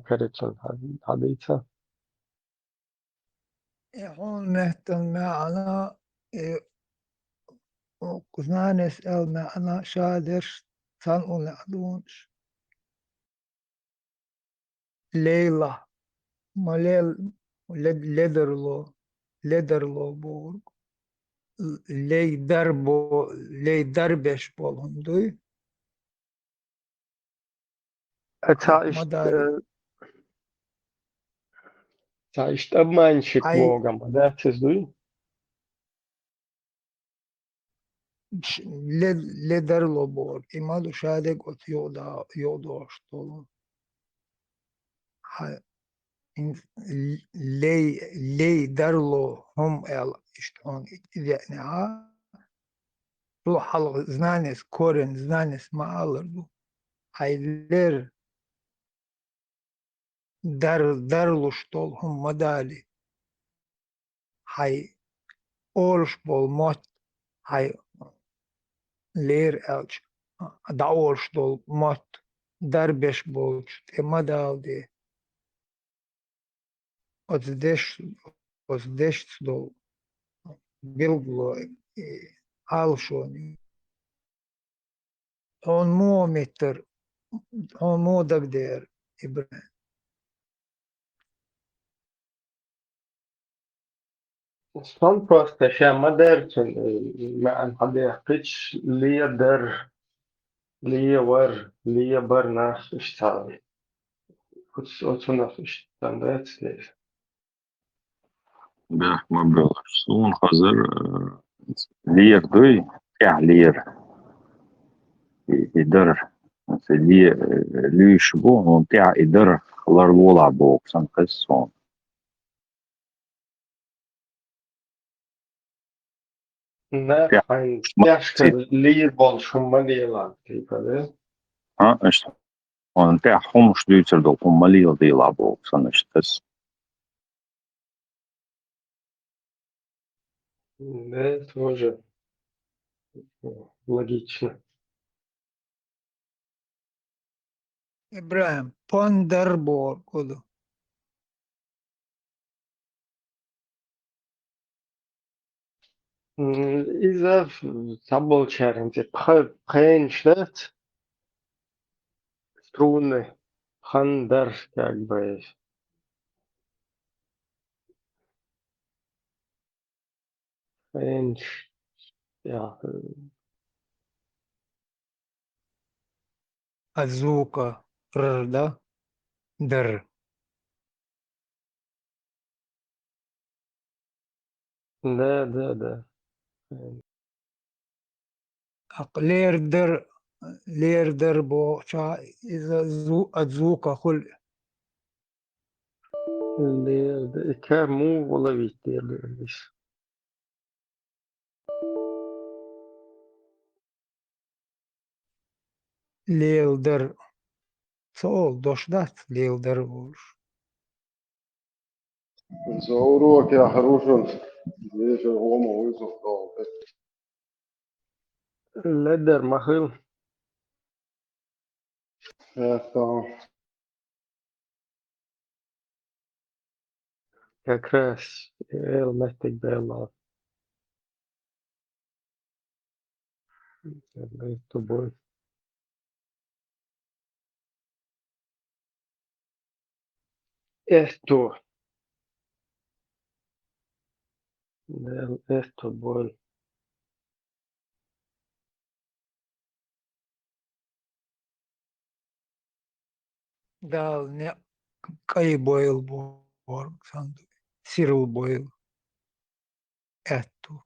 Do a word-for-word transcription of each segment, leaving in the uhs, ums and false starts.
карийча хьа-, хьадийца. Э, хьона меттан маьӀна, э, знанес аьлла маьӀна шадерш цхьана уллехь дугӀуш. Лейла. Ма лел-, лед-, ледарло, ледарло бохург. Лей дарбо-, лей дарбеш болу хӀума дуй? Э, ца иштта, э, ца иштта обманщик бохург ма дац иза дуй? Ш-, ле-, ледарло бохург. И ма ду шадерг оцу юкъа да-, юкъа догӀуш долу. Хьан, ин-, лей, лей дарло хӀума аьлла, иштта хьуна и деънехьа, цул хьалха знанес, корень знанес ма аллар ду. Хьайн лер дар-, дарлуш долу хӀума ма далий. Хьайн олуш болу мотт, хьайн лер аьлча, дӀаолуш долу мотт, дарбеш болчу тӀе ма даладе. Оцу деш-, оцу дешца долу билгало и Ӏалашоне. Хьуна муха меттара, хьуна муха дагадеара, ИбрахӀим? Сан просто ша ма дерцун, э, маьӀна хьадаьккхича, ле дар, ле вар, ле бар нах иштта. Оц-, оцунах иштта дан дац деза. Бехк ма боьлхуш, суна хазар, э, лер дуй, тӀехь лер. И, и дар. Аса ле-, э, луьйш бу, хӀунда тӀехь и дар ларлолахь боху сан хеза суна. Нах хьайн тӀехь лийр болуш хӀума ма лела, типа, да? А, иштта. Хьуна тӀехь хӀумаш дуьйцур долу хӀума ма лела, дела боху сан иштта ас. Да, тоже логично. ИбрахӀим, пондар бохург хӀун ду? М, иза цхьаболчара хӀинца пха-, пхенаш дац? Струны, пхандар, как бы. Пхенаш, я, э, От звука р, да? Др. Да, да, да. Акъ, лердар, лердар бохуча, иза зву-, от звука хуьлу. Лерда-, и ка муха ловить дела иза? Леладар. Ца олу, дош дац леладар олуш. Иза урок яхьарушун, вежа гӀома вуьзух долу. Ледар ма хила. Э, то. Как раз эл меттиг белла. С тобой. Эсто. Дел эсто боль. Дала некъ кӀай бойла бохург санна ду, сирла бойла. Аьтту.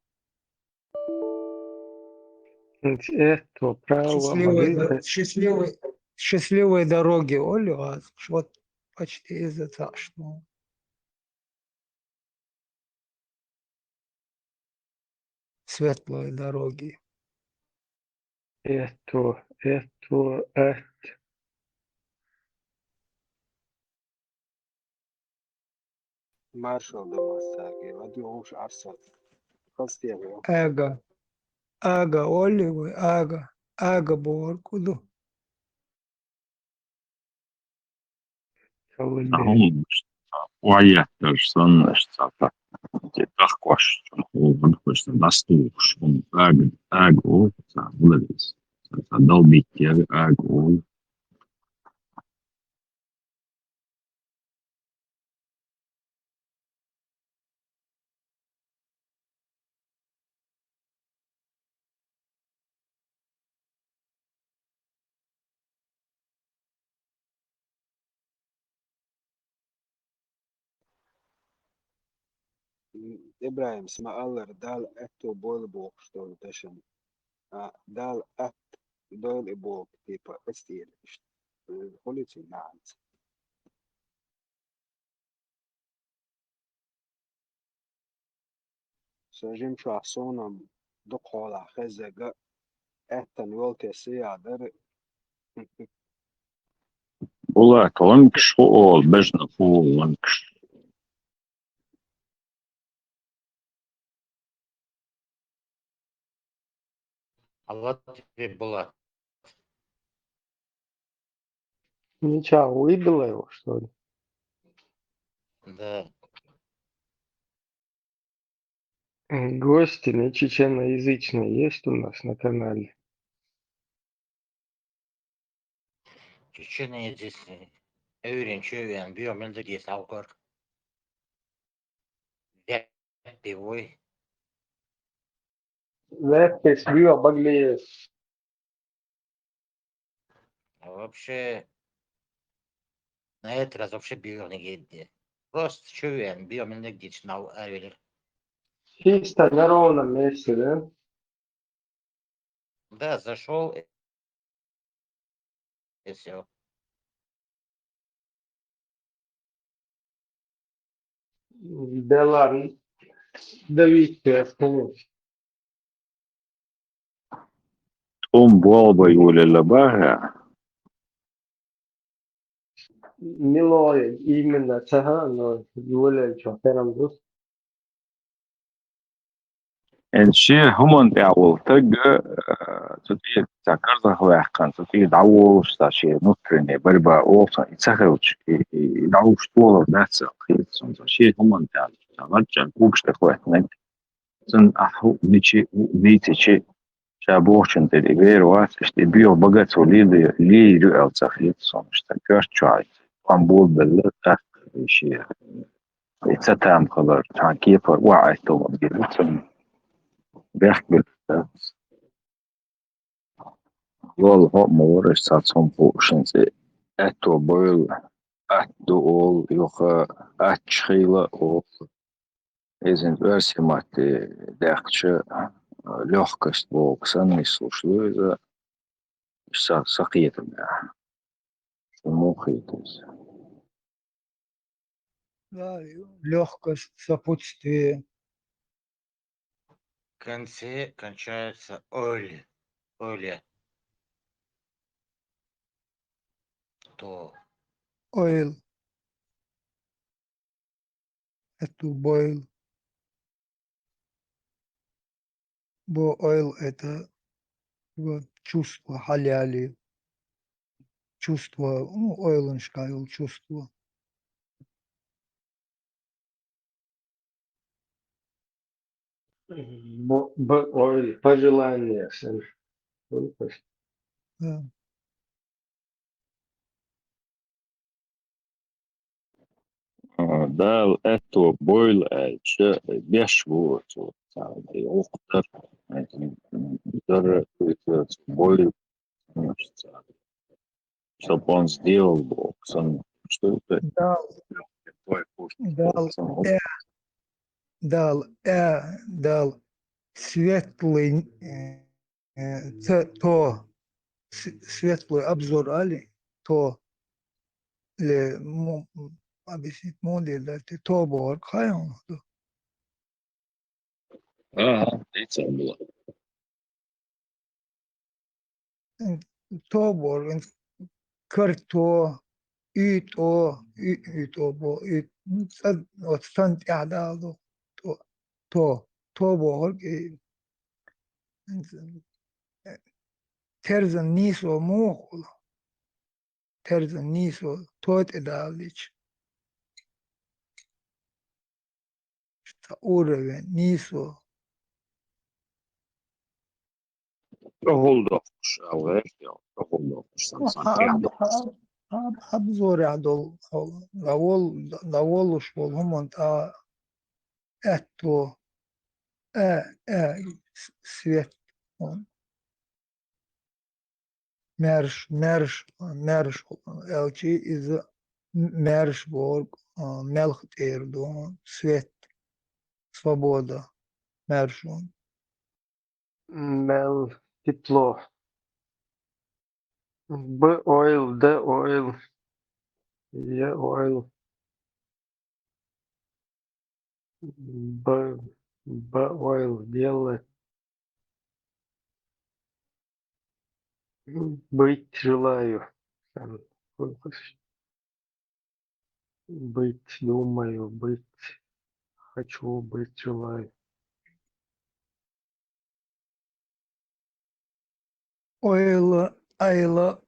Аьтту, право. Счастливой молитвы. До-, счастливой, счастливой дороги олу аз. Вот почти из-за того, что светлой дороги. Эту, эту, эт. Маршал де массаьрга, ладоьгӀуш Ӏарсат. Хастехьа. Ага. Ага, олли вай, ага. Ага бохург хӀун ду? Ӏа хӀуманаш, охьаеттарш санна, иштта цхьа тӀаккха, тӀаккха ош, хӀуманаш, дӀастухуш, хӀума ага, ага олу, цхьа хӀума деза. Цхьа, цхьа долбийтта ага олу. М, ИбрахӀим, ма аллара, Дала аьтту бойла бохуш долу дашна. А, Дала атта дойла и боху, типа, эцтийра иштта. Э, хуьлу цуьнан маьӀна? Сан жимчохь суна-м дукха хьолахь хеззарг а, аьттан йолу тесса яа дара. Булат, ланкаш хӀу олу, бежнаш хӀу олу, ланкаш. Алла тебе была. Ничего, выбило его, что ли? Да. Гости не чеченоязычные есть у нас на канале? Чеченоязычные. Эврин чевен, био мендагес алкор. Веппи вой. Веппис био баглиес. А вообще, на этот раз вообще био не гедде. Просто чевен, био мендагдич нал авелер. Чисто на ровном месте, да? Да, зашёл, и всё. Делан, давить, конечно. Тхуна болба йолаелла бахьа. Милой именно ца хаьа, но йолаелча хӀерам ду. Эн шен хӀуманна тӀехь волу стаг, э, цу тӀе цхьа карзах ваьккхина, цу тӀе дӀаволуш цхьа шен внутренняя борьба олуш, и ца хилча, и, и, и дӀавуш толар дац аьлла хета суна. Шен хӀуманна тӀехь цхьа лачча когаш тӀе хӀоьттинарг. Цунна ахь хӀуъа мичи, хӀуъа мийцичи, ша бохучун тӀера и вер вац, иштта и боьха бага цо лелийр ю аьлла ца хета суна, иштта коьрта чохь, тхьамболбелла, тӀаккха и шен, и ца там хилар, цхьана кепара охьа Ӏайтта хӀума гира цунна. Бехк бира дац. Лола хӀоъ ма вара, аш цхьацца хӀума хууш хӀинца, аьтто бойла, атта ду олу, юха атта хила олу. Иза оьрсийн матте даьккхича, лёгкость бохург санна нислуш ду иза. Са, са кхетамехь. Шу муха хета иза? Да, лёгкость, сопутствие. В конце кончается оль. Оля. То. Ойл. Это бойл. Бо ойл — это вот чувство, хьалъяли. Чувство, ну, ойланашкахь йолу чувство. Бо-, бо-, ой, пожелание всем. Да. А, Дала аьтто бойла аьлча, беш бу оцу, цхьа, и гӀуллакх дар, дар, бойла, цхьа, чтоб он сделал Бог. Сан, что это? Дал, Дал, э, Дал, э, Дал, светлый, э, э, ц-, то, с-, светлый обзор али, то, ле, м, м, объяснить муха деза, да, те то бохург хьан ю? Ага, дийцар була. То бохург, карто, уьйтӀо, уь-, уьйтӀо бо, уьйт-, ну, цӀа-, вот сан тӀехь дала ду, то, то, то бохург, и, терзан нийсо муха хуьлу? терзан нийсо, то тӀе далийча. Цхьа уровень нийсо. ЧӀогӀал доккхуш, алгӀайр, чӀогӀал доккхуш, сан, сан, хьа-, хьа-, хьа-, хьа-, хьабзорехь долу хьо, дӀавол-, дӀаволлуш волу хӀуманна тӀе аьтто, а, а, с-, свет, маьрш, маьрш, маьрш, аьлча иза м-, маьрш бохург, а, маьлхан тӀера ду, свет, свобода, маьршонан. Мел, тепло. Б ойл, Д ойл, Е ойл. Б, Б ойл, делать. Быть желаю. Там, быть, думаю, быть, хочу, быть, желаю. Ойла, айла,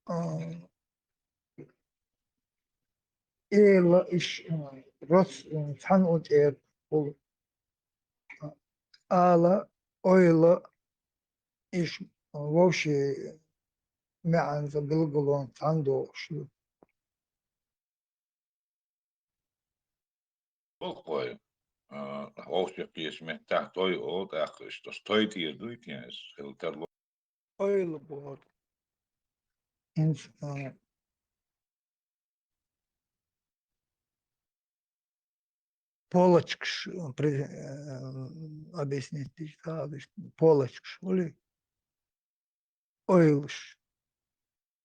а, эла, иш, а, роц, а, цхьана утӀера хуьлу. Ала, ойла, иш, а, вовшийн маьӀанца билгалонца цхьаьна догӀуш ду. Боккъой, а, вовшийн кхечу меттехь той олу, тӀаккха иштта той тӀера дуй те, иза хила тарло. Ойла бохург. ХӀинца, а, полочкаш, а, при-, а, объяснить дича, полочкаш, хуьлий? Ойлаш.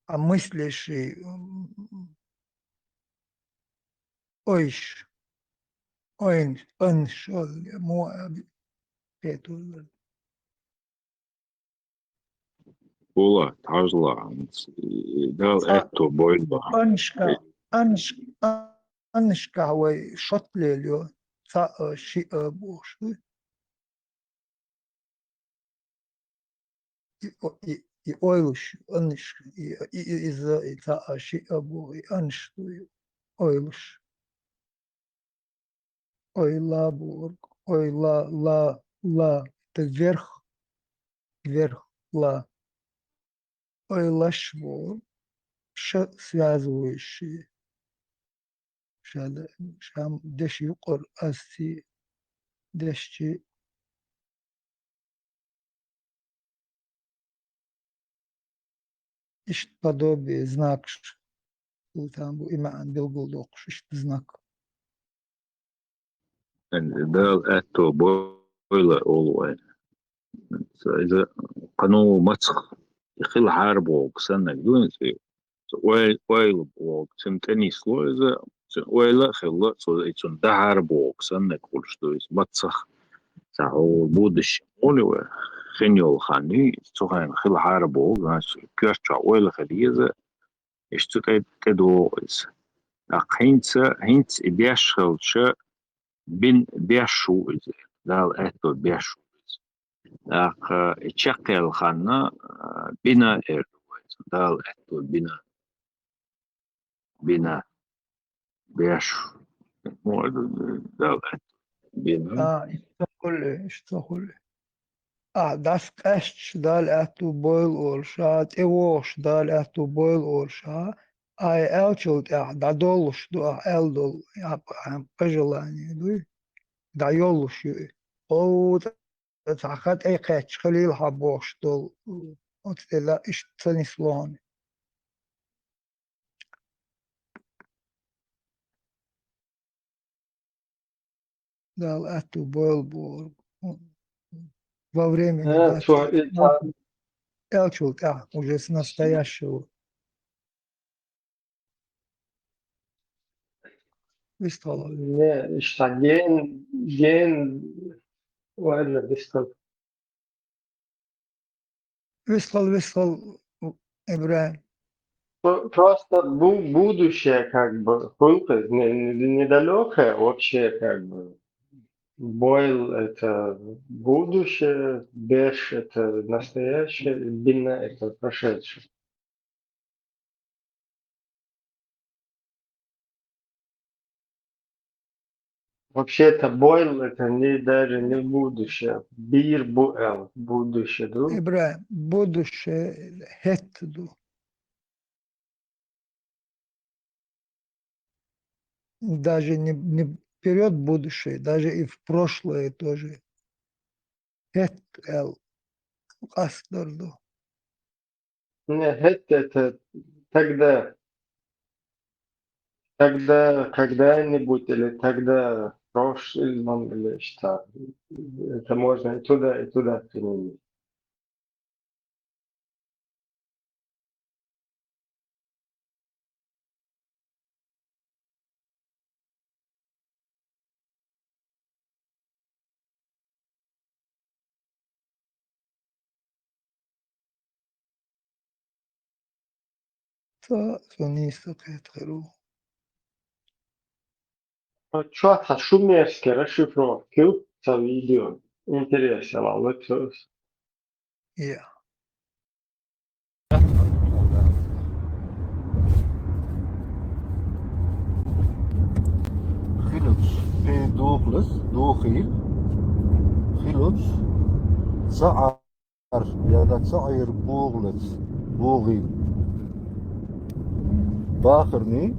А мыслящий, м, ойш. Ойн-, ойнаш, мо, а, петур. Була, тхьажла, Дала аьтто бойла. Аннашка, аннаш-, аннашка вай шот лелайо, цхьаъ, шиъ бохуш ду. И, о-, и, и ойлаш, аннаш, и, и, и, иза, и цхьаъ, шиъ боху, и аннаш ду, и ойлаш. Ойла бохург, ойла, ла, ла, это вверх, вверх, ла. Ойлаш бохург, ш связывающий. Ша, ша деш юкъара асци, дешчи. Иштта подобие, знакаш. Султан бу и маьӀна билгалдоккхуш, иштта знак. Дала аьтто бойла олу вай. Иза кхано мацах хила хьарабоху саннаг ду иза. Ой-, ойла боху, цуьнан тӀе нисло иза, цуьнан ойла а хилла, цо и цунна дахьара боху саннаг хуьлуш ду иза. Мацах, цхьа хьо будущем, олу вай, хин йолу хан ю, цу хенахь хила хьара боху, значит, коьрта чохь ойла хила еза, иштта цу тӀе, тӀе догӀу иза. ТӀаккха хӀинца, хӀинца и беш хилча, бин беш ву иза. Дала аьтто беш ву иза. ТӀаккха и чекхъелла ханна, а, бина эр ду вай иза. Дала аьтто бина. Бина. Беш. Мо ду, Дала аьтто бина. А, иштта хуьлу, иштта хуьлу. Ахь дӀасакъаьсташ Дала аьтто бойла олуш, а, тӀевогӀуш Дала аьтто бойла олуш, а, ай аьллачул тӀаьхьа дӀадоллуш ду ахь аьлла долу, я, а, пожелание дуй, дӀайоллуш ю и. Хьо цхьа хан тӀе кхаьчча хилийла хьан бохуш долу, оцу тӀе ла иштта ца нисло хьуна. Дала аьтту бойла бохург. Во время, э, недостатка цо и ца- аьллачул тӀаьхьа уже с настоящего. Вистхала. Не, иштта ген, ген, ладно, вистхала. Вистхала, вистхала, ИбрахӀим. Про-, просто бу-, будущее, как бы, хуьлу-кх иза, не-, не-, недалёкое вообще, как бы. Бойла — это будущее, беш — это настоящее, бина — это прошедшее. Вообще-то бойл — это не, даже не будущее. Бир буэл, будущее, да? Ибрагьим, будущее хӀетта ду. Даже не, не вперёд будущее, даже и в прошлое тоже. ХӀетта аьлла къастор ду. Не, хӀетта — это тогда, тогда, когда-нибудь или тогда в прошлом, или что. Это можно и туда, и туда применить. Цо, цо нийса кхетхар ву. Ну чё, а шумерские расшифровки, ца видео? Интересно, ладно, всё. Я. Хилац, пей духлац, духил. Хилац, цаӀар, яда цаӀир бугълац, бугил. Бахарни,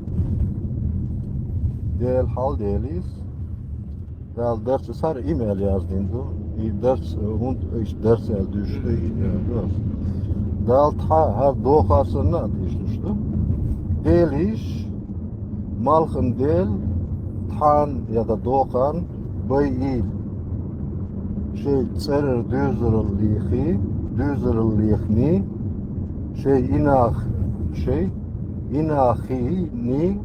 Дел хьал делис, Дал дарц, сар имел яздин ду. И дарц, э, хӀунда иш дарц аьлла дуьйш ду, и, э, ду. Дал тха, хӀар доха санна а дийш душ ду. Делиш, малхан дел, тхан яда дохан, бай ил. Шей цӀерар дуьзараллихи, дуьзараллихни, шей инах, шей инахини,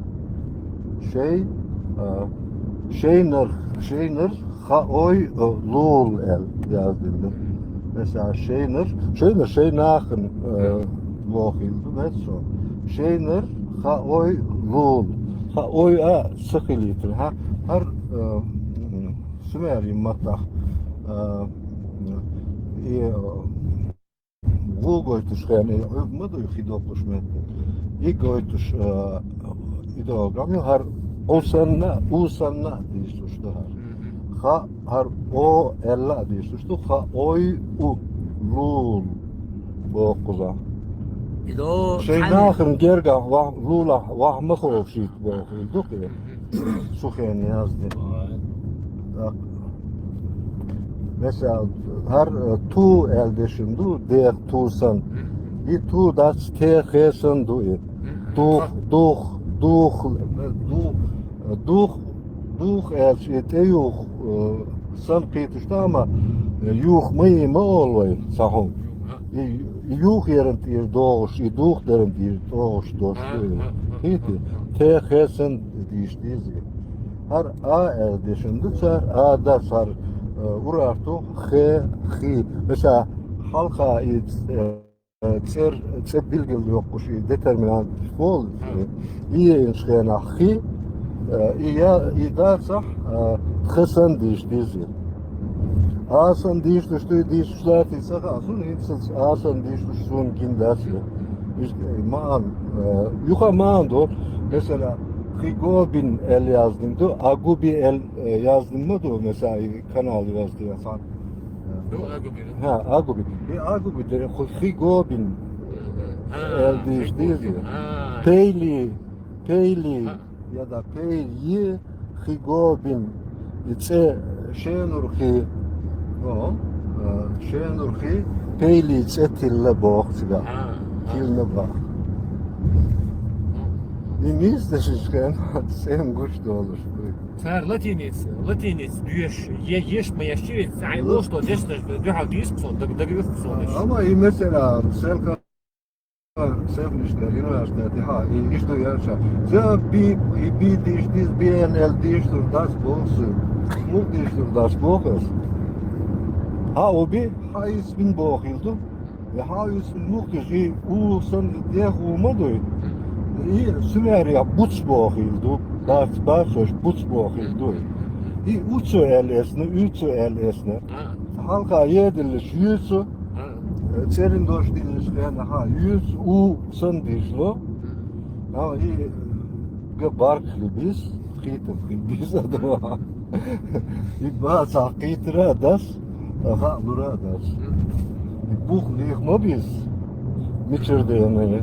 шей, а, шейнар, шейнар хаой, а, лул аьлла яздина ду. Меса шейнар, шейнар шей нахана, а, лохийла ду, мет со. Шейнар хаой лул. Хаой а ца хилийтар. Хьа, хӀар, а, м, сумери маттах, а, и, а, гу гойтуш хен, и Ӏуьб ма дуй хи доккхуш метта. И гойтуш, а, и догам ю, хӀар у санна, у санна дийш душ ду хӀар. Ха, хӀар о аьлла а дийш душ ду, хаой у, лул, бохкуза. Идо Шей нахана герга вах, лулахь вах ма ховшийт боху, дукхе. Сухен язди. Так. Меса, хӀар, э, ту аьлла дешин ду, дех ту сан. И ту дац, те хе сан ду и. Дух, дух, дух, э, дух, э, дух, дух аьлча, и тӀе юх, э, сан кхетуш тама, э, юх ма и ма ол вай, ца хьу. И, и юх яран тӀера догӀуш, и дух даран тӀера догӀуш дош ду. Хити, те хе сан дийш дизи. ХӀар а аьлла дешин ду цар, а да цар, э, урарту хе, хи. Меса, хьалха и, э, цӀер, цӀе билгал йоккхуш и детерминант пол, и инш хенахь хи, э, и я, и дацахь, э, хе сан дийш дизи. А сан дийш душ дуй, дийш душ лати ца хаа, сун хӀинцац а сан дийш душ сун гин дац. Иштта маан, э, юха маан ду, месела, хи гобин эл яздин ду, а губи эл, э, яздин ма ду, месела, и канал яздин сан. Ну, агуби. ХӀа, агуби. И агуби, де ху хи гобин. Эл дийш дизи. Пейли, пейли, яда пейли, хи гобин. И цӀе шенур хи. О, э, шенур хи, пейли цӀе тилла бох цига. Тилна бах. И мис дешиш хен, цӀен гуш долуш буй. Цар латиница, латиница дуьш, е-, еш ма еш чирец, ай лош то деш, дуьхьал дийш сон, даг-, дагвих сон деш. Ама и месела, селка, селнишка, юниверситет, ха, и ишту яша. За би, и би диш, дис, би эн эл диш, тур дас болсу. Мук диш, тур дас бохас. Ха, оби, ха, ис бин бохилду. Я ха, ис мук диш, и у сан дех у ма дуй. И сумер я буц бохилду. Дас, дас, буц бохилду. И уцу эл эсна, уцу эл эсна. Хьалха едиллиш юьцу, церин дош диллиш хена, ха, юьц, у сан дишло. Ха, и га барк хлебис, хитов хлебис, а два. И бац, а кхийтара дас, а хаалура дас. И бух лих ма бис. Мичара дена.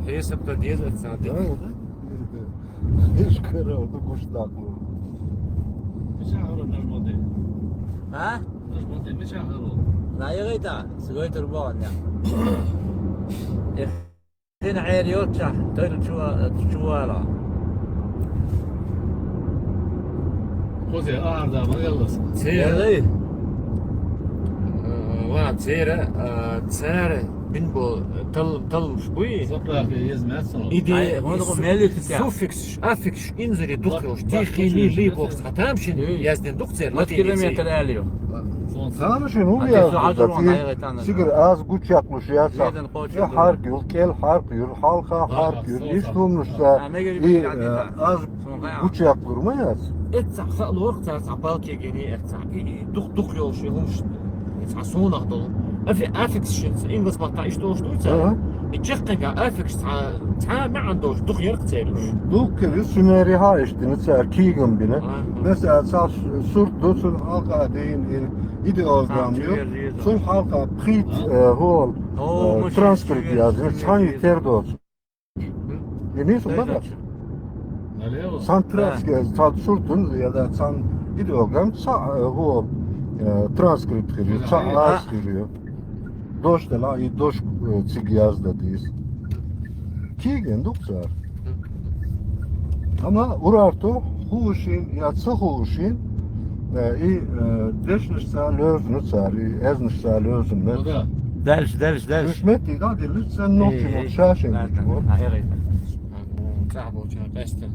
Хьесап дан деза цхьа. Да, да. Ишкара ду гуш дакъу. Мича хьара нажмаде. А? Нажмаде, мича хьара. На ягайта, сгой турбо ня. Эх. Сен хьер йоццахь, тойла чува-, чувала. Кхузе ар да ма яллас. Цера. Яллай. Э, ва, цера, э, цера бин бо тал-, талуш буй? Заправка ез мясо. Иде. Ай, вон го мели тя. Суффикс, аффикс, инзери дух йош. Ди хили ли бокс. Хатам шин яздин дух цер. Мат километр алио. Там шин у. Ма я. Ти су хазур вон, ай, гайтана. Сигар аз гучаклуш яца. Леден Я хьарк юр, кӀел хьарк юр, хьалха хьарк юр, иш хӀумнаш ца. И, э, аз гучакъ гур ма яц. Эццахь хаалур цара цхьа балке гени эццахь. И, и, дух-, дух йолуш и хӀумнаш. И цхьа сонах долу. Афи-, аффикс шин, ин вас бахта иш долуш дуй цара. Ага. И чеккхега аффикс цхьа, цхьа маьӀна долуш дух ярх цераш. Дух кевис сумери хьа иштина цара кигам бина. Ага. Меса цхьа сурт ду, цун хьалха дейн и идеограмм ю. Цун хьалха пхит, э, гӀол, э, транскрипт язна, цхьаьна тер доцу. И нийса ма дац. Налево. Сан транскрипт, цхьа суртун, я да цхьаьна идеограмм, цхьа, э, гӀол, э, транскрипт хир ю, цхьа аз хир ю. Дош дала, и дош, э, цига язда дийс. Киген ду цара. Амма урарту хуушин я ца хуушин, э, и, э, дешнаш ца лёзну цара, и эзнаш ца лёзну мет. Ну да. Дальше, дальше, дальше. Уьш метти да дилли ца нохчи. Э, э, вот шашин да, да, вот. А, эгъий. Ца бо ча пестер.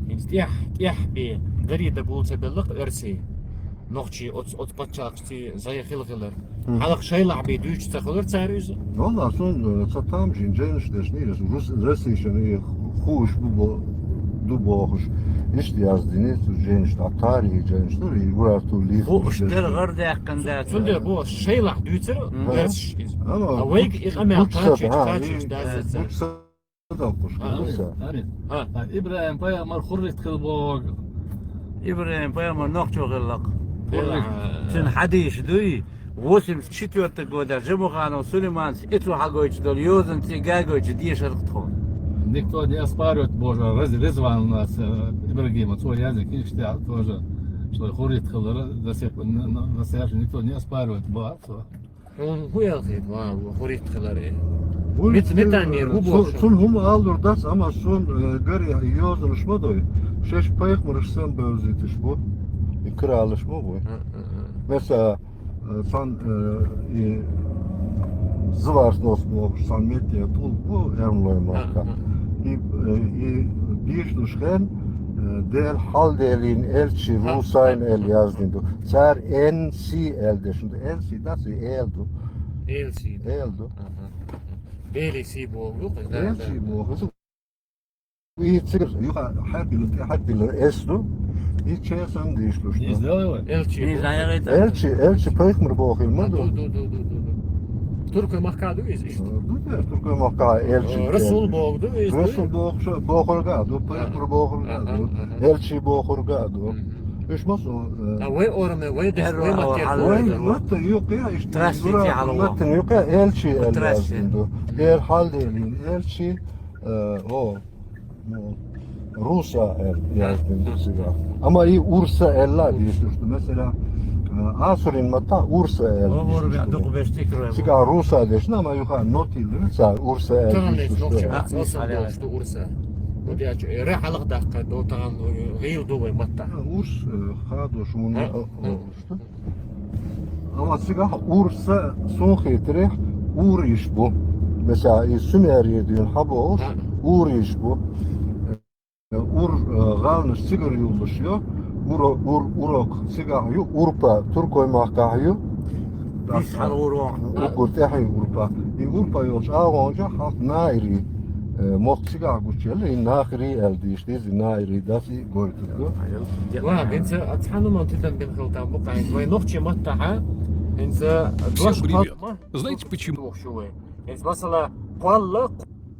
Ин тях, тях би, дари да булца беллах эрси. Нохчи оц, оц паччахьчи зая хил хилар. Хьалха шайлахь бен дуьйцуш ца хилар цара иза? Валла, сон, э, ца тамашийна жайнаш дешна, иза рус-, Российшна и хууш бу бо-, ду бохуш. Иштта яздина, цу жайнаш тӀа, тарихи жайнаш ду, и урарту лих. Хууш дерг гӀар даьккхина дац. Цундела бо шайлахь дуьйцура, дерсаш иза. А вайга и къамел гучсада, кхачийча, кхачийча дац. Гучсада. Амин. Амин. А, ИбрахӀим пайхамар хуррит хила боху. ИбрахӀим пайхамар нохчо хилла-кх. Хуррит. Цуьнан хьадисаш дуй, восемьдесят четвёртого года Жамуханов Сулейманца эцо хьагойтуш долу йозанца и гагойтуш дешарх тхо. Никто не оспаривает, боже, Рез-, Резван у нас, э, Ибрагима, цо язна книжка тӀехь тоже, что хуррит хилара, до сих пор, н-, н-, настоящий никто не оспаривает, бо, цо. Хьуна хӀун аьлла хета, ва, хуррит хилар э? Мит-, митанера хӀун боху? Цун хӀума аллур дац, амма сон, э, гаре йозанаш ма дой. Шеш пайхамараш санна бевзийташ бу. И каралаш ма бу. Меса, э, сан, э, и Заварснос бохуш сан метте тӀулг бу эрмлой махка. И, э, и дийшнуш хен, э, Дел хьалделин элчи русайн эл яздин ду. Цар Н С эл дешун ду. Н С дац, и эл ду. Эл С. Эл ду. Аха. Эл С боху, да, да. Эл С боху. И цигар юха хьаькъила, тӀе хьаькъила эс ду. И чесан дийш ду, что. Эл С. Эл С пайхамар боху, ма ду. Ду, ду, ду, ду, ду, ду. Туркой махка ду иза иштта? Ду, да, туркой махка эл С. Расул боху ду иза? Расул боху, бохурга ду, пайхамар бохурга ду. Эл С бохурга ду. Уьш ма со, э, а вай ораме, вай деш, вай маттер. Вай матта юкъе, иштта. Здравствуйте, алло. Маттан юкъе эл С эл яздин ду. Дел хьалделин эл С, э, о, ну, Руса эл яздин ду сига. Амма и Урса эл ла дийш ду, что, месела, э, асурин матта Урса эл дийш ду. Сига Руса дешна, амма юха нотил ца Урса эл дийш ду, что. Урса. Вот я чё, ре хьалха даккха, до таган, э, гӀийла ду вай матта. Урс, э, хадош мун, э, о, что? Амма цигахь Урса сон хетарехь ур йиш бу. Меса, и сумерийр дуьйна хьан бохуш, ур йиш бу. Ур, э, гӀалнаш цигара юллуш ю. Уро-, ур-, урок цигахь ю, Урпа, туркой махкахь ю. Дис хьан уро? Уггар тӀаьхье Урпа. И Урпа йолчу агӀонча хьалха Наири, э, мохк цигахь гучуелла, и Нахри аьлла дийш деза, и Наири дас и гойтур ду. Ва, хӀинца а цхьана ман тидам бин хилтан бу кхайна. Вай нохчи маттахьа, хӀинца дош палма. Знаете почему? ХӀинца масала, кхолла,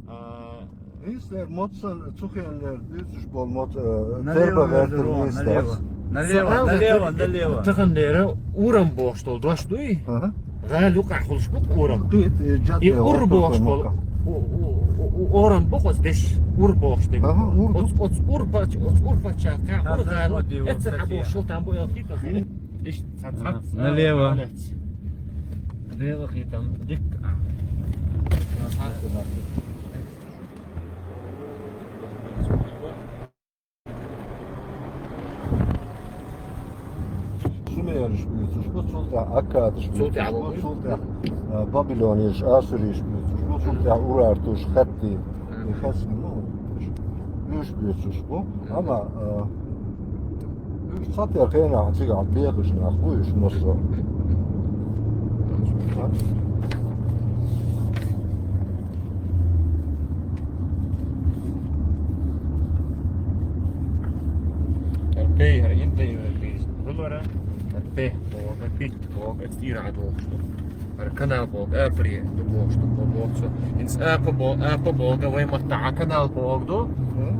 а, Нийслер мотт санна, цу хенахь дуьйцуш болу мотт, э, налево тербан гӀертар нийслац. Налево, налево, налево. Тахан дера урам бохуш долу дош дуй? Аха. ГӀала юкъахь хуьлуш бу урам. Ду, э, жад И э, ур охтур бохуш долу болу. Ма-, у-, у-, у-, у-, урам бу оцу деш, ур бохуш дерг. Аха, ур ду. Оцу, оцу ур пач-, оцу ур паччахь кхаьа, ур гӀала, эццахь бохуш шул там бу элхий тахана. Иштта цхьа, цхьа, налево. Налево хи там дик. Шумераш буьйцуш бу, цул тӀаьхьа аккадаш буьйцуш бу, цул тӀаьхьа, а, бабилонеш, ассуреш буьйцуш бу, цул тӀаьхьа урартуш, хаттий, и хасна, ну, уьш буьйцуш бу. Амма, а, уьш цхьатерра хенахь цигахь бехаш нах бу уьш массо а. Р П, хӀара ин тайван бийца. Хулара, Р П, боху, Р П, боху, эцтийра а дохуш ду. ХӀара канал боху, апри ду бохуш ду, бо-, боху цо. Инс апа бо-, апа боху, вай матта а канал боху ду.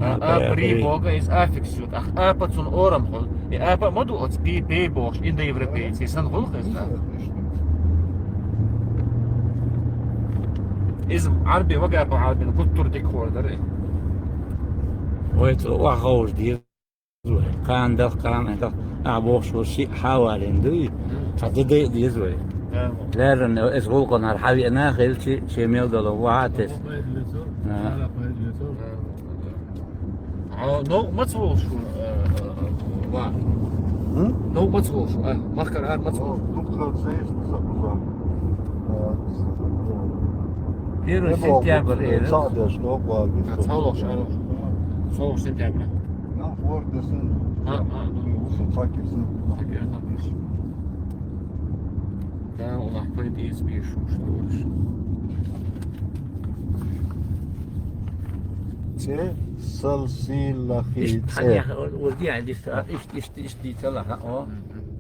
А, апри боху, иза аффикс ю. Ах, апа цун орам хул. И апа ма ду оцу пи, пей бохуш, индоевропейцы, сан гӀуллакх иза. Иза Ӏарби вага по Ӏарбина гуттар дика хор дара. Вай цо охьаховш деза вай. Кхана дах, кхана дах. Ахьа бохуш ву шиъ хьавалийна дуй. Цхьа де дайа деза вай. Леррина эс гӀуллакханара хьавеана хилчи, шен мел долу вахьа тес. А. А, ну, маца волуш ву, э, э, ва? М? Ну, маца волуш ву, а, махкара ара маца волуш ву? Дуккха ца йиш ца кхуза. Первый сентябрь, э, да? Ца деш, ну, ва, а, ца волуш, а, ца волуш сентябрь. Ну, вот, да, сын. А, а, ну, сын, так и сын. Так и сын. Да, у нас по идее спешу, что ли. Цӏе, сел, сийла, хи, цӏе. Ишт, хьан яхь, урди, а, ишт, ишт, ишт, ишт, дийцала, хьан, о.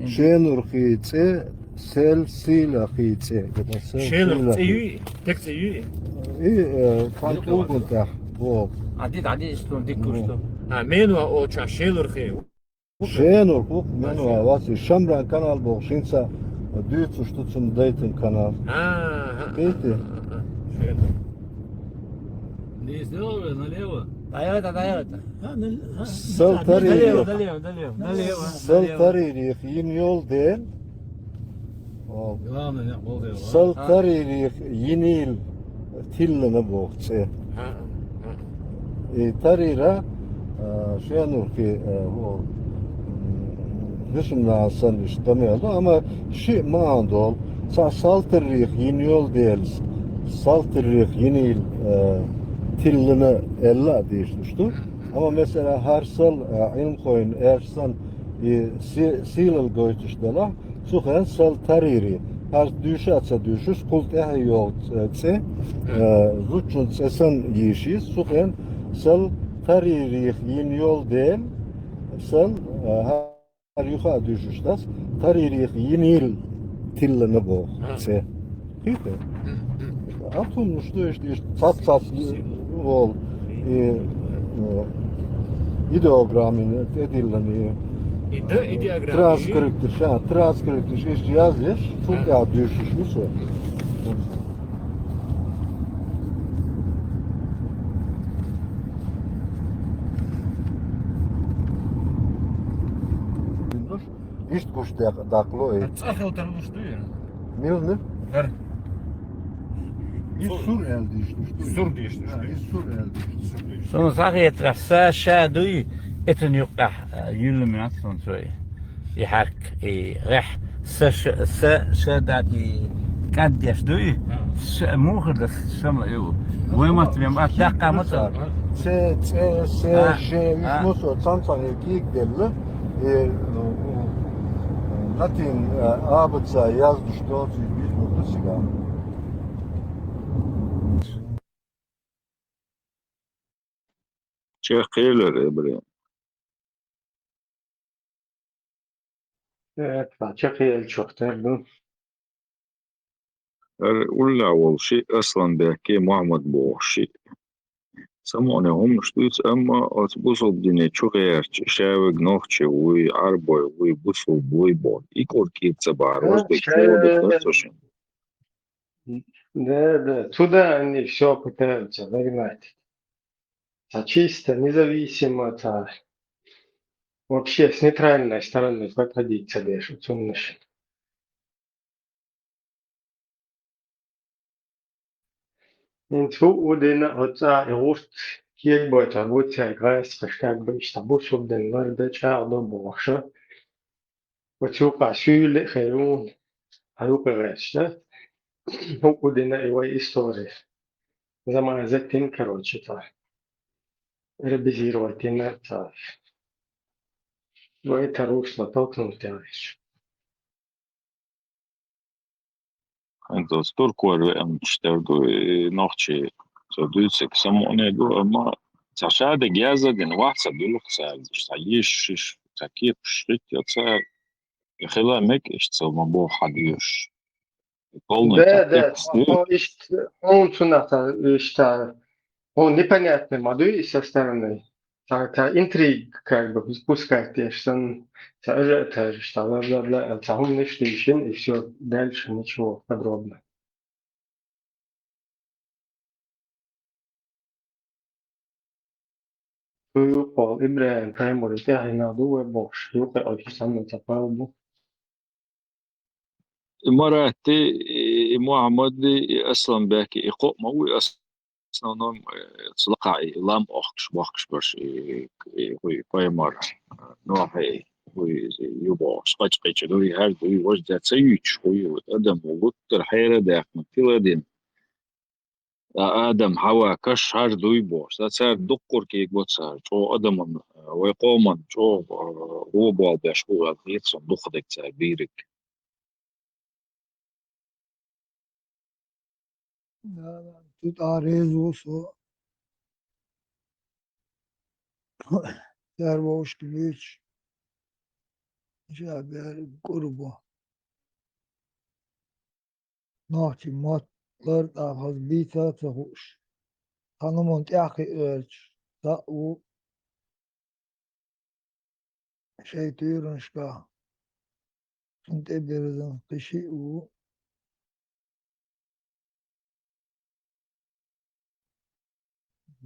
Шенур хи цӏе, сел, сийла, хи цӏе. Шенур цӏе юй, тек цӏе юй. И, э, фан тулгун тах, о. Адид, адид, ишт, дик кушту. А, мену, о, ча, шенур хи. Шенур хӀух, мен ва вас, и Шамран канал боху, шинца дуьйцуш ду цунна дайтина канал. Ага. Видите? Шенур. Здесь налево, налево. Даёт, даёт. А, на-, а, сел тари. Налево, налево, налево, налево. Сел тари рих йин йол ден. О. Главное, не, более, сел тари рих йинил тиллана боху цӏе. А, а. И тарира, а, шенурхи, а, во, м, дишна сан иш тамела, ама ши маан дол, са салтыррих йин йол делс, салтыррих йинил, а, тиллана элла дишнуш ду. Ама, месела, хар сел, а, илмхойн эрсан и си-, сийлал гойтуш дала, цу хен сел тарири. Хьарс дуьйша а ца дуьйшуш, кхул тӀаьхьа йогӀу цӀе, э, зудчун цӀе санна йийшийс, цу хен сел таририх йин йол ден, сел, э, хьар юха а дуьйшуш дас, таририх йинил тиллана боху цӀе. Хита? Атум, ну что ж, цац-цац, вол, и, э, идеограммин тӀедиллани. И да, идеограмми. Транскриптиш, а, транскриптиш, иш яздеш, цул тӀаьхьа дуьйшуш, ну что. Ишт гуш дакъ-, дакъло и. ЦӀа хила тарлуш ду и? Милни? ХӀара. И сур аьлла дийшнуш ду. Сур дийшнуш ду. А, и сур аьлла дийшнуш. Суна схьахетарехь, са ша дуй, эцан юккъехь, а, юьллу моьтту суна цо и. И хьарк, и гӀехь, са ш-, са ша дати кӀаддеш дуй? А. Ша, муха да шамла ю? Вай ма тӀе ма даккха ма ца. Цӏе, цӏе, се, а, ше, а, уьш мусо цхьаьна-цхьаьна кийк делла. Э, латин, э, абаца яздеш доцу, и бизмурда сигал. Чехкхелар, э, бре. Э, цхьа чекхъеллачух тера ду. ХӀара уллехь волу шиъ, Асланбеккий Мухьаммад боху шиъ. Самоне хӀуманаш дуьйцу, амма оцу бусулба дине чу гӀерташ, шаверг нохчи вуй, Ӏарбой вуй, бусулба вуй боху, и кӀур кӀийца бахьара, важа дерг чу ву дерг ца шин. Да, да, туда они всё пытаются загнать. Та чисто независимо, та вообще с нейтральной стороны подходить ца деш, цуннаш. ХӀинца хӀуъу дина оцу цӀа и гӀурт кегабойтар бу цаьрга гӀайсакхаш, как бы иштта бусулба дин лардан чӀагӀдо бохуша. Оцу юкъа суьйли а хир ву, хьан юкъа гӀерташ. ХӀуъу дина и вай истори. Заманаза тин, короче, цӀа. Ребизировать дина цӀа. Вай тарушла толкнуть делаеш. ХӀинца оцу туркойр веанчаш тера ду, и нохчий, со дуьйцург самукъане ду, амма цхьа шадерг яз а дина, вахь ца дуьллу цара, цхьа йиш, шиш, цхьа кепаш хӀиттайо цара, и хила мега иштта ца ма боху хьан доьшуш. Полный, да, цхьа да, кепаш хьо, дуьллу. Хьо иштта, хьуна цунах цхьа иштта, хьуна непонятный ма дуй и со стороны. Цхьа, цхьа интрига, как бы, пускать деш санна, цхьа ажиотаж, цхьа бла-бла-бла, цхьа хӀуманаш дийшина, и всё, дальше ничего подробно. Цу юкъа ИбрахӀим Паймури тӀаьхьенах ду вай бохуш, юкъа оцу санна ца пал бу. И Маратти, и, и Мухьаммадди, и Асланбекки, и кхоъ ма ву, и основном, э, цу лакхахь и лам охкуш, бохкуш барш, и, и, и Паймар, э, Нохьи, вуй иза, ю бохуш, къачкъича дуй, хӀара дуй, важа де ца юьйцуш хуй, адам ву гуттар хьера а даьккхина, тила а дина. Ткъа Адам, Хьава, каш хӀара дуй бохуш. Ткъа цара дуккхург кийга бо цара, чӀогӀа адаман, вай къоман чӀогӀа, э, гӀо болх беш бу аьлла хета суна дукхахдерг цара бийриг. Да, да, цу тӀа реза ву со. Цара вовшашка буьйцуш, ша бер кӀур бу. Нохчийн мотт лар тӀаккха хаза бийца а ца хууш, цхьа хӀуманна тӀаьхьа кхиоьлча, цхьаъ ву шайн туьйранашкахь, цунна тӀебирзина кхин шиъ ву.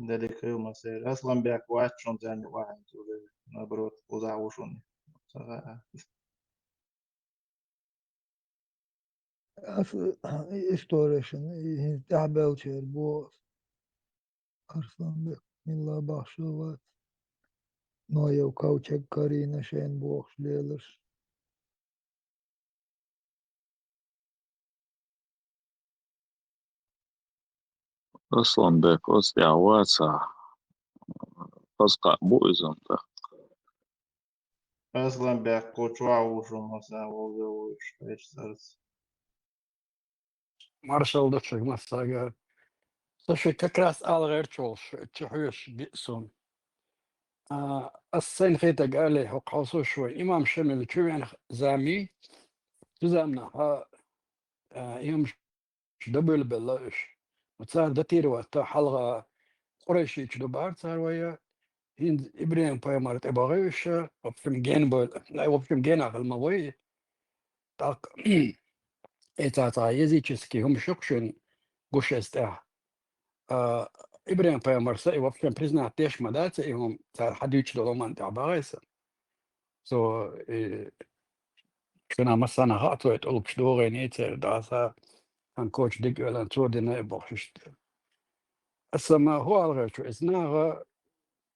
Дале кхел ма сер. Асланбек вац шуна царна юкъахь, уже, наоборот, кхузахь ву шуна. Аса и история шуна, и хӀинца тӀаьхьабеллачеран боху аса. Арсланбек, милла бахьаш вац. Ноев ковчег карийна шайна бохуш лелаш. Асланбек оцу тӀехь вацахь, хаза кхаъ бу иза м-, тӀаккха. Асланбек кху чохь ву шуна, масала, вовза вуьйш, кхечу царца. Маршалла ду шуьга массаьрга. Со шуьга как раз ала гӀерташ волуш, чу хьоьжуш биъ суна. А, ас сайна хетарг алий, хӀокху хьовсуш вай, имам Шамил чу веана замий, цу заманахь, а, имам Ш-, добуьйлабелла уьш. Ма цара датийра ватта хьалха къурайшичу ду бахьара цара вайа, хӀинца ИбрахӀим-пайхамар тӀе бахи уьш, в общем, ген бой-, в общем, генахь хила ма вай. ТӀаккха, э, цхьа-цхьа языческий хӀума шуьга шуьна гуш эца тӀехь. А, ИбрахӀим-пайхамар са и, в общем, признать деш ма дац и хӀума, цара хьан дуьйцуш долу хӀуманна тӀехь бахи сан. Цо, и, шуна массарна хаьа, цо и тӀулгаш догӀийна церан даса, хан коча диг оьлан, цо дина и бохуш иштта. Аса ма хӀу ала гӀерташ ву, иза наха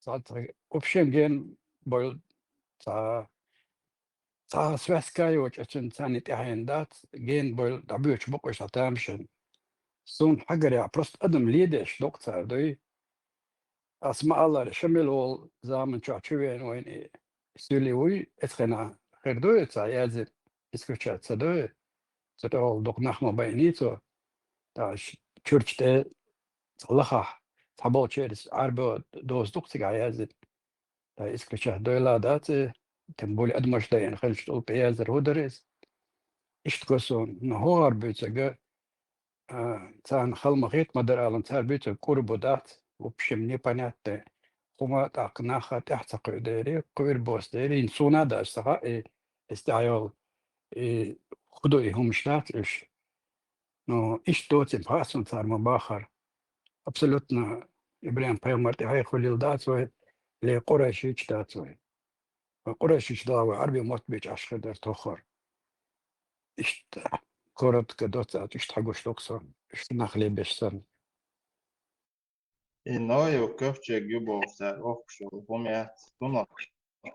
цхьа, цхьа общем ген бойла, цхьа, цхьа связка йоцуш, оцунна царна тӀаьхьена дац, ген бойла дӀабоьдуш бу-кх уьш цхьа тамашийна. Суна хьагарехь, просто адам ледеш доккху цара дуй. Ас ма-аллара, Шамил волу заман чохь чу веана вайна и суьли вуй, эцхьана хир ду и цхьа яздина, исключать ца ду и. Цу тӀехула дукха нах ма байиний цо. ТӀаккха ш-, чурчу тӀе цхьа лахахь, цхьаболчеран Ӏарбо доцу дукха цигахь яздина. Ткъа исключать дойла а дац и, тем более адамаш дайина хилча тӀулг тӀе яздара хӀун дара иза? Иштта го суна, ну, хӀун гӀар буьйцург, а, царна хала ма хета ма дара алан, цара буьйцург кӀур бу дац. в общем, непонятно. ХӀума тӀаккха наха тӀехь ца кхуьу дери, кхуьур бос дери, хӀинца суна а дац ца хаьа, и, и стӀехь йолу, и хӀу ду и хӀумаш дац уьш. Ну, иштта доцийна пхьа а суна цара ма бахара. Абсолютно ИбрахӀим-пайхамар тӀаьхье хуьлийла дац вай, ле Къурайшича дац вай. Вай Къурайшича дала вай Ӏарбийн мотт бечу Ӏаш хир дара тоххара. Иштта коротко доццу аьлча, иштта хьагуш ду-кх со, иштта нах лебеш санна. И Ноев ковчег ю бохуш цара охкуш йолу хӀума яц. Цунах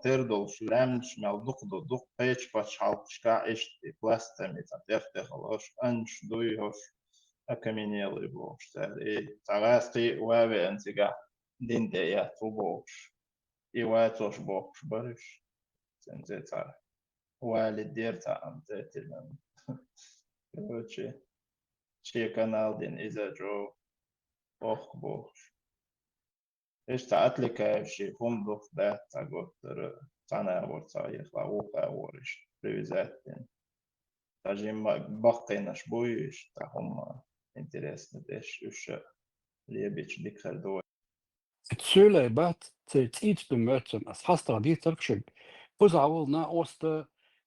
тера долуш лаьмнаш мел дукха ду, дукха кхечу пачхьалкхашкахь иштта и пластами цхьа тӀех-тӀехалаш, аннаш дуй хӀорш, окаменелые бохуш цара. И цхьа гӀазкхий а ван веана цигахь дин тӀе а эцна ву бохуш. И вацош бохуш бара уьш. Цуьнца цхьа валид дера цхьа амма цӀе тиллина. Короче, шен канал дина иза чӀогӀа охку бохуш. Иштта цхьа отвлекающий хӀума дукха дац цхьа гуттара, цхьана агӀор цхьа яхла вукху агӀор иштта привязать дина. Цхьа жимма баккхийнаш буй иштта цхьа хӀума интересно деш, уьш а лебича дика хир ду вай. Цуьйлай бац, церан цӀийца ду моьтту сан, ас хьастагӀа дийцарх шуьга. Кхузахь волу накъост,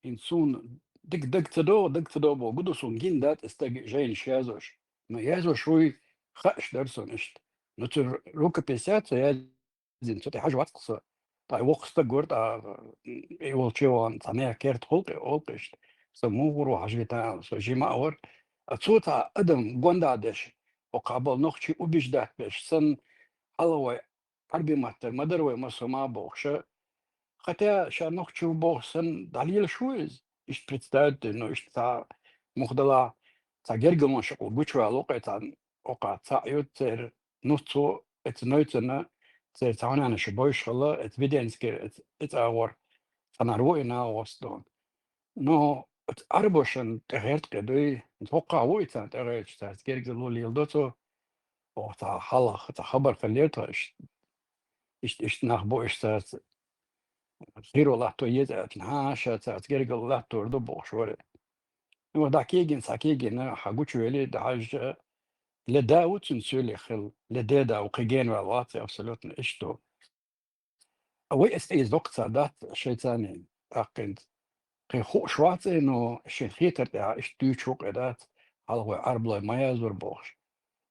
хӀинца суна дика даг ца догӀу, даг ца догӀу боху, гу ду суна гина дац, ас стаг жайнаш язош. Но язош вуй, хууш дара суна иштта. Но цу рукописехь ца яздина, цу тӀе хьажа вац-кх со. Ткъа и воккха стаг вара, ткъа и волчу ван цхьа нехан керта гӀуллакх, гӀуллакх иштта. Со муха ву хьажа витан аьлла, со жима а вара. А цо цхьа адам гондахь деш, хӀокхахь болу нохчий убеждать беш санна, хьалха вай Ӏарби маттара ма дара вай массо а ма бохуша. Хотя ша нохчи ву бохуш санна, дӀалелаш ву иза. Иштта представить дина, ну, иштта цхьа муха далахь, цхьа гергарлонаш гучувала ву кхе цхьа, окхахь цхьаъ ю церан нуц ву, эца нойцана, церан цхьа хьанана шу бойуш хилла, эца Веденскера, эца, эца агӀор цхьанара ву и накъост дона. Ну, оцу Ӏарбошна тӀе гӀерта кхе дуй, хӀокхахь ву и царна тӀе гӀерташ, цаьрца гергарло леладо цо. Оха цхьа хьалха, цхьа хабар хиллера тхан иштта, иштта, иштта нах бу, иштта цаьрца хиро латто еза аьлла, хьан ша цаьрца гергарло латтор ду бохуш вара. Ну, дӀа кегина, схьа кегина, хьан гучувели, дӀахьаьжча, ле да ву цуьнан суьйлих хилла, ле деда ву кхин генаваьлла вац, абсолютно иштта ву. Вай эс иза доккха ца дац шайцарний тӀаккхинца. Кхин хууш вац, но шен хетар тӀехь иштта дуьйцуш ву кхе дац, хьалха вай Ӏарбалой ма язор бохуш.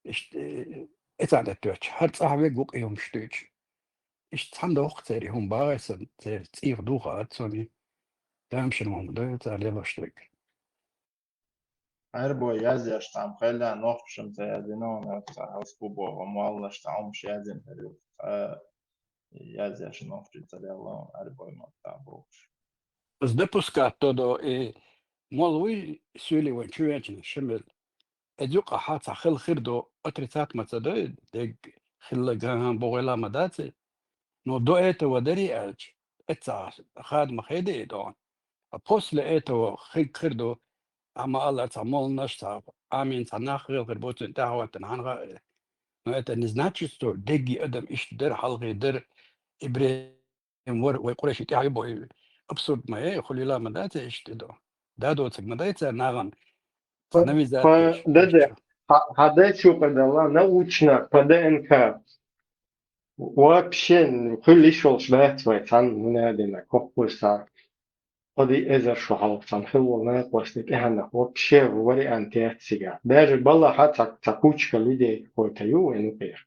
Иштта, э, эцан тӀе тоьттуш, хӀара цӀахь вегга ву кхин хӀумаш дуьйцуш. Иштта цхьаьна доху церан и хӀума багӀий сан, церан цӀийх духа аццоний. Тамашийна хӀума ду цара лелош дерг. Ӏарбой язъеш цхьамма хилла, нохчашна ца яздина, хӀунда аьлча цхьа хьалха боху, моллаша цхьа хӀумаш яздина хир ю. Цхьа язъеш нохчий ца лелла, Ӏарбой ма-, цхьа бохуш. Ас допускать до, до и молла вуй суьйлий вайн чу веанчунна шимил. Эцу юкъахь цхьа хила хир ду, отрицать ма ца до, дерг хилла ган бохийла ма дац. Но до этого дарий аьлча, эццахь хада ма хеде и догӀу. А после этого хи-, хир ду, амма аллара цхьа молланаш, цхьа амин, цхьа нах хила хир бу цуьнан тӀаьхьа хӀоттина хьан хаьа. Но это не значит, что дегги адам иштта дара, хьалхе дара, Ибрахим вара, вай Къурайши тӀаьхьа ю боху. Абсурд ма яй, хуьлийла ма дац иштта и до. Да доцург ма дай цара нахана. Цхьа навязать деш, ДД, иштта. Хьа-, хьан дай чу кхидала, научно, по Д Н К. Вообще, хуьлуш йолуш дац вай цхьанна, хӀунда аьлла кхоккхуш цхьа кхо-диъ эзар шо хьалха цхьана хилла волу накъостий тӀаьхьенах вообще вариант яц цигахь. Даже балахь цхьа, цхьа кучка людей какой-то ю вайн юкъера.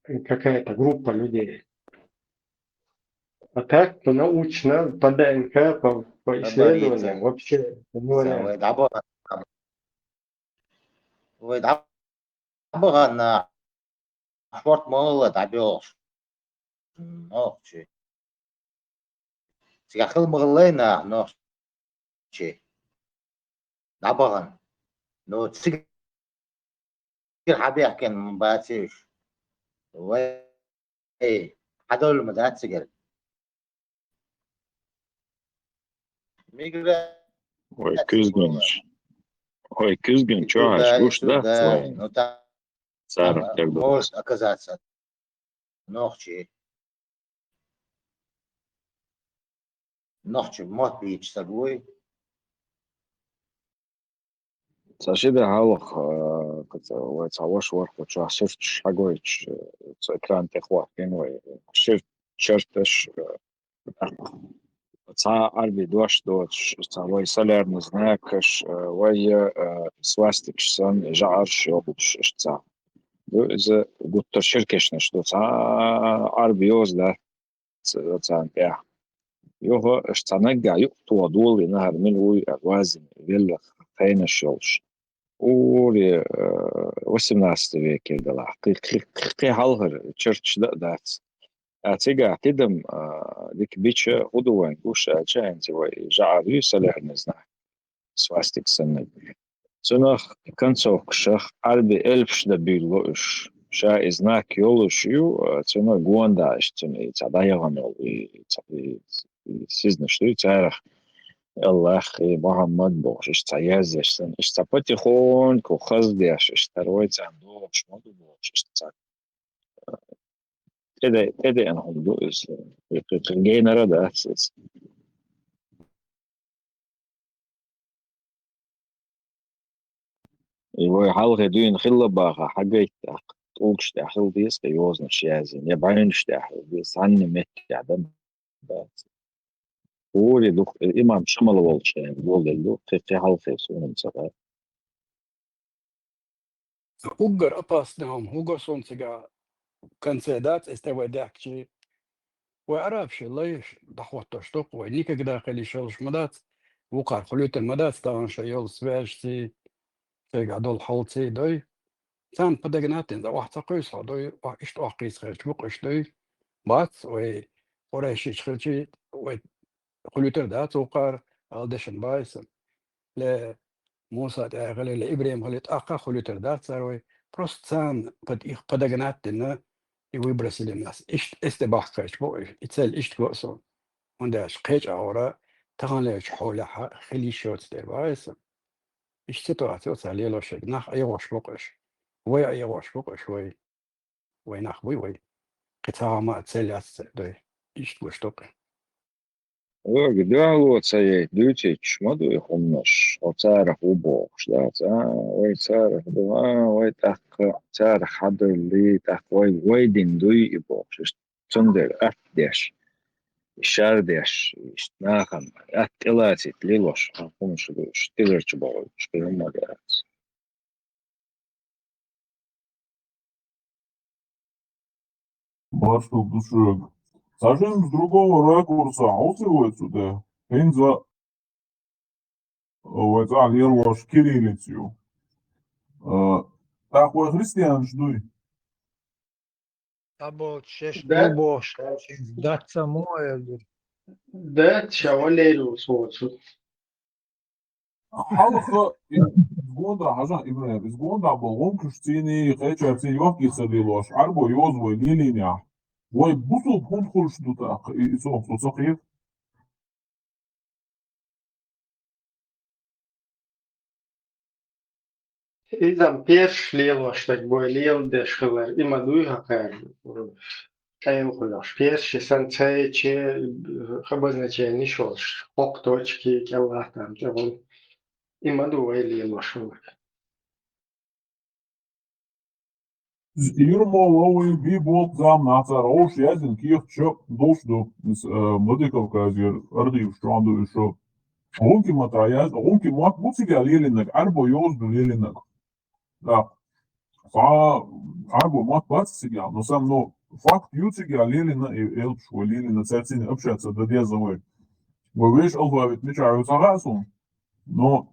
Какая-то группа людей. А так, по научно, по Д Н К, по, по исследованиям, вообще, это не вариант. Вай дӀабаха-, вай дӀабахана шорта ма хилла дӀабоьлхуш нохчий. Цигахь хила ма хиллий нах нохчий. ДӀабахана. Ну, цигара хьабехкина ма баций уьш. Вай, хьадовла ма дац цигара. Мигра-, Вай куьзганаш. Вай куьзган чохь гуш дац вайн. Ну, та-, цара там, может оказаться. Нохчий. Нохчий мотт бийцича стаг вуй. Цхьа ши де хьалха, а, кхы цхьа вай цхьа ваша вар кху чохь суьрташ хьагойтуш, а, цу экран тӀе хӀоттийна вай. Шир-, ширташ, а, цхьа Ӏарбий дош доцуш, цхьа вай солярный знакаш, а, вай, а, свастикаш санна, жӀараш йолуш, иштта цхьа. Ду иза гуттар ширкешнаш ду, цхьа Ӏарбий йоза дац царна тӀехь. Юха аша цхьа наггахь юкъа тоха долийна хӀара мила вуй аьлла, вазина велларх хенаш йолуш. Ури, э, восемнадцатый векера делахь. Кхин, кхин, кхин хьалхара черташ дан а дац. Ткъа цигахь тидам, а, дика бича хӀун ду вайн гуш аьлча, хӀинца вай жӀар ю солярный знак, свастик санна. Цунах концовкашах Ӏарби элпаш дан буьйлало уьш. Ша и знак йолуш ю, а, цунах гонда иштта цунна и цхьа дӀаяхана йолу, и цхьа, и, и сизнаш ду, и царах Аллах и Мухьаммад бохуш, иштта цхьа язъеш санна, иштта цхьа потихоньку хаздеш, иштта хӀара вай царна догӀуш ма ду бохуш, иштта цхьа тӀеде-, тӀедеана хӀума ду иза. И кхин, кхин генара дац иза. И вай хьалхе дуьйна хилла баха хьагайта тӀаккха, тӀулгаш тӀехь хила деза, кхин йозанаш язйина, я бӀаьвнаш тӀехь хила деза, цхьанна меттехь дан бац. Ури дукха, имам Шамал волчу хенахь болделла ду, кхин, кхин хьалхе суна ца хаьа. Уггар опасный хӀума, хӀугар суна цигахь конце дац, эс тӀе вай даьхкичи. Вай арабаши лайш дӀахӀоттош ду-кх, вай никогда хила йиш йолуш ма дац, вукхара хуьлуьйтур ма дац, тахана шайн йолу связьций, шайгахь долу хьалций дой. Царна подогнать дина, охьа ца кхуьйсу хьо дой, охьа иштта охьакхийса хилча бу-кх уьш дой. Бац, вай къурайшича хилчи, вай хуьлуьйтур дац вукхара, ала дешан баьйса. Ле, Муса тӀе а хили, ле, ИбрахӀим хили, тӀаккха а хуьлуьйтур дац цара вай. Просто царна под-, их подогнать дина, и выбросили нас. Иштта эс тӀе бахкийча бу, и цель иштта го а суна. ХӀунда аьлча кхечу агӀора таханлерчу хьолехь хила йиш йоцу тӀе баьйса. Иштта ситуаци оцара лелош ерг. Нах Ӏехош бу-кх уьш. Вай Ӏехош бу-кх уьш, вай. Вай нах буй вай. Кхин цхьа хӀума а ца лаьцна ца дой. Иштта гуш ду-кх. Вага дуьхьало ца яйта дуьйцуьйтуш ма ду и хӀуманаш, хьо царах ву бохуш дац, а, вай царах ду, а, вай тӀаккха царах хьадалли, тӀаккха вай, вай дин дуй и бохуш. Иштта цундела атта деш, и шар деш, иштта нахана атта тӀелацийта лелош, хӀуманаш ду уьш, тиларчу бохуьйтуш, кхин хӀумма дац. Маршал ду шуьга. Сажен с другого ракурса хьовсий вай цу тӀе? ХӀинца вай цӀахь лелош кириллица ю. А, тӀаккха вай христианаш дуй? Або, шеш Дац. Бу бохуш, дац ца мо эр ду. Дац, ша валерус воцу. Хьалха, иза гонда, хьажа, ИбрахӀим, иза гонда бо гӀумкаш цийний, кхечар ций йохкий ца лелош, Ӏарбо йоза вай лелийнехь. Вай бусулба хӀунда хуьлуш ду тӀаккха, и, и цо, цо ца кхета? Иза-м персаш лелош дерг бой леладеш хилар, и ма дуй хӀокхара къайла хуьлуш. Персаш санна цхьаьччи обозначенеш йолуш, хӀокху точки кӀел латтам тӀе гӀуна. И ма ду вай лелош хилар. Юрмалов и Биболт заманахь цара хьовш яздина кехаташ долуш ду, иза, э, Владикавказера архиваш чохь ду иза шо. ГӀунки матта яз-, гӀунки мотт бу цигахь лелийнарг, Ӏарбо йоза ду лелийнарг. Да. Цхьа Ӏарбо мотт бац цигахь, но сам, но факт ю цигахь лелийна и элпаш вай лелийна, цаьрца общаться дан деза вай. Вай вешан алфавит мичахь ю ца хаьа суна, но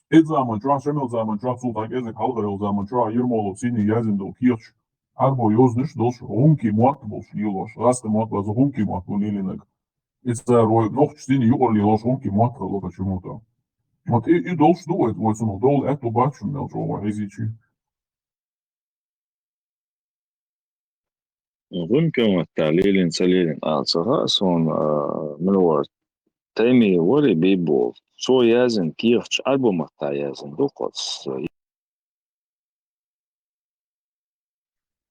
Эд заман чохь, Шамил заман чохь, цул тӀаьхьа кӀезиг хьалхара йолу заман чохь Ермолов цийний яздина долу кехаташ Ӏарбо йозанаш долуш, гӀунки мотт болуш лелош, гӀазкхи мотт база гӀунки мотт бу лелийнарг. Иза цара вай нохчаш цийний юкъара лелош гӀунки мотт хилла почему-то. Вот и, и долуш ду вай, вай цунах довла аьтто бац шуна мел чӀогӀа хьийзийчи. ГӀунки матта лелийна, ца лелийна ала ца хаьа суна, а, мила вара Тайми вара и Биболт. Цо яздина кехаташ Ӏарбо матта яздина ду-кх оцу.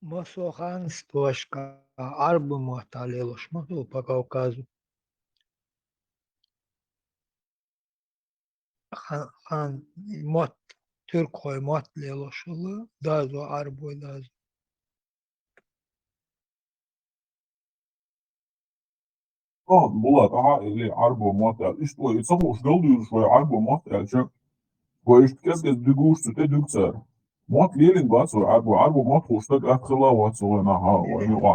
Массо ханна стошка Ӏарбо матта лелош ма ду по Кавказу. Хан, хан, мотт, тюркхой мотт лелош хилла, дазо, Ӏарбой дазо. О, Булат, ага, или Ӏарбо мотт аьлла. Иштта вай, и ца хууш галдуьйлуш вай Ӏарбо мотт аьлча, вай иштта кӀезиг-кӀезиг дуьгуш цу тӀе дуьгу цара. Мотт лелийна бац вай Ӏарбо, Ӏарбо мотт хууш стаг атта хилла вац вай наха, вай юкъа.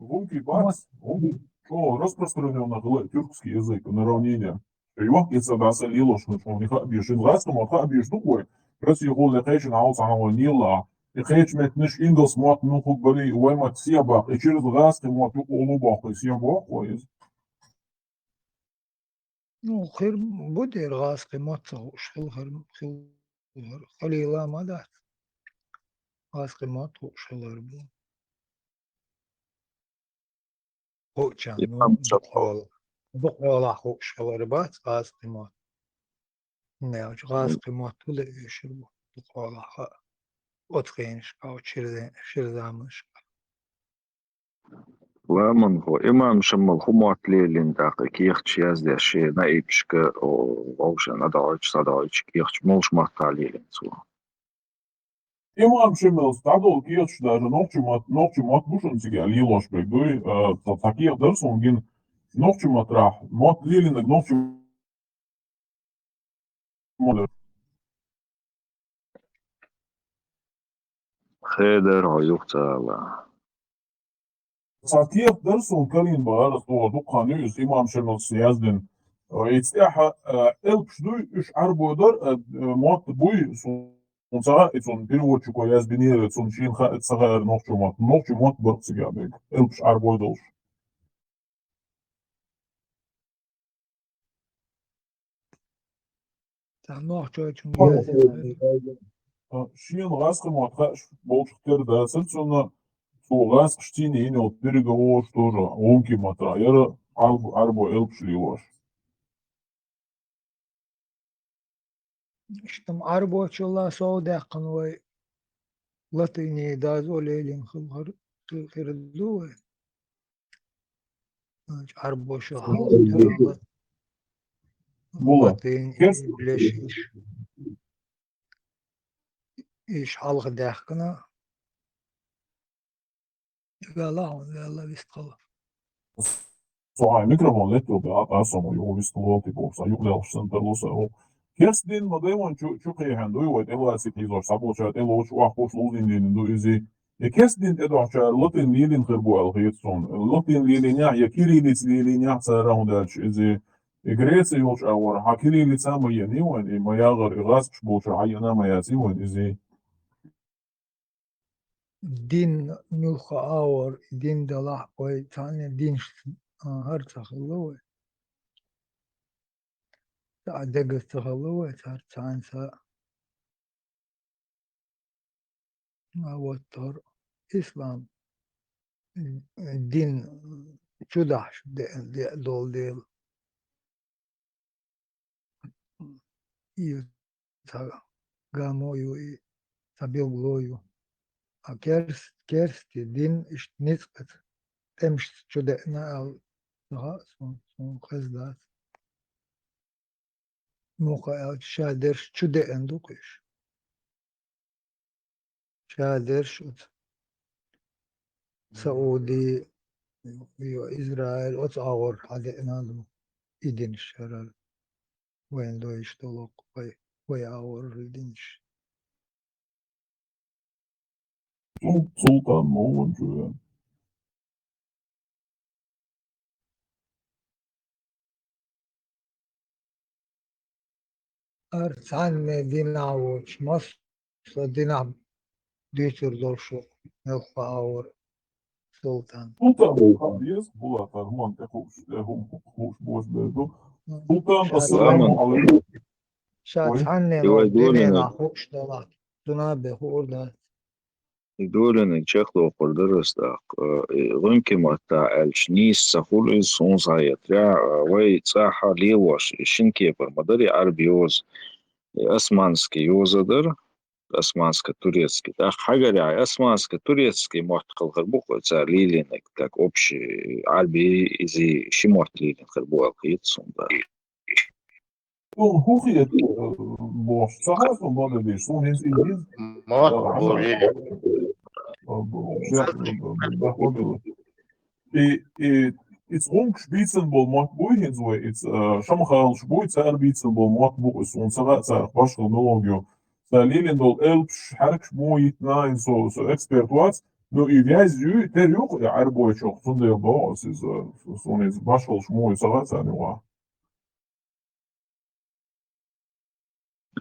ГӀунки бац, гӀунки чӀогӀа распространённый хилла тюркский язык на равнине. Йохк и ца даса лелош хӀума, хӀума хаабеш, шин гӀазкхи мотт хаабеш ду вай. Россехула кхечун хьал цхьана вай нела. И кхечу меттанаш ингалс мотт муьлхуг бали, вай мотт сехьа баккха, и чуьра гӀазкхи мотт юкъа уллу боккху, сехьа боккху вай иза. Ну, хир бу дера гӀазкхи мотт ца хууш, хила хир, хила хир, халийла ма дац. ГӀазкхи мотт хууш хилар бу. Хуучан, ну, Имам Шафиъи. Дукхола-, дукхолахь хууш хилар бац гӀазкхи мотт. Нелча гӀазкхи мотт хила эшар бу. Дукхолахь хаьа. Оцу хенашкахь, ширзе-, ширзаманашкахь. Ламан хӀу, имам Шамал хӀу мотт лелийна тӀаккха кехаташ яздеш шен наибашка, о, вовшан а дӀадоуьйтуш, схьадоуьйтуш кехаташ молуш маттахь лелийна цо? Имам Шамалс дӀадолу кехаташ даже нохчи мотт, нохчи мотт бу шуна цига лелош берг дуй, а, цхьа, цхьа кехат дара суна гина нохчи маттахь, мотт лелийнарг нохчи мотт. Хедар хьо юха ца ала. Цхьа кехат дара суна карийна бахара, со дукха хан ю иза имам Шамалс яздина. Э, иза тӀехь, э, элпаш дуй, уьш Ӏарбой дара, э, мотт буй, суна ца хаьа, и цунна переводчико язбинера, цунна шена хаьа, ца хаьара нохчо мотт. Нохчо мотт бара цига берг, элпаш Ӏарбой долуш. Цхьа нохчочун О, яздина. А, шена гӀазкхи мотт хаьаш болчух тера дацара цунна, цо гӀазкхашций йина йолу переговораш тоже гӀунки маттахь яра, Ӏарб-, Ӏарбой элпаш лелош. Иштта Ӏарбочул а сов даьккхина вай латыни дазо лелийна хилла хир, хир ду вай. Ӏарбоша хьалха тера лат-, Була. латыни Кес- иблеш иш. Иш хьалха даьккхина. Вела хьуна, вела вистхила. Со хьайн микрофон летто бе, а, а, со ма юха вистхила, типа, са юкъа лелаш сан тарло са, о. Керст дин ма дай ван чу, чу кхехьан дуй, вай тӀелаци хьийзош, сабоча тӀелоч, вахкуш лузин дин ду изи. И керст дин тӀедохчара латин лилин хир бу аьлла хета суна. Латин лилинехь я кириллица лилинехь цара хӀун даьлча изи. И Греция йолчу агӀор, хьан кириллица ма йений вайн, и ма ягӀар, и гӀазкхаш болчу хьан йина ма яций вайн изи. Дин муьлхха агӀор, и дин далахь, вай цхьаьна динаш, а, хӀара ца хилла вай. Цхьа а дегаза ца хилла вай, цхьа, цхьаьна ца. А вот хӀара ислам, м, дин чудахьаш де-, де-, долу дела. И цхьа гамо ю, и цхьа билгало ю. А керс-, керсти дин иштта ницкъаца, тӀемашца чу деана аьлла, ца хаьа суна, суна хезна дац. Муха аьлча, ша дерш чу деана ду-кх уьш. Ша дерш оцу Сауди, ю-, ю-, Израиль, оцу агӀор хьадеана ду и динаш хӀара. Вайн дойуш долу вай, вай агӀор динаш. Сул-, султан ма ву вайн чу вен. Ар цхьанне динахь воцуш, масса динахь дуьйцур долуш ву мелхо агӀор султан. Султан, султан, еза, Булат, ар хӀуманна тӀе хууш, тӀе хӀума хууш боза бер ду. Султан, ша ассаламу алейкум. Ша Ой. цхьанне Ой, долу долина. Динехь хууш далахь, цунах бен хуур дац. И долиниг чекхдоккхур дара ас тӀаккха. Э, и гӀуьнкий маттахь аьлча, нийса ца хуьлу иза, суна схьахетарехь, э, вай цӀахь лелош, и шина кепара ма дара и Ӏаьрби йоза. И османский йоза дара, османско-турецкий. ТӀаккха хьагарехь, и османско-турецкий мотт хилхар бу-кх цара лелийнарг, так общий, Ӏаьрби иза ши мотт лелийна хир бу аьлла хета суна дара. Суна хӀу хета, э, бохуш, ца хаьа суна бакъдерг дийцича, суна хӀинца иза дийца. Мотт бу, э, И, и, иза гӀумкаш бийцина болу мотт буй хӀинца вай, иза, э, шамхалаш буй, цара бийцина болу мотт бу иза, суна ца хаьа царах башхалла муьлха ю. Цара лелийна долу элпаш, хьаьркаш муха йитина, иза со, со эксперт вац, но и вязь юй, тера ю-кх и Ӏаьрбойчохь, цундела боху аса иза, суна иза башхалаш муха ю ца хаьа царна юкъахь.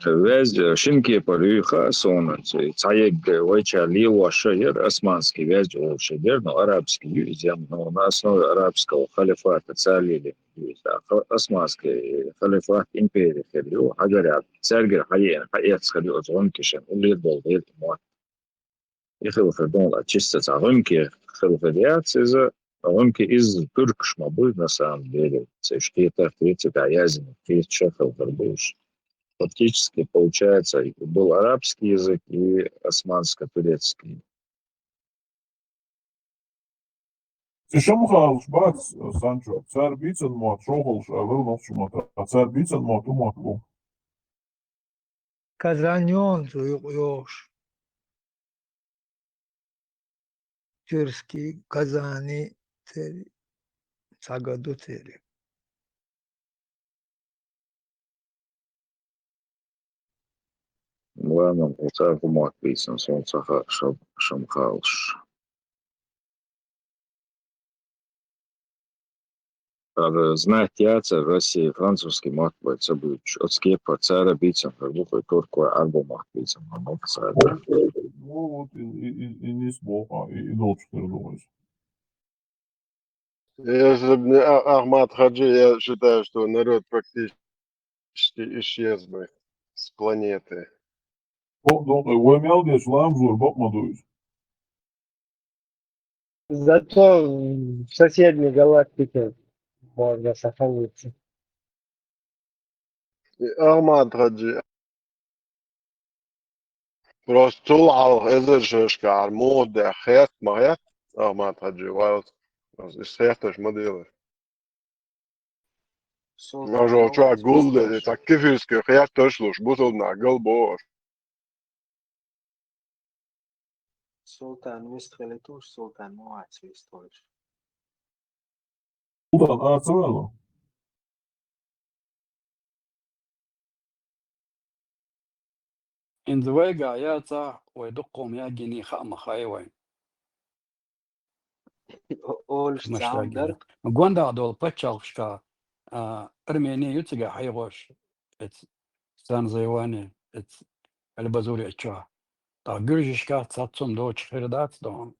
Вязь, э, шина кепара юй хаьа суна, ц-, цхьа ерг вайчара лелош яра, османский вязь олуш яра, но арабский ю иза, но на основе арабского халифата цара лелийна ю иза. Ха-, османский халифат импери хир ю, хьагарехь, цаьргара хьаеана, хьаэцна хир ю оцу гӀумкашна, уллера болу дела мотт. И хилла хир ду, а чисто цхьа гӀумкий хилла хир яц иза, гӀумкий иза туркаш ма бу, на самом деле. Цу уьш кхетар, кхетар, цу тӀехь яздина, кхеташ а хилла хир бу уьш. Фактически, получается, был арабский язык и османско-турецкий. Цу шамхалаш бац, Санчо, цара бийцина мотт, шовхалш а вара нохчийн мотт, а цара бийцина мотт хӀу мотт бу? Казанён цу юкъа йогӀуш. Тюркский, Казани, церан, цхьа ган ду церан. Ладно, оцара хӀу мотт бийцина, суна ца хаьа шам-, шамхалаш. Ара знать яцара России французский мотт вай ца буьйцуш, оцу кепара цара бийцина хир бу, кху туркой, Ӏаьрбойн мотт бийцина хир бу цара. Ну, вот и, и, и, и низ боху, и, и долчух тера ду иза. Если б не А-, Ахмат Хаджи, я считаю, что народ практически исчез бы с планеты. О, ну, вай мел дечу ламазора бакъ ма ду иза. Зато в соседней галактике можно сохраниться. И Ахмат Хаджи. Просто цул хьалха эзар шерашкахь муха даьхна хетта ма хетта, Ахмат Хаджи, вайлс. Иза хетташ ма делара. Султан, Мажо чохь гулдели, так кефирский хетташ луш, бусулба нах галбо. Султан вистхилийтуш, Султан ма вац вистхуьлуш. Султан, ара ца ваьлла? Инза вайгахь яцахь, вай дуккха хӀума ягийний хаа ма хаьа вайн. О-, олуш Маштагина. Цхьа хӀума дара. Гондахь долу пачхьалкхашкахь, а, Армени ю цигахь хьийгӀош, эц Сан Зайване, эц Аль-Базуре чохь. Ткъа гуьржашкахь цхьацца хӀума доцуш хир дац дохуна.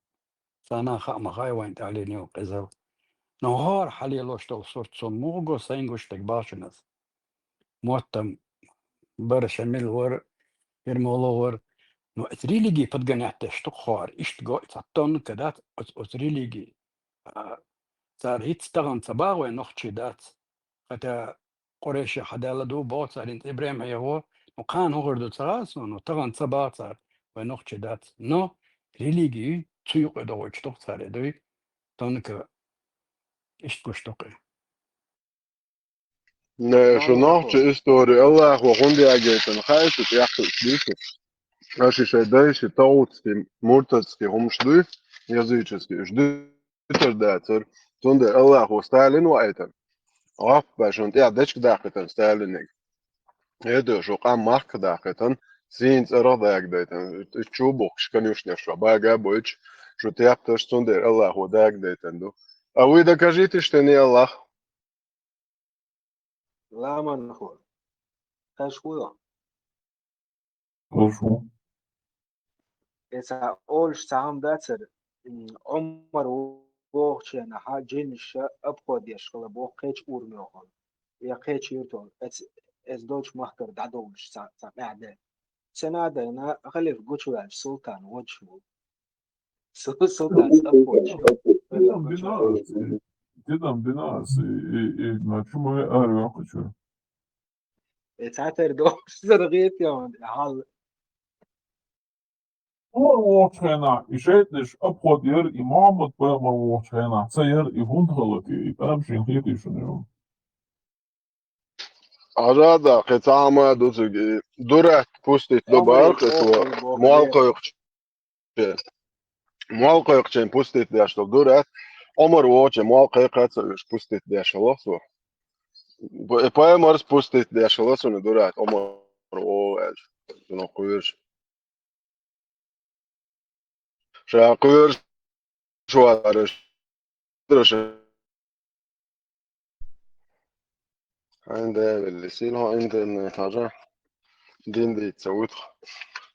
Царна хаа ма хаьа вайн тӀаьхьлийна йолу къизалла. Но хӀора хьалелош долу сурт суна муха го сайн гуш дерг бахчанас. Моттам бара, Шамил вара, Ермоло вара. Но эца религи подгонять деш ду хӀора. Иштта го, цхьа тонна ка дац оц-, оцу религи. А, цара хӀинца тахана ца боху вай нохчий дац. ХӀета Къурайши хьадаьлла ду, боху цара, хӀинца ИбрахӀим хьехо, ну, кхана хӀун хир ду ца хаьа суна, ну, тахана ца боху цара, вай нохчий дац. Но религи цу юкъе догӀуьйтуш ду-кх цара, дуй, тонка иштта гуш ду-кх и. Не, шу нохча истори Аллахо хӀунда ягойтина хаьа шу тӀехь, дуй шу? Аша шайн дайши тагӀутский, муртатский хӀумаш дуй, языческий, уьш дуй. Итар дацара, цундела Аллахо Сталин ваийтар. Гьоппа, шуна тӀехь дечиг даккхийтар Сталиниг. ХӀета шу къам махка даккхийтан, сийна цӀарах дагадайтан. И чу бухкуш конюшнеш шу бага а бойтуш, шу тепташ, цундела Аллахо дагадайтан ду. А вы докажите, что не Аллах. Ламанхо. Хаш вуйо? Хаш ву. Эца олуш цхьа хӀума дацара, м, Ӏумар вохучу хенахь, джинаш обход еш хилла боху кхечу урамехула, я кхечу юьртахула. Эц-, эца долчу махкара дӀадовлуш цхьа, цхьа къаьхьа де. Цуьнан а дайна, халифа гучуваьлча, султан водуш ву. Су-, султан сапочу. Тидам бинас, тидам бинас, и, и, и, на чумай ара вакхачу. Э, цхьатера дохуш сара гӀетта ян, хьал. Ӏумар вохучу хенахь, и шайтӀанаш обход яра, и Мухьаммад пайхамар вохучу хенахь ца яра, и хӀунда хала те, и тӀам шен хетий шуна ю? Хьажа а да, кхин цхьа хӀама а ду цига, и дуьрат пустить ду бара кхин цо, молла кхойкхучу. Молла кхойкхучийн пустить деш долу дуьрат, Ӏумар вогӀучийн молла кхайкха а ца оьшуш пустить деш хилла цо. Б-, пайхамарс пустить деш хилла цунна дуьрат, Ӏумар вогӀу аьлча, цунах кхоьруш. Ша кхоьруш вацара. Хьайн девелли, сил хьо интернет хьажа. Дин дийца вуьту.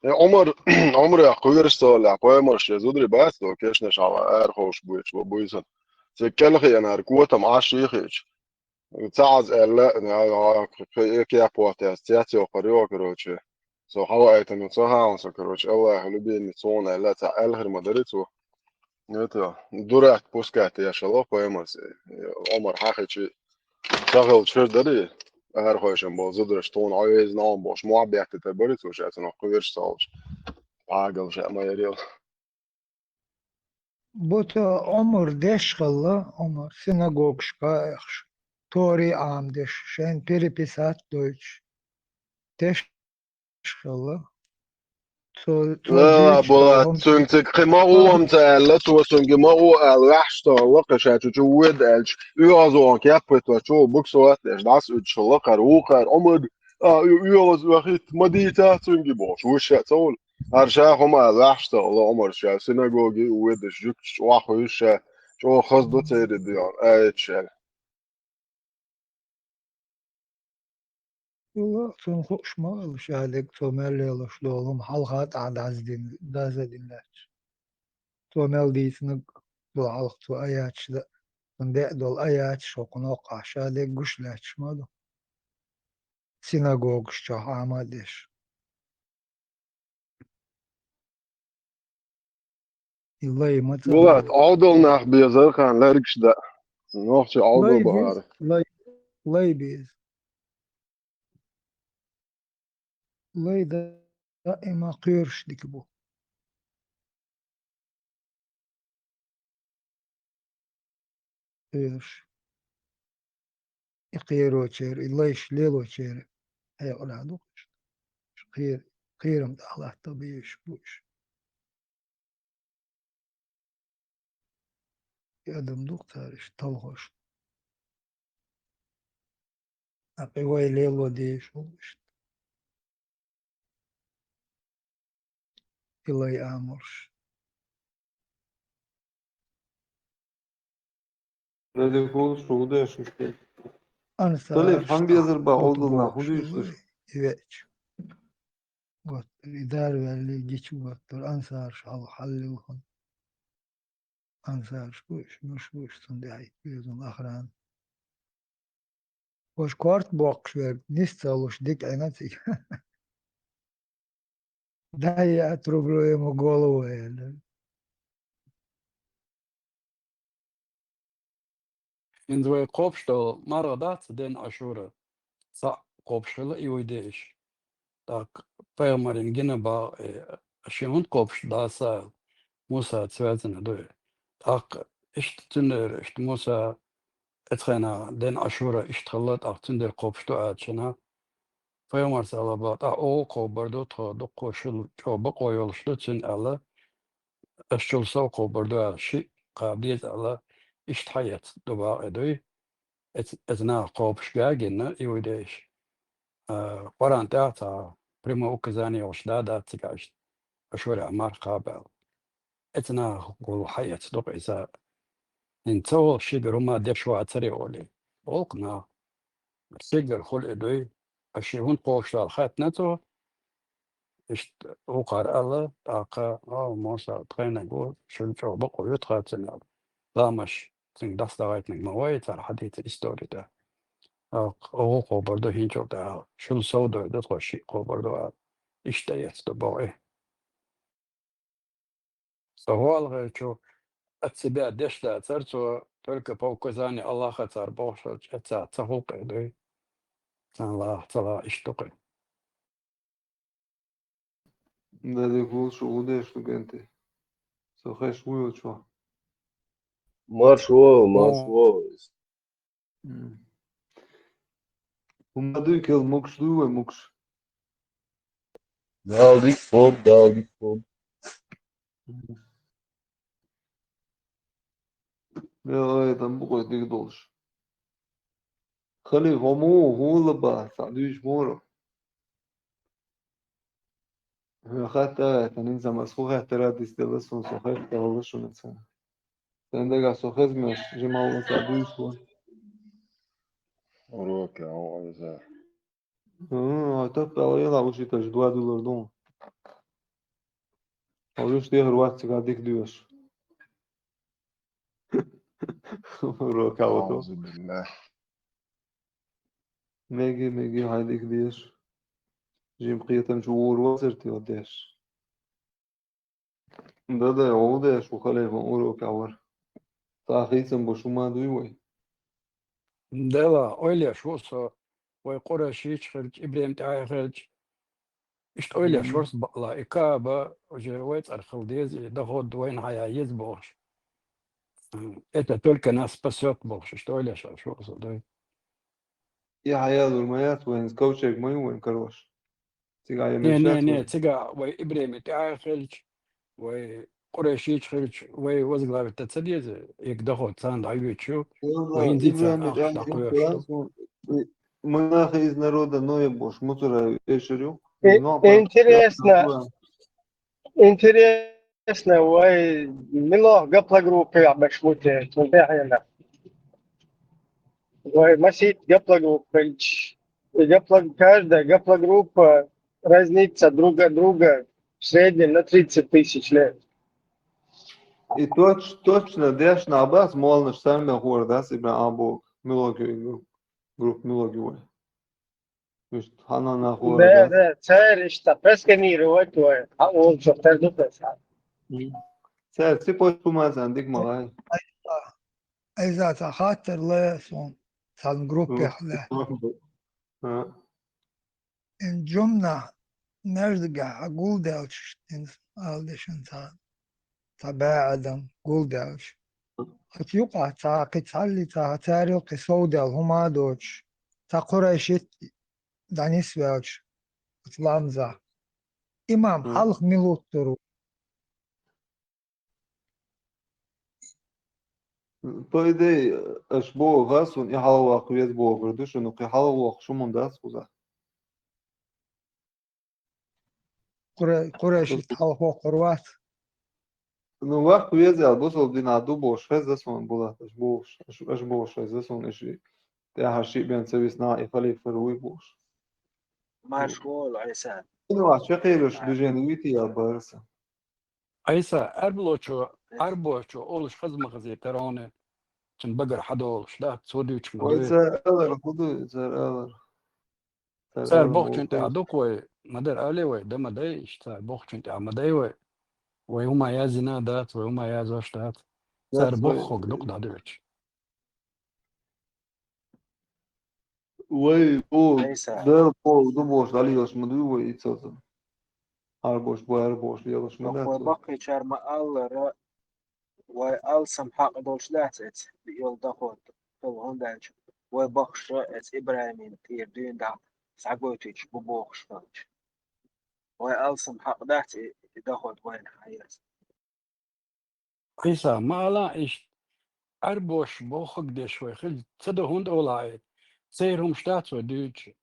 Э, Ӏумар, Ӏумарах кхоьруш ца валахь, пайхамарш шен зударий бац до, кешнаш хьала, араховш буьйцуш бу-, буьйсанна. Цига кӀелхиънара котам Ӏаш йихиъча. Ца Ӏаз аьлла, а, а, а, кхин э кепотта яц, цец йоккхур йо, короче. Со хьаваийтина ца хьаьвна со, короче, Аллахьа любимец суна аьлла, цхьа аьлла хир ма дарий цо. Это, дуьрат пускать деш хилла пайхамарс, Ӏумар хьахичи, ца хилча хир дарий, арахойшна болу зудараш тхуна Ӏан веза ногӀан бохуш, мохь беттийтар барий цо ша цунах кхоьруш ца волуш. Пагал ша ма ярел. Бу цо Ӏумар деш хилла, Ӏумар синагогашка а эхаш, Тори Ӏамадеш, шайн переписать дойтуш, деш хилла. Цо, цо Ла, жуьгташ Була, хӀума цуьнга цига кхин ма гӀо хӀума ца аьлла, цо цуьнга ма гӀо аьлла, ваьхьаш ца хилла, кхин ша чу, чу воьду аьлча, оьгӀазон кеп хӀоьттича, чу буксовать деш, дӀасаоьцуш хилла, кхара вукхара Ӏумар, а, оьгӀаз вахийта ма дийца цуьнга бохуш, вуьш ша ца волу. ХӀара ша хӀума аьлла, ваьхьаш ца хилла, Ӏумар ша синагоге а воьдуш, жуьгташ чу охьахуьйсуш ша, чӀогӀа хаза ду церан дуьхьал, аьлла ша. Ула, цунна хууш ма вара, ша дерг цо мел лелош долу хӀума хьалха тӀехь дӀаздина, дӀазадина лаьтташ. Цо мел дийцинарг, цул хьалха цо аяташ дан, цунна деа долу аяташ хӀокхунна хьокхахь, ша дерг гуш лаьтташ ма ду. Синагогаш чохь Ӏама а деш. И лай ма ца Булат, Ӏовдал нах безара кхана лергаш дан. Нохчий Ӏовдал Лай бахара. Беза, лай, лай беза. Лай да, даима кхоьруш дика бу. Кхоьруш. И кхерочеран, и лайш лелочеран хьекъалехь ду-кх уьш. Кхер-, кхерам тӀехь латта бийш бу уьш. И адам ду-кх цара иштта талхош. ТӀаккха и вай лело дезаш ву иштта. И лай амалш. Дадикулаш хӀун деш иштта? Ансарш, Салих, хьан безар бан Ӏовдал нах хӀун дуьйцуш? И веача. Вот, и дарваьлли гича вот, ансарш хьал-, хьаллил хӀун. Ансарш бу уьш, муш бу уьш, цунна тӀехь и безам охрана. Ваша корта боккхуш верг, нис ца луш, дика Ӏина цига. Да, я отрублю ему голову, аьлла. ХӀинца вай кхобуш долу марха дац ден Ашура? Цхьаъ кхобуш хилла иудейш. ТӀаккха пайхамарна гина боху, э, шен хӀунда кхобуш ду, Дала са аьлла, Муса связанный ду и. ТӀаккха иштта цуьнан, иштта Муса эцхьана ден Ашура иштта хилла, тӀаккха цуьнан кхобуш ду аьлла шена. Пайхамарс аьлла боху, тӀаккха оха кхобур ду, тхо дуккха шуьла чӀогӀа бакъо йолуш ду цуьнан аьлла, ас чул сов кхобур ду аьлла, шиъ кхаба деза аьлла, иштта хьаэцна ду боху и дуй. Эц-, эцу наха кхобуш га а гина, иудейш, а, Къуръан тӀехь а цхьа прямое указание йолуш да дац цигахь иштта, Ашурехь марха кхаба аьлла. Эцу наха гул хьаэцна ду-кх иза. ХӀинца ца волу шигара хӀума деш вацаре олий. Олу-кх наха. Шигара хуьлу и дуй. Ас шен хӀунда кхобуш ду аьлла хаьттина цо. Иштта вукхара аьлла, тӀаккха, а, Муса, тхайниг ву, шуьга чӀогӀа бакъо ю тхан цуьнан аьлла. Ламаш, цуьнга дӀасадахийтинарг ма вай, цара хьадийца истори тӀе. ТӀаккха оха кхобур ду хӀинцул тӀаьхьа, шуьла сов дойр ду тхо, шиъ кхобур ду аьлла. Иштта эцна ду боху и. Со гӀолгӀачу от себя деш дацара цо, только по указанию Аллаха цара бохуш хилча, эццахь ца хуьлу-кх и дуй. Царна лаха ца лаха иштта ду-кх и. Дадикулаш хӀун деш ду, КӀентий? Со хезаш ву йолчохь? Марш ву, марш ву. М. ХӀума дуй, кел мукш дуй вай, мукш? Дала дика хӀама, Дала дика хӀама. Ай, там букъой дика долуш. Халифа, хӀума ву, хӀула бац, схьа дуьйцуш мура. Хьан хатта а, тан инзам ас хӀу хаттара дисделла суна, со хаттаралла шуна ца. Сан дагахь со хезмеш жималла ца дуьйцу. Уроке, о, иза. Хм, а таппала ела учитель два доллар ду. А уьш дехар вац цигахь дика доьшу. Уроке, а вот. Аузу билла. Меги, меги, хьайн дика деш. Жим кхетам чу вур вацар те деш. Да, да, ву деш, ву хале ван уроке вар. Ца хийцам бу шу ма дуй вай. Дела, ойла еш ву со, вай Къурайшича хилча, ИбрахӀим тӀехь хилча. Иштта ойла еш Мгм. вар со бакъла, и Каба, уже вай цӀарах хила деза, и доход вайна хьая еза бохуш. М, это только нас спасёт бохуш, иштта ойла еш вар со, да. И хьаялур ма яц вайн, ковчег ма ю вайн карош. Цигахь Не, не, не, цигахь вай ИбрахӀим тӀехь хилча, вай Къурайшича хилча, вай возглавить ца деза, и доход царна дӀайоьцуш ю, вай хӀинца а ИбрахӀим тӀехь дӀакхоьхьуш ду. Монахи из народа Ноя бохуш, муцара эшар ю. И-, интересно, интересно, вай мила гапла группа беш бу те, цунна тӀехь а. Вай масийтта гапла группа хилча, и гапла, каждая гапла группа разница друг от друга в среднем на тридцать тысяч лет. И точ-, точно дешна бац, молнаш сарме хор дац, и бен а бу, милоги, групп милоги вай. Мишт ханана хор Да, дац. Да, цаьрга иштта просканировать вай, а он что, тардукас. Мгм. Цаьрга цепочку мазан дик ма гӀай. Айза, ца хаттар ле сон, сан группе Мгм. хьале. А. Ин жумна наждагахь гулделчаш, ин алдешан ца, ца баьӀадан гулделчаш. Хача юкъа ца кхин цхьалли ца царил кхин совдел хӀума доцуш, ца Къурайшит дӀанисвелчаш, ламза. Имам Мгм. хьалха мила вуттур ву? По идее, аш боху, ха, сун и хьалаваккха веза бохур ду шуна, кхин хьалавоккхуш хӀумма дац кхуза. Къура-, Къурайшит хьалавоккхур вац? Ну, ваккха веза аьлла, бусалба динахь ду бохуш хеза суна, Булат, аш бохуш, аш, аш бохуш хеза суна, иш тӀаьхьа шиъ бен ца висна, и халифа вуй бохуш. Марш волу, Айса. Ну, а чекхйолуш движение вити аьлла бара сан. Айса, Ӏарбочо, Ӏарбочо олуш хаза ма хазий тароне, цуьнан багара хьадолуш, да, цо дуьйцуш ма Вай дуй. Цара алар, хӀу ду, цара алар? Цара Цара алар бохучун тӀехь вохуш. Ду-кх вай, ма дара алий вай, дан ма дай, иштта цара бохучун тӀехь ма дай вай. Вай хӀума яздина дац, вай хӀума яздеш дац. Цара Дац вай. Боху хӀума ду-кх дӀадоьдуш. Вай, о, Айса. Дала боху ду бохуш, дӀалелаш ма дуй вай и цо. Ӏарбош бу, Ӏарбош лелаш ма дац вай. Баккхийчара ма-аллара, вай алсам хьакъ долуш дац эца йолу доход, хӀунда аьлча вай бахша эца ИбрахӀиман тӀера дуьйна дӀа схьагойтуьйтуш бу бохуш хилча. Вай алсам хьакъ дац и, и доход вайна хьаэца. Ӏийса, ма ала иштта, Ӏарбош бохург деш вай хила ца до, хӀунда олахь и? Церан хӀумаш дац вай дуьйцуш.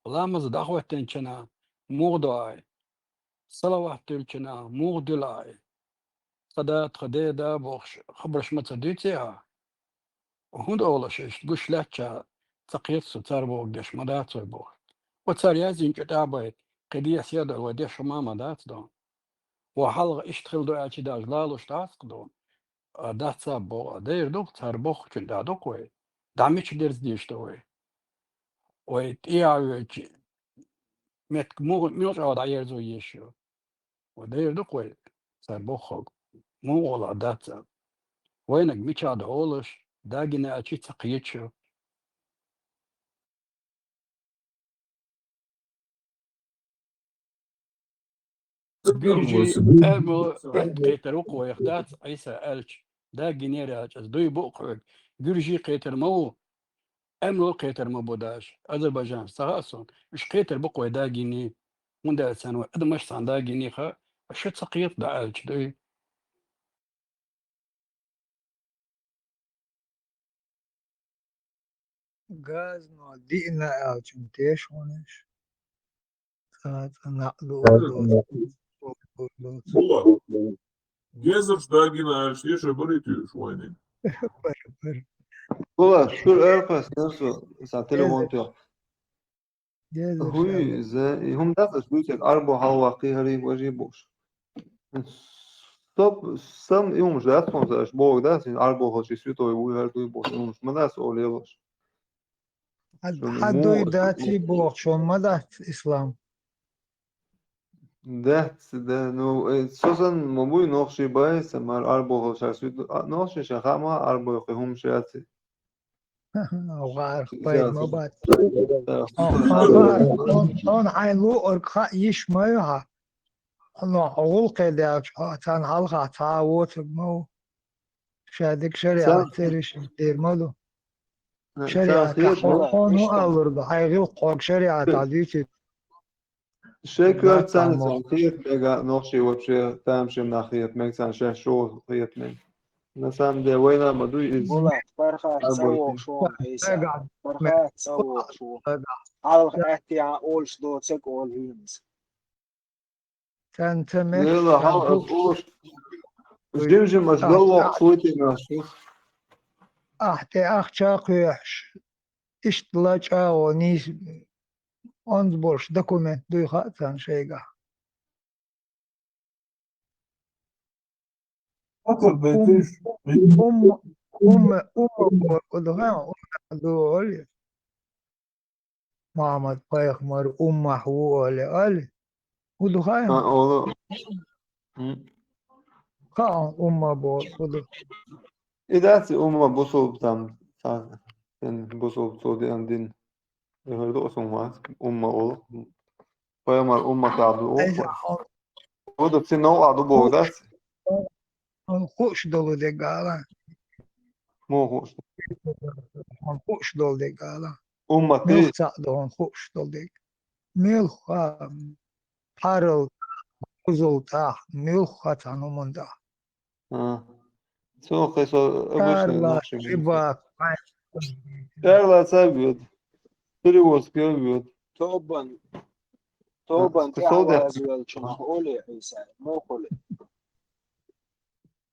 Ламаз дӀахӀоьттинчунна муха до ахь? Салават дуьллучунна муха дуьллу ахь? Тхан да, тхан ден да бохуш, хабарш ма ца дуьйций ахь? ХӀунда олуш иштта гуш лаьттача ца кхета со, цара бохург деш ма дац вай боху. Ва цара яздина чӀу тӀехь бай, кхин дехьа седа вай деш хӀума ма дац до. Ва хьалха иштта хила до аьлча даже лалуш дац-кх до. А дац а боху, а дера ду-кх, цара бохучун тӀехь ду-кх вай. ДӀа мича дерза дезаш ду вай? Вай тӀехьа а воьдучу меттиг муха, мила чӀогӀа дӀаерзо езаш ю? Ва дера ду-кх вай, цара бохург. Муха олахь дац а. Вайнаг мичахь ду олуш, дагина аьлча ца кхеташ ю. Гуьржий, Ӏаьрбо кхетар ву-кх вайх, дац, Ӏийса аьлча, да гинера аьлча, аса дуй бу-кх хьоьга. Гуьржий кхетар ма ву. Амма кхетар ма бу даш, Азербайджан, сага сон, уж кхетар бу кхой дагини, хӀунда аьлча вай адамаш цхьан дагини ха, аша ца кхета да аьлча дуй. Газно диъна аьлча теш хьунаш. Цаца нахь ду. Була. Гезарш дагина аьлча, теш а бари туьйш вайни. Бар, бар. Була, шур эрхас нерсо, са телефон тё. Гезарш. ХӀуй, зе, и хӀума дац, аш дуьйцург, арбо хьалваккхий хӀарий важий буш. Стоп, сам и хӀумаш дац, хӀунца аш боху дац, и арбо хьалчи святой вуй хӀара дуй боху, и хӀумаш ма дац, оле лаш. Хьад-, Шуна хьад дуй муха даций боху, шуна ма дац, Ислам? Дац, да, ну, э, со санна ма буй, нохчий бай, са мара арбо хьалчи святой, а, нохчий ша хама арбо кхы хӀумаш яций. ГӀарх пайда ма бац. Ха, ха, ха, хон, хон хьайн луъург хаа йиш ма ю хьа. Хьо гӀуллакхе даьлча, хьо царна хьалха цхьа а воцург ма ву. Ша дика шариӀат Цан- цервиш дер ма ду. Цан ШариӀат хьехо хьо-, хьо ну аллург, хьайн гӀуллакх хьога шариӀат хьа дуьйцуьйту. Шайн коьрта царна царна хета мега, нохчий вообще тамашийна нах хета мега, царна шаьш шо хета мега. На самом деле, вайна ма дуй иза. Булат, паргӀат ца воху шуна, Ӏийса. ПаргӀат ца воху шуна. Хьалха аьттехьа олуш доцург олу хӀинца. Царна ца мегаш, Лела, царна хьал хӀу-, ас олуш. Жим-жим ас ахь, гал воккхуш ахь, вуй те мел шу. Ахь тӀе ахча кхоьхьуш. Иштта ла чӀагӀо нийса онда болуш документ дуй хаьа царна шайгахь. Ум-, умма, умма, умма бохург ду хьан, умма ду олий? Мухьаммад пайхамар уммахь ву олий, олий? ХӀун ду хаьа? А, олу. М. Хаьа, умма бохург хӀун ду? И дац умма бусулба там, цхьа, эн бусулба цо деана дин. Эхар ду ас умма, умма олу. Пайхамар умматахь ду олу. Айса, хьо-, Ву ду ци новкъа ду боху дац? Хьуна хууш долу дерг ала. Муха хууш? Хьуна хууш долу дерг ала. Уммати? Муьлха цхьаъ ду хьуна хууш долу дерг? Муьлха, пхьарал, кхузал тӀехь, муьлха цхьана хӀуманна тӀехь? А. Цо кхин со обычный Карла, нохчий рыбак, вайн. Карла ца воьду. Перевозка йо воьду. Тобан, тобан тӀехь вазвеллачунах олий Ӏийса, мохули.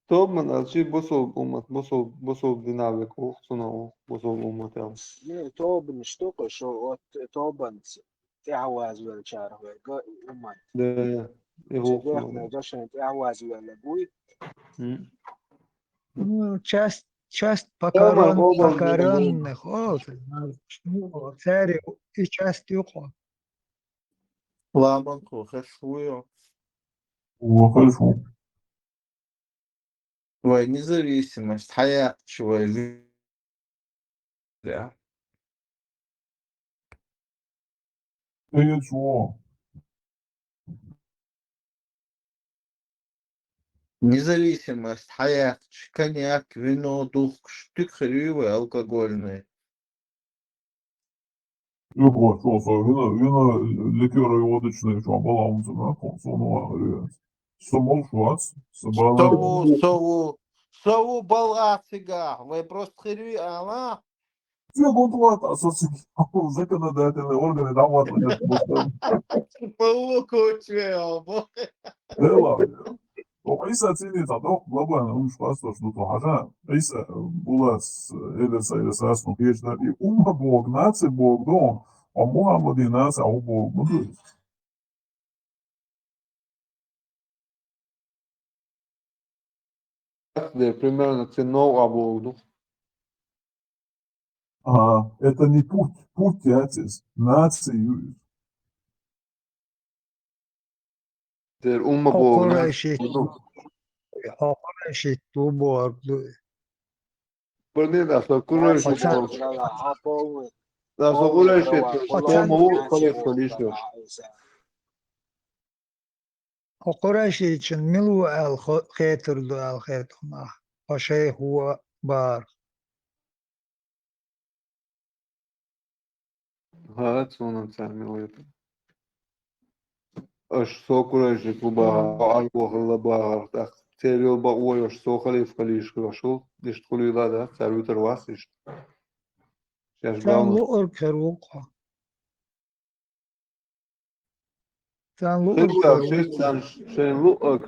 Тобан аьлчи бусулба уммат, бусулба, бусулба динан век ву, цунах ву, бусулба уммат аьлла. Не, тобанаш ду-кх шо, вот тобанца тӀехь вазвеллачарах вай га уммат. Да, и гӀуллакх ду. Дехне гашен тӀехь вазвелла буй. М. Ну, часть, часть покорён-, покорённых, о, цари и часть ю-кх. Ламан кху хеш вуй. Ву хеш ву. Вай независимость хьаяьккхича вай ви-, да. Хеш ву. Независимость хьаяьккхича, коньяк, вино духкуш, туька хир юй вай алкогольный? Юха, чо со вино, вино, ликёры водочные, чо бала ум ца мя, кхо, со ну ахир юй. Со молуш вац, со бала. Со ву, со ву, со ву балгӀа цигахь, вай просто хир юй ала? Цо гуттар а со цига законодательный органы дӀахӀотта. Ма ву кочве, алба. Дела. О, Ӏийса цӀийне цхьа доккха глобальный хӀуманаш къастош ду тхо хьажа. Ӏийса, Булас, Элиса, Элисас, ну, кхеча дар. И умма боху, наци боху ду, а Мухьаммади наци а хӀу боху ма ду. Примерно ци новкъа боху ду. А, это не путь, путь яц иза, наци ю иза. Дер умма боху, наци ю. Хьо къурайшит ву бохург ду. Барни да, со къурайшит ву. Да, со къурайшит ву. Со ма ву, къурайшит ву. Хьо къурайшичун мила ву аьлла хо-, хетар ду аьлла хета хьуна ахь, хьо шайх ву бахарх. ХӀаъ, цунах цара мила вайтар. Аша со курайши клубагӀа, Ӏарбо хилла багӀар, тӀаккха церан йола бакъо йош, со халифа хила йиш хилла шул, иштта хуьлийла дац, цара вуьтур вац иштта. Шаьш Царна бавна. Луъург хир ву-кх хьо. Царна луъург Хир хир ву. Ши царна шайна луъург,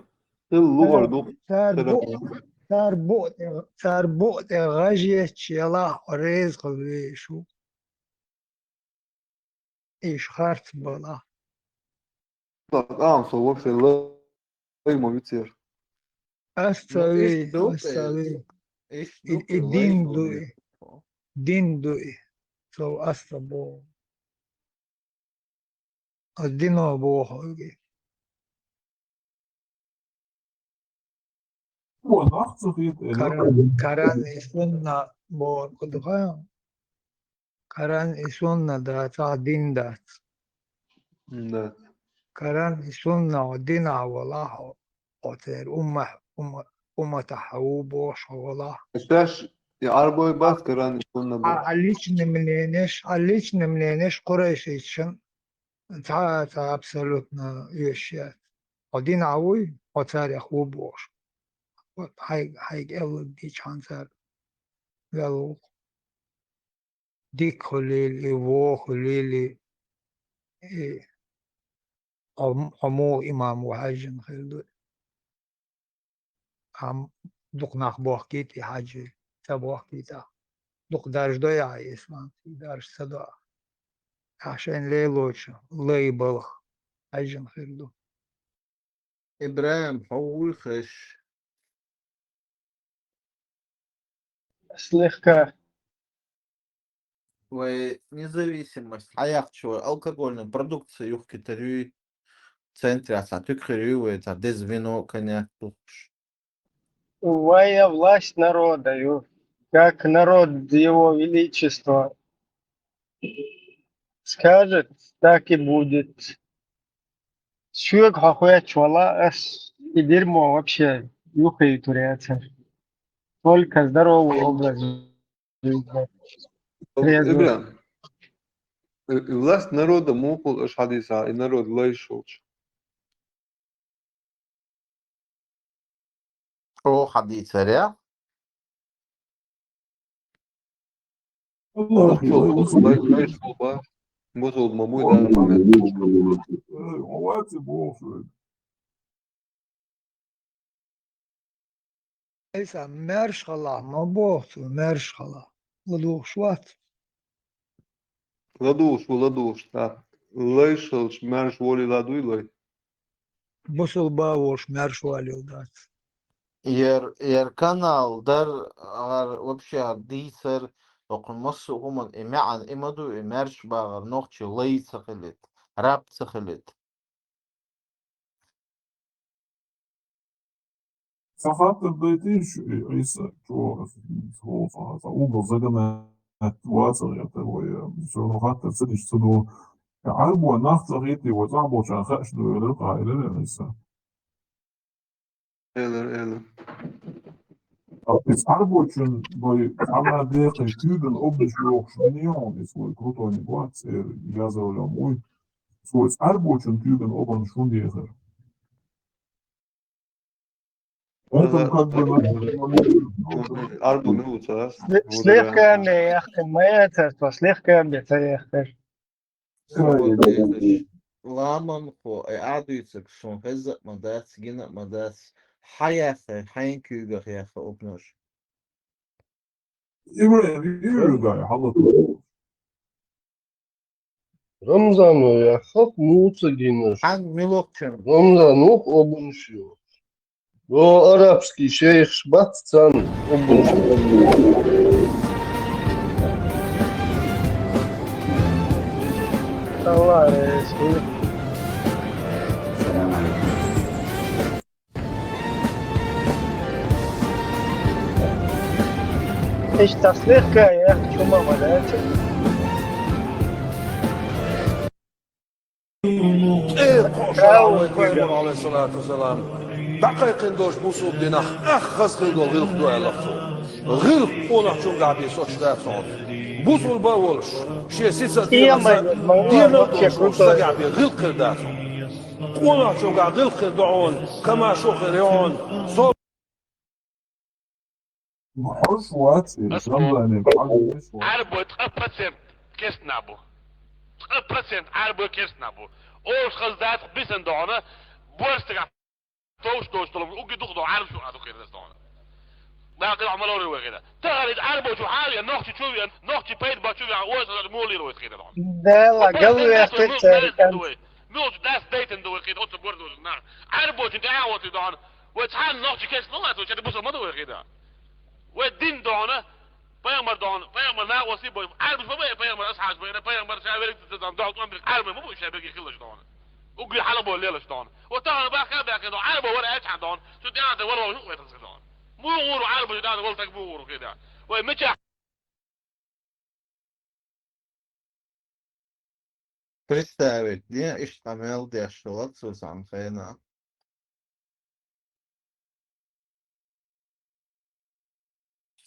хила луъур ду-кх Цар хира. Бу-, цар букъ тӀе, цар букъ тӀе гӀаж етташ ялахь хьо реза хила везаш ву. Иштта харц бала. Ам со вообще лай ма вицера. Ас ца Ну, вий, иштта ду ас ца вий. Иштта И, ду и дин ду и. Дин ду и. Со ас ца боху. Ас дино боху хьоьга. Вон нах ца хета, э, Коран, Коран и сунна бохург ду хьан? Коран и сунна дац, ахь дин дац. Да. Коран и сунна хьо динахь валахь хьо, хьо церан умма-, умма-, умматахь хьо ву бохуш хьо валахь. Шаьш и Ӏарбой бац Коран и сунна бохуш. Хьан личный мнениеш, хьан личный мнениеш курайшичун цхьа а цхьа абсолютно оьшуш яц. Хьо динахь вуй, хьо царех ву бохуш. Вот хьайга, хьайга аьлларг дийча хьан цара ваьлла ву-кх. Дика хуьлийла и, вон хуьлийла и, и хьо, хьо муха имам ву хьаьжжина хир ду. Амма дукха нах бохкийта и хьаьжжий, ца бохкийта. Дукха даржадой ахьа ислам, и даржа ца до ахьа. Ахьа шайна лелочу лай балха хьаьжжина хир ду. ИбрахӀим, хьо вуй хезаш? Слегка. Вай независимость хьаяьккхича, вай алкогольная продукция юхкийтар юй, центре цхьа туька хир юй вай, цхьа деза вино, коньяк тухуш. Вай я власть народа ю, как народ его величества скажет, так и будет. Соьга хьо хоьттуш валахь, ас и дерьмо вообще юххе йитур яцара. Только здоровый образ жизни. Трезво. ИбрахӀим, и, и власть народа муха хуьлу аша хьадийцахь, и народ лайш волчу? Чо хьадийцарехь? Аллах, Аллах, Аллах, Аллах. Бусулба ма буй, да, Аллах, Аллах. Э, хьо вац и бохуш вайга. Айса, маьрша хилахь ма боху цо, маьрша хилахь. ЛадугӀуш вац? ЛадугӀуш ву, ладугӀуш, да. Лайш хилча, маьрша волийла дуй лай? Бусулба волуш маьрша валийла дац. Яр, яр канал дар, гӀар вообще гӀар дийцар, доккхун массо а хӀуманна и маьӀна и ма ду, и маьрша багӀар нохчий лай ца хилийта, раб ца хилийта. Сан хаттар дайтийша, Ӏийса, чӀогӀа, хӀинца хӀокху цхьа угол загонать вацахь, я вай, всё равно хаттар ца дича ца ду. Ӏарбой нах ца хетий, вай цӀахь болчарна хууш ду, элира кху, элира Ӏийса. Элира, элира. А иза Ӏарбочун вай цхьана декхий куьйган обанаш йохуш дина ю хьуна, иза вай крутой ник вац, цӀера язъяла йолу вуй. Цо иза Ӏарбочун куьйган обанаш хӀунда ехира? Поэтому как бы Ага. Арбу минута, а? Слегка ме яхкин, ма яцар, слегка ме ца яхкар. Ламанхо, ай, Ӏадуьйцург шун хеза а ма дац, гина а ма дац, хьан яххе, хьайн куьйгах яхха обанаш? Ибрахим, юьйгай, хьалат. Рамзано яххалц муца гинаш. Хьан милохчун? Рамзанох обунаш ю. До арабский шейхш бац цан обунаш. Аллах Расул. Иштта слегка яхча хӀума ма дац. Э, кхо шарахь вай пайхамар, алейхиссалату вассалам, дӀакхайкхина долчу бусулба динах ах хаза хила долу гӀиллакх ду аьлла цо. ГӀиллакх къонахчуьнгахь бен соцуш дац хьуна. Бусулба а волуш, шен сица а тӀехьа ца, динал а долуш волуш стагехь бен гӀиллакх хир дац хьуна. Къонахчуьнгахь гӀиллакх хир ду хьуна, камашо а хир ю хьуна. Со хьожуш вац и, Рамзане, хьожуш вац. Ӏарбой ткъа процент керстанаш бу. Ткъа процент Ӏарбой керстанаш бу. Олуш хаза дац, бисина ду хьуна, борстагахь товш долуш долу, угги дукха долу Ӏарбаш а ду хир дац хьуна. Бакъ хир Ӏумар вай хир. Тахана иза Ӏарбочу хьала вен, нохчичу вен, нохчи пайда бачу вен, вай сан муха лийр вай хир дац хьуна. Дела, гал вехкира церан. Муьлхачу дас дайтина ду вай хир, оцу бордо нах. Ӏарбочун тӀе а гӀоттий ду хьуна. Вай цхьана нохчи кечна ма вац, вай чӀогӀа бусалба ма ду вай хир дац. Вай дин ду хьуна, пайхамар ду хьуна, пайхамар накъостий бу, Ӏарбаш ма бу, пайхамар асхьабаш бу, пайхамар ша верг ца зан, дохьал тӀом бирг Ӏарбаш ма бу, ша берг хилалаш ду хьуна. Угги хьалабо лелаш ду хьуна. Ва тахана бахка баьккхина ду, Ӏарбо вара аьлча хьан ду хьуна. Цу тӀехь а вара вовшах вай тасхи ду хьуна. Муха гӀур Ӏарбо ду, вара таг муха гӀур хир дац. Вай мичахь Представить де, иштта къамел деш хилла цу цхьана хенахь.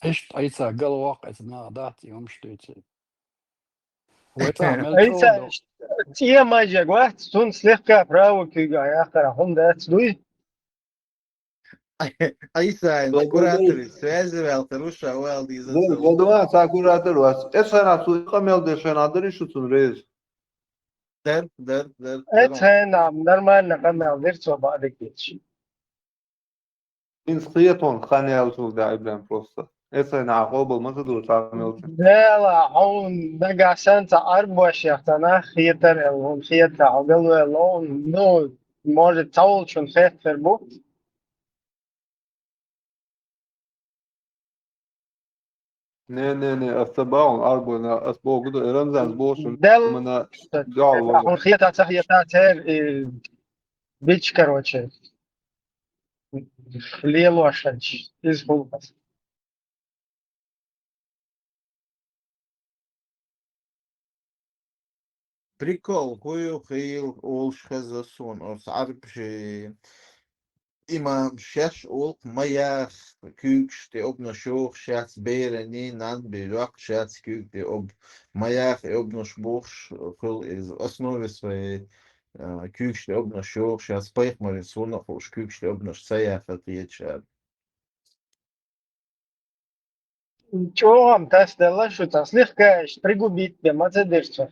Иштта Ӏийса гал воккху эца наха дац и хӀумаш дуьйций. Вай цхьа мел Ӏийса чӀогӀа ду. Иштта цӀе майжаг вац, цунна слегка право куьйга яккхара хӀума дац дуй? Ӏийсана куратори связи ваьлла хир ву ша, вала дийза. Ду, ду, ду, ца куратор вац. Эцхьана цу къамел деш хенахь дарий шу цунна реза? Дар, дар, дар, дар. Эцхьана нормально къамел дира цо баъдаггеташ. Инс хетон хан ял цул да Ибрахим просто. Эцхьана къобал ма ца ду цхьа мел ца. Дела, хьуна дагахь санна цхьа Ӏарбош яхтана, хетар эл, хьуна хетар, хьо галвелла, хьуна, ну, может, цхьаволчун хеттар бу. Не, не, не, ас ца бахьун, Ӏарбойна, ас боху ду, Рамзанс боху, Дел-, мана дал вала. Ахуна хета, ца хета, цер, и, бич, короче. Лелошанч, из хулпас. Прикол, хӀун ю хила олуш хеза суна оцу Ӏарбаши имам шаьш олу-кх ма яха куьйгаш тӀе обнаш йохуш яц, бераний, нанбий йоккхуш яц куьйга тӀе об-, ма яха и обнаш бохуш хуьлу иза. Основе своей, а, куьйгаш тӀе обнаш йохуш яц, пайхамаран сунна а хууш куьйгаш тӀе обнаш ца яхара кхеташ аьлла. ЧӀогӀа-м тасаделла шу, цхьа слегка иштта пригубить де ма ца дира цо.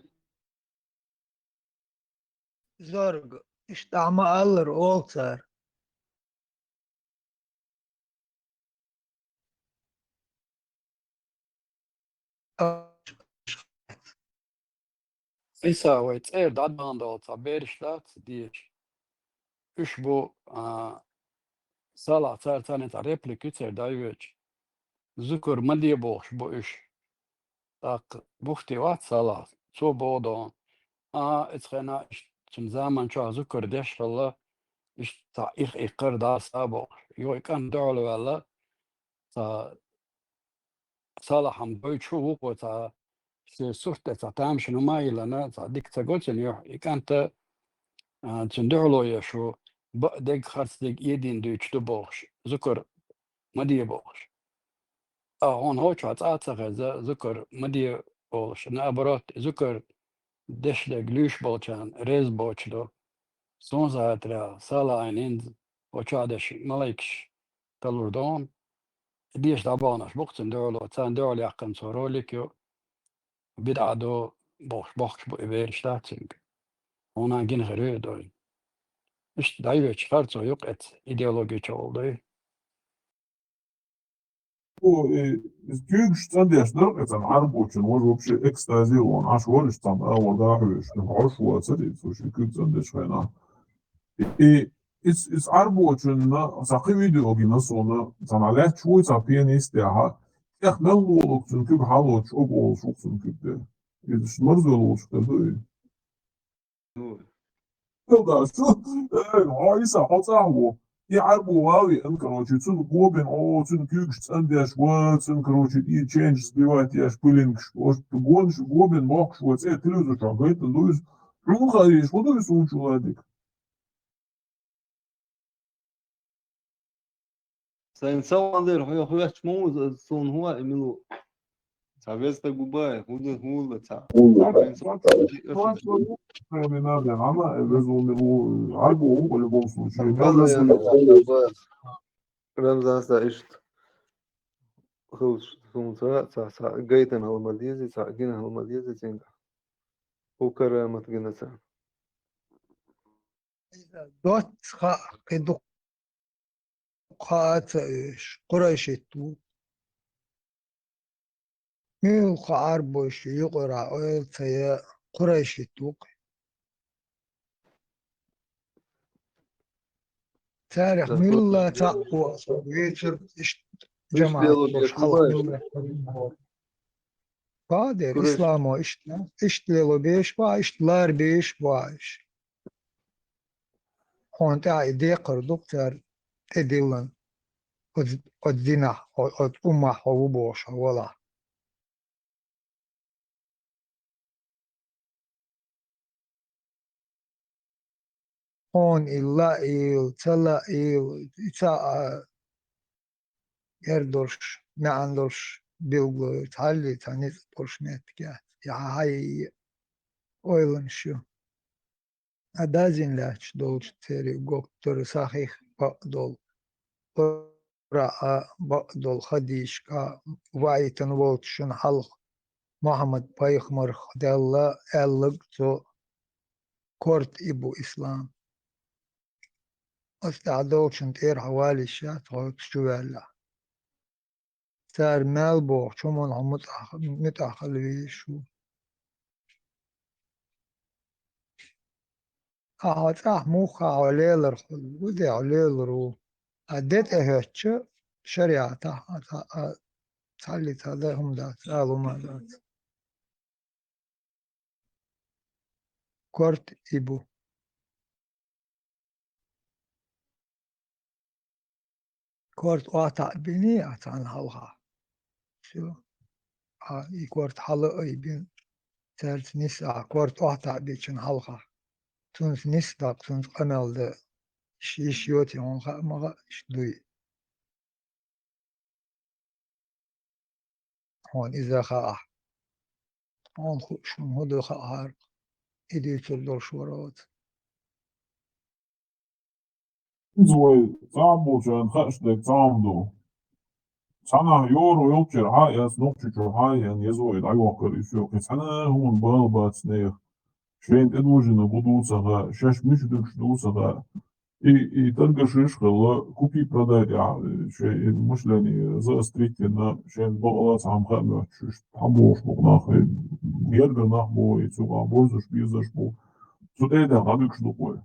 Зорга, иштта ахьа ма аллара, олу цара. Ӏийса, вай цӀера дӀадахана долу цхьа бераш дац деша. Уьш бу, а, Салахь цара царна цхьа реплика ю церан дӀайоьдуш. Зукар ма де бохуш бу уьш. ТӀаккха муфти вац Салахь, цо боху дона. А, эцу хенахь иштта цуьнан заман чохь зукар деш хилла, иштта цхьа ирх-иккхар дӀаса а бохуш. Юха и кӀант дуьхьал ваьлла, цхьа Салахьан гойтуш ву вукхо цхьа, шен сурт тӀе цхьа тамашийна хӀума а йиллина, цхьа дика ца го цуьнан юьхь, и кӀанта, а, цуьнан дуьхьало еш ву, бакъдерг, харцдерг, эдина дуьйцуш ду бохуш, зукар ма де бохуш. Ткъа хьуна хӀокху чохь цкъа а ца хеза, зукар ма де олуш, наоборот, зукар деш дерг луьйш болчарна реза боцуш ду. Суна хетарехь, Салахьан хӀинца хӀокху чохь дерш малайкаш талур ду хьуна. Деша дӀабаханарш бу-кх цуьнан дуьхьало, царна дуьхьал яьккхина цо ролик ю, бидӀа ду бохуш, бохкуш бу и бераш дац цуьнга. Хьуна гина хир ю и дой. Иштта дӀайоьдуш харцо ю-кх эцу идеологи чухула дой. О, э, куьйгаш цӀандеш дара-кх эцхьана Ӏарбочун, важа вообще экстази вон, Ӏаш вара иштта цхьана агӀор дӀахьоьжуш, хьош вацара иза, цо шен куьг цӀандеш хенахь. И, и, иза, иза Ӏарбочунна цхьа кхин видео гина суна, цхьана лаьтташ вуй цхьа пена йистехьа, тӀех мел лолуг цуьнан куьг хьалоцуш, ог олуш ву-кх цуьнан куьг де. Иза марзо лолуш хир ду и? Ну. Хьо да, шу, э, хьо Ӏийса, хьо цӀахь ву. И Ӏарбо вави, ан, короче, цуьнан гобин, о, цуьнан куьйгаш цӀандеш, ва, цуьнан, короче, и ченча сбивать еш, пылинкаш, ош, гонаш, гобин бохкуш, ва, цӀе телевизор чохь гайтина ду иза. Хьуна хаийша, хӀун ду иза хӀун чу ладиг? Сайн ца ван дера хьоьга хоьттуш ма ву иза, суна хӀун а и мила ву? Цхьа веза стаг ву баьхе, хӀун, хӀун ла цхьа? Рамзан, са иштта хилча, хӀума цхьа, цхьа, цхьа гайтина хила ма дезий, цхьа гина хила ма дезий цуьнга. ХӀун карамат гина царна? Доцца хаа, кхин дукха хаа ца оьшу, къурайшит ву. Муьлхха Ӏарбойш юкъара ойла ца я, къурайшит ву-кх. Царех милла цхьаъ ву, вецар иштта жамаӀат болуш хьалха милла. Бадер, исламо иштта, иштта лело беш бу, иштта лар беш бу уьш. Хьуна тӀехь и декхар ду-кх цара тӀедиллина, оцу, оцу динахь, о-, оцу уммахь хьо ву бохуш хьо валахь. Хьуна и лаийла, ца лаийла, и ца а, яр долуш, маьӀна долуш билгало ю, цхьаллий цхьа ницкъ болуш меттиг яц. И хьан хьайн ойланаш ю. Ӏа дазийна лаьтташ долчу церан гоп дара сахьихь бакъдолу, Къуръа а бакъдолу хадийшка а ваийтина волчу шуна хьалха Мухьаммад-пайхамарх даьлла аьлларг цо: «Корта и бу ислам». Аса тӀехь долчун тӀера хьо валийша, тхо чу ваьллехь. Цара мел бохучу хӀуманна хьо муьтӀахь, муьтӀахь хила везаш ву. Ахьа цӀахь мухха хьо лелар хуьлу, вуьде хьо лелар ву. А де тӀе хӀоьттича, шариатахь а ца-, а цхьаллица дан хӀума дац, ала хӀума а дац. Корта и бу. Корта охьатаӀ бина а цхьана хьалха. Всё. А и корта хьала а айбина, цаьрца нисса а корта охьатаӀ бичун хьалха. Цунца нисса даккха, цунца къамел дан. Иш йиш йоций хьуна хаа ма хаьа, иштта дуй. Хьуна иза хаахь. Хьуна хууш хӀума хӀун ду хаахьара, и дуьйцур долуш вара оцу. Иза вай цӀахь болчарна хууш дерг цхьа хӀума ду. Цхьанхьа йора йолчуьра хьа а яц, Нохчийчу хьа а ян, еза вай дӀайохкар иза, кхин цхьана а хӀуманна бала бац нехан. Шайна тӀедожийна хӀун ду ца хаьа, шаьш мича дуьгуш ду ца хаьа. И, и торгашаш а хилла, купи-продай тӀехь, шайн и мышление заострить йина, шайна бакъала цхьа хӀума хаа моьттуш, иштта хьан бохуш бу нах, и гергара нах бу, и цу гӀа бозуш, безаш бу. Цу тӀе а даьхна дуьгуш ду-кх вай.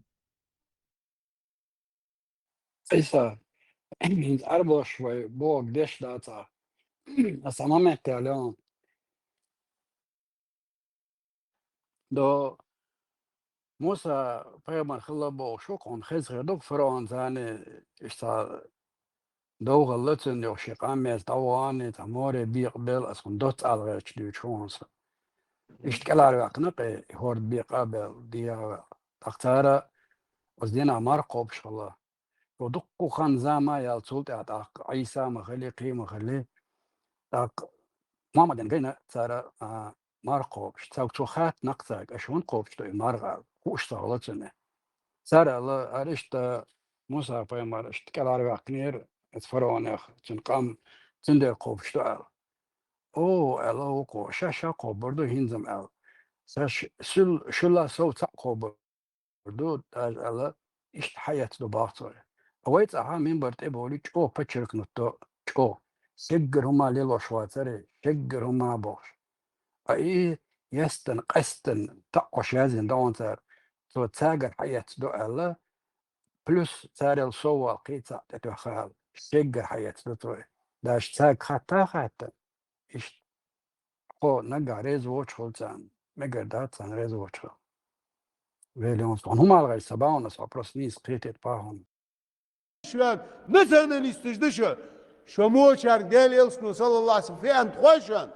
Ӏийса, хӀинца Ӏарбош вай бохург деш дац ахь. Аса момент яьлла. До Муса пайхамар хилла бохуш ву, кхунна хеза хир ду, фараон царна иштта довхалла цунна йоху шен къам меца дӀавахана, цхьа море бекъабелла, аса кхунна доцца ала гӀерташ дуьйцуш ву хьуна сан. Иштта кӀелхьарваьккхина кхе, и хӀорд бекъа а баьлла, дехьа а ваьккхина. ТӀаккха цара оцу дийнахь марха кхобуш хилла. Цо дуккха хан зама а яьлла цул тӀаьхьа, тӀаккха Ӏийса ма хили, кхин а ма хили. ТӀаккха Мухьаммадна гайна цара, а, марха кхобуш. Цаьрга цо хаьттина-кх цаьрга: «Аша хӀунда кхобуш ду и марха?» — хууш ца хилла цунна. Цара аьлла: «ХӀара иштта Муса пайхамар иштта кӀелхьарваьккхинера оцу фараонех, цуьнан къам, цуьнан дела кхобуш ду», — аьлла. «О, — аьлла, — вукхо, шаьш а кхобур ду хӀинца-м», — аьлла. «Шаьш шул-, шула сов цхьаъ кхобур ду», — аьлла, иштта хьаэцна ду боху цо. Ткъа вай цӀахь минбар тӀе а бовлий, чӀогӀа подчеркнуть до, чӀогӀа. Шеггара хӀума лелош вацара, шеггара хӀума бохуш. Ткъа и естан, къаьстина, таӀош яздина ду хьуна цара. Цо цаьргара хьаэцна ду аьлла, плюс царел сов вала кхин цхьаъ тӀетоьхна аьлла, шеггара хьаэцна ду цо. Даже цаьрга хатта а хаьттина, иштта. Хьо наггахь реза воцуш хуьлу царна, мегар дац царна реза воцуш хила. Велион, хьуна хӀума ала гӀайса ца бахьана, аса хьо просто нийса кхетийта бахьана. Шоьга националисташ ду шо. Шо мочарг Дела Элчано, саллаллаху алейхи ва саллям, феанта хой шоьна?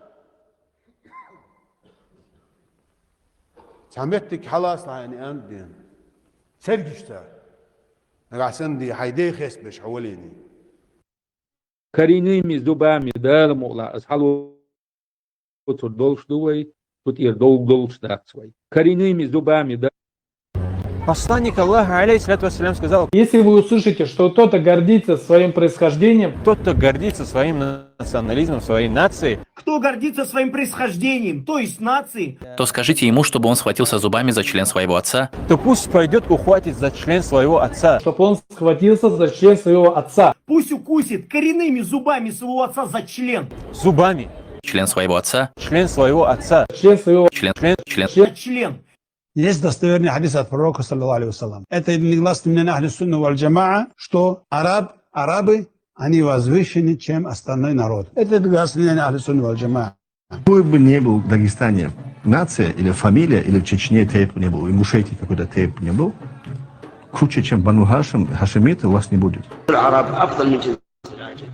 Цхьа меттиг хьалаца хьайна аьнна дена. Цергаш цара. Нагахь санна дий, хьайн дей хестабеш хьо валийний. Коренными зубами, Дала мукъ лахь, аса хьало Оцур долуш ду вай, цу тӀера довг долуш дац вай. Коренными зубами, да. Посланник Аллаха, алейхиссалату вассалям, сказал: Если вы услышите, что кто-то гордится своим происхождением, тот, кто гордится своим национализмом, своей нацией, Кто гордится своим происхождением, то есть нацией, То скажите ему, чтобы он схватился зубами за член своего отца. То пусть пойдет, ухватит за член своего отца. Чтобы он схватился за член своего отца. Пусть укусит коренными зубами своего отца за член. Зубами. Член своего отца. Член своего отца. Член своего Член. Член. Член. За член. Есть достоверный хадис от пророка, саллаллаху алейхи ва саллям. Это единогласное мнение Ахли Сунна валь Джамаа, что араб, арабы, они возвышены, чем остальной народ. Это единогласное мнение Ахли Сунна валь Джамаа. Какой бы ни был в Дагестане нация или фамилия, или в Чечне тейп не был, в Ингушетии какой-то тейп не был, круче, чем Бану Хашим, хашимиты, у вас не будет. العرب أفضل من جنس العجم.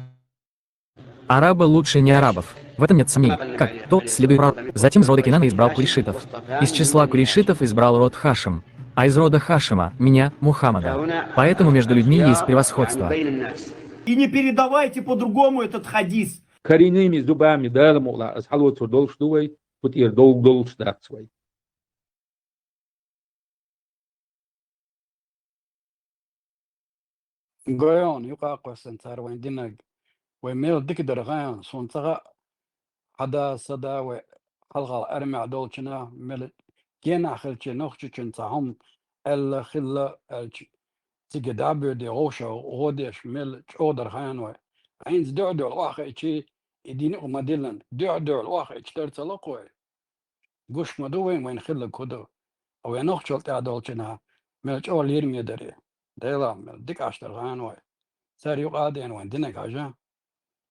Арабы лучше не арабов. В этом нет сомнений. Как? То следует про... Затем из рода Кинана избрал курейшитов. Из числа курейшитов избрал род Хашим. А из рода Хашима, меня, Мухаммада. Поэтому между людьми есть превосходство. И не передавайте по-другому этот хадис. Коренными зубами, Дала мукъ лахь, ас хьалоцур долуш ду вай, цу тӀера довг долуш дац вай. Гойон, юкъа а кхоьссина цара вайн динаг. Вай мел дика дара гӀайон, суна ца хаьа, хьада, сада вай хьалхал армехь долчина, мел генахь хилчи нохчичун ца хьума аьлла, хилла аьлча, цига дӀабоьде гӀовша гӀо деш, мел чӀогӀа дара гӀайон вай. ХӀинца дуьхьа-дуьхьал охьахиъчи, и дин юкъа ма диллан, дуьхьа-дуьхьал охьахиъчи тара ца локху вай. Гуш ма ду вайн, вайн хиллаг хӀу ду. А вайн нохчалла тӀехь долчунах мел чӀогӀа лераме дари. Делахь мел дика Ӏаш дара гӀайон вай. Цара юкъа а дена вайн динаг хьажа.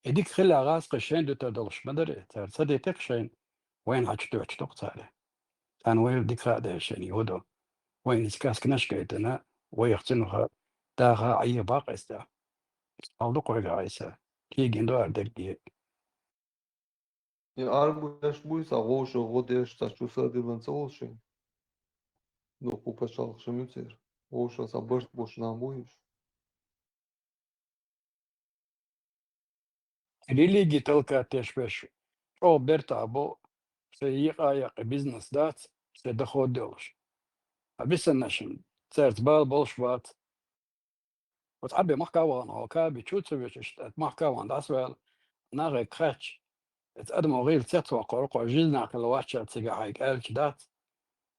И дика хилла гӀазкхи шайн дуьтар долуш ма дари. Цара ца дитира шайна, вайна хьачу тоьттуш ду-кх цара. Царна вайла дика хаа дела шайна хӀу ду. Вайна иза касканаш гайтина, вайх цуьнах даха Ӏехабаккха иза тӀехь. Хьал ду-кх вайгахь Ӏийса. Кегина ду ара дерриге. И арабаш буй, цхьа гӀовша гӀо деш, цхьа чу са а диллина ца волу шайн? Дуккха пачхьалкхаш ма ю церан. ГӀовша цхьа барт бош нах буй уьш? Религи талкатеш беш, чӀогӀа бертахь бу, сайн екъа а яккхий бизнес дац, сайн доход долуш. А бисаннашна цаьрца бала болуш бац. Оцу Ӏабе махка а вахана, хьо Каби чу а ца вуьтуш, тӀаккха махка а вахана дӀасаваьлла, нахе кхаьчча, оцу адамо гӀийла цецваккхура, кхо жизнь хилла вац ша цигахь хьайга аьлча дац.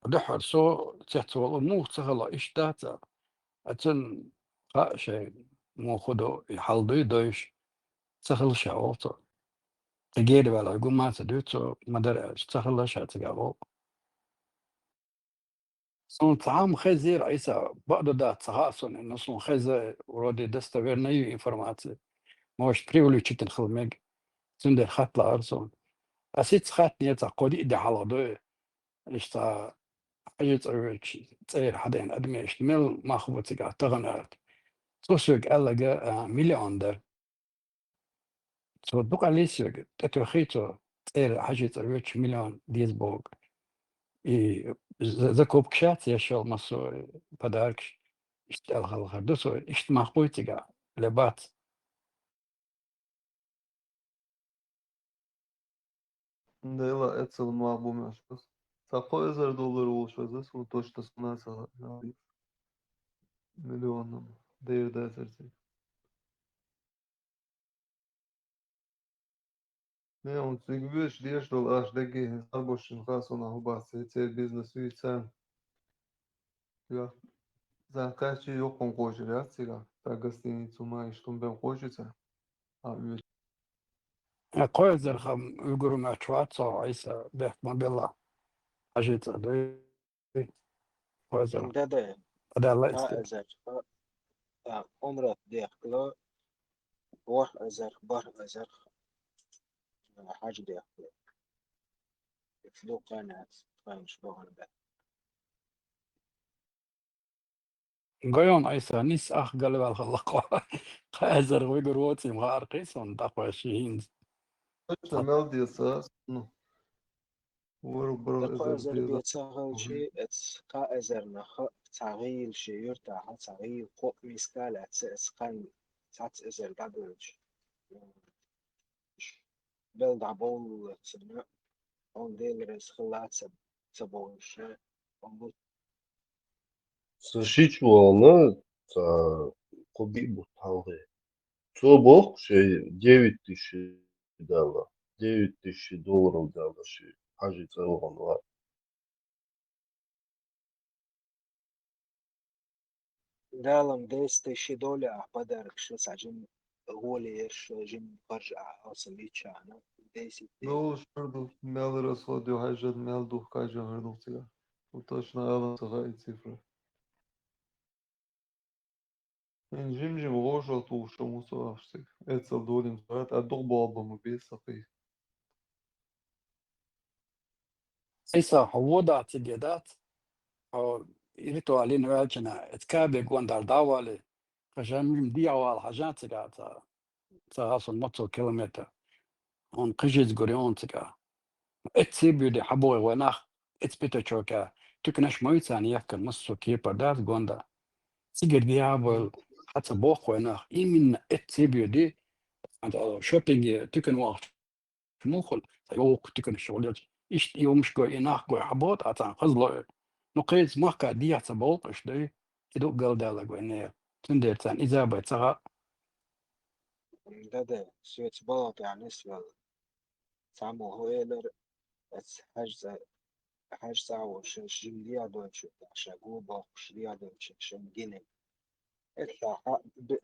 Дуьххьара со цецволу, муха ца хилла, иштта дац а. Цунна хаьа шайн муха хӀу ду, и хьал дуй дойуш, ца хилла ша олу цо. Кхин герваьлла гума а ца дуьйцу цо, ма-дарра аьлча, ца хилла ша цигахь олу. Суна цхьа хӀума хезира, Ӏийса, бакъду дац, ца хаьа суна, но суна хеза, вроде достоверная ю информация. Может, преувеличительно хила мега. Цундела хатта лаара суна. Ас хӀинца хаттане цхьа кхо-диъ де хьалха ду, иштта Хьажи цӀа воьдучу цӀера хьадайна адамашна мел мах бу цигахь тахана аьлла. Цо соьга аьлларг, а, миллион дара. Цо дукха лиссарг тӀетоьххий цо, цӀера Хьажи цӀа воьдучу миллион деза бохург. И за-, закупкаш яц еш йолу массо а подаркаш, иштта аьлла хала хир ду цо, иштта мах буй цигахь, ле бац. Дела эцал мах бу мешкас. Цхьа кхо эзар доллар волуш веза, суна точно суна ца хаьа. Миллионам дер дацар цига. Не, он цига веш деш долу аш дагге хӀинца арбошшина хаа суна хӀу бац, церан бизнес вийца. Цигахь, цигахь кхаьччи йоккхун кхочур яц цигахь, цхьа гостиницу ма иштта хӀума бен кхочур цара. А, оьцу. Э, кхо эзар хам уьгур ма чу вац цо, Ӏийса, бехк ма белла. Хьажи цӀа дуй. Кхо эзар. Да, да. Даьлла кхо эзар. А, Ӏумрат дехкало, ворхӀ эзар, бархӀ эзар. Хьажи дехкало. Дукха нах тхайнаш бахана бен. Гойон Ӏийса, нис ах галваьлла хала кхо. Кхо эзар вуьгур воций ма хааркхий суна, дӀакхоьссий хӀинца. Точно мел деца, ну, вур-, бархӀ эзар деза. Ца хилчи, эц кхо эзар нах цхьа гӀийла шен юьртахь, цхьа гӀийла кхо миска лаьцна, эц кхаьн цхьацца эзар дӀабоьлча. Бел дӀабовллалц цунна. он Делерас хилла ца, ца бовлуша, он бу- Са шичвална, ца кхо биъ бутт хьалхе. Цо боху шей девять тысяч дала, девять тысяч долларов дала ши хьажи цӀа вахана ва. Далам десять тысяч долларов подарок ша са жим гӀоле ерш жим барж а алса личана. Десять тысяч. Ну, шардух, мел расход ю хьажан, мел дух кайжа хардух цига. Ну, точно алам ца хаи цифра. Ин жим-жим гӀожа тухуш муса ахштиг. Эцал долим сарат, а дух болба му бес сакъи. Иса хьо вода циге дац, хьо ритуалин ваьлчана, эц кабе гондар давали, хажан мим диявал хажан цига ца, ца гасун мацо километр. Он кыжиз гурион цига. Эц се бюди хьабой ванах, эц пятачока, тюкнаш мойцан яхкан массо кепар дац гонда. Цигер диявал, хьаца бох ванах, именно эц се бюди, ан шопинге тюкн вахт мухул, са йовхъ тикана шугъулъяц. Ишт юмшго, и нахго хьабот, а цан хазло. Ну, кхез махка дияца болкъуш дай, и ду галдала гойне. Цундер цан изабай цагъа. Да-да, светс болот, янис вал. Цаму хуэлэр, эц хьаж ца-, хьаж цаво ш-, шим диадойчу, ша гу бохъуш диадойчу, шим гинем. Эт ха-, ха-, д-,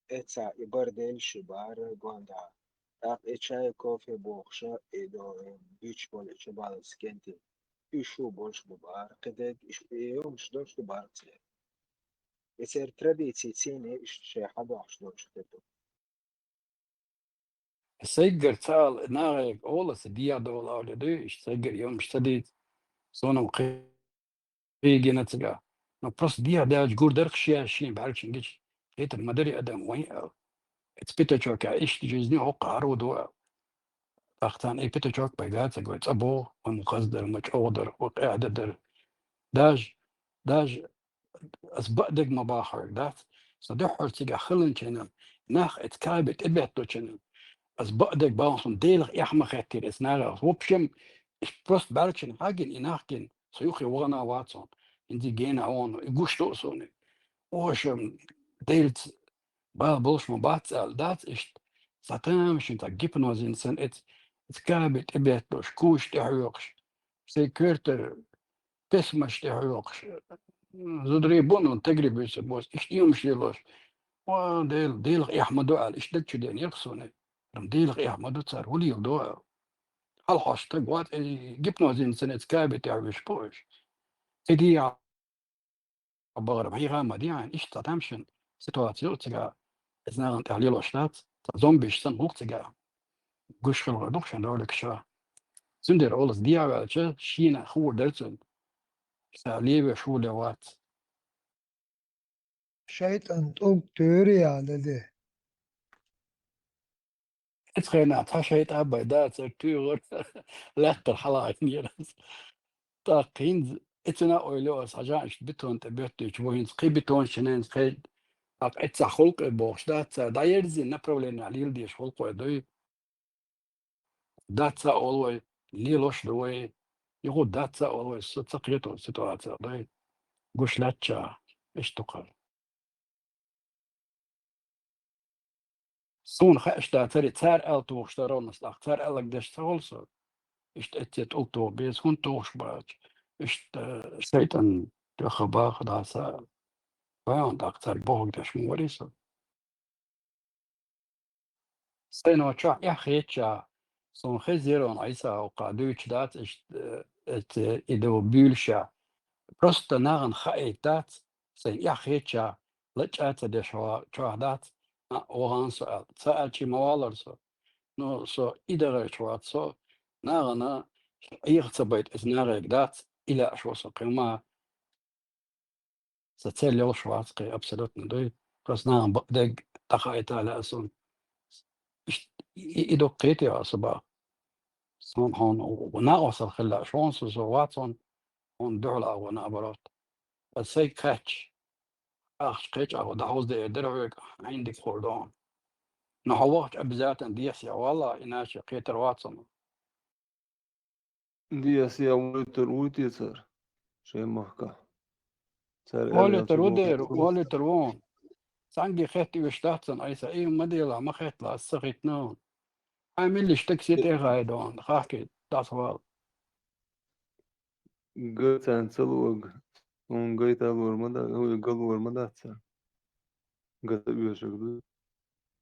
Эца и бар делши бар гонда. ТӀаккха и чай, кофе бохуша, и до, э, буьйцуш болу и чу балас кентий. И шу болуш бу бар, кхидерг и ш-, и йолуш долуш ду бар церан. И церан традиций цийне иштта шайн хьадохуш долуш хир ду. Сайгара ца ала, нагӀе ола, са дия дола авле дуй, иштта сайгара йомаш ца дийца. Сонам кхи- Хигина цига. Ну, просто дия даьлча гур дарх шия шин бӀаьрчингич. Хетар ма дари адам вайн ал. Эц пятачок а иштта жизни хӀокху гӀаро ду ал. ТӀаккха царна и пятачок пайда ца гой, цӀа бо, ма хаздар, ма чӀогӀдар, ма къаьда дар. Даже, даже ас баъдег ма бахарг дац. Со дуьххьара цига хиланчина, нах эц каби тӀебетточина. Ас баъдег бахун Делах эхь ма хеттира эц нагӀа. В общем, просто бӀаьрчина хьагин, и нахгин. Со юххе вахана вацун. Инзи гена вон, и гуш ду суна. Оша делц бал болуш ма бац аьлла, дац иштта. Са тамашин та гипнозин сан эц, эц каби тӀебеттош, куш тӀехьоькхуш. Сай коьртара песмаш тӀехьоькхуш. Зударий бун, тегри буьйса бос, иштта юмаш лелош. Ва, Дел-, Делах эхь ма ду аьлла, иштта даг чу ден ерх суна. Делах эхь ма ду цар, хӀулийла ду аьлла. Хьалхош стаг вац, э, гипнозин сан эц каби тӀехь вуьш бу уьш. Кхидийа бахара хьийха ма дийхьан, иштта тамашин ситуация ю цига, эц нагӀан тӀехь лелош дац, ца зомбиш сан гӀуллакх цига. Гуш хилгӀа дух шан ролик ша. Цундера олас дияваьлча, шийна хуур дара цун. Ша левеш вуле вац. ШайтӀан тӀулг туьйру яла де. Эцхьайна цхьа шайтӀа бай, да, цара туьйгӀар лаьттара хьалаайнера. ТӀаккха хӀинца эцна ойла ас хьажа иштта бетон тӀе беттуьйтуш бу, хӀинца кхин бетон шинен кхин. ТӀаккха эццахь хӀулкъе бохуш дац цара, дӀаерзина направление лела дезаш хӀулкъой дуй. Дац ца олу вай, лелош ду вай, юха дац ца олу вай, со ца кхето ситуация дуй. Гуш лаьттача, иштта ду кхара. Суна хаьаш дацари, цара аьлла тухуш дар ровнас тӀаккха, цара аьллаг деш ца волу со. Иштта эцце тӀулг тоха беза, хӀунда тухуш бац. Иштта шайтӀан тӀехха баха даса, вайон тӀаккха цара бохург деш ма вари со. Сайно чохь эхь хетча, суна хезира ван Ӏийса вукха дуьйцуш дац, иштта, э, эцце и ду буьйлуша. Просто нахана хаийта дац, сайна эхь хетча, лачкъа а ца деш ван чохь дац, а, вахана со аьлла. Ца аьлчи ма валара со. Ну, со и дагӀарчу вац со, нахана Ӏеха ца байта иза нагӀега дац, и лаьаш ву со кхин ма. Сан цел йолуш вац кхин абсолютно дуй. Просто нахана бакъдерг дӀахаийта лаьа суна. Иштта и, и, и дуккхийти аса баха. Суна хьуна накъостал хила лаьа, шуна со, со вац хьуна, хьуна дуьхьал а гӀо, наоборот. Аса сайга кхаьчча, ахча кхеча а гӀо, дӀахьовза де эр дара хьоьга, хьайна дика хуур ду хьуна. Но хьо вахча обязательно дехьа сехьа валла, иначе кхетар вац хьуна. Дехьа сехьа войтар вуй те цар шайн махкахь? Цар Олитар ву дер, олитар ву. Цхьанге хетта уьш дац царна, айса, и ма делахь, ма хетталахь, ас ца хитина хьуна. Хьайн милла иштта такси тӀе хайда хьуна, хахкий, дӀасавала. Ган царна ца луъург, хьуна гайта лур ма дац, хьуна ган лур ма дац царна. Ган ца оьшург ду.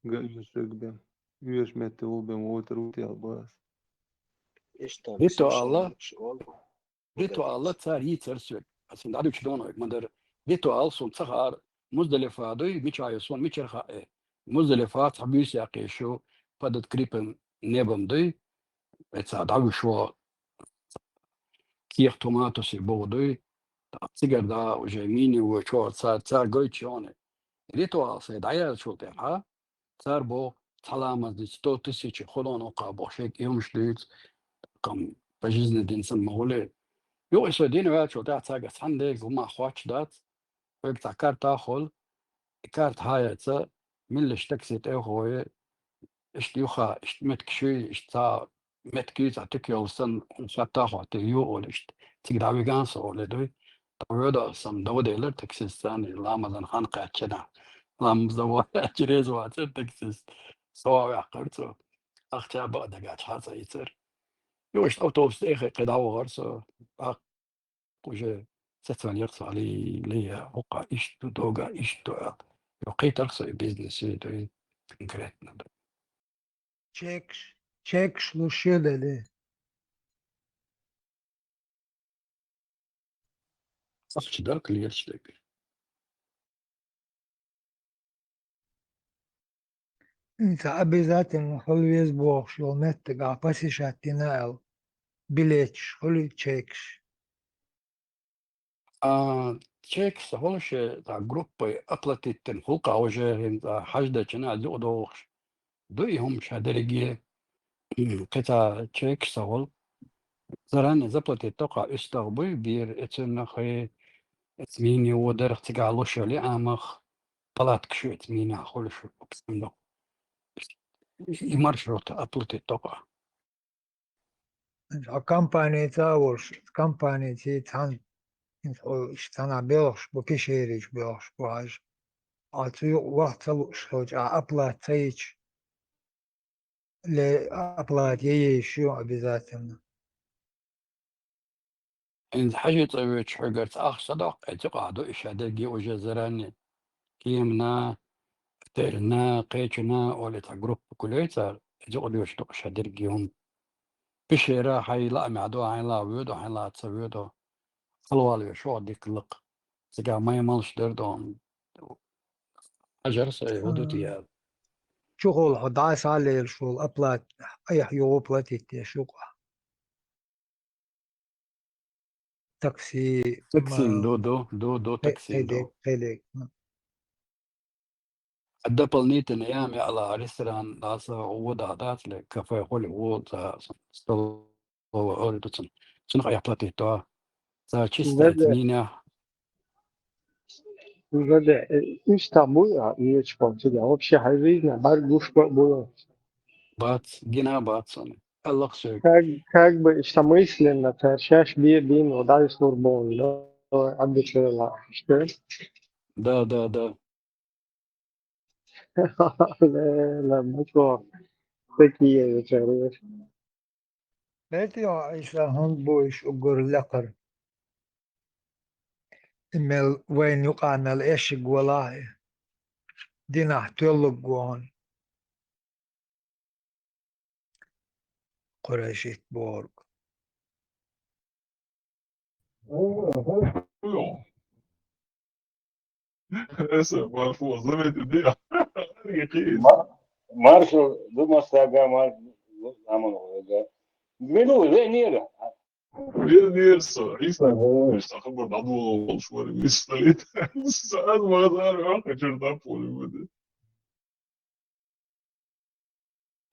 Ган оьшург бен. Оьшу метте вул бен войтар ву те аьлла боху ас. Иштта Вито Алла. Вито Алла цара йийцар соьга. Ас хӀинца дӀадуьгуш дону хьоьга ма-дарра. Вито Алла суна ца хаьара, Муздалифа дуй, мичахь ю суна мичара хаьа. Муздалифа цхьа буьйса яккхийша, под открытым небом дуй, эца дӀавуьш ву, кехат хӀума тосий боху дуй, тӀаккха цигара да уже мини ву чохь цара, цара гойтуш йоьна. Вито Алла сайга дӀаяьллачул тӀаьхьа, цара боху, цхьа ламаз дича, сто тысяч хӀума ло хьуна боху, шайга и хӀумаш дуьйцу, кхам, пожизненно дина санна ма хуьлий. Юха и со дина ваьллачул тӀаьхьа цаьрга цхьана дерг хӀума хоттуш дац, хьоьга цхьа карта а хуьлу, и карта хьаяьлча, милла иштта такси тӀе а хьой, иштта юха, иштта меттигаш юй, иштта цхьа меттиг юй, цхьа туька йолуш санна, хӀума хатта а хоттий, ю олу иштта, цига дӀавиган со олий дуй. ТӀаккха воьду ас, сан дов делира таксист, царна ламазан хан кхаьччина. Ламаз дан вахча реза вацара таксист. Со а ваьккхира цо. Ахча баа дагахь хьа ца йицара. Юха иштта автобус тӀе а хи-, кхин дӀавахара со. ТӀаккха уже сецван яхса ле, хӀокху иштта ду, дога иштта ду аьлла. Юха кхийтарх со и бизнес, и ду, и конкретно ду. Чекаш, чекаш луш ю дели. Ахча дара кхин лелаш дерг. ХӀинца обязательно хуьлу веза бохуш йолу меттигахь посещать дина аьлла. Билеташ хуьлу, чекаш. А, чекаш ца хуьлу шен, цхьа группой оплатить дина хуьлу кху уже хӀинца хьаждачу хенахь юкъадохуш. Ду и хӀума ша дерриге, кхин цхьа чекаш ца хуьлу. Заранее заплатить до кху уьстагӀ буй, бер эцунах, хӀе, эца мини водарх цигахь луш йолу амах, палаткаш ю эца минехь хуьлуш, обсанду. И маршрут оплатить до кху. Хьо компанеца а волуш, компанеца цхьаьна, хӀинца хьо иштта цхьаьна белхаш бу, кешериш белхаш бу хьажа. Хьо цу юкъа ваха ца лууш хилча, ахьа оплата ца йича, ле, оплата е езаш ю обязательно. ХӀинца хьажи цӀа воьдуш хьоьгарца ахча ца доккху, эца юкъахь ду и ша дерриге уже заранее. Кемана, Терна, кхечана, олий цхьа группа кулей цара, эца юкъа доьшуш ду ша дерриге хӀума. Пишера хьайн лаамехь ду, хьайн ла воьду, хьайн ла ца воьду. Халвала веш ваха дика лакха. Цигахь маймалш дара дон. Хьажар со, и хӀу ду те аьлла. Чухула хьо дӀа схьа лелаш волу оплат, айхьа юха платить деш юкъа. Такси, такси ма-, ду, ду, ду, ду, кхе-, такси кхе ду. Де-, кхе де-, м. А дополнительно яма яла ресторан, даса ву да дац ле, кафе хуьлу, ву ца столовая ори ду цун. Цунах айхьа платить до. Ца чисто эца минехь. Уже де, э, уьстагӀ буй, а, иштта кхочу да. Вообще, хьайн жизнь бӀарг гуш бу-, буй. Бац, гина бац цунна. Аллах шуьга. Как, как бы, иштта мысленно, цара шаьш бе-, бийна, дӀа служба, да, обычно, что? Да, да, да. Ле, ле, бачо, такие вечера. Бетио Ӏийса, хӀунда бу иш уггар лекхар? И мел вайна юкъа мел эшиг валахь, динахь тоьллаг ву хьуна. Курайшит бохург. Эса марфу заметил де. Ма-, маршал ду масага, мар-, аман ога. Мину ве нера. Ве нера со, Ӏийса, Ӏийса хабар дадула волш вара вистоит. Саз мазар вахачар дапули ваде.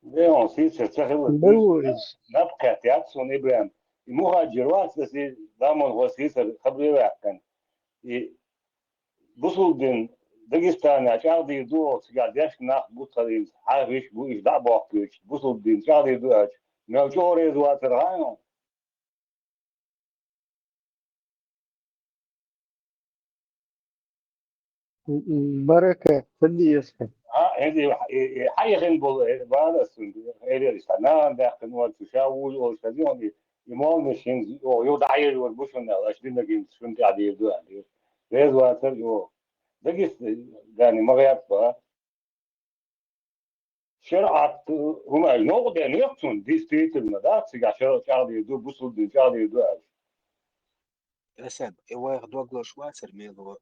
Де он сийсара ца хилла. Наб кхетта яц суна ИбрахӀим. И мухаджир вац, аса и дамон хо сийсара хабаре ваьккхина. И бусулба дин Дагестане чӀагӀдийр ду, цигахь дешна нах бу, цхьа дийца, хьан виш бу, иштта дӀа а бохкуьйтуш, бусулба дин чӀагӀдийр ду аьлча, мел чӀогӀа реза вацара хьан? Баракат, ца деза. А, хӀинца и, и, и хьан яхина болу, э, бара ас цуьнга, элира иштта, нахана даьккхина вара цу ша вуй олуш хезна, и, и молланаш хӀинца, йо, йо, дӀахьежор бу шуна аьлла, аша динагӀа шуна тӀехь дийр ду аьлла. Реза вацара, йо. Дагестане ма гӀерта бара. ШарӀат хӀума аьлла, новкъа дена яхъ цунна, действительно, да, цигахь шарӀ чӀагӀдийр ду, бусулба дин чӀагӀдийр ду аьлла. Асад, и вайх дог лозуш вацара мело,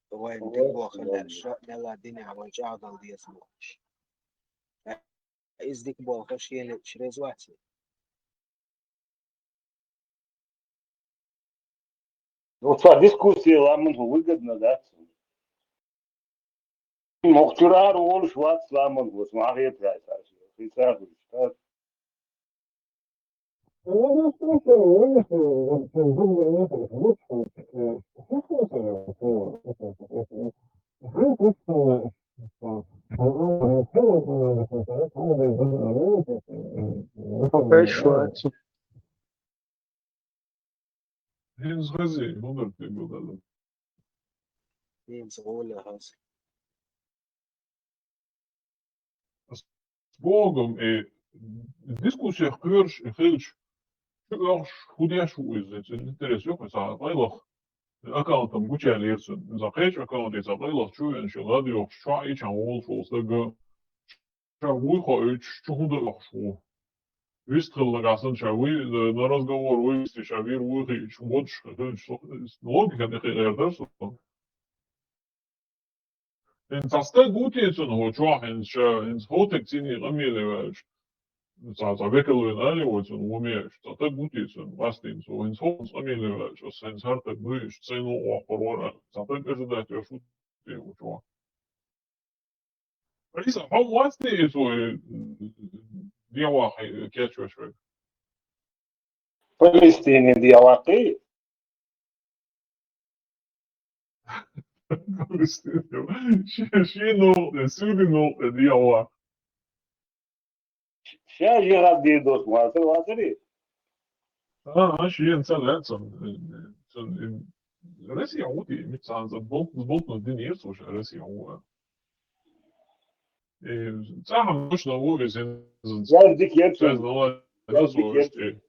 вайн дика боху хилла, ша мелла динехь вай чӀагӀдала деза бохуш. Иза дика болу хезча, шена лиъча реза вац. Ну, цхьа дискуссия ламан хӀу выгодно дац. Мохчурара волуш вац ламан хӀу, ма хетарай цаьрши. Хи цаьрши, так? Хорошо. ХӀинца хазий, хӀун дара тӀе гулдалла? ХӀинца гӀоле хаза. Ас богам, э, дискуссех кхоьруш, э, хилча, чу оьхуш, хӀу деш ву иза, цуьнан интерес йоккхуьйту, цхьа къайлаха аккаунтам гучаьллера цуьнан. Иза кхечу аккаунте цхьа къайлаха чу веана, шен лада йохуш, чохь а ичхьана волуш волу стага, ша вуй хоуьйтуш, чу хӀун дан оьхуш ву. Вист хилла нагахь санна ша вуй, э, на разговор вуй висте, ша вийр вуй хиъча, водуш хилча, со, логика тӀе кхин гӀертара со. ХӀинца цхьа стаг ву те цунна хӀо чохь, хӀинца ша, хӀинца хӀотаг цӀийне къамеле ваьлча, цхьа, цхьа векал вина али вай цунна ву меаш, цхьа стаг ву те цунна, къастийна цо, хӀинца хӀокхунца къамеле ваьлча, аса хӀинца хӀара стаг дуй, иштта сайна ву воккхур вара, цхьа стаг ожидать йош ву те ву чохь. Риса, хьо вац те и цо, э, дегӀ вахе, э, кечвеш верг? Палестине дегӀ ваккхий? Палестине. Ши, ши ногӀу, суьли ногӀу дегӀ ваккха. Ша жихад дийр доцу вацара, вацаре? А, а, шена ца лаьа цунна, э, цунна, э, Россия ву те, мит цхьаьна болт-, болтнаш динера цо ша Россия ву. Э, цхьа хӀума точно ву веза хӀинца. Яз дика ецу. Яз налади, яз дика ецу.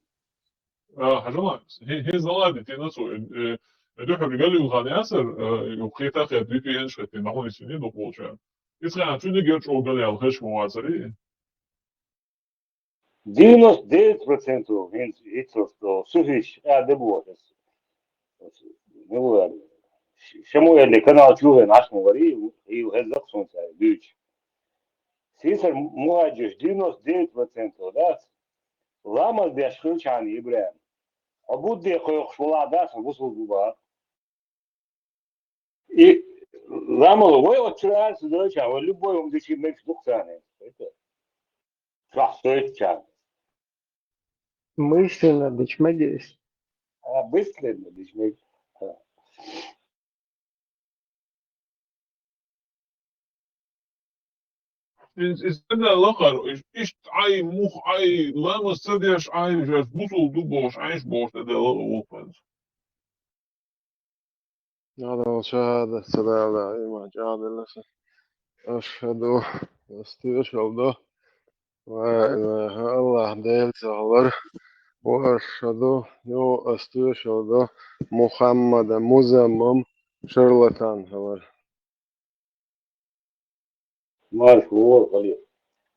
А, хьажала, хӀи-, хӀинца налади, те нацо, э, э, дуьхьал Галилхан ясар, э, ю кхета хет, ви пи эн шхет, нахуй сине дохула ша. Ицхьа цуьнан герчӀо гал ял хеш ма вацаре. Девяносто девять процентов хӀинца иццо, что суфиш а де боху. Шамуэли канал чугӀен Ӏаш ма вари, и хӀеззакъ сунца дуьйцу. Сийсар мухӀаджиш девяносто девять процентов дац. Ламаз деш хилчхьана ИбрахӀим. Хьо будде кхойкхуш вала дац, хьо бусулба бу баха. И ламало вай оццура аьлла ца делча, вай любой хӀума дичи мегаш ду-кх царна. Чохь сойтучарна. Мысленно дичи мегаш. А, мысленно дичи мегаш. А. Иза, иза ца лахара, иш-, иштта Ӏай, мух Ӏай, ламаз ца деш Ӏай, жас бусул ду бохуш, Ӏайш бохуш, тӀе Дала вохуьйту. Адал шахӀадат ца дала, иман чӀагӀделла сан. Ашхаду, ас тоьшалла до. Ла илаха, Аллах Дела ца хилар. Ва ашхаду, йо, ас тоьшалла до. Мухаммада музаммам шарлатан хилар. Марш вора, халих.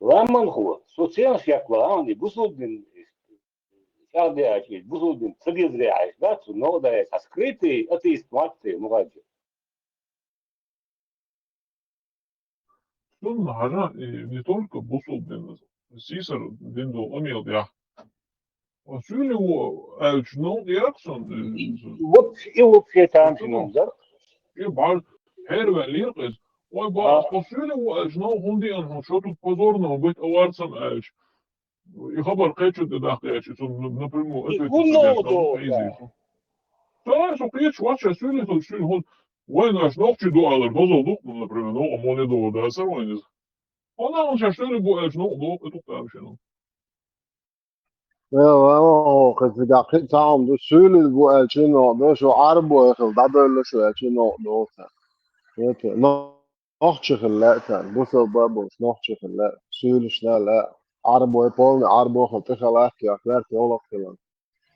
Ламанхо, со ценаш яккхала, а, и бусулба дин чӀагӀде аьлча, и бусулба дин ца дезаре аьлча, дац, цу новкъа даьлча, а скрытый атеист вац те, мухаджир. Сунна хьажа, и не только бусулба дин, сийсара дин долу къамел тӀехь. Ас суьйли ву аьлча, новкъа яра сан, э, вообще, и вообще танцы, ну, да? И бӀар хьерваьллера иза. Ой, ба, ас суьйли ву аьлча, новкъа хӀунда деана хьуна, шо тут позорного быть аварцам аьлча. И хабар кхечун тӀе дахка аьлча, цунна напрямую ответить ца деш, да. Цара со кхечу вача суьйли хилча, суьйли хӀун. Вайн ваьш нохчий ду алар, дозал дукха, например, ногӀа моне догӀу дацар вайн иза. Хьона хьуна шаьш суьйлий бу аьлча, ногӀа догӀу, и тукхам шена. Э, ва, ва, ва, кхин цигахь кхин цхьа хӀума ду, суьйлий бу аьлча, ногӀа ду, шу Ӏарбой хила, дӀадойла шу аьлча, ногӀа ду царна. Это, но-, нохчий хила лаьа царна, бусалба а болуш, нохчий хила лаьа, суьйлуш лаьа, Ӏарбой, полный Ӏарбой хила, тӀехьа лаьа, кхерта, йолах хила.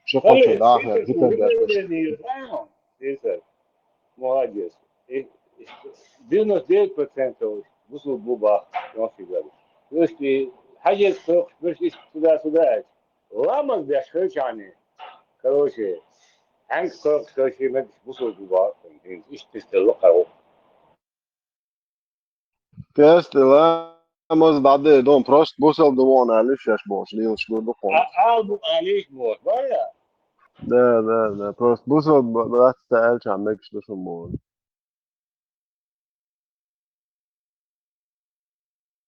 Ши кхо чу даха, дика деш. Молодец. И девяносто девять процентов бусалба бу бах, нохчий гали. То есть, и хьажец кхойкхуш берш иштта сюда-сюда аьлча. Ламаз беш хилча хьуна. Короче, хьаьнга кхойкхуш хилча мегаш бусалба бу бах, иштта-иштта лакхара ву. Кхерста ламаз дӀадайдо, просто бусалба ду вон аьлла шаьш бохуш, лелаш гур ду хьуна. А, албу алийш бохуш, бара? Да, да, да, просто бусалба дац ца аьлча, мегаш ду шун бохуш.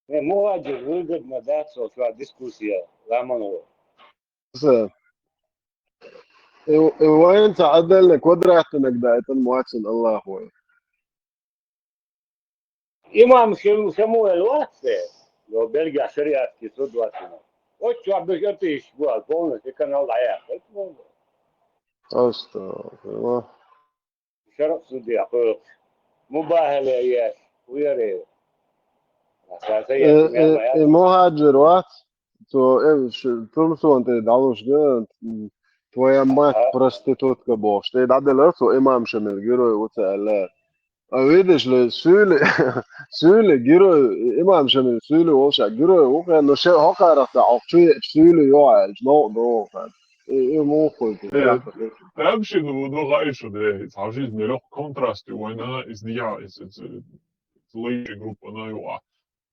Э, мухаджир, выгодно дац со ша дискуссия, ламан ву. Са. Э, э, вайн ца Ӏадална квадратнаг даийтан моцан Аллахой. Имам Шем-, Шамуэл вац вай, но Бельгия шариатский суд вац вай. Оццо беш атыш гуал, полностью канал дӀаяьккхира. Астагфируллах. Шарах судья кхойкхуш. Мубахала еш, уяре. Э, э, э, мухаджир вац? Цо, э, ш-, Тумсона тӀе дӀалуш га, м, твоя мать проститутка бохуш. ТӀе дӀаделара цо имам Шамил герой ву ца аьлла. А видишь ли, суьйли, суьйли герой, имам Шамил суьйли волуш а герой ву ха, но ше хьокхарах ца Ӏохчу еъча суьйли йо аьлча, новкъа догӀу ха. И, и муха хуьлу? Э, тӀаьбшина ву ду гӀайша де, цхьа жизнь легӀ контраст ю вайна, из дия, из, из, из лайчи группа на юа.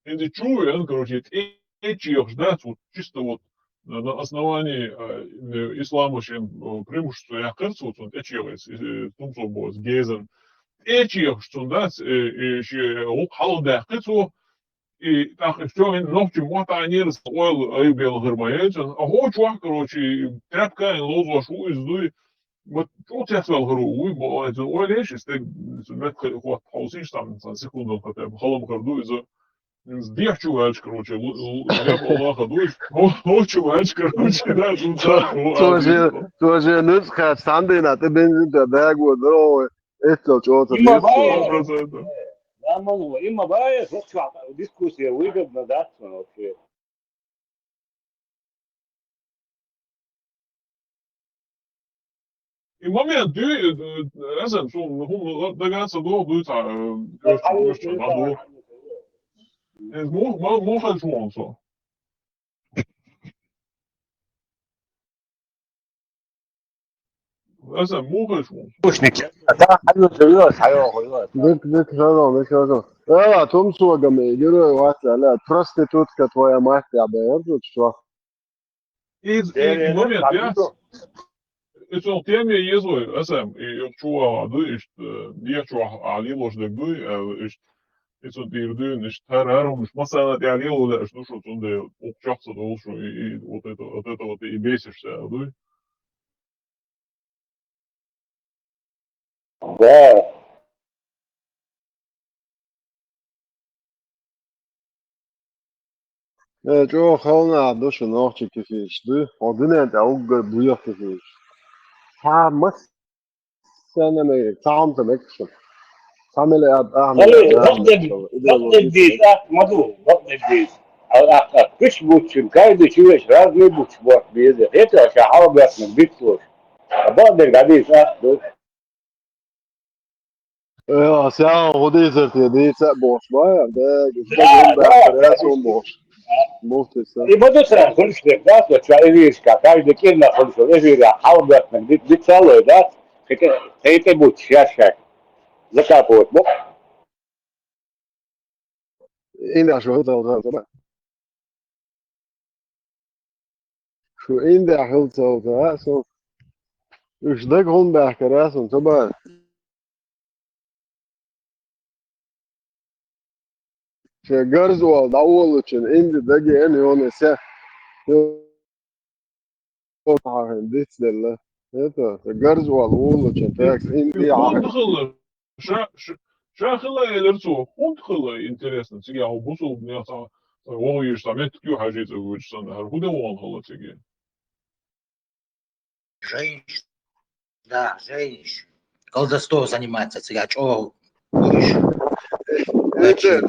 ХӀинца чу веана, короче, тӀе-, тӀечехаш дац, вот чисто вот на, на основании, э, ислама шен, э, преимущество яьккхира цо, цунна тӀечеха, э, э, тумсо бо, э, гезан. ТӀечехаш цунна дац, э, э, ше гӀуллакх хьалха даьккхи цо, и тӀаккха ишчо вина нохчи мотт Ӏанера, сан ойла айбелла хир ма яйцан. А хӀочу вахь, короче, тряпка а ловзош ву иза дуй, вот чӀогӀа цецвелла хир ву, вуй, бо, иза ойла еш, и стаг, иза мет хи-, хӀотта хьовсийша, там, сан секундал хотя бы, халам хир ду иза. Дехьа чу ваьлча, короче, лу-, лу-, дехьа лаха дуй, хӀо-, хӀочу ваьлча, короче, да, ну, да, цо же, цо же нуьцкъ кхаьчча, цхьана дийнахь тӀе бензин тӀе даго дара, ой, эццал чӀогӀа ца деза. Има бай, сто процентов. Да, Ману, има бай, хӀокху чохь дискуссия выгодно дац вообще. И момент, дуй, э, э, эсэм, шу, хӀума дагадогӀу, дуй, цхьа, э, кхоьруш, кхоьруш, дӀадогӀу. Э, мух-, ма-, мухалчу вон со. Эсэм, мухалчу вон со. Дик, дик, хьажал, дик, хьажал. Эла, тумсогам, герой вац, эла, проститутка твоя мать, я бы, вот что. Из, из момент, я. Из он тем я езой, эсэм, и чува, ду, ишт, э, я чува, а лилош даг дуй, э, ишт, из он тир дуй, ишт, хар, хар, ишт, масана, я лило, да, ишт, ну, что, цунде, ух, чахса, да, что, и, и вот это, вот это вот и бесишься, дуй. Да. Э, чӀогӀа халонаш ду шу нохчий кефирчий, ду? Хьо дуьнен тӀехь уггар буьйха кефирчий. Хьан массарна мегар, цхьа хӀума ца мегаш шу. Цхьа миллиард ахьа, миллиард ахьа, бакъдерг дийца, ахь ма ду, бакъдерг дийца. А, а, а, кхиш буччун, кайда чу веш, разный буч боху беза. ХӀета ша хьалабоьтнарг дицлуш. А бакъдерг дӀадийца, ахь ду. Э, аса хӀун дийцар те, дийца а бохуш, ма, да, да, да, да, да, бохуш. Муфтис, а. И ма ду цара хуьлуш дерг, да, со чу эфирашка, каждый кӀирнах хуьлуш, эфира хьалабоьтнарг ди-, дицаллой, да, кхе-, кхе-, кхе-, тӀе буч, шаьш-шаьш. Закапывать бу. Индеш хӀума ца хилла ца ба. Шу индеш хӀума ца хилла ца ба, со. Уьш дага хӀунда баьхкара, сон ца ба. Шен гарзол дӀаолучун инди дагаеана йоне се. Йо, хьахин дицделла. Это, гарзол волучун текс инди хьахин. Ша, ша, ша хила элира цо, хӀунда хила интересно, цига хьо бусулба нехан цхьа, цхьа вогӀийша цхьа меттиг ю хьажи цӀа вуьйчу санна, хӀара хӀун де вогӀун хила цига? Женщ-, да, женщ-, колдовством заниматься, цига чӀогӀа вуьйш. Значит,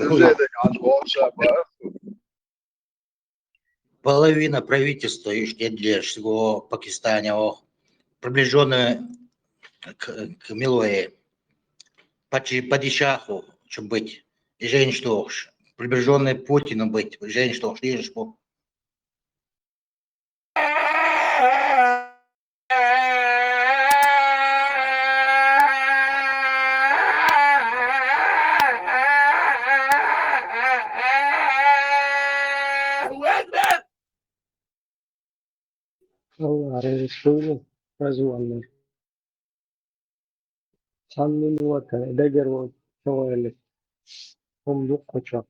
половина правительства ишттед леш сего Пакистане, ох, приближённые к, к Милое, пачи-, падишаху, чу быть, и женщ тохш, приближённые Путину быть, женщ тохш, лежишь по. Аллах реза хуьлда, хаза валлар. Цхьана минута дагар ван ца ваьлли. ХӀума дуккхача.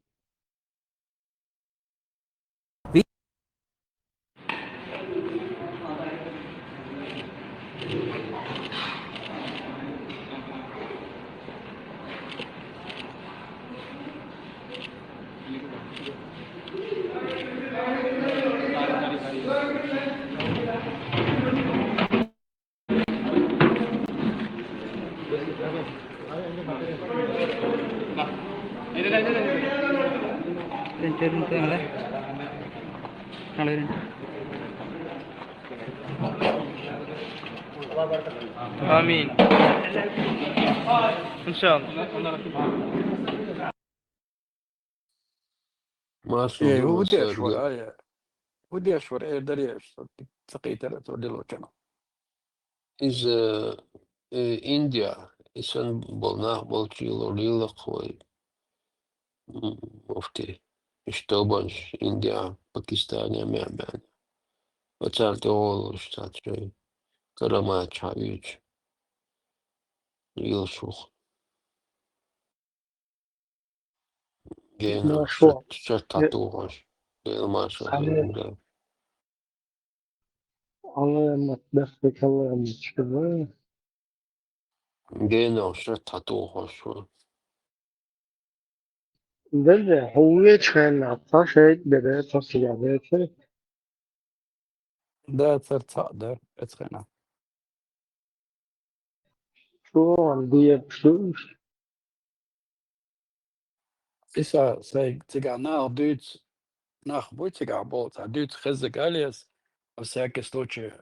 آمين. إن شاء الله. Масал Э, ду удеш масал вар, ду. Ай, удеш вар, э, дарьеш, сакъитара, то дело чана. Иза, э, Индия, исан бол нах болчи лорила хой. М, муфти. Иштобанш, Индия, Пакистане мя бян. Вацар те олуш тачой. Карамач хавич. Ил шух. Гена, Машо. Шат, шат Э, тату хош. Гена, Машо, Сане. Да. Аллах мат, бахты каллах мат, чкада. Гена, шат тату хош. Деде, хьулвечхайна, та шейк деде, та сигареты. Да, цар цхьаъ дар, эцхена. Чуан диэпшуш. Иса, сай, цигахь нах дуьйцу, нах буй цигахь болу, цхьа дуьйцу хезза галес, во всякий случай.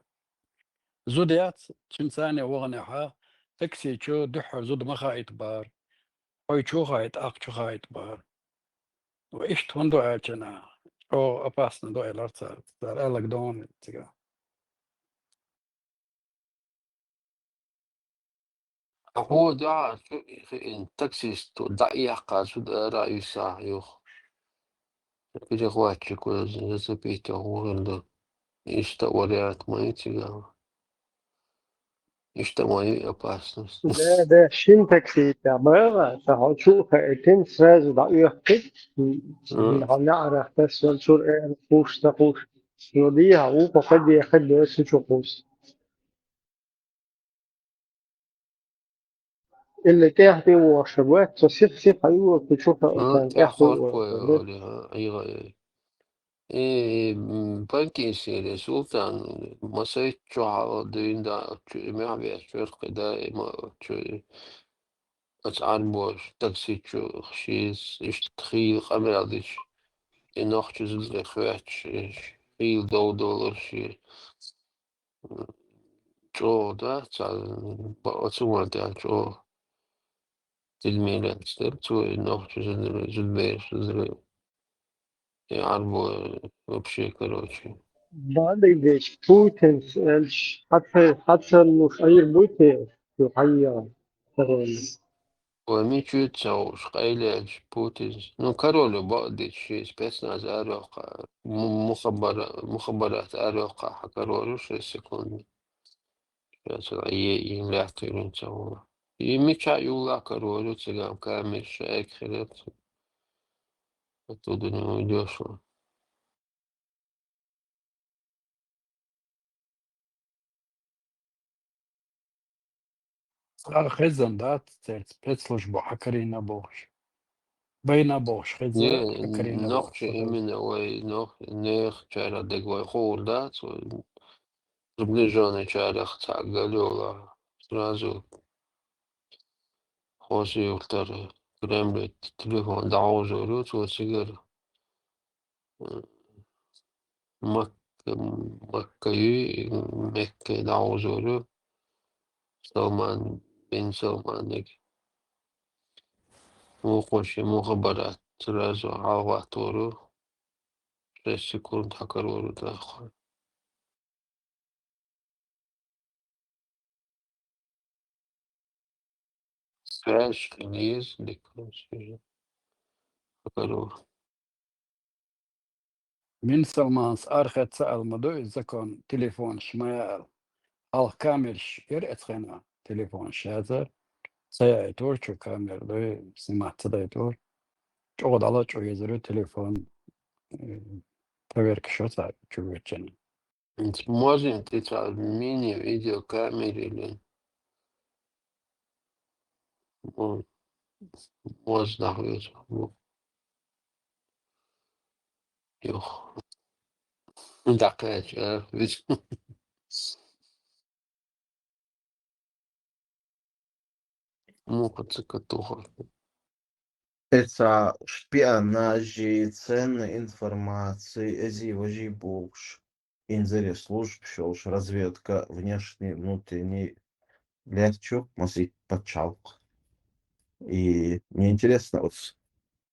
Зуда яц, цуьнан царне ваханехьа, такси чу дуьххьара зуда ма хаийта бара. Хьой чу хаийта, ахча чу хаийта бара. Ва иштта хӀунда ду аьлча, чӀогӀа опасно ду аьлла цара, цара аьлларг ду хьуна цигахь. Ахьо дуьхьа чу хиъна таксисто дӀаэккха зуда ара а юьсахь юха. Перехватчико зацепить хӀун хир ду. Иштта вариант ма ю цигахь. Иштта ма ю опасность. Да, да, шин такси тӀе бара, ца хьо чу а хаийтина, сразу дӀаоьхкина, М. хьо неӀарах тасвар чуьра эр хуш, ца хуш. Ну, дийхьа, вукхо ха дехар дера су чу кхуссу. Илли тӀехь тӀе вогӀуш вац, цо сих-сих хьайвора, кху чу ха А, тӀехь тӀехь тӀе вогӀуш вац. Али, а, Ӏийгъа, э. Э, м, Панкин сире, Султан, масайт чу хьала дуьйна да, чу и мехь веш, чуьра кхида, и ма, чу и. Оцу Ӏарбоша такси чу шиз, иштта хийла къамел дича, и нохчи зударий хоьттуш, и хийла дов долура ши. ЧӀогӀа, да, цхьа бакъ оцу ван тӀехь чӀогӀа тилмиланца дара цо и нохчи зударий, зудбераш зударий. И Ӏарбо вообще, короче. Бадигдеш, Путинс элш хьаца-, хьацаллуш айр бу те, ю хьайя, корона. Ой, мичуьйца ца хууш, къайлаьлча, Путинс. Ну, король бакъдича, ши спецназ арохкха, му-, мухаббара-, мухаббарат арохкха хьан король шесть секунд. Ша ца е-, ин лаьттира ца хууш. И мича юла король, цигахь камера шайга хилар. Оттуда не уйдёшь. Цара хезна дац, церца спецслужба хьакарийна бохуш. Байна бохуш хезна, Не, хьакарийна нохча бохуш. Именно вай нох-, нехан чара дег вай хуур дац, вай приближённый чарах цхьа галёла. Сразу хоза юртара Кремле телефон дӀагӀузур ю, цо цигара, э, Мак-, Макка ю, Мекка дӀагӀузур ю, Салман бин Салманиг. Вукхо ши муха барат, сразу хьалхаттор ю, шесть секунд хьакарор ю тӀаккха. Связь хила еза, дика хила еза. Хьакаро. Бин Салманс арахеца ала ма ду иза закон, телефонаш ма яла. Хьалха камераш яра эцхена телефонаш яза. Ца яйтур чу камера дой, снимать ца дайтур. ЧӀогӀа дӀала чӀу езару телефон, э, проверка шо ца чу вечена. Можно тӀе цхьа мини-видеокамера или, ну, можно, юх. ДӀакхаьча, а, вис. Муха ца катухар. Эца шпионажи, ценной информации, эзи-важи бохуш, инзаре службаш йолуш, разведка, внешний, внутренний, лаьттачух масийтта пачхьалкх. И мне интересно, вот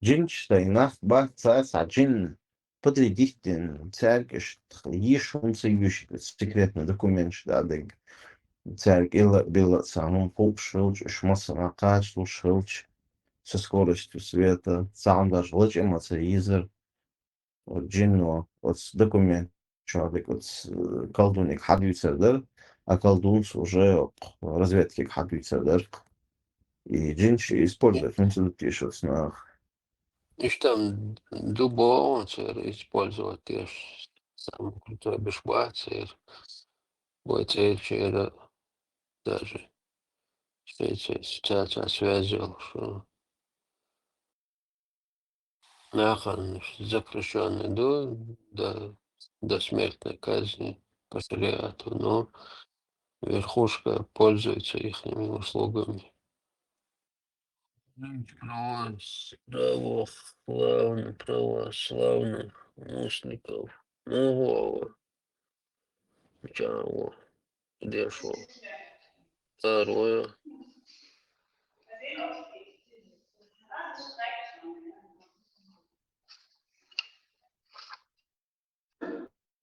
джинчаш дай нах бац, цара цхьа джин подрядить дина, цаьрга иштта йиш хӀунда ца йоьшуьйту, секретный документаш дӀадерг. Цаьрга илла а билла а цхьа хӀума хууш хилча, уьш массанхьа кхачалуш хилча, со скоростью света, цхьана даже лачкъа ма ца йийзара, оцу джинно, оцу документ чохь дерг оцу, э, колдуниг хьадуьйцур дара, а колдунца уже разведкиг хьадуьйцур дара. И джинаш использовать хӀунда ца ду теша оцу наха? Иштта ду боху церан использовать деш, самый крутой беш бац церан. Вай церан чера даже шайца цаьрца связь йолуш. Нахана запрещённый ду до, до смертной казни по шариату, но верхушка пользуется ихними услугами. Православных, православных мусульманов. Ого. Чао. Дешо. Второе.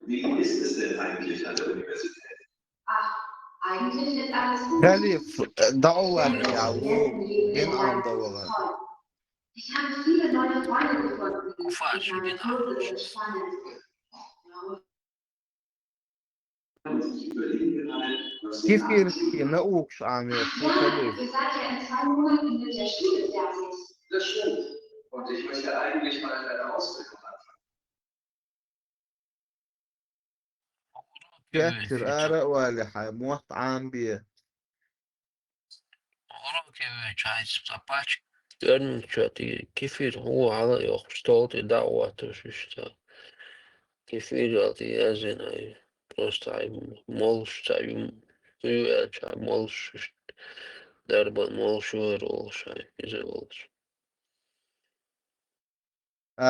Wie ist es denn eigentlich an der Universität? Халиф, э, дӀа а ваьлла, ву, бин Ӏам дан вала. Уфа, шу бин Ӏам. Кефирский наукаш Ӏамош ву, Халиф. Кефир ара а вале, хьайн мотт Ӏамабе. Уроке вуьйчу хьайца цхьа паччахь коьртаниг чу тӀе кефир хьо хьала а йохуш, стол тӀе дӀа а хӀоттош иштта. Кефир аьлла тӀе яздина хьайн, просто хьайн молуш цхьа юм, ю аьлча хьайн молуш иштта. Дарбан молуш вара волуш хьайн, иза волуш.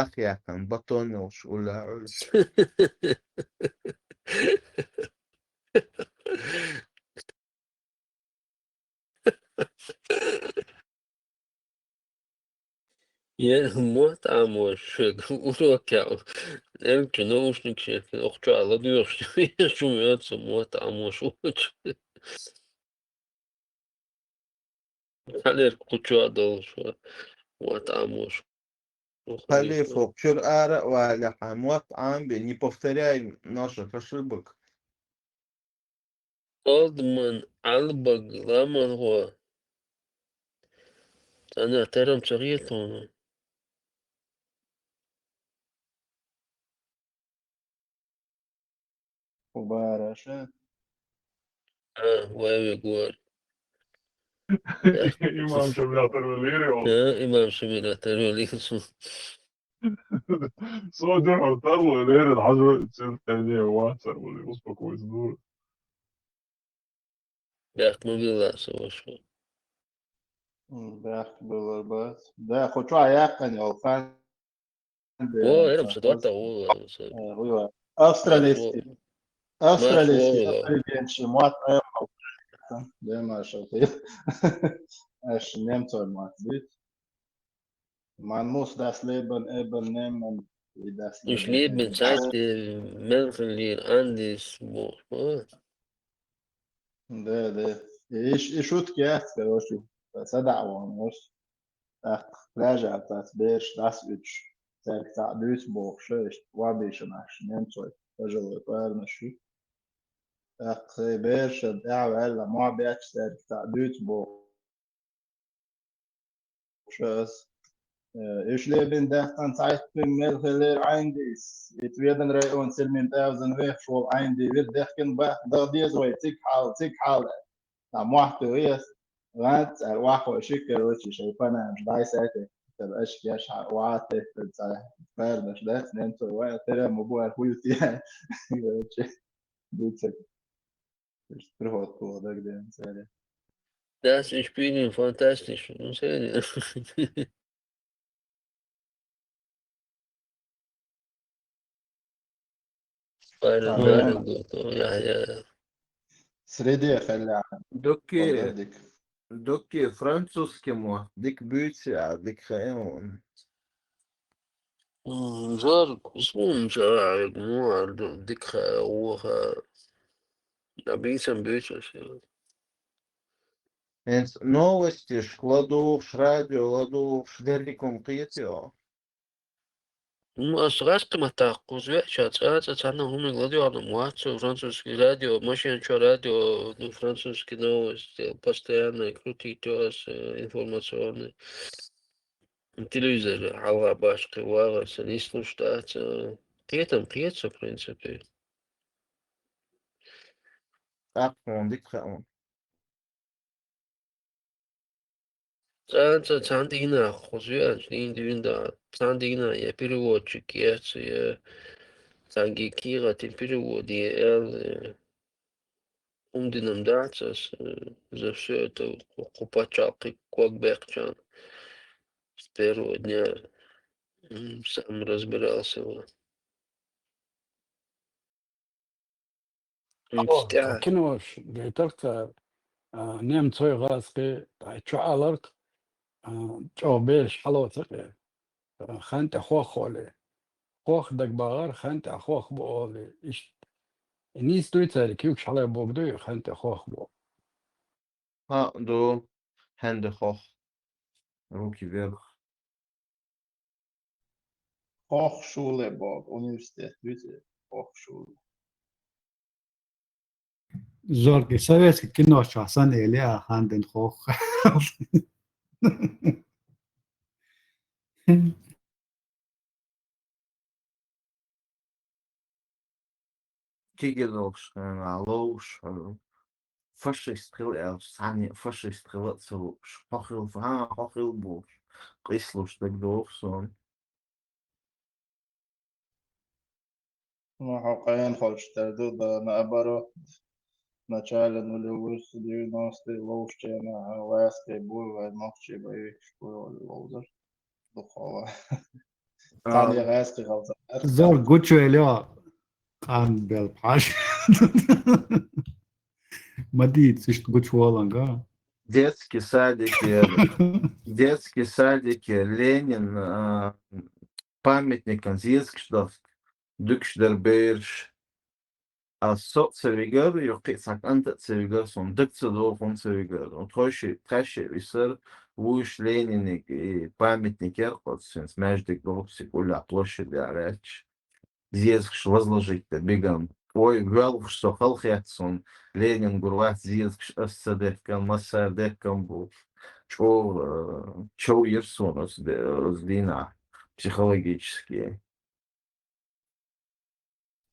Ах яхана, батон йолуш уьлла, уьлла. Е, мотт Ӏамош, шуьга урок яу. Элча наушник шех, охча ладоьгӀуш, шу моьца мотт Ӏамош вуч. Хьалерг кхучо а долуш, мотт Ӏамош. Халифа, чуьра ара а валехьа, мотт Ӏамабе, не повторяй наших ошибок. Олдман Ӏалбаг ламанхо. Цхьана тарам ца хета хьуна. Убараша. А, вай вегор. Имам Шамилов тарвалири, о. Э, имам Шамилов тарвалири. Со духьал тарло лерил хьажу, цил тайне вацар вали, успокойся, дур. Бяхк ма билла со вашу. М, бяхк билар бац. Да, хо чу а яхкан йол хан. О, эрам са дуатта, о, са. Э, хуйла. Австралийский. Австралийский, австралийский, мат, э, да, Маша, ты. Аш немцой мат, бит. Man muss das Leben eben nehmen, wie das Leben ist. Ich lebe Zeit, äh, Menschen lir andis, wo, wo? Да, да. И ш-, и шутки яц, короче, са даъван, может. Так, пляжа, так, берш, дас уч. Церг та дюс бохша, ишт, вабиша наш, немцой, пожилой парнаш. Так, берша, да, валла, ма бяч, церг та дюс бохша. Э, иш лебин дахтан цайтпин мел хелер айндис. Ит ведан район сирмин тавзан вех шол айнди вир дехкен ба, да дез вай цик хал, цик хал. Та муахты вес, ванц, ар вахо шикер вачи шай панам, ждай сайте, тар ашкеш ха, вате, тар ца, пердаш, да, немцой, ва, тере му буар хуйти. Короче, дуцек. Приход куло, да, где он царе. Das ist Spielen fantastisch. Ну, sehr. Байрам, байрам, доктор Яхья. Среде хелле. Докки, докки французский мо, дик бюци, а дик хаэм. М, зар, сум, зар, ну, а д-, дик ха, уха. Да бисам бюци, всё. Эс новости, ш-, ладугъ, ш-, радио, ладугъ, ш-, деррикум кьетио. Ну, ас гъаскъи матахъ, кузви, ча, ца, ца, цана гьуми ладугъ, ана муац, французский радио, машин чу радио, ну, французский новости, постоянно крутить у вас, э, информационный. Телевизор, гьалгъа башкъи вагъа, ца, не слушать, ца, кьетам, кьетса, в принципе. Так, он дик хаун. Цан, цан, цан дина, хозуя, дин, дин, да. Цан дина, я переводчик, я, ц-, я, цанги кига, тин перевод, я, эл, э, ум динам да, цас, э, за всё это ку-, купачал, кы-, куак бекчан. С первого дня, м, сам разбирался, вот. Алло, МцӀа. Кино ш-, гайтарца, а, немцой гъаскъи, а, чу аларх, а, чӀо беш хало цакъе. А, хантӀа хох холи. Хох дагбагъар, хантӀа хох боли. Иш-, нис дуй цари, кивк шалай богдуй, хантӀа хох бо. Ха, ду, ханде хох. Руки вверх. Хох шуле бо, университет, вице, хох шуле. Зорги, советский кино чу сан эли а ханден хох. Кигедолш, э, ловш, э, фашист хил, э, сани фашист хил, э, цу, ш-, хохил, ха, хохил буш. Къислуш дагдолш сон. Ну, хӀу къайгъан хьулчтар ду, да, наоборот, в начале нулевых, девяностые, ловш чена, а, вайскъи буй, вай нохчи боевик шкуй, ловзар. Духова. А. Тани гъайскъи халцар. Зор гучу элё. Къан бел паш. Мадид, сишт гучу валанга. Детский садике, детский садике Ленин, а, памятникан зезгш дост, дугш дер берш. А со ца вигар, юкъи ца кӀанта ца вигар, сон даг ца дохун ца вигар. Ун тхойши, тхойши висар, вуйш Лениниг и памятник яр къоцсинс, междик дохси куля площадь ярач. Зезгш возложить да бигам. Ой, велгш со халхет сон, Ленин гурлац зезгш ас ца дехкам, массар дехкам бу. Чо, э, чо ирсон ас де-, ас дина психологически.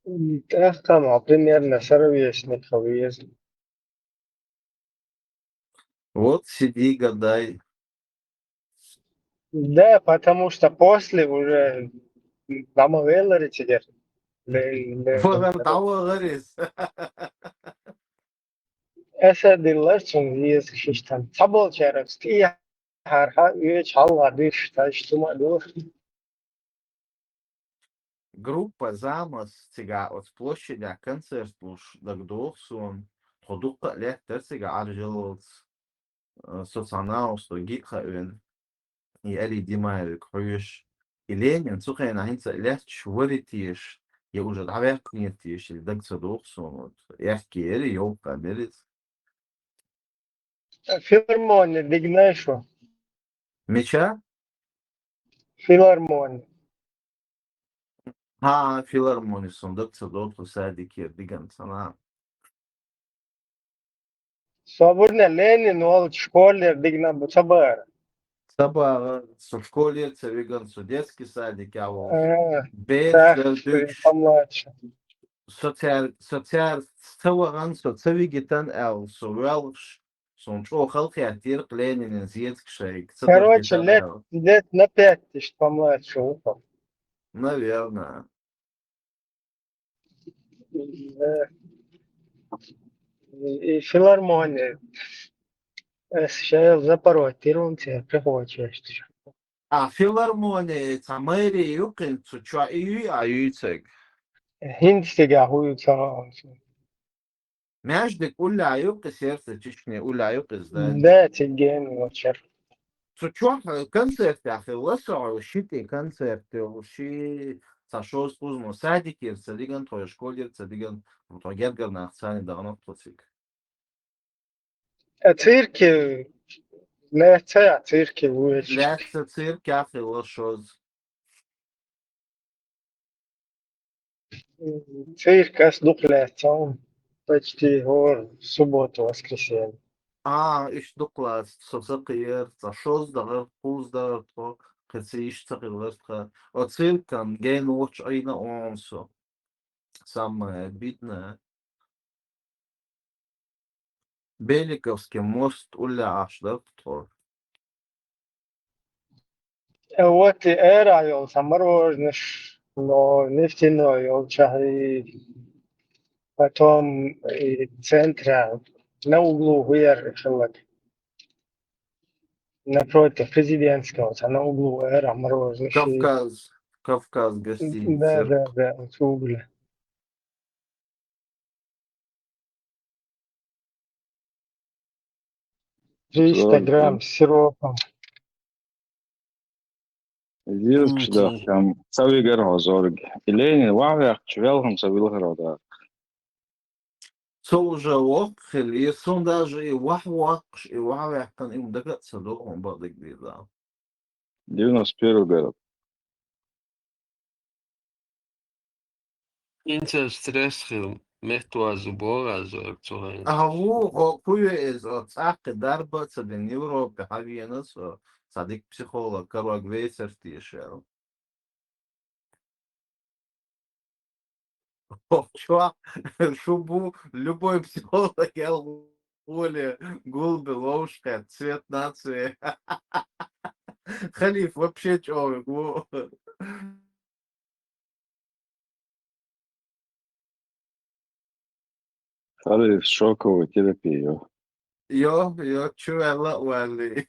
М, тӀехкама, примерно, саравиэсни хавиэс. Вот сиди, гадай. Да, потому что после уже дӀа ма ваьлар цигара. Ле- ле- Вагар дӀавагӀар из. Аса диллар цунна веза хиштан. Цхьаболчарах стӀехьарха оьцу хьалха дуьш, таш цума душ. Группа «Замас» цигахь оцу площадехь концерт луш дагадогӀу суна. Тхо дуккха а лаьттара цигахь Ӏаржаллалц, э, со цхьа наусто гиъ хаоьна. И Али Димаевик хьоьжуш. И Ленин цу хенахь хӀинца а лаьтташ вари теша, я уже дӀаваьккхинера теша, или дага ца догӀу суна. Вот. Аьхки яри, йовкха мер иза. Филармония дигнай шу? Мича? Филармония. ХӀа, филармония, суна дага ца догӀу, тхо садикера диган цхьана. Собарна Ленин волчу школера дигна бу ца бара. Ца бара, со школера ца виган, со детский садик а волуш. А, Беца так, дара дуьйцуш. Помладше. Со цаьр-, со цаьрца ца вахана, со ца вигитан аьлла, со воьлхуш, суна чӀогӀа хала хеттера-кх Ленинан зециг шайга. Ца Короче, дагахь лет, аьлла. Лет на пять тысяч помладше ву. Наверное. Да. И филармония. Ас шайл запоротирунца прихочуьйтуш. А филармония цхьа мэрия ю-кх хӀинца, цу чохь и юй а юьйцург? ХӀинца цигахь хӀу ю ца хаьа. Маьждиг уллехь ю-кх и, сердце Чечни уллехь ю-кх иза, да? Да, цигахь вочар. Цу чохь концертехь хилла со, ши тӀе концерт йолуш, ши цхьа шозза кхузза, садикера ца диган тхо, школера ца диган, тхо гергара нах царна дахана тхо цига. А цирке лаьцна, а цирке вуьйцуш. Лаьцна циркехь хилла шозза. Цирк ас дукха лаьцна, почти хӀора суббота, воскресенье. А, иштта дукха лаьцна, со ца кхиира, цхьа шозза дахара, кхузза дахара тхо, кхин ца иштта ца хилира тхан. Оцу циркан гена воцчу Ӏийна оха со. Самое обидное. Беликовский мост уллехь Ӏаш дара тхо. Э, вот и эра йолу цхьа мороженаш, но нефтяной йолчахь, и потом и центра на углу хӀу яра хилларг. Напротив президентского, цхьа на углу эра мороженаш. Кавказ, Кавказ гостиница. Да, да, да, вот угли. Триста грамм с сиропом. Зиркаш дахкам, ца вигара хьо зорг. И Ленин ваха ваьккхича, велхам ца вилхара хьо даккха. Со уже воккха хилла, и суна даже и ваха воккхуш, и ваха ваьккхина, и хӀума дага а ца догӀу, хӀума бакъдерг дийр дала. Девяносто первый год. ХӀинца стресс хилла, меттаваза боху ас зорг цу хенахь. А ву, хӀокху ве иза, оцу цӀаккхи дарба а ца дина Европе хьан вена со, цхьа дика психолог, карог вейсар теша аьлла. Чохь шу бу, любой психолог аьлла, гӀоле гулбе ловш кхетта, цвет нацве. Халиф вообще чӀогӀа ву. Халиф шоковая терапия. Йо, йо, чу ваьлла а валли.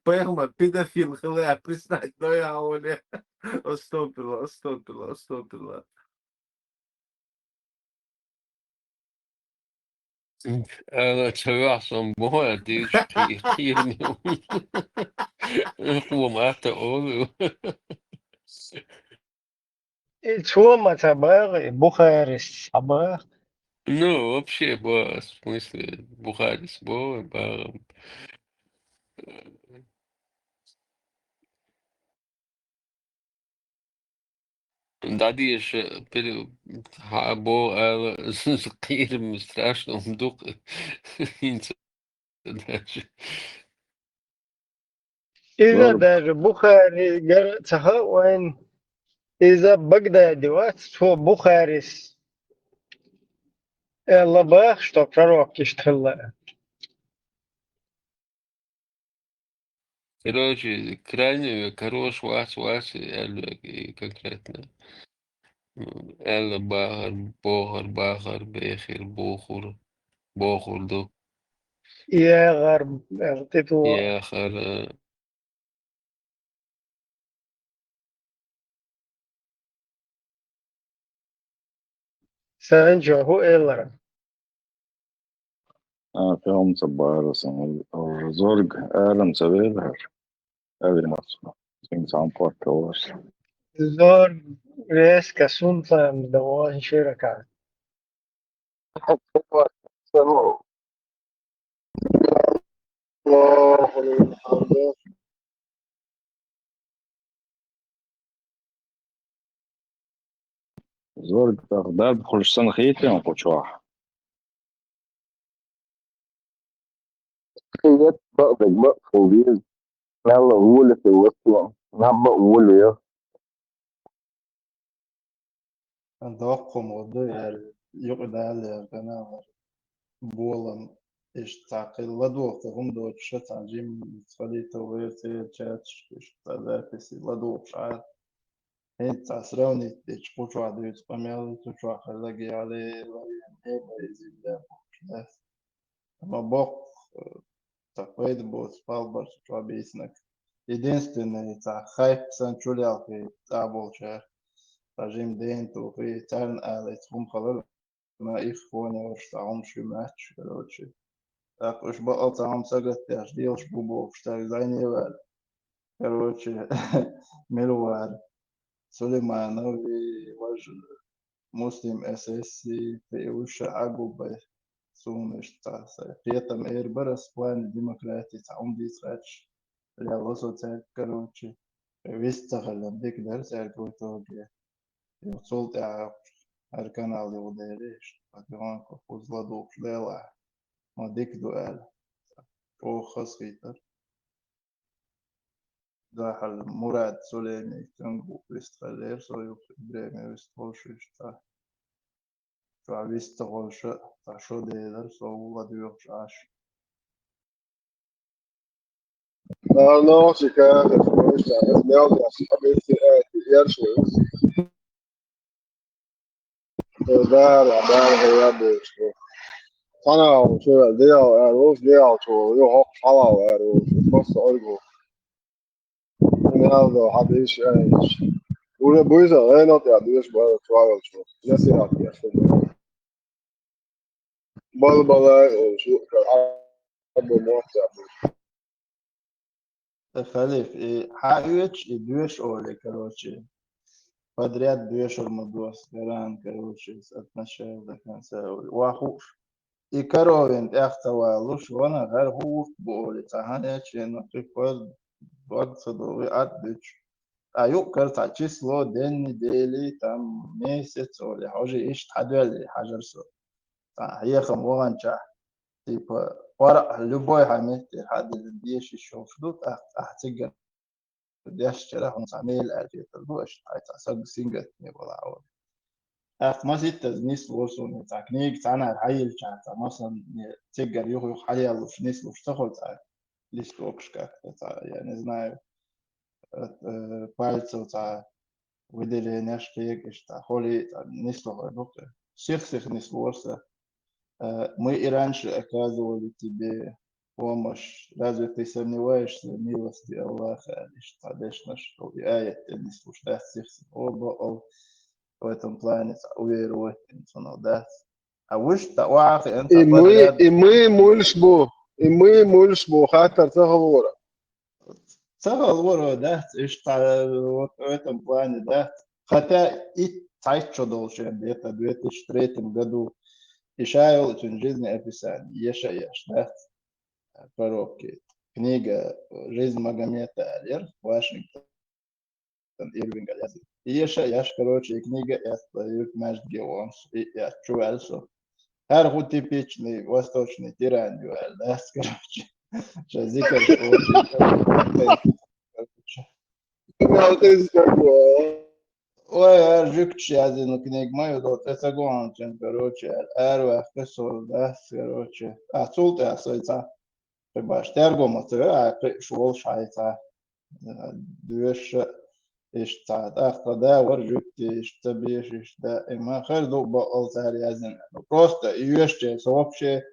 Пайхамар педофил хила а признать дой а валли. Астагфирулла, астагфирулла, астагфирулла. Ала ца ваьхьа сан боху, дийш кхийрна. Хьо ма атта олу. И цо ма ца бахьа, и Бухарис а бахьа. Ну, вообще, бо, в смысле, Бухарис бо, бахьа. ДӀадеша, пили, хьан бо ала, кхийрам страшно дукха. ХӀинца даже. Иза Лору. Даже Бухаригара ца хаьа вайн, иза Багдади вац, цо Бухарис аьлла бахьа, что пророк иштта хилла. Короче, крайне ве-, хорош вац, вац, аьлла ве-, и конкретно. М, аьлла бахар, бохар, бахар, бехир, бохур, бохур ду. Яхар, э, титул. Яхар, э, Санжо, хӀу эллара? А, пехӀумца барасан, зорг арам ца велар. Ави мацу. Син сам порталаш. Зорг резко сунтам да вон ширака. Зорг тах дарба хуьлуш санна хийтина кху чохь? Хиет бакъдерг бакъ хӀун веза? Мелла а воле хилла, наб а воле. Доккхум гӀо ду, яр, юкъа Дала яр канал, болам, иштта цхьа кхин ладогӀа хӀума доцуш, цхьа жим, халитов вер, церачаьрчаш, иштта цхьа записи ладугӀуш Ӏара. ХӀинца цхьа сравнить дечу кху чохь дуьйцу къамел, цу чохь хилла геале, ларен, эба изилла бохуш дац. Амма боккха, э, цхьа пайда боцу пал бара цу чохь бийцинарг. Единственное, цхьа хайп санна чулелхи цӀа болчара. Цхьа жима ден тухий, царна алица хӀума хилар, ма их фоне варш цхьа хӀума шуьма аьтташ, короче. ТӀаккха уьш бакъал цхьа хӀума сагатдеш, лелаш бу бохуш, цаьрга зайне ваьлла. Короче, мила вара? Сулейманов и важа Муслим эс эс си, тӀе уьш а губай. Суна иштта цхьа сайн кхетам эр бара ас плане демократии цхьа хӀума дийца гӀерташ, лело со цаьрга, короче. Вист ца хилла, дика дара цаьрга в итоге. Юха цул тӀаьхьа хӀара канал юха дели, иштта, Патреонка, кхуза ладугӀуш делахь, ма дика ду аьлла. ЧӀогӀа хазахийтар. Дахьал Мурад Сулейми, цуьнга вист хиллера со юха, Ибрема вист волуш иштта. Чохь вист ца волуш а, цхьа шо делара, со ву ладоьгӀуш Ӏаш. Ар нохчи каьхат, вуьш цхьа, ас мел деш, хьан бесси аьтти, ерш ву. Дара, дара, хӀара беш ву. Цхьана а чу ваьлла, дегӀал ара волуш, дегӀал чу волу, ю хӀокху хьалал ара волуш, масса Ӏуьргу. Мел до хьан беш аьлча. Уже буьйса, гӀенал тӀехь дуьйш бара, чу ваьлча. Насихьат деш ву. Бала-бала, э, шу-, а, а, бу мотт а бу. Э, Халиф, и хьан оьцуш, и доьшу олий, короче. Подряд доьшур ма досу, гаран, короче, с отношения до конца. Ва хууш. И Коровин тӀех ца валуш, вана гӀар хӀу вурт бу олий, цхьа хьан эчи, ну, ты пор-, пор ца до, вы ат дичу. А юккъара цхьа число, день недели, там, месяц, олий, хьожа иштта хьадоьлли хьажар со. Цхьа хьехам ваханчохь, типа, пара, любой хьан метте хьадилла деши шовш ду, тӀаккха, тӀаккха цигара дешчара хьуна цхьа мел аьлла хетар ду, аша хьай цхьа саг сингаттаме вала хьо. ТӀаккха маситтаза нисло суна, цхьа книга цхьанара хьайиллачахь, цхьа масанне цигара юха-юха хьаяллуш, нислуш ца хуьлу цхьа листокаш как-то цхьа, я не знаю, э, э, пальцев цхьа выделенеш кхегаш, цхьа холи, цхьа нисло хьо дукха. Сих-сих нисло аса. Э, мы и раньше оказывали тебе помощь. Разве ты сомневаешься в милости Аллаха? Иштта цхьа дешнаш, и аят тӀе нислуш дац сих-сих. О, бо, о, в этом плане цхьа уверовать цунах дац. А вуьш та охьа хиъна И цхьа мы, подряд. И мы муьлш бу, и мы муьлш бу, хаттар ца хилла вара. Ца хилла вара дац, иштта, вот в этом плане дац. Хотя и цхьайтта шо долуш ен, где-то в две тысячи третьем году, и ша йолчун жизнеописание, еша еш дац, коробки. Книга, э, «Жизнь Магомета» аьлла яра, Вашингтон Ирвинга яздина. И еша еш, короче, и книга эцна юьртмаьждиге вон со, и эцна чу ваьлла со. ХӀара хӀу типичный восточный тиран ю аьлла дац, короче. Ша зикар, короче. Ой, ара жуьгташ яздина книга ма ю, до тӀе ца гоӀанчун, короче, ара ваьхка со дац, короче. А, цул тӀаьхьа со и цхьа Баш тергома ца вера, а кхы шолш хьайца, э, доьша, иштта цхьа тӀаккха да вар жуьгти, иштта ца беша, иштта даима. Хер ду бакъал цара яздина. Ну, просто йоьшче, со вообще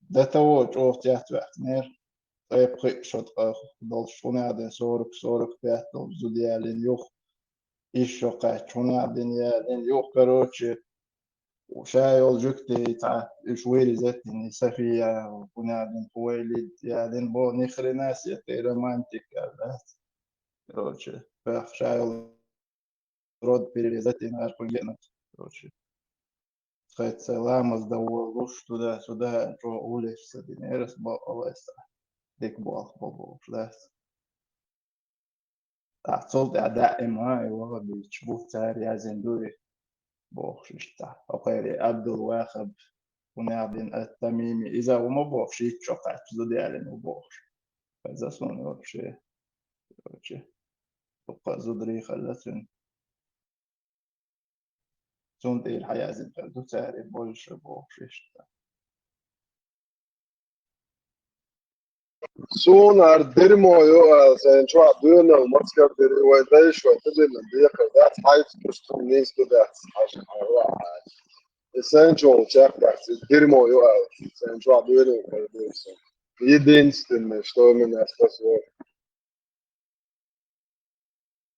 до того чӀогӀа цецваьхнера. Ткъе пхи шо ткъа долуш, хӀунда аьлла сорок, сорок пять долуш зуда ялийна юха. Ишшо кхаьчча, хӀунда аьлла дина ялийна юха, короче, ша йолу жуьгти цхьа, уьш вириза а тина, София, хӀунда аьлла дина Хувайлид, ялийна бо, ни хрена себе, тӀе романтика аьлла дац. Короче, пех ша йолу род перерезать дина, аш кху генах, короче. Тхайца ламаз дан волуш, туда-сюда, чӀогӀа уллехь ца динера ас бакъалайса. Дика болх бо бохуш дац. ТӀаккха цул тӀаьхьа даима и вахабиташ бу, цара яздина ду и бохуш иштта. Хьо кхайре Абдул-Вахаб, хӀунда аьлла дина ат-Тамими, иза хӀума бохуш, итт шо кхаьчча зуда ялийна ву бохуш. Хеза суна вообще. Короче, дуккха а зударий хилла цуьнан. Цунна тӀера хьаяздина хир ду цара и божаша бохуш иштта. Суна хӀара дермо ю аьлла, сайн чохь доьналла мацкар дира, вай дайша вай тидина декхар дац, хьайца ду цунна нийса ду дац, хьажа хьан ваьхьа. И сайн чохь чекх дац, и дермо ю аьлла, сайн чохь доьналла хир дира суна. Единственное, что меня спасло.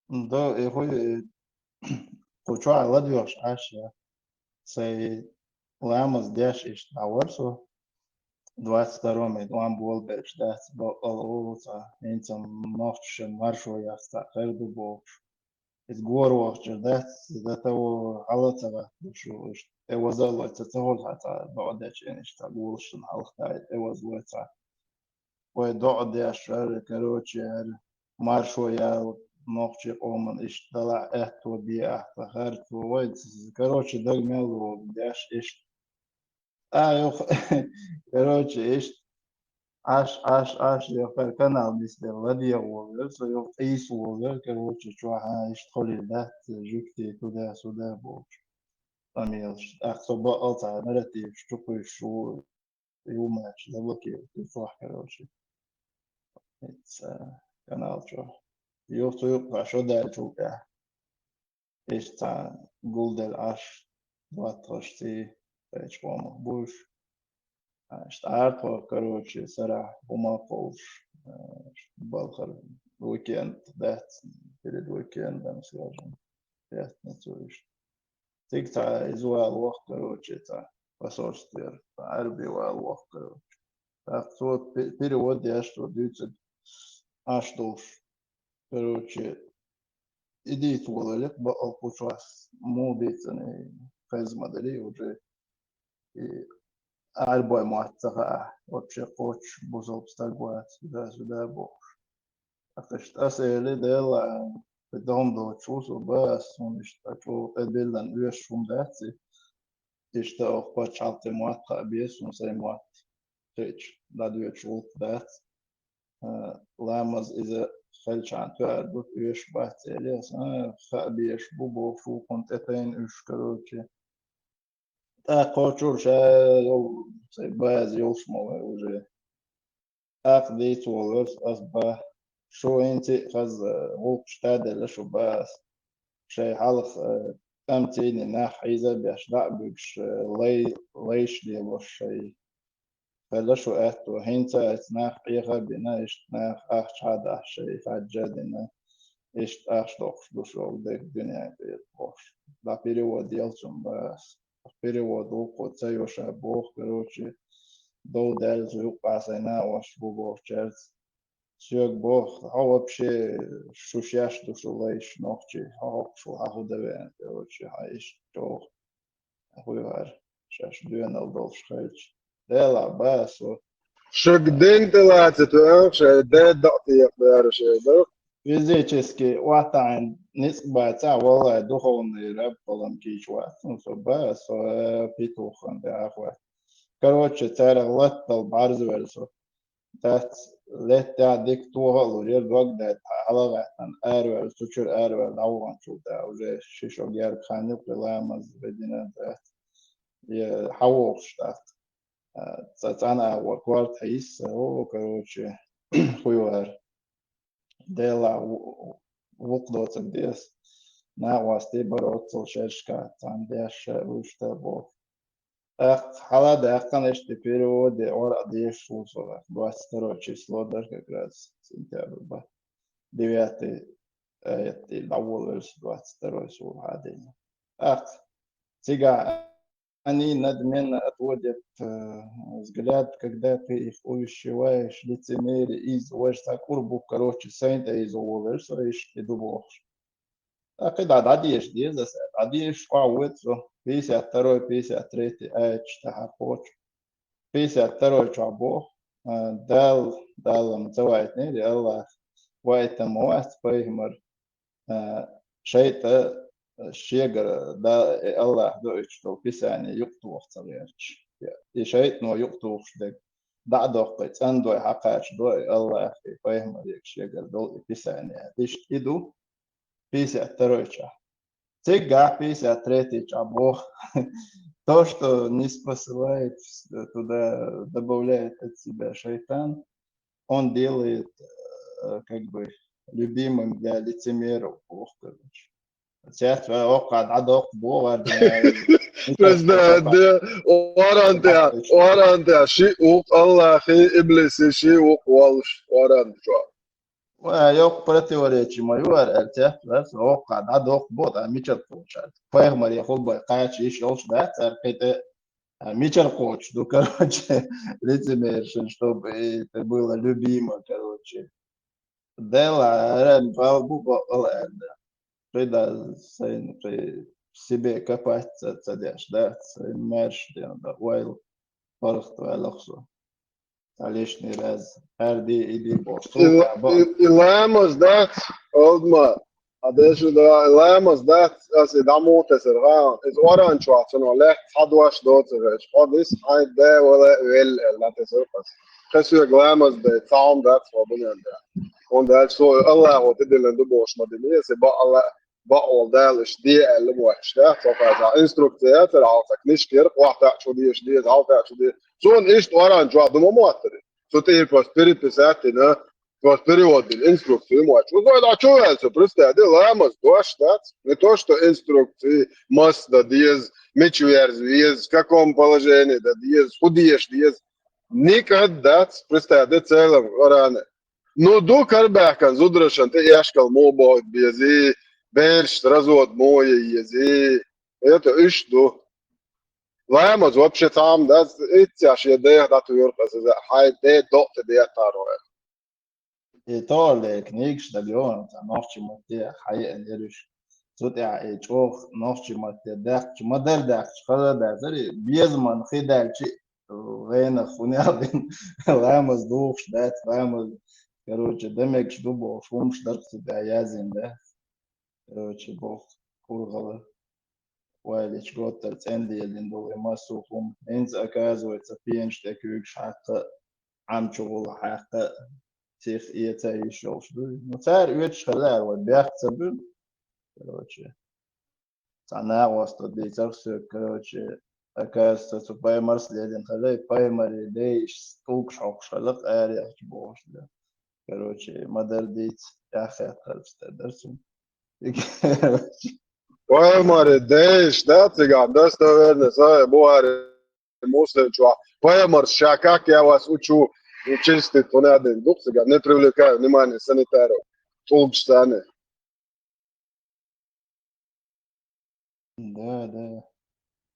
Да, и хуй, э, кху чохь ладоьгӀуш Ӏаш я. Сайн ламаз деш иштта дӀавара со. Двадцать втором и тӀом болабелча дац, бакъал а ву цхьа, хӀинца нохчаша маршо яц цхьа хир ду бохуш. Иза гора вахчара дац, иза до того хьала ца гӀатташ ву, иштта тӀе вазаллой ца, ца хуьлу хьан цхьа доӀа дечу, иштта цхьа гулашна хьалха тай тӀе вазаллой цхьа. Вай доӀа деш вара, короче, хӀара маршо яла нохчийн къоман иштта далахь аьтто бе ахьа ца харцо. Вай, короче, даг мел вогӀу деш иштта. А, юха, короче, иштта Ӏаш, Ӏаш, Ӏаш, юха канал нисдер ладегӀа вогӀу, со юха къийса вогӀу, короче, чохь, а, иштта холийла дац, жуьгти туда-сюда бохуш. Къамелаш. ТӀаккха со бакъал цхьа нарративаш чукхуьйсуш ву, юмаш заблокировать ду сох, короче. Ица канал чу. Юха цу юккъехь шо даьллачул тӀаьхьа. Иштта цхьа гулделла Ӏаш, доттагӀаш цӀий, кхечу къомах буьйш. Иштта Ӏар тхо, короче, сарахь хӀума а кхуллуш, э, балхара уикенд дац, перед уикендом, скажем, пятницу иштта. Цига цхьа иза вала ваха, короче, цхьа посольствера, цхьа Ӏаьрби вала ваха, короче. ТӀаккха цо пе-, перевод еш, цо дуьйцург Ӏаш долуш. Короче, и дийца волале, бакъал кху чохь муха дийцина, хезна ма дарий уже. И Ӏаьрбойн мотт ца хаахь, вообще кхочуш бусалба стаг вац, сюда-сюда бохуш. ТӀаккха иштта аса эли, Дела, кхин догӀма доцуш ву со, ба ас, суна иштта чӀогӀа тӀедиллина оьшуш хӀума дац и. Иштта оха пачхьалкхийн мотт хаа беза суна, сайн мотт кхечу дӀадоьдуш гӀуллакх дац. А, ламаз иза хелчхьана тоьар ду, оьшуш бац, эли аса, а, хаа безаш бу бохуш ву, кхунна тӀе тайна уьш, короче. ТӀаккха кхочур ша йолу, сайн база йолуш ма вай уже. ТӀаккха дийца волуш ас ба. Шу хӀинца а хаза гӀуллакхаш таделла шу ба ас. Шайн хьалха, э, тӀамцийна нах хьийза а беш, дӀа а буьгуш, э, лай-, лайш лелош шайн. Хилла шу аьтто, хӀинца а эца нах Ӏеха а бина, иштта нах ахча хьадахьа шайн хадж а дина, иштта ахча доккхуш ду шу дерг дуьнен тӀера бохуш. ДӀа перевод ял цунна ба ас. Перевод вукхо ца йо ша боху, короче, дов даьлла цу юккъахь сайн накъост бу бохучаьрца. Соьга боху, хьо вообще шу шаьш ду шу лайш нохчий, хьо хӀокхуш ву, хьан хӀу дан веана, короче, хьан иштта чӀогӀа хуьйхьара, шаьш доьналла долуш хилча. Делахь ба со. Шуьга дин тӀе лаца тоьхна, шайн ден дакъа текхабаьра шайн ду. Физически охьатаьӀна ницкъ бацахь, валлай, духовный раб палам кийча вац, ну, со ба, со, э, петухан тӀе ахват. Короче, царах латтал бӀарзвелла со. Дац, леттехь дика тоха а лур яра, дог даьтта хьалагӀаьттина, араваьлла, цу чуьра араваьлла, дӀаваханчул тӀаьхьа уже ши шо герга хан ю, кхин ламаз ведина дац. Я хьан вохуш дац. а, цӀа-, цӀана агӀор корта хьийса, о, короче, хуй вар. Делахь ву-, вукху доцург деза. Накъостий бара оццул шерашкахь цхьана деш ша уьш дан боху. ТӀаккха хьала даьккхина иштта переводе, ора а дезаш ву со, двадцать второе число дара как раз сентябрь бан. Девятый аят дӀаволавелла со, двадцать второй сура хьадина. ТӀаккха цигахь они надменно отводят, э, взгляд, когда ты их увещеваешь, лицемерие, из, вайша цхьа кӀур бу, короче, сайна тӀе иза волавелла со, иштта и ду бохуш. ТӀаккха и дӀа-, дӀадеша деза аса, дӀадеша охьавоьду со, пятьдесят второй, пятьдесят третий аяташ тӀехь кхочу. Пятьдесят второй чохь боху, а, Дала, Дала ма ца вайтинера, Аллах вайтина ма вац пайхамар, а, шайтӀа шегара да-, э, Аллах доуьйтуш долу писание юкъатоха ца гӀерташ. И шайтӀано юкъатухуш дерг дӀа а доккхий, цӀандой, хьакхачадой Аллах и пайхамаре шегара долу и писание. Иштта и ду, пятьдесят второй чохь. Цигахь пятьдесят третий чохь боху: то, что не спосылает, э, туда, добавляет от себя шайтан, он делает, э, как бы любимым для лицемеров, боху, короче. Цец вай оккха дӀадоккху боху вар. Просто, да, оран тӀе, оран тӀе, ши укх Аллахи иблиси ши укх волуш, оран чохь. Ва, йоккха противоречи ма ю ара, аьлла, цец вай, со оккха дӀадоккху боху, ткъа мичара кхочуш? Пайхамаре хӀубба кхача йиш йолуш дац, цара кхин тӀе, а, мичара кхочуш ду, короче, лицемершин, чтобы это было любимо, короче. Дела, ара, бал бу бакъал аьлла. КхидӀа сайна кхин себе копать ца, ца деш, да, сайна маьрша дена, да, ойла паргӀатваьлла со. Цхьа лишний раз. Хьарди, иди боху. И ла-, и, и ламаз дац, олдма. А деша да, и ламаз дац, аса и дӀа муха тесар, ха? Иза оран чохь цунах лаьтта цхьа дош доцур, хьо дис, хьайн да вала велла, аьлла, тесар аса. Кхин соьга ламаз дай, цхьа хӀума дац, хьо дуьнен да. ХӀунда аьлча со Аллахо тӀедиллина ду бохуш ма дина, аса бакъ Алла бакъволу Дала иштта де аьлла бохуш, да? Цо кхача инструкция яцара хьалха, книжка яра, охьатаьӀча хӀу деша деза, хьалтаьӀча хӀу деза. Суна иштта оран чохь ду ма моттари. Цу тӀе просто переписать дина, просто перевод дина, инструкция мотташ. Узой дӀа чу ваьлла со, представь, де ламаз дош дац. Не то, что инструкции, масса дан деза, мича верза веза, в каком положении дан деза, хӀу деша деза. Никад дац, представь, де целом Коране. Ну, ду карабаьхкан зударшан тӀе эшкал муха бохург безий, бераш развод муха е езий. Это уьш ду. Ламаз вообще цхьа хӀума дац, иццеш я деха дӀатуьйхира аса иза, хьайн де докъа тӀе деттаро. И тохале книгаш дага йогӀу, цхьа нохчийн матте хьаеана яра уьш. Цу тӀехь и чӀогӀа нохчийн матте даьккхича, ма-дарра даьккхича, хала а дацара, и безаман хи даьлча, гӀенах хӀун ял дина, ламаз духуш дац, ламаз, короче, дан мегаш ду бохуш, хӀумаш дара цу тӀехь яздина дац. Короче, боху, кургӀала, вайлачу готтара цӀенделлина долу и массо а хӀума. ХӀинца, оказывается, пенаш тӀе куьйгаш хьаккха, Ӏам чу гӀула хьаккха, сиха эца йиш йолуш ду. Ну, цара оьцуш хилла, вай бехк ца буьлу. Короче, цхьа накъосто дийцарх соьга, короче, оказывается, цу пайхамарс лелина хилла, и пайхамаре дейиш тӀулгаш хьокхуш хилла, къаьряхча бохуш да. Короче, ма-дарра дийца, тӀаьххьаьттарца тӀе дара цуьнан. Пайхамаре дейиш, да, цигахь достоверно, Сахьихь Бухари, Муслим чохь. Пайхамарс ша как я вас учу, чистит, хӀун аьлла дина ду-кх цигахь, не привлекаю внимания санитаров. ТӀулгаш санна. Да, да.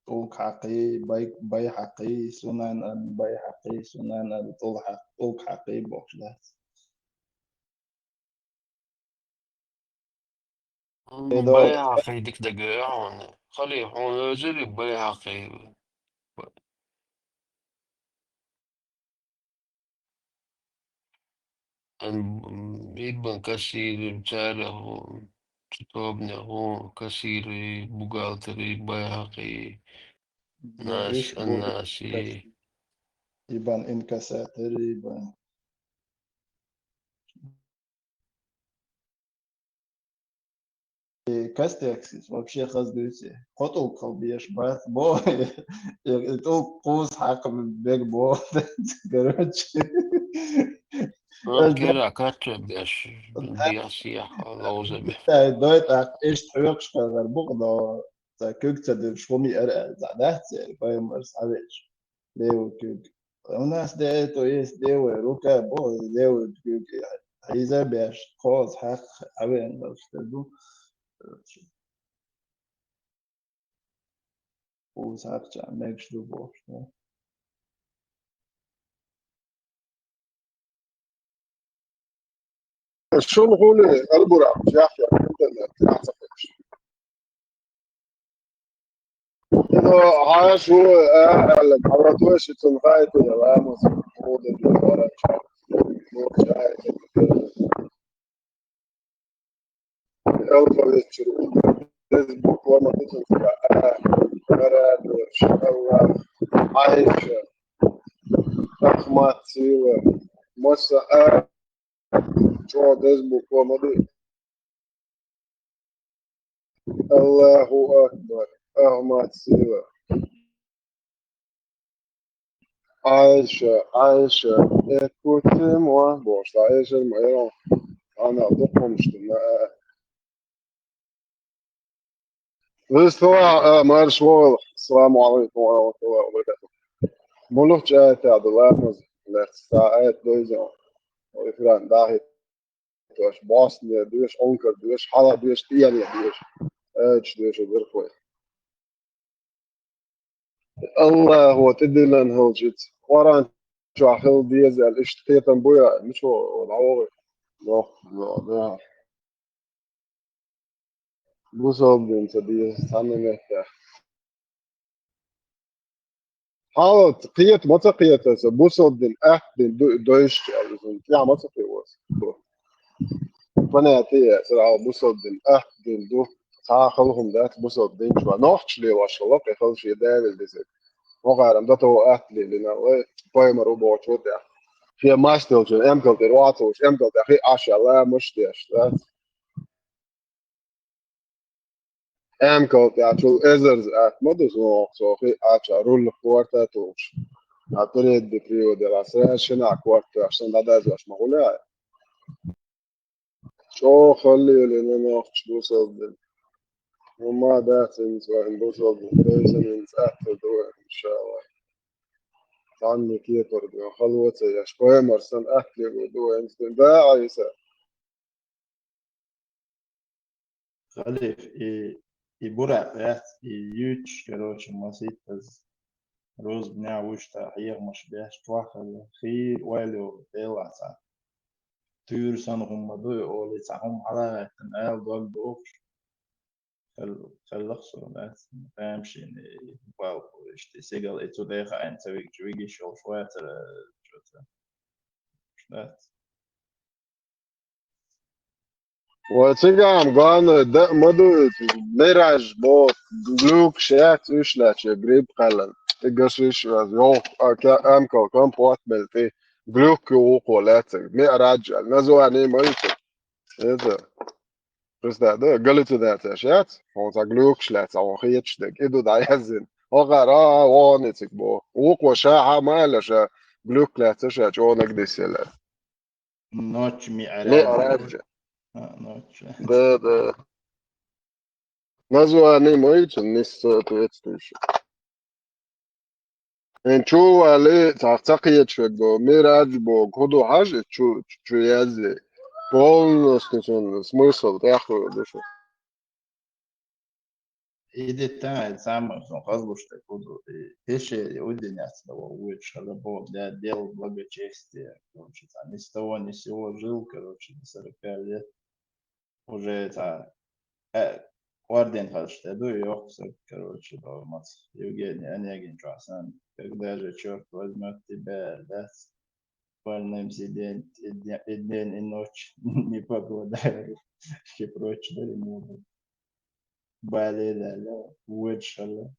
ТӀулг хьакхий, бай-, бай хьакхий, сунан ан бай хьакхий, сунан ан тӀул хьакх-, тӀулг хьакхий бохуш дац. Хьуна Эдо. Бай хьакхий дика дагайо хьуна. Хали хьуна вевзари бай хьакхий. Ан, м, Ибн Касир, цара хӀу, цу тобанехь хӀу, кассиры, бухгалтеры, Байхьакъи, Да, Нас-, виш бу Ан-Наси. Ибн Инкасатыр, Ибн. И кастексис вообще хаза дуьйцу. Кхо тӀулг хала беш бац, бо, и, и тӀулг кхуза хьакха бег бо. Короче. Кира качча беш, диас яха ловза беш. Ай, дой тӀаккха иштта хьоькхуш хилар бу-кх, но цхьа куьг ца дуьллуш хӀума яра аьлла, цхьа дац церан пайхамарс хьавеача. Левый куьг. У нас для этого есть левая рука, бо, левый куьг. Хьийза беш, кхоза хьакха хьавеана долуш хир ду. Короче. Кхуза хьакхча мегаш ду бохуш ду. Шуна хӀуна арбура, яхъя, интернет, яхъя. Ну, хьаша ву, а, аьлла, хьалатоша цунна хаийтина ламаз, хӀуна ду, вара ча. Ну, ча, алфавит чуьра. Деза буква ма ду цунна, а, ара, душ, Аллах, Айша, Ахмад, Сила, масса, а, чӀогӀа деза буква ма ду. Аллаху акбар. Ахмад, Сила. Айша, Айша, эккутимуа. Бохуш, Айша, ма яра. Ана дукхумаш дина. Вистхула, а, марш вогӀал. Ассаламу алейкум ва рахматуллахи ва баракатух. Мулух чӀаьрта ду ламаз лаьцна, саьӀат дойза. Экран дахьийташ, босне доьш, онкар доьш, хьала доьш, тӀене доьш. Эча доьш, дирхой. Аллахо тӀедиллина хӀалчица, Къуръан чохь хила деза аьлла, иштта кхетам буй, мичо дӀавогӀи? Нох, нох, нох. Бусалба дин ца деза цхьанна меттехь. Хьала кхета, ма ца кхета аса, бусалба дин, атта дин ду-, дойшча аьлла, иза тӀехь ма ца кхио аса. Понятие, цара хьала бусалба дин, атта дин ду, цхьа а хала хӀума дац бусалба дин чохь. Нохчаш лелош хилла, кхин хала шен Дала деза. Вахарам дато атта лелина, вай пайхамар ву бохучу тӀехь. Шен мастелчун эмкал тӀера вацалуш, эмкал тӀехь хи Ӏаш аьлла, муш деш, дац. Эмкал тӀехь чул эзарза атта ма ду, со хи Ӏача руль корта а тухуш. А передний привод яра, сразу шина корта, сан дӀадазлаш ма гӀуляй. ЧӀогӀа хала лелина нохчаш бусалба дин. ХӀумма дац хӀинца вайн бусалба дин, дойсанин цӀаьттар ду вайн, иншаллахӀ. Цхьанна кепара ду, хало ца еш, пайхамар санна атта лело ду вайн, да, Ӏийса. Халиф, и, и Буракъ яц, и юьйцуш, короче, маситтаза рузбаня вуьшта хьехамаш беш, чохь хилла, хийра ойла йолу Дела цхьа. Туьйра санна хӀума ма ду и олий, цхьа хӀума хьала а гӀаьттина, ала дог бохуш. Хел-, хеллах со, дац, тамашийна, и балхо, иштта, и сигал, и цу тӀе хаийна ца вигча, вигиш йолуш вацара, чо ца. Дац. Вай цигахь-м, главное, да, ма ду, мираж бо, глюкаш яц уьш лаьцна, грипп кхаьллан. И гашиш ваз, йох, а, ка-, амкал, компот мел тӀе, глюк ю вукхо лаьцна. Мираж аьлла, название ма ю цу. Это, представь, да, галлюцинацияш яц, хьуна цхьа глюкаш лаьцна, хьуна хеташ дерг. И ду дӀаяздина. Хьо гӀара, а, а, вон и циг бо. Вукхо ша хьа ма аьлла, ша глюк лаьцна, ша чӀонаг дисъелла. Ночь ми'раджа. Ми'раджа. А, ночь. Да, да. Название ма ю цуьнан несоответствующее. Эн чу вали, цхьа ца кхеташ верг бо, мираж бо, кху ду хьажа, чу, чу язде. Полностью цуьнан смысл тӀехь хир ду шу. И де тан, и самое, сон хазлуш тӀе кху ду, и пеше, и уьдинец, да, во, вуьйцуш хаза бо, для дел благочестия, короче, там, ни с того, ни с сего жил, короче, до сорока лет. Уже цхьа, э, орден хазаш тӀе ду, йоху со, короче, до маца. Евгений Онегин чохь санна. Когда же чёрт возьмёт тебя, да? Больным сидеть и дня-, и день, и ночь, не покладая рук, и прочь дали муду. Бале лала, вуьйцуш хала.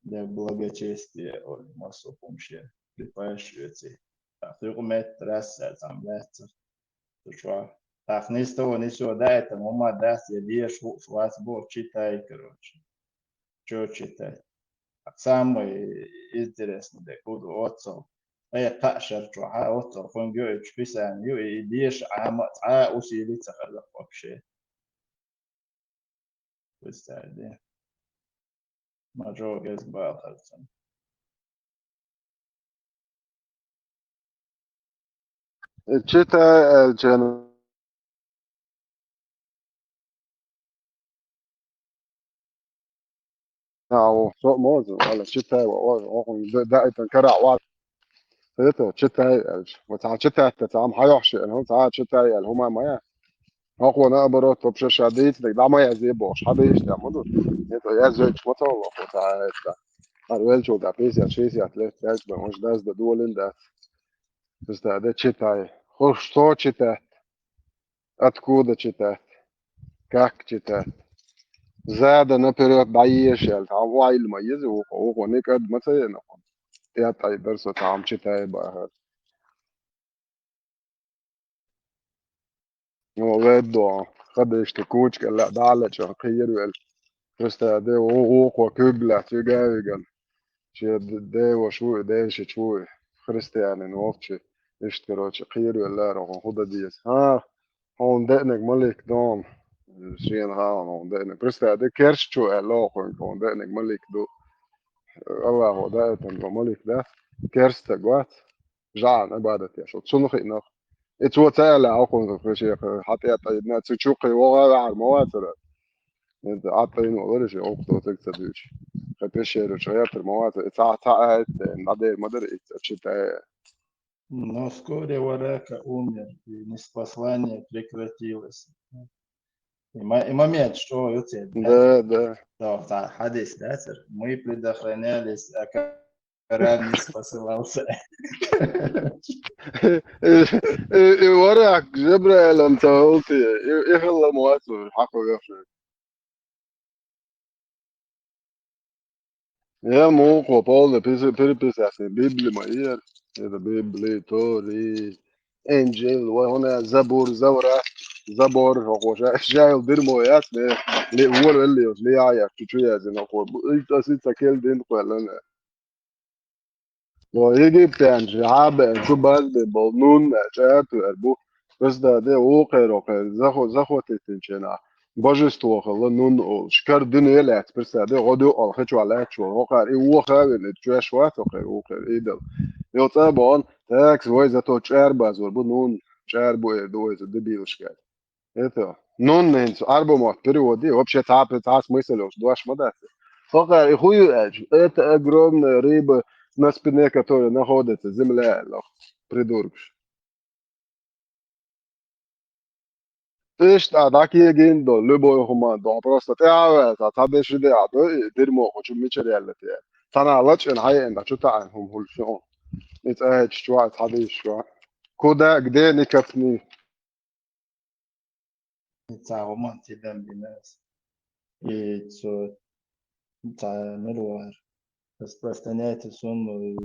Для благочестия, олу массо хӀумаш я, припадающие. Ткъа хи къу метта расса цхьаьна лаьцна. Шу чохь Так, ни с того, ни с сего даийтина хӀума дац, я деша хууш вац боху, читай, короче. Чё читать? Так самое интересное, да, куда оццал. Э, кхаа шер чохь а оццал хӀунга йоуьйтуш писание ю, и деша Ӏама а цхьа а усили ца хиларх вообще. Представь, да? Ма жо геза бала хаза. Читай, аьлча, а, о, со а ма ваза, вала, читай, ва, ва, ва, ва, да, да, это кара, ва. Это, читай, аьлча. Вот, а, читать, это, ам, хьайохьши, ну, а, читай, аьлча, хӀума ма я. Хьо кхо наоборот, вообще ша дийцинарг дӀа ма язде бохуш, хьан дийцича ма ду? ХӀета язйойтуш ма ца волу хьо цхьа а хӀетта. Хьан веллачул тӀаьхьа пятьдесят, шестьдесят лет яц бен, уьш даздан долийна дац. Иза да читай. ХӀорш со читать. Откуда читать? Как читать? Задом наперёд дӀаеша аьлла, цхьа вайла ма еза вукхо, вукхо никъ а ма ца йина хьуна. ТӀетӀай дара со цхьа хӀума читай бахар. О, веддо, хадийша кучкӀелла дӀа а лечкъина кхеравелла. Просто де, о, вукхо куьг лаьцна виган. Шен де-, деваш ву и, дешич ву и. Христианин вовчи. Иштта, короче, кхеравелла, хӀун дан деза. ХӀа, хьуна деанарг малик ду. Шена хаьа хьуна деанарг. Просто де, керстачо аьлла хьуна, хьуна деанарг малик ду. Аллахо даийтина ду малик дац. Керста стаг вац. ЖӀарна Ӏибадат еш волу, цунна хиъна. И цо ца аьлла, хьо кхунна шех хьан тӀе а тӀайдина, цу чу кхин вогӀа а ваьхьар ма вацара. ХӀинца Ӏад тӀайна волура шен, оха цо цига ца дуьйцуш. Хьан пещера чу гӀертар ма вацара, и цхьа, цхьа а хӀетта, дӀадер ма дара и ца читая. Но вскоре Варака умер, и ниспослание прекратилось. И мо-, и момент, что ю церковь. Да, да. Да, та хьадис, да, цер. Мы предохранялись, а Коран не спасывался. И, и, и варак, Жабраилан ца хӀалте, и, и хӀалла ма вац вара, хьакхо вехши. Я муха полный пере-, переписаться, Библи ма яра. Это Библи, Тори, Инжил, вай хӀуна Забур, Завра, Забор, хӀокхо ша-, шайл дирмо яц, не, ли, вор велли, ли а яц, чу-чу яздина, хӀокхо. Итас ица кел дин кхоьллина. Но египтянчу хьабеана чу базбе болу Нун аьлла чӀа а туьар бу. Просто де вукхерокхеран захо-, захотийтинченахь божество хилла Нун олуш. Кара дуьне лаьцна, просто де гӀо дуьхьал хи чохь лаьтташ волу хӀокхара и вохавина, и чоьш вац хӀокхеран вукхеран идол. Йо цӀа а бохуна, такс вай зато чӀара базор бу Нун, чӀара бу эр ду вай за дебилаш аьлла. Это, Нун хӀинца Ӏарбо мотт переводе, вообще цхьа а, цхьа а смысл йолуш дош ма дац. ХӀокхара и хӀун ю аьлча, это огромная рыба, на спине которой находится земля, аьлла, придуркаш. Иштта а дӀакегийна долу, любой хӀума а ду, просто тӀаьхьа а ваьлла, цхьа деш и де а ду, и дирмо кху чу мичара яьлла те. Цхьана лачкъина хьаеана, чу таӀийна хӀума хуьлуш ю. И цӀа хӀетташ чохь, цхьа дийшаш чохь. Куда, где не копни. И цхьа хӀуманна тидам бина аса. И цо цхьа мила вара. Распространяется сумма и,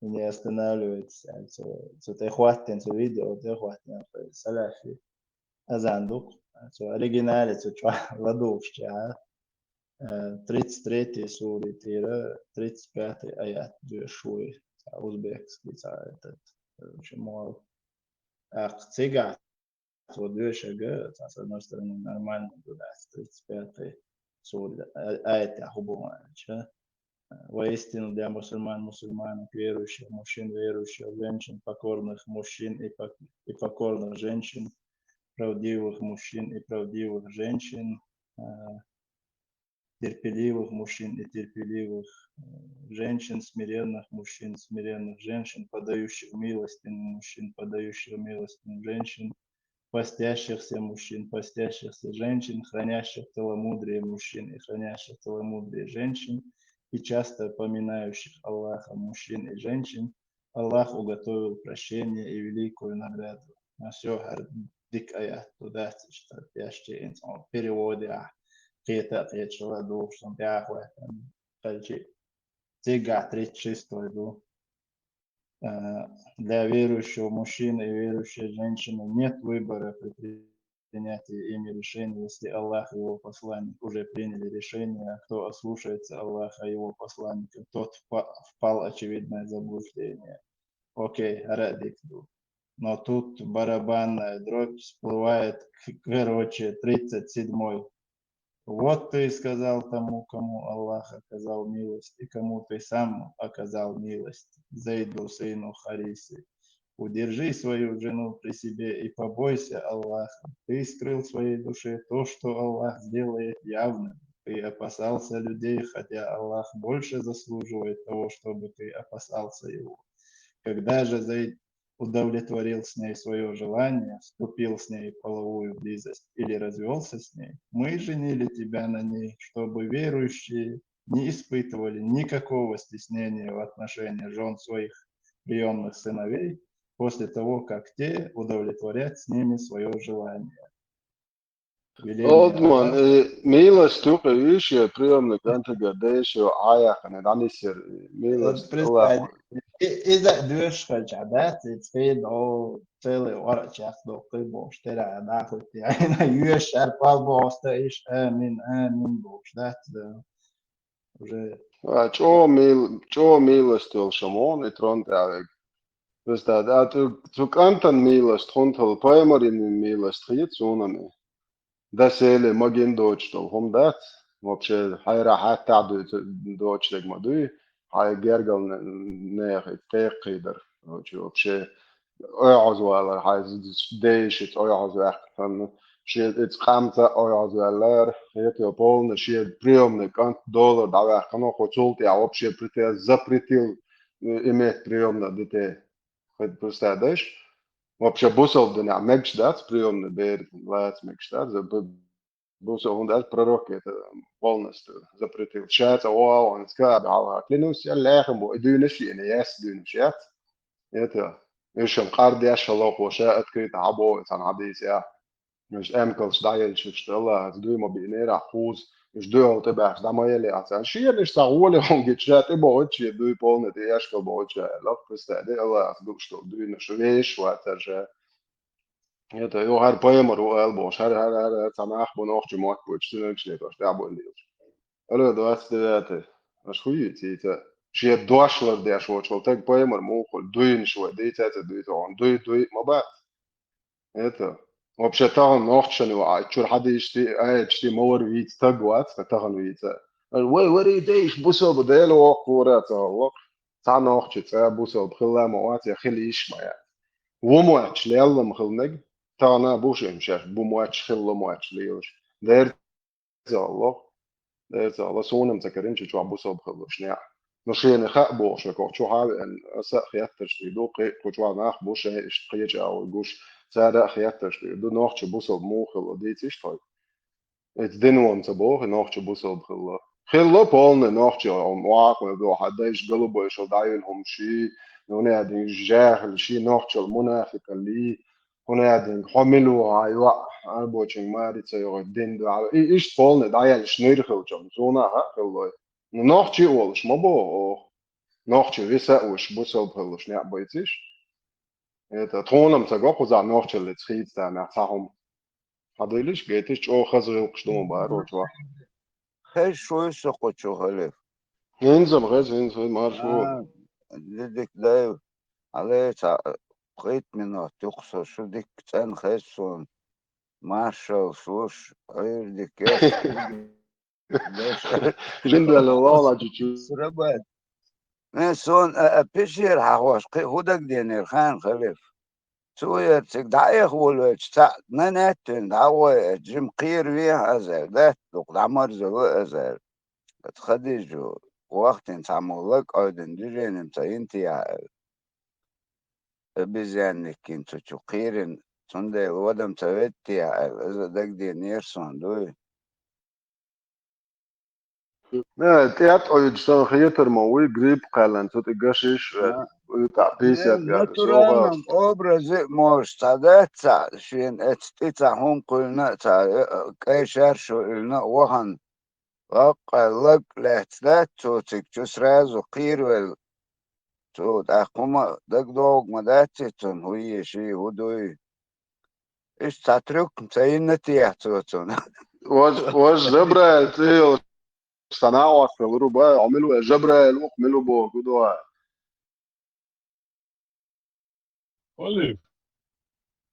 и не останавливается. Цо, цо тӀе хӀоттина, цо видео тӀе хӀоттина, салафи азан ду-кх. Цо оригинале цо чохь ладугӀуш чохь, э, тридцать третий сури тӀера тридцать пятый аят доьшуш ву и. Цхьа узбекский, цхьа этот, короче, молла. ТӀаккха цигахь цо доьшург, цхьа, с одной стороны, нормально ду дац, тридцать пятый сура, а, аятехь хӀун бу аьлча: «Воистину для мусульман, мусульманок, верующих мужчин, верующих женщин, покорных мужчин и пок-, и покорных женщин, правдивых мужчин и правдивых женщин, а, терпеливых мужчин и терпеливых, э, женщин, смиренных мужчин, смиренных женщин, подающих милостыню мужчин, подающих милостыню женщин, постящихся мужчин, постящихся женщин, хранящих целомудрие мужчин и хранящих целомудрие женщин, и часто поминающих Аллаха мужчин и женщин, Аллах уготовил прощение и великую награду». А всё, хӀара дика аят ду дац иштта, тӀаьшче инца хьо переводехь, кхета а кхеташ ладугӀуш, сан тӀаьхьа хӀоьттина хилчи, цигахь тридцать шестой ду. Э, Для верующего мужчины и верующей женщины нет выбора при принятии ими решения, если Аллах и его посланник уже приняли решение, а кто ослушается Аллаха и его посланника, тот впа- впал в очевидное заблуждение. Окей, гьарад ду. Но тут барабанная дробь всплывает, к- короче, тридцать седьмой. Вот ты и сказал тому, кому Аллах оказал милость, и кому ты сам оказал милость, Зайду сыну Харисы. Удержи свою жену при себе и побойся Аллаха. Ты скрыл в своей душе то, что Аллах сделает явным. Ты опасался людей, хотя Аллах больше заслуживает того, чтобы ты опасался его. Когда же Зайд удовлетворил с ней свое желание, вступил с ней в половую близость или развелся с ней, мы женили тебя на ней, чтобы верующие не испытывали никакого стеснения в отношении жен своих приемных сыновей после того, как те удовлетворят с ними свое желание. Веление Олдман, Аллаха. Э, милость юкъе виш я приемный кӀантага деш я, Ӏаяхана, дӀанисир, милость Аллах. Представь, и- иза дуьйш хилча, да, цицкъин, о, целый варчах доккхий бохуш, тера, да, хоть я, ина, юьш, шарпал бохуш, да, иш, амин, амин бохуш, да, да. Уже. А, чӀо мил-, чӀо милость йолуш ма ву и трон тӀехь вега. Просто, да, цу, цу кӀантан милость хӀунда хила, пайхамаран милость хета суна-м. Дас Эли магин доцуш долу хӀума дац. Вообще, хьайра хьаьттахь дуьйцу, доцуш дерг ма дуй. Хьайн гергал не-, нехан текхийдар. Короче, вообще, ойхьаза валар, хьайн дайшица ойхьаза ваьккхина. Шен иза къамца ойхьаза ваьллара, хетайо полна, шен приемный кӀант долар дӀаваьккхина, хӀо цул тӀаьхьа вообще прите-, запретил, э, иметь приемно детей. Хьо представляешь? Вообще бусалба динехь мегаш дац приемный бер лаца мегаш дац, за-, бу-, бусалба, хӀунда аьлча пророк это полностью запретил. Ша цӀа вогӀу, ван ска а бахьалха, клянусь, я лаьхам бу, и дуьйна шена, яс дуьйна шац. Это, уьш-м къардеш хьалохо, ша открыто хьабоху цхьана хьадийсехь. Уьш эмкалш дӀаелчаш, Аллахьас дуй ма биънера кхуза, уьш дуьхьал тӀебаьхча дӀа ма елли аса. Шена уьш цхьа гӀоле хӀума гича, ша тӀебохуьйту, шен дуй полна тӀе эшкал бохуьйту ша аьлла, представь, Аллахьас гуш долу дуйнаш вешаш вацара ша. Это, йо, хӀара пайхамар ву ала бохуш, хӀара, хӀара, хӀара, хӀара, цхьа нах бу нохча мотт бойтуш, цуьнан чу летош, тӀаьхьа бойла лелаш. Алло, двадцать девятый. Аша хуьйцийца. Шен дош лардеш воцуш волу таг пайхамар муха хуьлу, дуйнаш вай, дийца а ца дуьйцу хьуна, дуй, дуй, ма бац. Это, вообще тахана нохчашна ваӀа, чуьра хьадийшти, аьлчти ма вара вийца таг вац, ткъа тахана вийца. Вай варий дейш, бусалба Дела воккхура ца хьаллакх. Цхьа нохча цӀа бусалба хилла ма вац, я хила йиш ма яц. Ву моьттуш лелла ма хила мега, тахана а бу шуьйма шаьш, бу моьттуш, хилла моьттуш лелаш. Дера ца хьаллакх. Дера ца хьалла, суна-м ца карийна чу чохь бусалба хиллуш неӀ. Ну, шена хаьа бохуш, вай кху чохь а веана, аса а хеттарш тӀе ду, кхин кху чохь нах бу шайн иштта кхечу агӀор гуш, цара а хеттарш тӀе ду, нохча бусалба муха хилла, дийциш тхой. Эца динон ца боху, нохча бусалба хилла. Хилла полный нохча, охьа кхуьйла ду, хьан дайша голубой шал дӀайина хӀума ший, ну, неадин жаьхил ший, нохчал мунафикаллий, хӀунда аьлла, хьо мила ву хьан йоӀ, а, бочуьнга маре ца йогӀуьйту дин дуьхьал. И иштта полный дӀаяьллаш нуьйр хилча, суна а хаьа хиллой. Ну, нохчий а волуш ма боху оха. Нохчий виса а вуш, бусалба хиллуш неӀ байцийш. Это, тхуна-м ца го кхузахь нохчаллица хийца тамехь цхьа хӀума. Хьан дуьйлиш, гайтиш, чӀогӀа хаза гӀиллакхаш ду ма бара чохь. Хезаш вуй со кху чу, халиф? ХӀинца-м хеза, хӀинца хеза, марша ву. А, дидик дай. Хьале ца пхийтта минот юкъа со шу дикка цӀена хеза суна. Маршалла слуш, Ӏуьйра дика. Жиндала вала чучу. Сурабад. Э, сон, а, а, пишера хьахош, кхин хӀун дагаденера хана, халиф? Цо яра цига дӀаэха волавелча, цхьаъ нанеттина дӀагӀой, э, жима кхеравехьа азар, дац, дукха дӀамарзало азар. Аса Хадижа вахтина цхьаммо лаг Ӏойдина движением ца йинтияхьа аьлла. Обезьянниккин цу чу кхерина, цундела вадам ца ведтияхьа аьлла, иза дагаденера сон дуй. Э, тӀетӀойчу сан хетар ма вуй, грипп кхаьллан, цу тӀе гашиш, э, А. уьйтӀа писят Э, яра, натуральном согӀа. Образе а можеш цхьа дац цхьа, шена эцу тӀе цхьа хӀума кхуьллина а цхьа, э, кӀай шаьршо уьллина а вахана, лаккъа лаг лаьцна дац цо цига чу сразу кхеравелла. Цо тӀаккха хӀума дагадогӀу ма дац цунна, хӀу е ший, хӀу дуй. Иштта цхьа трюк ца йинна техьа цо цунна. Вож, вож Жабраил цӀе йолуш цхьа накъост хилла ву, ба, хьо мила ву, Жабраил ву-кх, мила ву боху гу дуьхьа. Олег,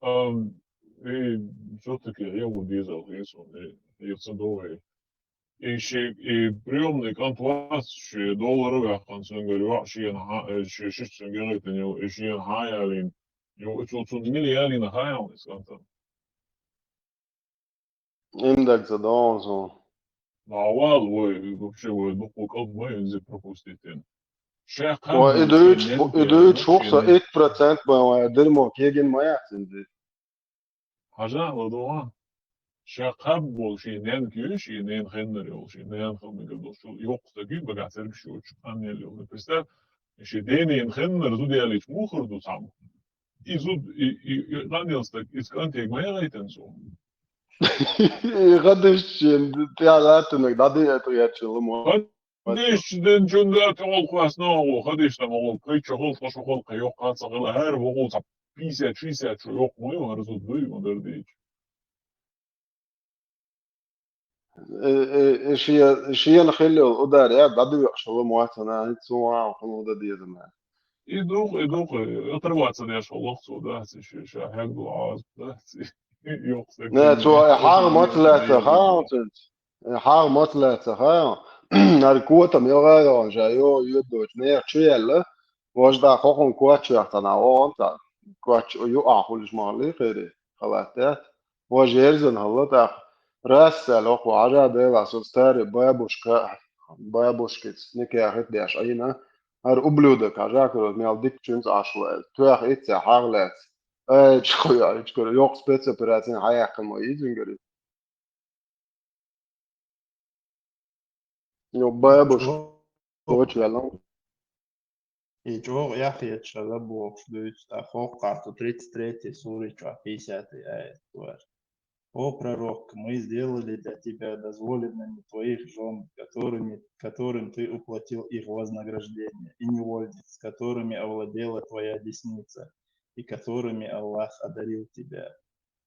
ам, и всё-таки я ву дезал, и сон, и, и ца дове. И ши, и приёмный кӀант вац, ши доллар ваьккхина цуьнгара йоӀ шена хьа-, э, ши, ши цуьнга гайтина йо, и шена хьан ялийна. Йо, цо цунна мила ялийна хьан ялийна кӀантана? Им даг ца догӀу суна. Ма вал вай, вообще вай дуккха кӀант ма винзе пропустить дина. Ша кхаба Ой, и дуьйцуш, и дуьйцуш ву со итт процент бан вай дерьмо кегин ма яц инзе. Хьажа, ладогӀа. Ша кхаба волу шен ненка ю, шен ненан хеннара йолу, шен ненан хила мегар долуш йоккха стаг ю, багахь цергаш йоцуш, къанъелла йолу. Представь, шен денен хеннара зуда ялийча мухара ду цхьамма. И зуда, и, и, и къанъелла стаг, иза кӀантега ма яхайтина цо. И гӀадуьйш шен, тӀехь латтаниг дӀадиъа тӀе гӀерташ хилла мо. Хадиш ден чунда тӀехула кхоьссина вогӀу, хадиш там вогӀу, кхеччо хилла, тхо шу хилла, кхин йоккха ца хилла, хӀара вогӀу цхьа пятьдесят-шестьдесят шу йоккха ма ю, хӀара зуда дуй, ма дара дийча. Э, э, э, шен, шена хилла йолу удар я дӀадоькъуш хилла ма вацана, хӀинца цунах хӀун дан деза ма. И дукха, и дукха, оторваться деш хилла цо, да, ци ша, ша хьегна ду Ӏазап, да, ци. Йоккха стаг Не, цо и хьагӀ маца лаьцна, хаьа цуьнца? И хьагӀ маца лаьцна, хаьа? ХӀара котам йогӀа а йогӀуш, йо, йоьдучу нехан чу яьлла, важа дӀа хӀокхунна коч яхтана, вогӀун цхьа коч юкъахь хуьлуш ма хилла кхерий, халат тӀе. Важа ерзина хилла тӀаккха. Раз аьлла, хӀокхо хьажа, Делахь, со старый бабушка, бабушкица никахь хӀита деш Ӏийна, хӀара ублюдок хьажа, кхара мел дика чуьнца Ӏаш ву аьлла. Тоьхна итт цӀе хьагӀ лаьцна. Ай, чу кхуьйа, ичкара йоккха спецоперацина хьаяьккхина ма иза гара. Ну, бабушка, Чо-, очень вяло. И чӀогӀа эхь хеташ хилла бохуш дуьйцу, тӀаккха хӀокху къахьту тридцать третий сури чохь пятьдесятый аят вара. О пророк, мы сделали для тебя дозволенными твоих жён, которыми, которым ты уплатил их вознаграждение, и невольниц, которыми овладела твоя десница, и которыми Аллах одарил тебя,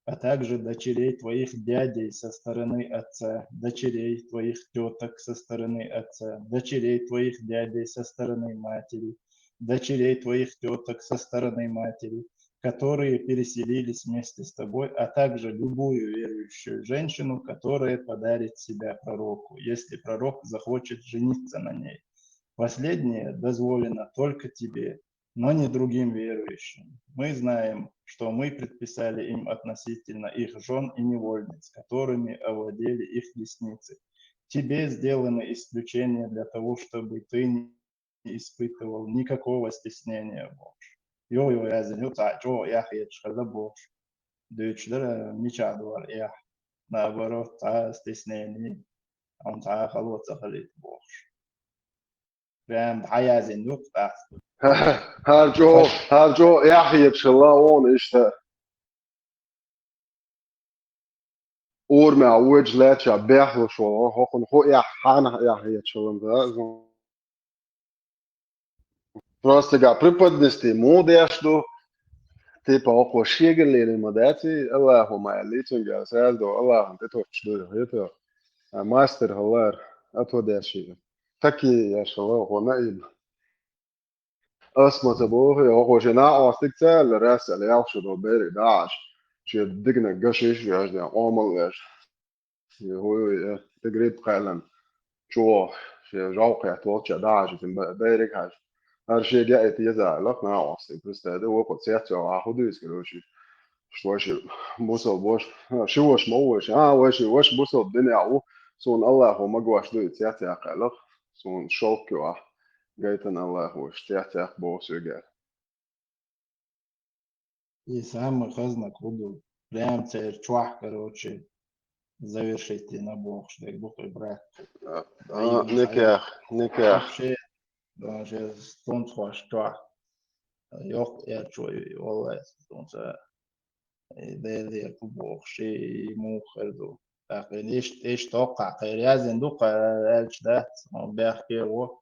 а также дочерей твоих дядей со стороны отца, дочерей твоих тёток со стороны отца, дочерей твоих дядей со стороны матери, дочерей твоих тёток со стороны матери, которые переселились вместе с тобой, а также любую верующую женщину, которая подарит себя пророку, если пророк захочет жениться на ней. Последнее дозволено только тебе, но не другим верующим. Мы знаем, что мы предписали им относительно их жён и невольниц, которыми овладели их десницы. Тебе сделаны исключения для того, чтобы ты не испытывал никакого стеснения бохуш. Йо, йо, яздина ю, цхьа чӀогӀа эхь хеташ хилла бохуш. Дуьйцуш дара, мичахь ду хӀара эхь? Наоборот, цхьа стеснение, хьуна цхьа а хало ца хилийта бохуш. Прям дӀаяздина ю-кх тӀаккха. ХӀара чӀогӀа, хӀара чӀогӀа эхь хеташ хилла вон иштта. Урамехь водаш лаьтташ бехлуш волу, хӀокхунна хӀун эхь, хьанах эхь хеташ хилла ма дац. Просто га преподнести муха деш ду, типа, хӀокхо шегара лелийна ма дац, и Аллахо ма аьллий цуьнга, саьрдо Аллахна тӀетоттуш ду, хета, а мастер хилла, а то деш и. Такие еш хилла хӀокхо наиб. Ас ма ца боху, я хӀокхо шен накъостиг ца аьлла, рас аьлла, ялх шу долу берриг дӀа а Ӏаш, шен дегнан гаш йиш а йоьжна, къомал а веш. ХӀуй, я, тӀе грипп кхаьллина, чӀогӀа, шен жовкъ хетта волчча дӀа а Ӏаш, иза бе-, берриг а хьаьжна. ХӀара шен геа и теза аьлла, накъостиг, представь, вукху цец йогӀу, хӀун дуьйцу, короче? Шта ваша бусалба ваша, ши ваша ма ву ваша, а, ваша, ваша бусалба динехь ву, суна Аллахо магош ду и цец яккха аьлла, суна шовкх ю ахь. Гайтина Аллахо, цец-цец боху соьгара. И самый хазна кху ду. Прям церан чохь, короче, завершить йина бохуш дерг бу кху брат. А, а, никех, никех. Вообще, вообще, стунцхош чохь. Йоккха эрчо ю, валлай, стунца. И Делера кху бохуш, и муха хир ду. ТӀаккха и иштта, иштта тӀоккхахь кхера яздина ду, кхара аьлча дац, бехке во.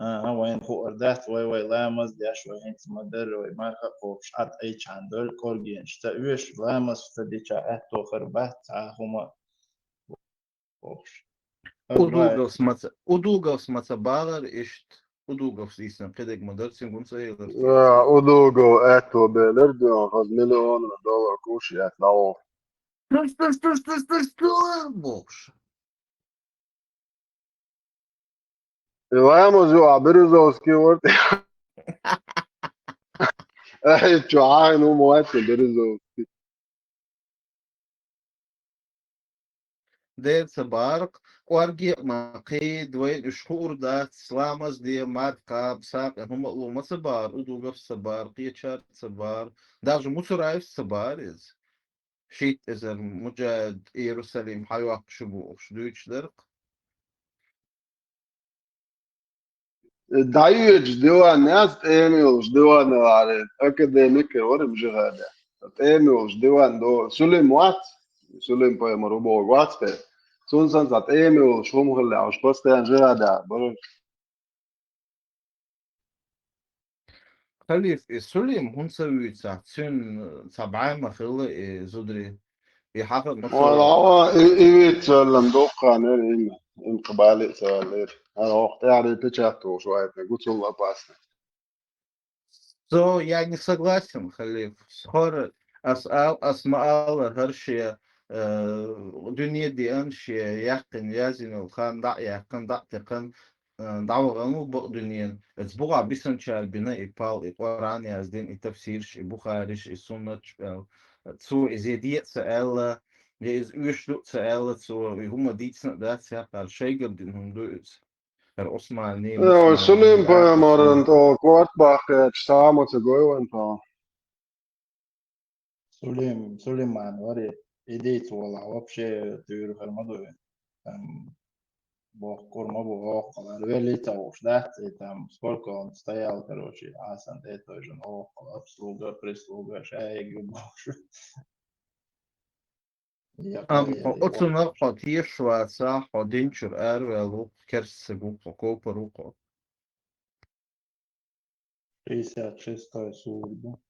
АхӀа, вайна хуур дац, вай, вай ламаз деш, вай хӀинца ма-дарра, вай марха а кхобуш, Ӏад айчхьана доль кӀоргенаш ца оьшу, ламаз ца дича аьттув хир бац цхьа хӀума бохуш. Удуговс маца, Удуговс маца багӀар иштта, Удуговс дийцина кхидерг ма дара, цуьнгун ца елар. А, Удугов аьттув белар, дуьйна хаза миллионаш доллар куш яц, дӀаволу. Туш, туш, туш, туш, туш, туш, бохуш. И ламаз ю, а Березовский вара. Ай, чу хьайна хӀума вац Березовский. Дера ца бара, кӀорге а ма кхийда, вайна уьш хуур дац, ламаз де, марха кхаба, сакъе хӀума а ло, ма ца бара, Удуговс ца бара, кхечара ца бара, даже Муцураевс ца бара иза. Шийтта эзар муджахид Иерусалим хьайоккхуш бу бохуш дуьйцуш дара-кх. ДӀайоьдуш диван яц, тӀема йолуш диван варе, академик а вара жигӀада. ТӀема йолуш диван до Сулим вац, Сулим-пайхамар ву боху вац те. Цунна санна цхьа тӀема йолуш хӀума хилла, уьш постоянно жигӀада бара. Халиф, и Сулим хӀунда ца вуьйцу, цуьнан цхьа бӀаьма хилла и зударий? И хьаха а ма ца Вала, и, и виц веллан дуккха нер, им, им кхабали а ца веллера. ХӀара хӀокху тӀаьхьа печать тухуш ваийтина, гуцул а опасно. Со я не согласен, Халиф. ХӀара ас ал-, ас ма аллара, хӀара шен, э, дуьне деана, шен яьккхина, яздина йолу хан дӀа а яьккхина, дӀа а текхна, э, дӀавахана ву бакъ дуьненан. Оцу бухахь бисинчара бина и пал, и Къуръан яздина, и тафсирш, и Бухариш, и Суннатш аьлла. Цо иза де а ца аьлла, я иза оьшуш ду а ца аьлла, цо и хӀума дийцина а дац, яхара шайгара дина хӀума ду иза. ХӀара Ӏусманний, Э, Мусманний, Сулим-пайхамаран тӀо корта баккхечу схьа а ма ца гой вайн тхьо. Сулим-, Сулиман варе, и дийца волахь, вообще туьйра хир ма ду и. Там бохкур ма бу, воккхалара велий ца хууш дац, и там сколько он стоял, короче, Ӏасан тӀе а тойжина, воккхал обслуга, прислуга, шайга ю бохуш. Амма хьо оцунах хьо тешаш вацахь, хьо динчуьра араваьлла ву-кх, керста стаг ву-кх хьо, копар ву-кх хьо. Шестьдесят шестой сура ду.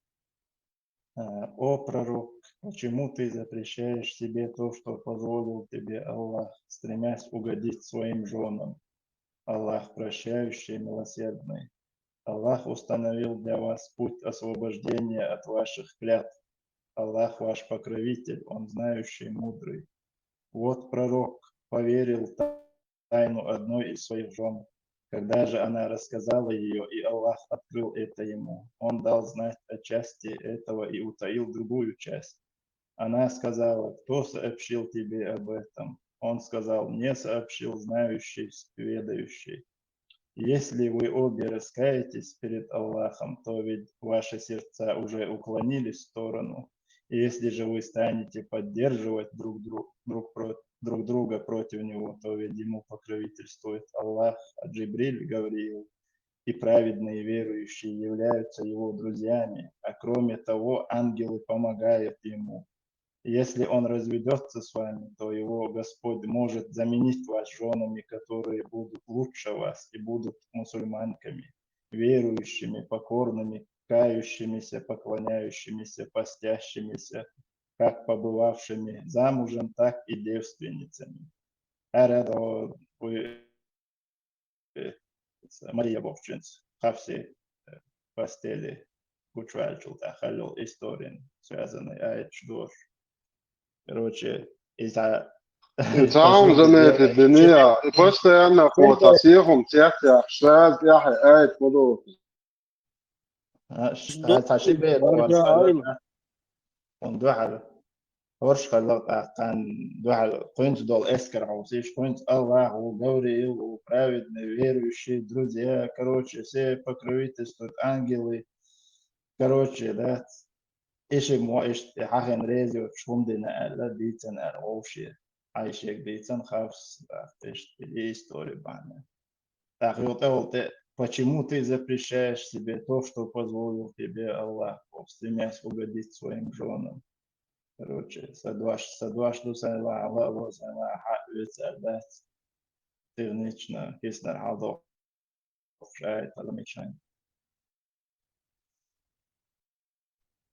А, «О пророк, почему ты запрещаешь себе то, что позволил тебе Аллах, стремясь угодить своим жёнам? Аллах прощающий, милосердный. Аллах установил для вас путь освобождения от ваших клятв. Аллах ваш покровитель, Он знающий, мудрый. Вот пророк поверил та-, тайну одной из своих жён. Когда же она рассказала её, и Аллах открыл это ему, Он дал знать о части этого и утаил другую часть. Она сказала: кто сообщил тебе об этом? Он сказал: мне сообщил знающий, ведающий. Если вы обе раскаетесь перед Аллахом, то ведь ваши сердца уже уклонились в сторону. И если же вы станете поддерживать друг, друг, друг, про-, друг друга против него, то ведь ему покровительствует Аллах, а Джибриль, Гавриил и праведные верующие являются его друзьями, а кроме того, ангелы помогают ему. Если он разведётся с вами, то его Господь может заменить вас жёнами, которые будут лучше вас и будут мусульманками, верующими, покорными, кающимися, поклоняющимися, постящимися, как побывавшими замужем, так и девственницами. Ара до, вы э, Мария бохучуьнца хьаьвсина, э, постели гучуваьллачул тӀаьхьа хилла йолу историн связанный аяташ дош. Короче, иза И цхьа хӀума заметить дина я, и постоянно кхо цхьа сехьа хӀума цецъяхаш, сразу тӀаьхьа аят ма доцу. А, ш-, Ду-, а, цхьа ши бер барга вара хьайна. Хьуна дуьхьал. ХӀорш хилла тӀаккха дуьхьал кхуьнца долу эскар хьовсийша, кхуьнца Аллах ву, Гавриил ву, праведный, верующий, друзья, короче, все покровительствуют, ангелы. Короче, да. И ши мо иштта хьахина реза йоцуш хӀума дина аьлла, дийцина аьлла вовше. Хьайшега дийцина хьовса, да, иштта и истори бахьана. ТӀаккха юкъа тӀе волу тӀе: «Почему ты запрещаешь себе то, что позволил тебе Аллах, стремясь угодить своим жёнам?» Короче, сан дош, сан дош ду сайн ван, ала а ло сайн ван, хьан а оьцу аьлла дац. Тирнична, киснар хьалдо.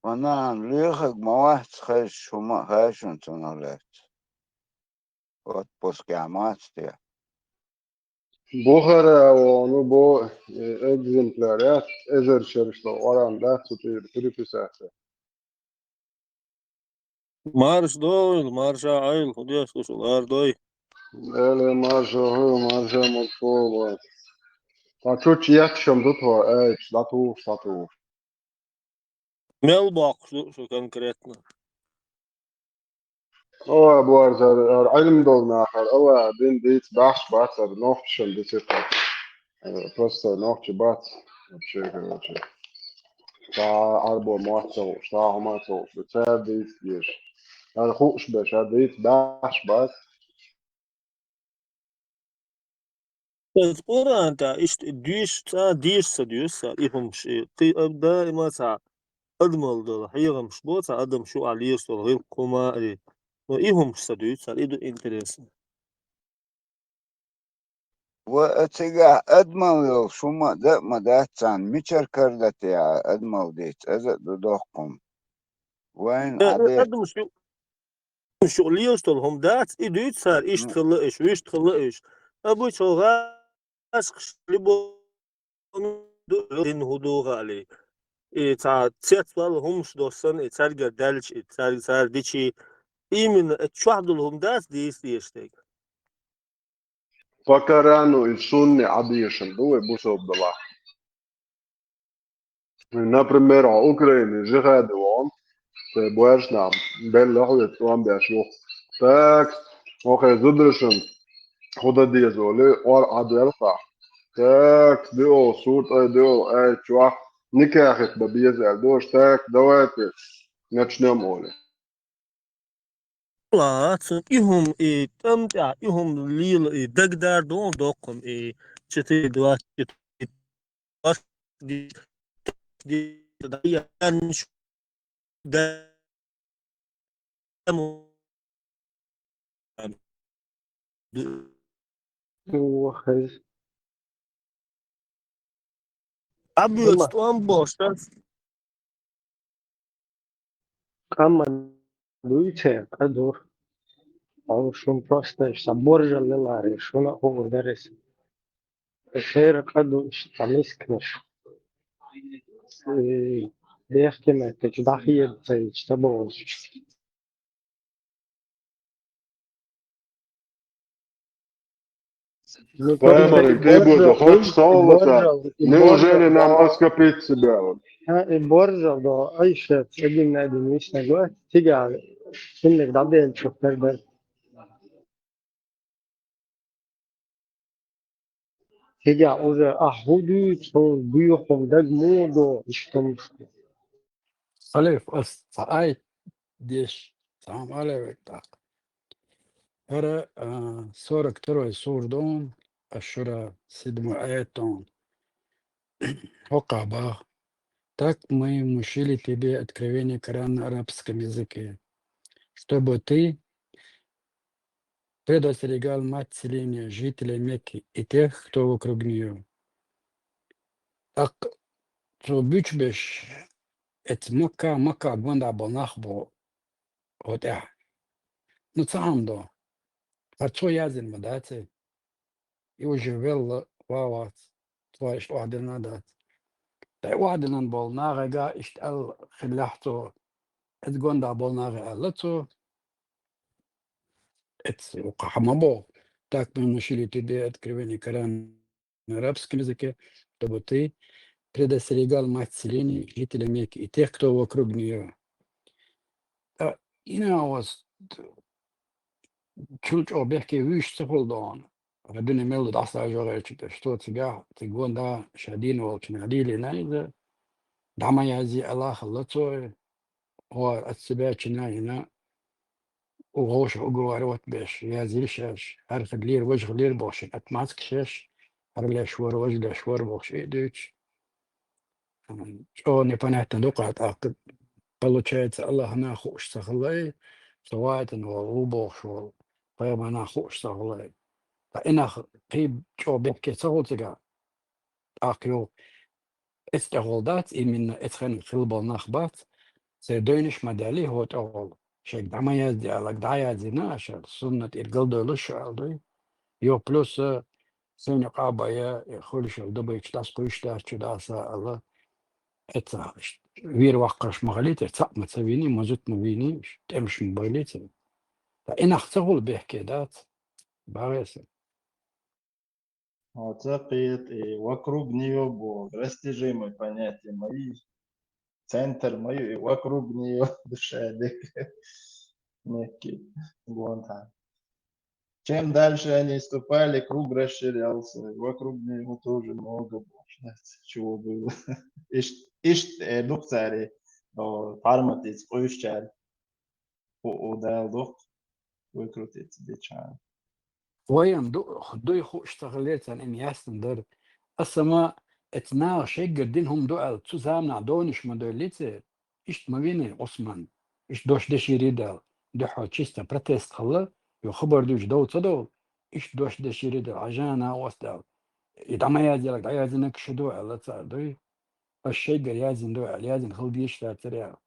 Ва нана, лоьхург ма вац хезаш, хӀума а хаьшна цунах лаьцна. Отпускехь мац те? Бухара а вон, ну, бо, э, экземпляр яц, эзар шераш долу Къуръан дац цу тӀера переписаться. Марша догӀийла, марша Ӏойла, хӀун деш ду шу, лардой? Эле марша хӀу, марша мотт бо. Ткъа чучча етташ-м ду тхо, аьлча, дӀатухуш, дӀатухуш. Мел боккхуш ду шу конкретно? Ой, боху цара, хӀара Ӏилма долу нахара, ала дин дийца баьхьаш бац, хӀара нохчашна дицира. Э, просто нохчи бац. Вообще, короче. Цхьа Ӏарбо мотт ца хууш, цхьа хӀума ца хууш, цара дийца дезаш. ХӀара хууш берш, хӀара дийца баьхьаш бац. Иза Къуръан тӀехь иштта дуьйш, цкъа а дийш ца дуьйш цара и хӀумаш, и кхин а даима цхьа адамалла долу хьехамаш бо цхьа адам шу а леш долу гӀиллакх хӀума а, и, но и хӀумаш ца дуьйцу цара, и ду интересно. Ва а цигахь адамалла йолуш хӀума а дан а ма дац царна, мичара карадатехьа адамалла дийца, иза а ду доккха хӀума. Вайн Э, Ӏа э, де. Адам шу Шу лелаш долу хӀума дац, и дуьйцу цара, иштта хилла уьш, вуьшта хилла уьш. Обычно гӀазкхаш либо дин хӀун ду хаалий. И цхьа цецвала хӀумаш доссана, и цаьргара даьлча, и цаьрга цара дичий. Именно и чохь долу хӀума дац дийца дезаш дерг. По Корану и Сунне Ӏадешам ду вай бусалба далахь. Например, хьо Украине жихаде вахана, сайн боьрша нах белла хьо веза тӀом беш ву. Так, хьо хайн зударшна хӀун дан деза олий, ор Ӏадвелхахь. Так, диъол, сур тӀе диъол, ай, чохь, никахь хӀиттабан беза аьлла дош, так, давайте, начнём олий. Ла, цу и хӀума, и тӀам тӀехь, и хӀума лела, и дагдар ду доккхум, и четыре двадцать четыре, Абуьц тӀом бохуш дац. Къаман дуьйцу, къа ду. Хьо шун просто иштта боржал леларе, шуна а хуур дара иза. Шера къа ду иштта мисканаш. Э, бехке меттачу дӀахеда ца йича, ца бохуш. Ну, Пайхамаран просто кхибург боржал, хочешь саллаллаху? Боржал, неужели боржал, нам да. Оскопить себя? А, и боржал, да, Айша, один на один вишна гуа, тига, синнег дабел чухтар бар. Тига уже ахуду, цо буюхум даг муду, иштум. Алиф, ас, ай, деш, сам алиф, так. ХӀара, а, сорок второй сур дон, ашура седьмой аят дон. ХӀокху бах. Так мы внушили тебе откровение Корана на арабском языке, чтобы ты предостерегал мать селения, жителей Мекки и тех, кто вокруг неё. ТӀаккха цо буьйцу беш, эца Макка, Макка гондахь болу нах бу хӀо тӀехь. Ну, ца хьамдо. ХӀара цо яздина ма дац и. И уже велла, ва вац. Цо иштта охьадиллина дац. Ткъа и охьадиллина болу нахе а иштта аьлла хиллехь цо, эца гондахь болу нахе аьлла цо, эца укхахь ма боху. Так мы внушили тебе откровение Корана на арабском языке, чтобы ты предостерегал мать селений, жителей Мекки и тех, кто вокруг неё. Ткъа и нах ас чул чӀогӀа бехке вуьйш ца хуьлу дона. Хьан дуьне мел ду дӀасажо гӀертачу тӀе, что цигахь, цига гонда ша дийна волчу нах дийлина иза, дӀа ма язъе ала хилла цо, хӀора ас ца баьчина а йина, у гӀовшах угу вара ват беш, язйира шаьш, хӀара хилира, важа хилира бохуш, отмазка шаьш, хӀара леш вара, важа леш вара бохуш, и дуьйцуш. ЧӀогӀа непонятно ду-кх, тӀаккха получается, Аллахьана хууш ца хилла, со вайтина волу, ву бохуш волу, пайхамарна хууш ца хилла. Ткъа и нах кхин чӀогӀа бехке ца хуьлу цигахь? тӀаккха йо, эцу тӀехула дац, именно эцу хенахь хилла болу нах бац, церан дойнаш ма даьллий хӀокху тӀехула. Шайга дӀа ма язде аьлларг дӀа а яздина аша, суннат тӀера галдойла шу аьлла дуй. Йо, плюс, а, сайна юкъа а бая, и хуьлуш йолу дабайчу дӀасакхуьйсуш дац чу дӀаса аьлла. Эццахь вер ваккхарш ма хилийтара, цхьаъ ма ца вийний, ма зуда ма вийний, тӀемаш ма бахилийтара. Ткъа и нах ца хуьлу бехке дац, багӀе сан. Оцу кхета и вокруг неё боху, растяжимое понятие ма ю, центр ма ю, и вокруг неё душа дика. Мекки, гонтан. Чем дальше они ступали, круг расширялся. Вокруг него тоже много было. Чего было? Ишт, ишт, э, дукха цаьрий, о, парматиц къуьйсучаьрга. О, о, Дала доккха выкрутиться дечарна. Вайна ду-, дуй хууш ца хилира царна, имма яьсна дара. Аса ма, эцу наха шеггара дина хӀума ду аьлла, цу заманахь донаш ма дойллий церан. Иштта ма вийний Ӏусман, иштта дош дешийрий Дала, дуьххьал чисто протест хилла, йо хабар дуьйцуш дов ца довла, иштта дош дешийрий Дала, хьажа накъост аьлла. И дӀа ма язделларг дӀаяздинарг шу ду аьлла цара дуй. Аш шайгара яздина ду аьлла, яздина хила дезаш дацара аьлла.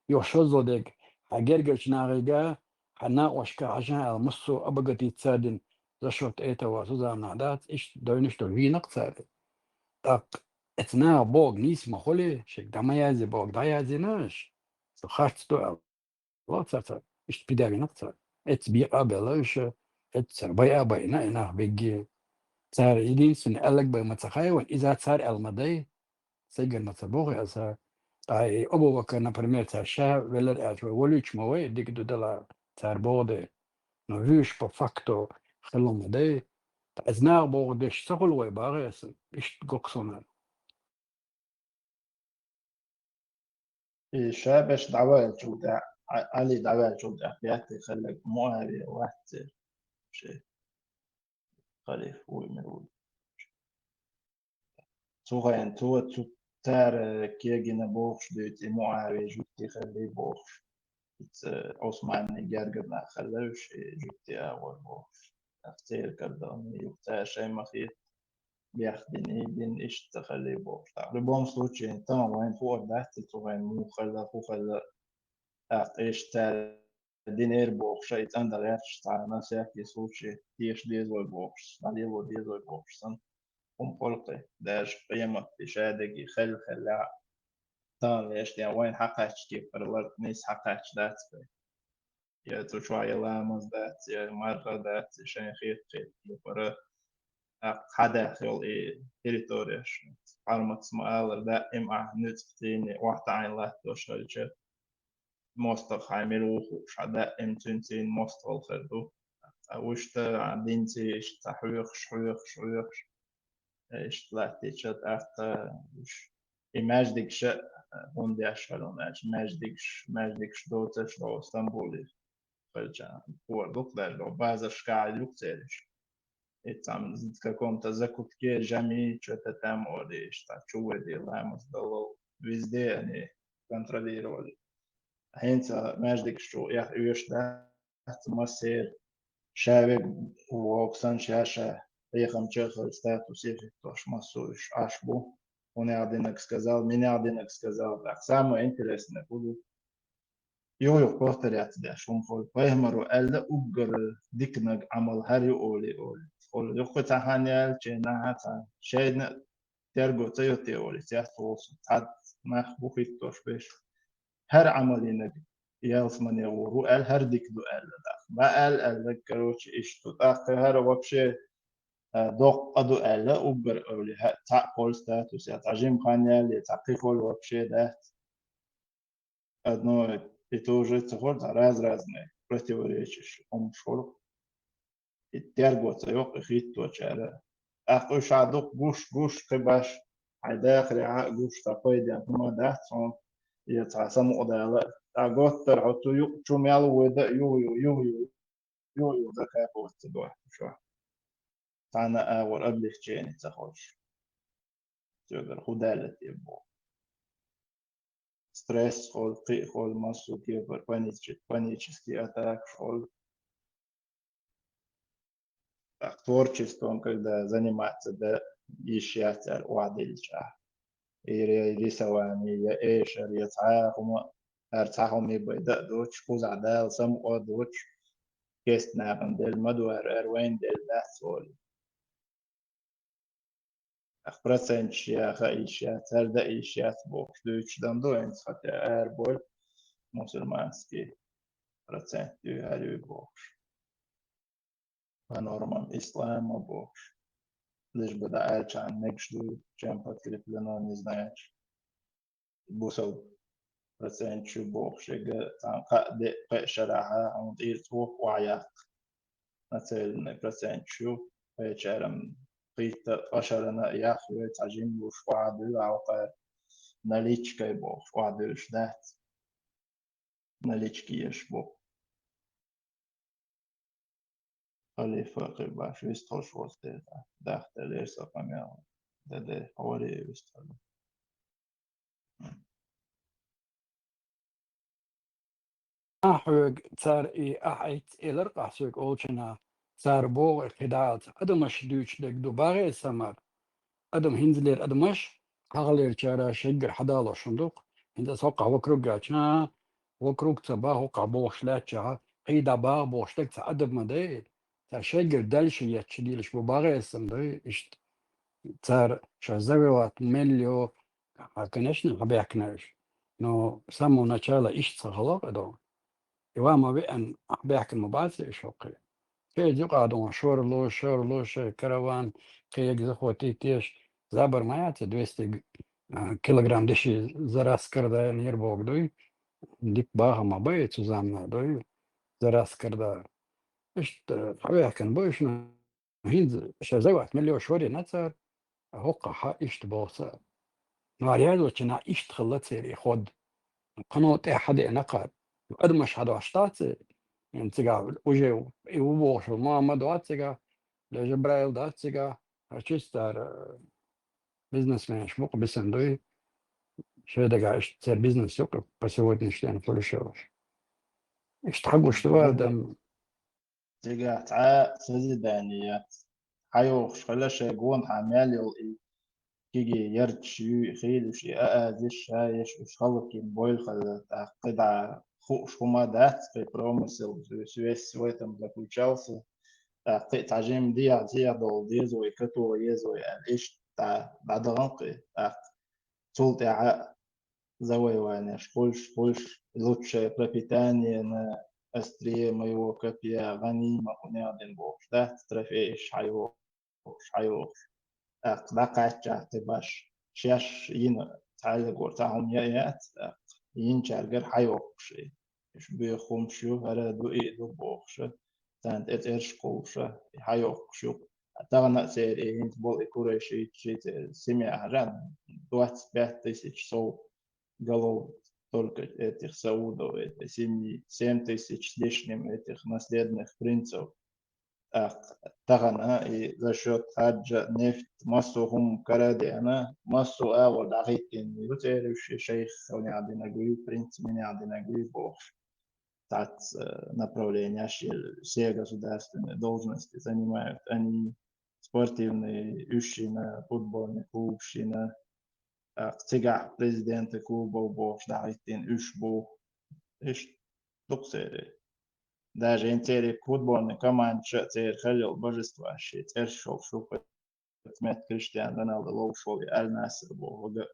Йо шозлагӀа дерг, хьан гергарчу нахе а, хьан накъошка хьажа аьлла, массо а обогатиться дина, за счёт этого цу заманахь дац, иштта дойнаш ду вийнакх цара. ТӀаккха эцу наха бохург нийса ма хуьлий, шайга дӀа ма язде бохург дӀаяздина аша, со харц ду аьлла, цара, цара, иштта пидавинакх цара. Эцу бекъа а белла уьш, эцу цара байа а байна, и нах бегге. Цара единственный аьлларг бен ма ца хаий вайна, иза цара аьлла ма дай, сайгара ма ца боху аса. Ткъа и Абу-Бакар, например, цара ша веллар аьлча, вай волуьйтуш ма вай, дика ду дала цара боху де. Но вуьйш по факту хила ма дай. Ткъа иза наха боху деш ца хуьлу вай, багӀе аса, иштта го-кх суна. И шабаш дӀаваьллачул тӀаьхьа, Ӏа-, Ӏали дӀаваьллачул тӀаьхьа баьттий хилларг Муавия вац церан, шен халифа вуй мила ву. Цу хенахь цо, цу цара кегина бохуш дуьйцу и Муавия жуьгтий хиллий бохуш. Иза Ӏусманан гергара нах хилла уьш, и жуьгтий агӀор бохуш. ТӀаккха церан кара дан юха цара шайн ма хета, бехдина, дина иштта ца хиллий бохуш. ТӀаккха в любом случае, тахана вайна хуур дац, цу хенахь муха хилла, хӀун хилла, тӀаккха иштта цара динера бохуш, и цӀандан гӀерташ цхьана, на всякий случай, теша дезой бохуш, дӀалело дезой бохуш санна, хӀума хуьлу кхин, даже къематде шадерг хилла хиллехь а, тахана леш ден вайна хьакхаьчча кепара ларт нийса хьакхаьчча дац кхин. Я цу чохь я ламаз дац, я марха дац, я шайн хетта-хетта кепара, тӀаккха хьадаьхна йолу и территореш. Хьарматс ма-аллара, даим ахь нуьцкъ цийна охьатаӀийна латтош хилча, мостагӀа хьайн мила ву хууш, хьан даим цуьнан цийна мостагӀалла хир ду. Ткъа вуьшта а динций иштта цхьа хьоьхуш, хьоьхуш, хьоьхуш, иштта латтийча, тӀаккха уьш и маьждигаш а, хӀунда деш хилла аьлча, маьждигаш, маьждигаш доцурш ду Стамбуле хилча, хӀора дукха даже ду, базаршкахь а ю-кх церан уьш. И цхьана каком-то закутке, жами, чё-то там олий, иштта чу ваьдий, ламаз далал, везде они контролировали. ХӀинца маьждигаш чу эхь оьшуш дац массеран, ша верг ву вовшах санна, ша-ша хьехамча а хилла, статусе хӀиттош массо а уьш Ӏаш бу. ХӀунех динарг сказал, минех динарг сказал, тӀаккха самое интересное хӀун ду? Юха-юха повторяться деш хӀума хуьлу. Пайхамаро аьлла, уггар диканиг Ӏамал хӀара ю олий, олий. Хуьлу юха цхьа хан яьлча, нагахь цхьа шайна терго ца йо те олий, цец волу цхьа нах бу хӀиттош берш. ХӀара Ӏамалниг ялсамане гӀур ву аьлла, хӀара дика ду аьлла дӀа. Ма аьлла, аьлла, короче, иштта ду. ТӀаккха хӀара вообще, а, доккха къа ду аьлла, уггар олий, хӀа-, цхьаъ хуьлу статус, я цхьа жима хан яьлла, я цхьа кхин хуьлу вообще дац. Одно и то же ца хуьлу, цхьа раз-разные противоречащие хӀумаш хуьлу. И терго ца йо-кх и хӀитточара. ТӀаккха уьш хьан дукха гуш, гуш, кхин баш, хьайн дахарехь а гуш, цхьа пайденна хӀума дац хьуна, я цхьа самукъадала. ТӀаккха готтара хьо цу юкъа чу мел вуьйда, юха, юха, юха, юха, юха закапывать ца до хьуна чохь. Цхьана а агӀор облегчение ца хуьлуш. Соьгара хӀун даьлла те боху. Стресс хуьлу, кхин а хуьлу, массо а кепара панически, панические атакаш хуьлу. Так, творчеством, когда заниматься, да, йиш яц аьлла охьадиллача. Ира я рисование, я эшар, я цхьа а хӀума, ара цхьа хӀума бай да а доцуш, кхузахь Дала самукъа а доцуш, кест нахана делла ма ду ара, ара вайна делла дац олий. Ах, проценташ яха йиш яц, цара дан йиш яц бохуш дуьйцуш дан ду хӀинца, хотя ара болу мусульманский процент дуьйхьар ю бохуш. По нормам ислама бохуш. Лишь бы дӀааьллачхьана мегаш ду, чем подкреплено, не знаешь. Бусалба процент ю бохуш, эга цхьана кхаа де, кхаа шарахьа, хьуна тӀера цхьа охьаяккха. Нацеленный процент ю, кхечарам кхийтта ткъа шарана а яхйой, цхьа жима луш охьадуьйла хьалха, наличкой бохуш охьадуьйлуш дац. Налички еш бу. Халифа кхин баш вистхуьлуш волу стеган дахталера со къамел. Даде, хьоваре вистхуьлу. Ахьа хьоьга цара и ахьа иц элар къахь соьга олчина, цара богӀу и кхидӀа алца. Адамаш дуьйцуш дерг ду багӀе самар. Адам хӀинзалера адамаш, хьагӀалерчара шеггара хьадалош хӀун ду-кх? ХӀинца ас хӀокхахь вокруг гаьлча, вокруг ца баху, хӀокхахь бохуш лаьттачахьа, кхийдӀа баха бохуш дерг ца адам ма дай, ца шеггара дальше етташ дийлаш бу багӀе сам дай, иштта. Цара ша завоевать мел йо, а, конечно, хьабаьхкина уьш. Но с самого начала иштта ца хала къа ду. И ва ма веана, ахьа баьхкина ма бац и шо кхин. Кхин юкъа дон шорло, шорло, шайн караван, кхин яга захватить еш, забар ма яц и двести г-, а, килограмм деши за раз карда нир бог дуй. Дик баха ма бай цу замна дуй. За раз карда. Иштта, хьавехкан бу ишна. ХӀинца ша завоевать мел йо шорина цара, а хӀокхахьа иштта боху цара. Ну, а реально чина иштта хилла церан и ход. Кхано тӀе хьадеана кхара. Адамаш хьадош дац, м, цигахь уже и ву бохуш, ма, ма доц цигахь, даже Брайл дац цигахь, а чисто ара бизнесменаш бу-кх бисина дуй. Шайн дагахь иштта церан бизнес ю-кх по сегодняшний день хуьлуш йолуш. Иштта хьагуш ду адам. Цигахь цхьа а созидание яц. Хьайохуш хила шайн гонахьа мел йолу и киги ярташ юй, хийлуш и а азиш, шаеш уьш халкъин бойла хила, тӀаккха кхидӀа хууш хӀума дац, кхин промысел, связь в этом заключался. ТӀаккха кхин цхьа жимма дехьа-сехьа долу дезой, катуо езой аьлла, иштта дӀа-, дӀадахана кхин, тӀаккха цул тӀаьхьа завоеваниеш хуьлуш, хуьлуш, лучшее пропитание на острие моего копья, гӀанима хӀун яздина бохуш дац, трофейш хьайохуш, хьайохуш. ТӀаккха дӀакхаьччахь тӀе баш, шаьш йина цхьаьллигора цхьа хӀума яа яц, тӀаккха йинчаьргара хьайохуш и. Уьш боьха хӀумаш ю, хӀара ду, и ду бохуш, царна тӀе цӀераш кхуллуш, и хьайохуш ю. Тахана а церан и хӀинца болу и курайшийташ, и церан семья хьажа, двадцать пять тысяч сов голов только этих саудов, этой семьи, семь тысяч с лишним этих наследных принцев. ТӀаккха тахана и за счёт хаджа, нефть, массо а хӀума кара а деана, массо а агӀор дӀахӀиттийна ю церан уьш, и шайх хӀун яздинарг вуй, принц мин яздинарг вуй бохуш. Цхьацца, э, направлениеш все государственные должности занимают они, спортивный уьш йина, футбольный клубаш йина, тӀаккха цигахь президенты клубов бохуш дӀахӀиттийна уьш бу. Иштта дукха церан. Даже хӀинца церан футбольный командаш а церан хила йолу божестваш, шен цӀераш йолуш ю, Мет Криштиану Роналду ловш волу и Аль-Насср боху, ага,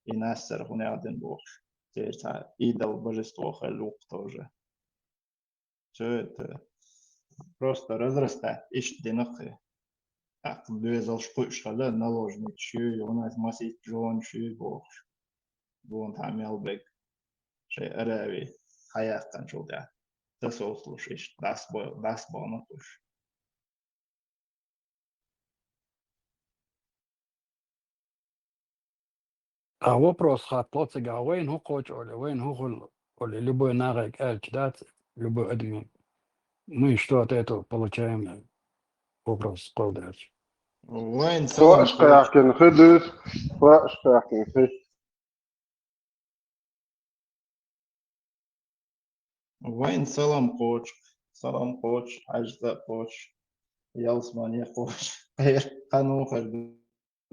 и Насср хӀун яздина бохуш. Церан цхьа идол, божество хила ву-кх тоже. Всё это просто разрастать иштта дина кхин. ТӀаккха доьзалш кхуьуш хила, наложница ю, у нас масийтта жонаш ю бохуш. Гонахьа мел бег шайн арави хьаяьккхинчул тӀаьхьа тасовцалуш иштта дӀасабо-, дӀасабахана уьш. А вопрос хаттало цигахь, вайна хӀун кхочу олий, вайна хӀун хуьлу олий, любой нахе аьлча дац, любой адамийн. Мы что от этого получаем? Вопрос кхолдаьлча. Вайн салам кхочу. Лаашкахкина хи дуьйцу, лаашкахкина хи. Вайн салам кхочу, салам кхочу, хьаьжцӀа кхочу, ялсамане кхочу, кхера кхано хир ду.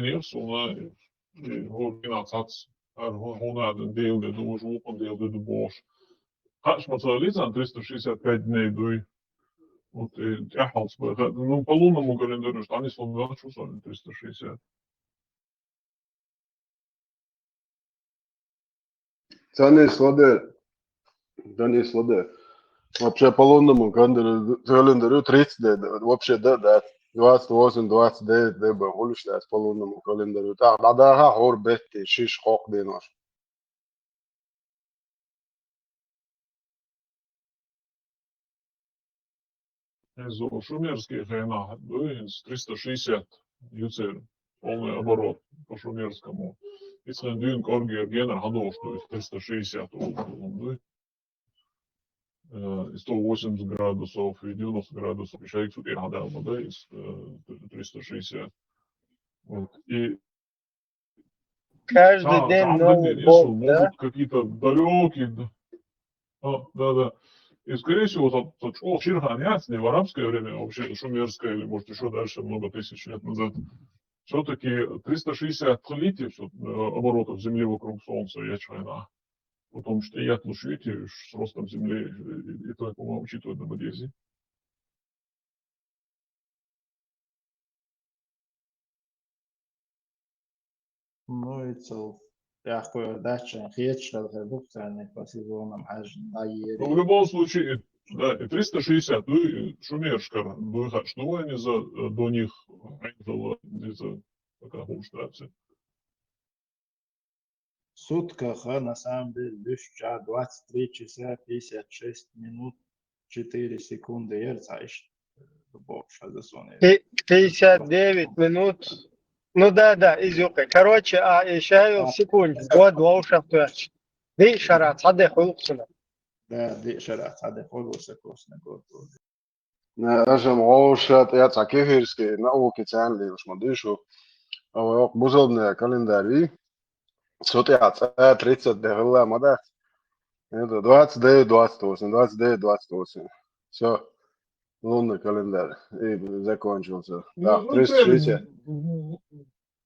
динера суна, и хӀора дийнахьа цхьацца, хӀара хӀу-, хӀунда Дела де ду, уж вукхун Дела де ду бохуш. Кхаъш ма ца хилий царна, триста шестьдесят пять дней дуй. Вот, э, тӀаьхьалц бай. Ха-, ну, по лунному календарю ж дӀанисло дац шу сан триста шестьдесят. Ца нисло де, ца нисло де. Вообще по лунному календарю, календарю тридцать де, да, вообще, да, да. Двадцать восемь, двадцать девять де бан, хуьлуш дац по лунному календарю. ТӀаккха дӀадаха хӀора бетте, шиш, кхоккха денош. Иза шумерский хенахь ду, иза триста шестьдесят ю церан, полный оборот по шумерскому. Иза хен дуьйна кӀоргера генара хьадолуш ду, иза триста шестьдесят олуш ду. Э, и сто восемьдесят градусов, и девяносто градусов, и шайга цу тӀера хьадала ма дай, иза, э, триста шестьдесят. Вот. И Каждый день новый бог, да? Может, какие-то далёкие, да. А, да, да. И, скорее всего, со, со чӀогӀа шира хан яц, не в арабское время, а вообще шумерское, или, может, ещё дальше, много тысяч лет назад. Всё-таки триста шестьдесят хилийта, всё, э, оборотов Земли вокруг Солнца, я чайна. Потому что я слушаю, с ростом Земли, и, и, и то, по-моему, учитывать надо. Ну, и цул тӀехьа кхоьр даьчча, хеташ хилла хир ду царна по сезонам хьажа дӀаери. Ну, в любом случае, и, да, и триста шестьдесят, ну, и шумераш кара, ну, и хаш, ну, они за, э, до них, они за, за, пока хуже, да, всё. Сутках, на самом деле, дышча двадцать три часа пятьдесят шесть минут четыре секунды, яр цхьа иштта, э, бохуш хаза суна. Пи-, пятьдесят девять минут. Ну да, да, из юкъе. Короче, а, и шайыл секунд, год вовшах тоьхча. Диъ шарахь цхьа де хуьлу цунах. Да, диъ шарахь цхьа де хуьлу са курсна год. Э, аша-м гӀовша тӀе цхьа кефирский науки царна лелаш ма дуьйшу. А вай окху бусалбанийн календарь вий? Цу тӀехь цӀа тридцать де хилла ма дац. Это двадцать девять, двадцать восемь, двадцать девять, двадцать восемь. Всё. Лунный календарь. И закончился. Да, ну, триста шестьдесят.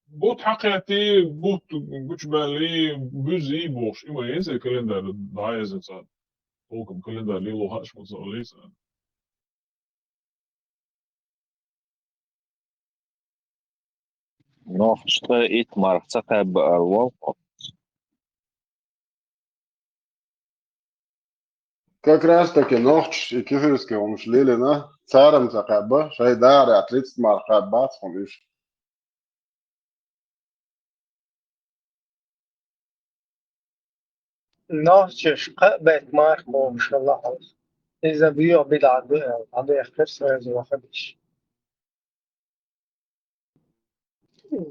Бут хьакхетти, бут гучубаьлли, буьззий бохуш. Има еза календарь, да, еза царна. Толком календарь лело хаш ма ца лиса. Нохчашка итт марха ца кхаьбба ала валхо. Как раз таки нохчаш и кефирский хӀумаш лелийна, цара-м ца кхаьбба, шайн дахарехь тридцать марха кхаьббац хьуна уьш. Нохчаша кхаъ бетта марха бохуш хилла хьуна. Иза боьха бидӀат ду аьлла, дӀадехкира сразу вахадеш.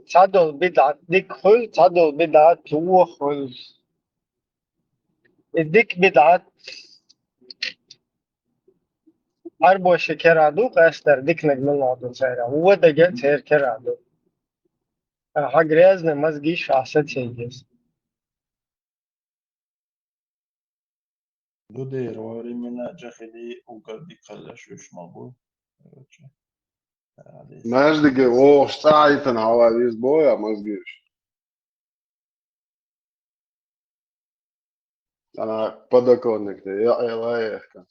Цхьадолу бидӀат дика хуьлу, цхьадолу бидӀат вон хуьлу. И дика бидӀат Ӏарбоши кера ду, къаьстара диканиг мила ду церан. Вон дага церан кера ду. Хьан грязный мозги ша сацийгес. Ду дера во времена джахили угар дика хилла шуьш ма бу. Короче, да, дес. Маьждиге вогӀуш цӀа Ӏайтана хьала веза боху я мозгеш? Ана подоконник де, я, я, лаехка.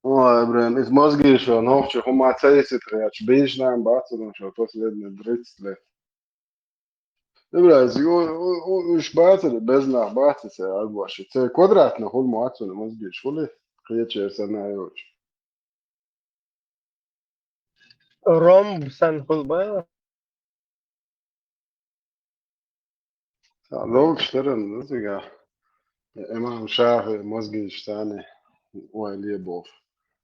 Ой, блин, из мозги ещё ногчи, хӀума ца исит хьечу, бийшна бацурун шо последний тридцать лет. Ибрайс, у, у, у, уьш бацара, безнах бац ца арбоши. Ца квадратна хуьлу ма цуьнан мозгиш хуьлу, кхечерса на йоч. Ромб сан хуьлу ба? Ца логиш таран, ну, цигахь. Имам Шафи мозгиш цани, ой, лебов.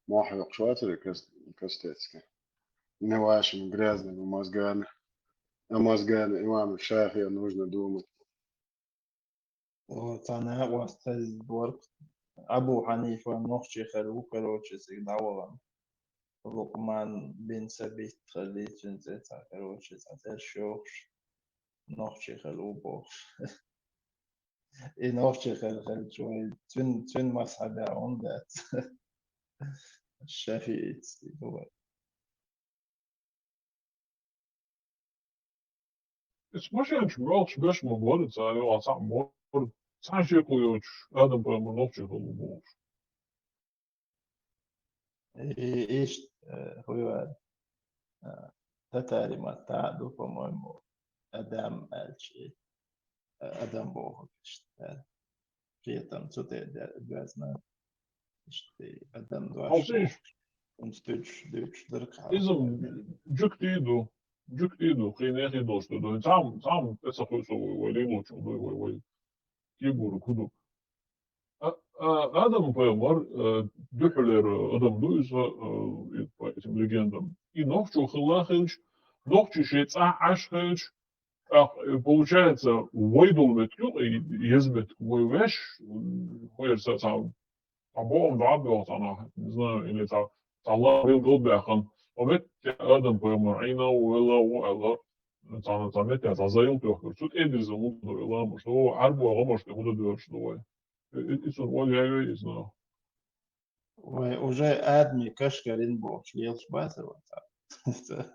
Мохь йокхуш вацара кас-, кастецки. Не вашими грязными мозгами. А мозгами имама Шафия нужно думать. О, цхьа накъост хезна боху. Абу Хьанифа нохчи хир ву, короче, цига дӀавахана. Лукъман бин Сабит хилла цуьнан цӀе цхьа, короче, цхьа цӀераш йохуш. Нохчи хир ву боху. И нохчи хир хилча вай, цуьнан, цуьнан мазхьабехь хӀунда дац? Шафииц ду вай. Иза машенаш боьлхуш беш ма бара, цара юха цхьаъ бара, цхьа шеко йоцуш, Адам-пайхамар нохчи хилла бохуш. И, иштта, э, хӀун ю аьлла, э, татари маттахь ду, по-моему, Адам аьлча, э, Адам бохург иштта аьлла. Кхетам цу тӀе де-, доьзна. Иштта Адам дош. Хьовсийша. Ун стуьдуш, дуьйцуш дара кхаьа. Иза жуьгтий ду. Жуьгтий ду. Кхийнехий долуш ду. Цхьамма, цхьамма тӀе ца хуьйсу вай, вай лелочун ду, вай, вай. Кегура кху ду. А, а, Адам-пайхамар, э, дуьхьалера адам ду иза, э, и по этим легендам. И нохчо хилла хилча, нохчо шен цӀахь Ӏаш хилча, тӀаккха, э, получается, вай долу меттиг ю, и еза меттиг вай веш, м, вай ца, ца, ца бохам дӀа а боху цхьанахь, не знаю, или ца, ца лан вил гал баьхна. Ва метте Адам-пайхамар Ӏийна ву, велла ву, аьлла, цхьана ца метте, ца зайла тоьхкар. Цу тӀе дирза хӀунда ду, велла, муш, о, Ӏарбо гӀамаш тӀе хӀунда доьраш ду вай? И, и, и цунна вай яй вай иза нах. Вай уже Адаме каш карийна бохуш лелаш бацара вай цхьа.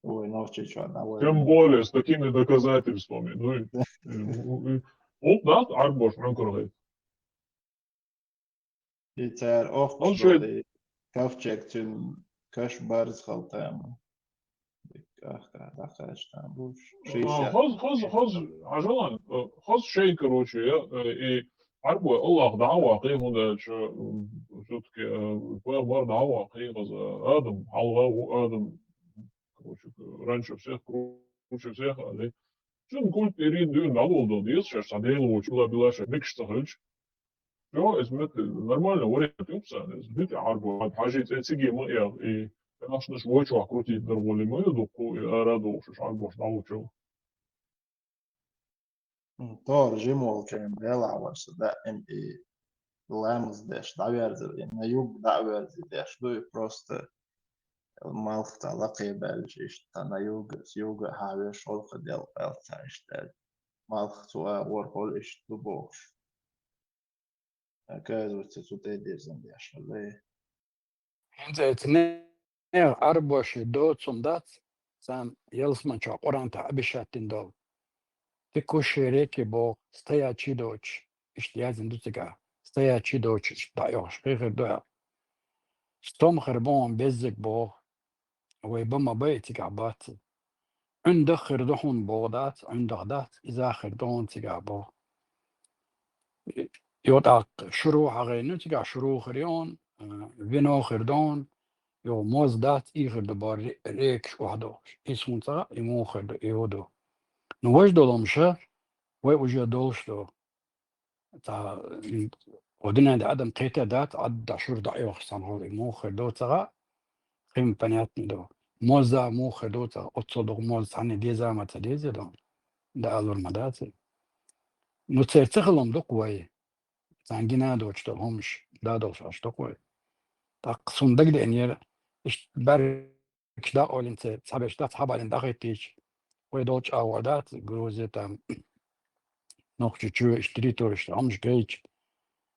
Вай нохчий чохь дӀавай. Тем более с такими доказательствами. Ну, и, и, и, и, вот, да, Ӏарбош ӀункаргӀайта. И цара охкуш долу и ковчег цуьнан каш барз хала тама. тӀаккха, тӀаккха иштта буш. А, шестьдесят. Хоза, хоза, хоза, хьажал, а, хоза шай, короче, я, э, и Ӏарбой Аллах дӀа а ваккхий, хӀунда аьлча, м, всё-таки, э, пайхамар дӀа а ваккхий, хоза, Адам, хьалха ву Адам, короче, раньше всех, круче всех, а, да. Цун культ тӀера дуьйна дӀадоладала деза шаьш, цхьа Дела волча, билла-билла шаьш, мегаш ца хилча. Всё, из метта нормально вариант ю-кх царна, из битӀа Ӏарбой, хьажий цӀе цига ма яха, и кашнаш вай чохь крутить дар гӀоле ма ю дуккха, и ара а дохуш, уьш Ӏарбош дӀахӀуттуш. М, тора жима волчеран белахь вара со даим и ламаз деш дӀаверзар, и на юг дӀа а верзий деш ду, и просто малх цхьа лакхе баьлча, иштта цхьа на юг, юга а хьавеш, гӀуллакх а делла, кхел цхьа иштта аьлла. Малх цу агӀор хьол иштта ду бохуш. Оказывается, цу тӀе дирзина деш хилла. ХӀинца эцу нехан Ӏарбоши доцун дац, царна ялсаманчохь Къуръан тӀехь обещать дина долу. Текущие реки боху, стоячие доцуш, иштта яздина ду цигахь, стоячие доцуш, иштта дӀаоьхуш хи хир ду аьлла. Стом хир бу хьуна беззиг боху, вай бан ма бай, цигахь бац. Ӏуьндах хир ду хьуна боху дац, Ӏуьндах дац, иза хир ду хьуна цигахь боху. Йо, тӀаккха шуро хьахийна, цигахь шуро хир ю хьуна, а, вино хир ду хьуна, йо, моз дац, и хир ду боху ре-, рекаш охьадохуш. Иза хӀунда ца хаьа, и муха хир ду, и хӀун ду. Ну, важа долу хӀумнаш вай уже долуш ду. Цхьа, м, хӀокху дуьнен тӀе адам кхета дац, Ӏадда шура дӀаоьхуш санна хьуна, и муха хир ду ца хаьа, хин понятно ду. Моза муха хир ду ца хаьа, оццул дукха моз цхьанне деза ма ца деза ду. Да алур ма дац. Ну, церан ца хилам ду-кх вай. Царна гина а доцуш долу хӀумнаш, да долуш Ӏаш ду-кх вай. ТӀаккха суна дагадеанера, иштта бер- Иш дакъа олинца цхьаберш дац, хьабалин дӀахӀиттийча, вай долчу агӀор дац, Грузия там, Нохчийчоь, иштта территорияшна хӀумнаш гайча,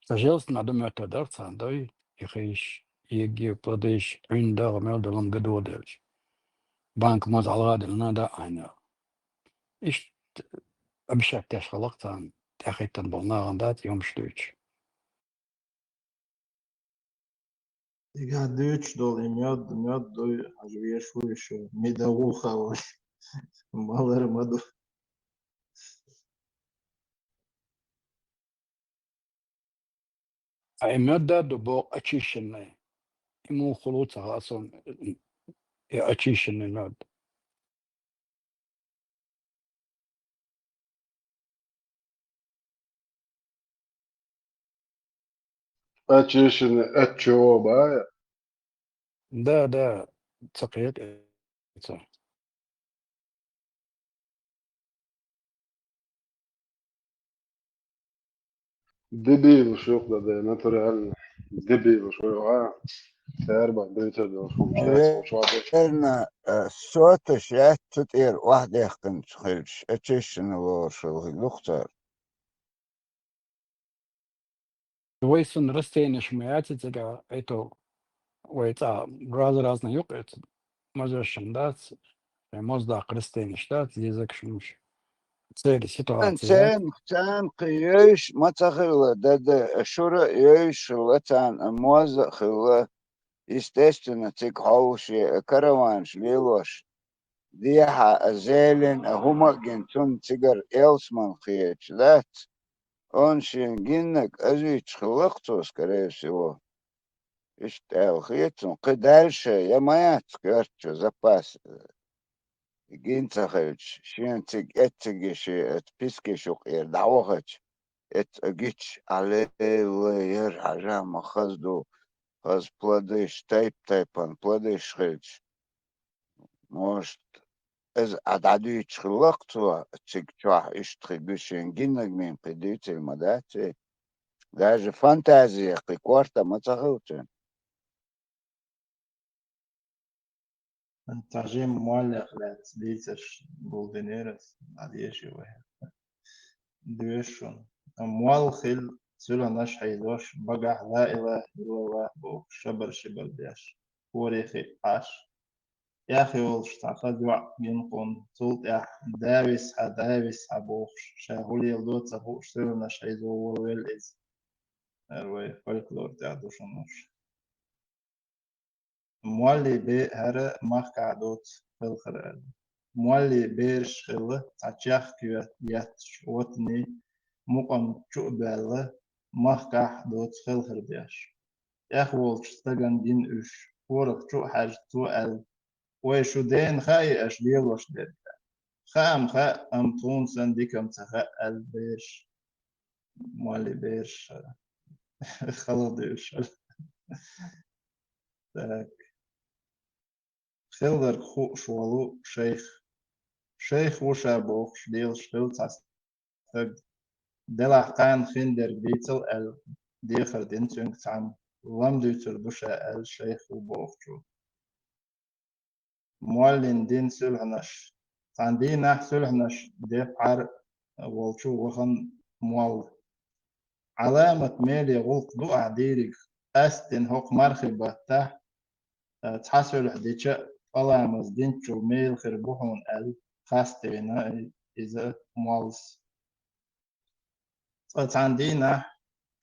сан желсна ма ду моьттар дара царна дой, и хиш, и плодыш, ӀуьндагӀ, мел долу ма гадо делча. Банка моза хьалха а делла, да а Ӏайна. Иштта обещать деш хилла-кх царна, тӀаьхьахӀиттина болу нахана дац, и хӀумнаш дуьйцуш. Дигахь дуьйцуш долу и мед, мед дуй, хьажа веш ву и шу, медовуха вай. Малар ма ду. А и мед да ду боху очищенный. И муха хуьлу ца хаьа суна, и очищенный мед. Очищенный от чего, бая? Да, да, ца кхета ца. Дебилаш юкъа дан, натурально. Дебилаш вай, а? Цара бан дуьйцур долуш хӀума дац, хӀума чохь дечу. Верно, э, соташ яц цу тӀера охьадехкинчу хилча, очищенный лоруш хилла хир ду-кх цара. Вай, суна, растенияш ма яц и цигахь, это вай цӀа раз-разна юкъа эца. Мазешшан дац, шайн моздаккха растенияш дац, зезагаш хӀумаш. Церан ситуация яц. Царна, царна кхин йовш ма ца хилла, да, да, шура а йовш хилла, царна моза а хилла. Естественно, цига хьовший караванаш лелош, дехьа а, зелень а, хӀума а гина, цунна цигара ялсаман хеташ дац. Онда шена гиннарг азуьйтуш хилла-кх цо, скорее всего. Иштта аьлла хета суна, кхин дальше я ма яц коьртачу запас. Гина ца хилча, шена цига эцциге шен оцу пискаш юкъера дӀавахача, эцца гича, Ӏалелла яра хьажа ма хаза ду, хаза плодыш, тайп-тайпана плодыш хилча. Может, иза а дӀадуьйцуш хилла-кх цо, цига чохь иштта хир гуш шен гиннаг мин кхин дуьйцийла ма дац вай. Даже фантазия кхин корта ма ца хилча. Цхьа жимма моллех лаьцна дийцарш гулдинера ас, дӀадеши вай. Доьшу шуна. Молла хилла, суьланаш хьийзош, багахь ла илаха иллаллахӀ бохуш, шабар-шибар деш, хӀора хиъ Ӏаш. Эхь йолуш цхьа хаза йоӀ гина кхунна, цул тӀаьхьа да висхьа, да висхьа бохуш, ша хӀун леладо ца хууш, суьланаш хьийзо волавелла иза. ХӀара вай фольклор тӀехь ду шуна уьш. Молли беа хӀара махкахь доцу хелхар аьлла. Молли бераш хилла, цхьа чехка етташ ватани, мукъам чу а баьлла, махкахь доцу хелхар деш. ТӀехволчу стагана гина уьш, хӀорах чу а хьаьжна, цо аьлла: «Вай, шу дена хаьий аша лелош дерг?» «Хаам хаьа, амма тхуна сан дикам ца хаьа», — аьлла бераш. Молли бераш хала дуьйлуш. Так. Хилларг хууш волу шайх. Шайх ву ша бохуш лелаш хилла цхьа стаг. Делахь кхана хин дерг дийцал аьлла, дехар дина цуьнга цхьамма. Лам дуьйцур ду ша аьлла шайх ву бохучо. Моллина дина суьлхьанаш. Цхьана дийнахь суьлхьанаш де пхьар волчу вахана молла. Ӏаламат меле гӀуллакх ду ахь дийриг, къаьсттина хӀокху мархи баттахь, а, цхьа суьлхьа дича а, пӀаламаз динчул мела хир бу хьуна аьлла, хастийна иза моллас. Цкъа цхьана дийнахь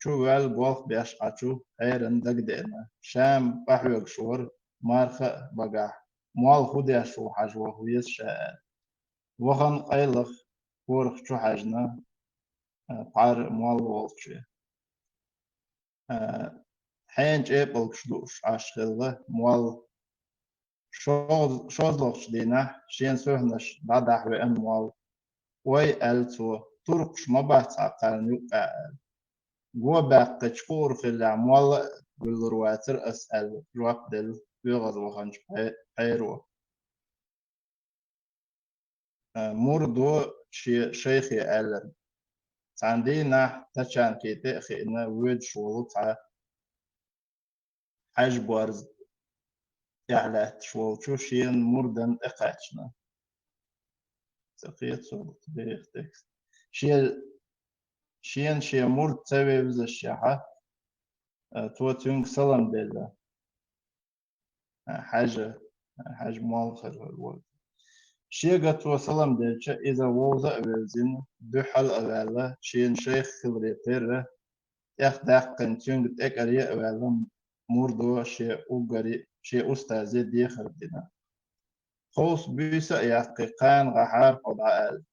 чу ваьлла болх беш Ӏачу хьеран дагадеана. Шам къахьоьгуш вара марха а багахь, молла хӀун деш ву хьажа ваха веза ша аьлла. Вахана къайлаха хӀорах чу хьаьжна, а, пхьар молла волчу. А, хьенан чӀепалгаш дууш Ӏаш хилла молла. Шоз-, шозлагӀчу дийнахь шен суьлхьанаш дӀадахьа веана молла. «Ой, — аьлла цо, — туркхаш ма бац хьан кхарна юккъехь», — аьлла. «Го баьккхича хуур хиллехь, молла а вуьллур вацара ас», — аьлла, жоп делла оьгӀазваханчу пхье-, пхьеро. А, мурдо шен шайхе аьлларг. Цхьана дийнахь тачанке тӀе а хиъна воьдуш волу цхьа хьаьжа борз тӀехь лаьтташ волчу шена мурдана тӀекхаьчна. Ца кхета со беха текст. Шен, шена шен мурд ца вевзашехьа, а, цо цуьнга салам делла. А, хьаьжа, а, хьаьжа молла хир вара. Шега цо салам делча, иза вовза а вевзина, дуьхьал а ваьлла, шена шайх хиларе терра, тӀехдаьккхина цуьнга тӀекӀаре а ваьлла, мурдо шен уггаре, шен устазе дехар дина. Кховса буьйса а яьккхи, кхана гӀахьара хьо дӀа аьлла.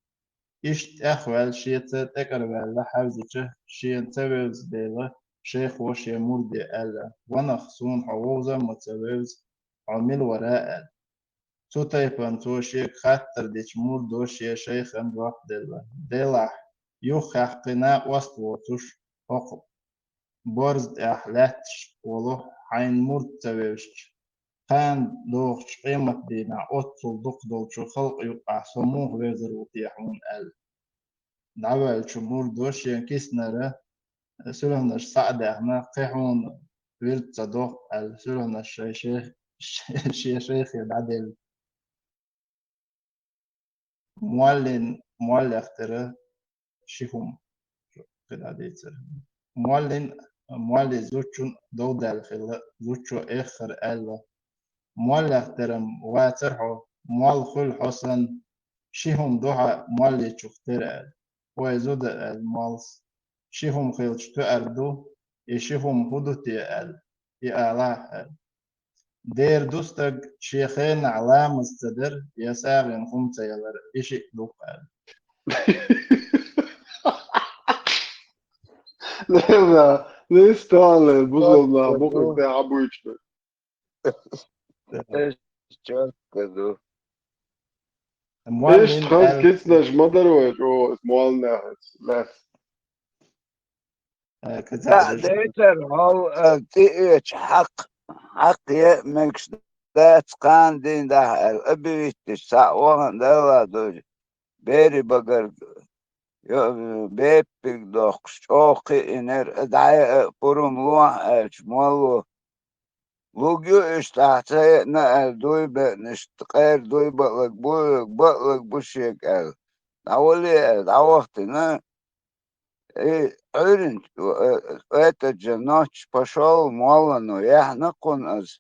Иштта тӀехваьлла, шеца тӀекӀарваьлла хьаьвзича, шена ца вевза дела, шайхо шен мурде аьлла: «Ванах, суна хьо вовза а ма ца вевза, хьо мила вара?» — аьлла. Цу тайпана цо шега хаттар дича, мурдо шен шайхана жоп делла: «Делахь, юххехь кхин накъост воцуш, хӀокху борз тӀехь лаьтташ волу хьайн мурд ца вевзча, кхана догӀучу къематдийнахь оццул дукха долчу халкъа юккъахь со муха вевзар ву те хьуна?» — аьлла. ДӀаваьллачу мурдо шен киснара суьлхьанаш схьа а даьхна, кхин хьуна вирд ца доху аьлла, суьлхьанаш шайн шех-, шен шайхе дӀаделла. Моллин, моллех тера ши хӀума кхидӀа дийцар. Моллин, молли зудчун дов даьлла хилла, зудчо эххар аьлла: «Моллех терам вацар хьо, молла хуьлу хьо санна, ши хӀума ду хьан молличух тера», — аьлла. «Вай зуда», — аьлла моллас, — «ши хӀума хилча тоьар ду, и ши хӀума хӀун ду те?» — аьлла. И алахь аьлла: «Дера ду стаг шен хенахь ламаз ца дар я сагӀина хӀума ца ялар, и шиъ ду-кх», — аьлла. Лена, листале, бузална, букъа тӀе хьабуьйчу. Эс чётко ду. Иштта хаза кицнаш ма дара вай, чӀогӀа молланехь лаьцна. Э, кхин цхьа Цхьаъ дийцар хьол, э, тӀеоьцу хьакха, хьакха е мегаш дац кхана дийна дахьа аьлла, а бивитташ цхьаъ вахана Далла дуй. Бери багарг, йо-, беппиг дохкуш, чӀогӀа кхиънера, а дӀа а пурум лохьа аьлча, молло. Луг ю иштта ахь ца еана аьлла, дуй беънаш, ткъера дуй баълаг бу, баълаг бу шега аьлла. ДӀавале аьлла, дӀавахтина, и Ӏуьйрин, э, это же ночь пошёл, моллано, яхьна кхунна аса.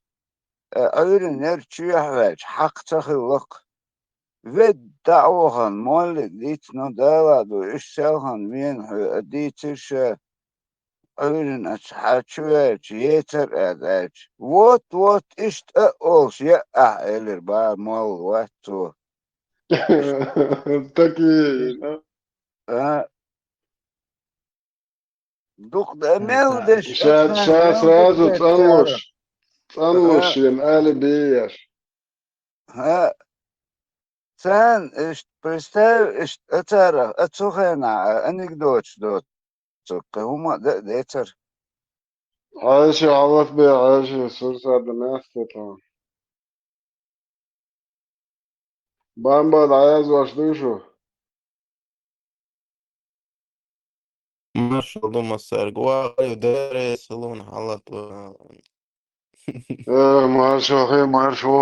Э, Ӏуьйрин яра чоьхьа ваьлча, хьакха ца хилла-кх. Ведда а вахана, моллиг дийцина, Дала ду, иштта селхана вена хьоьга, дийцира ша. Ӏуьйрина ачу хьачу ваьлча, ецар аз аьлча. Вот, вот, иштта а олуш яа ахь, элира бара молла вац цо. Такие, а? А? Дукха да мел деш ша, ша сразу цӀанлуш, цӀанлуш шена али беш. ХӀа, царна иштта, представь, иштта а царах, а цу хенахь а анекдоташ доцург, кхин хӀума а дан а децара. Хьаьжа, хьалат бе, хьаьжа, сурсар дан маьхкатан. Бамба дӀаязвеш дуй шу? Маршалла ду массаьрга. Ва гӀайв, деррес хилун хьалат ван. Э, маршо хе, маршо.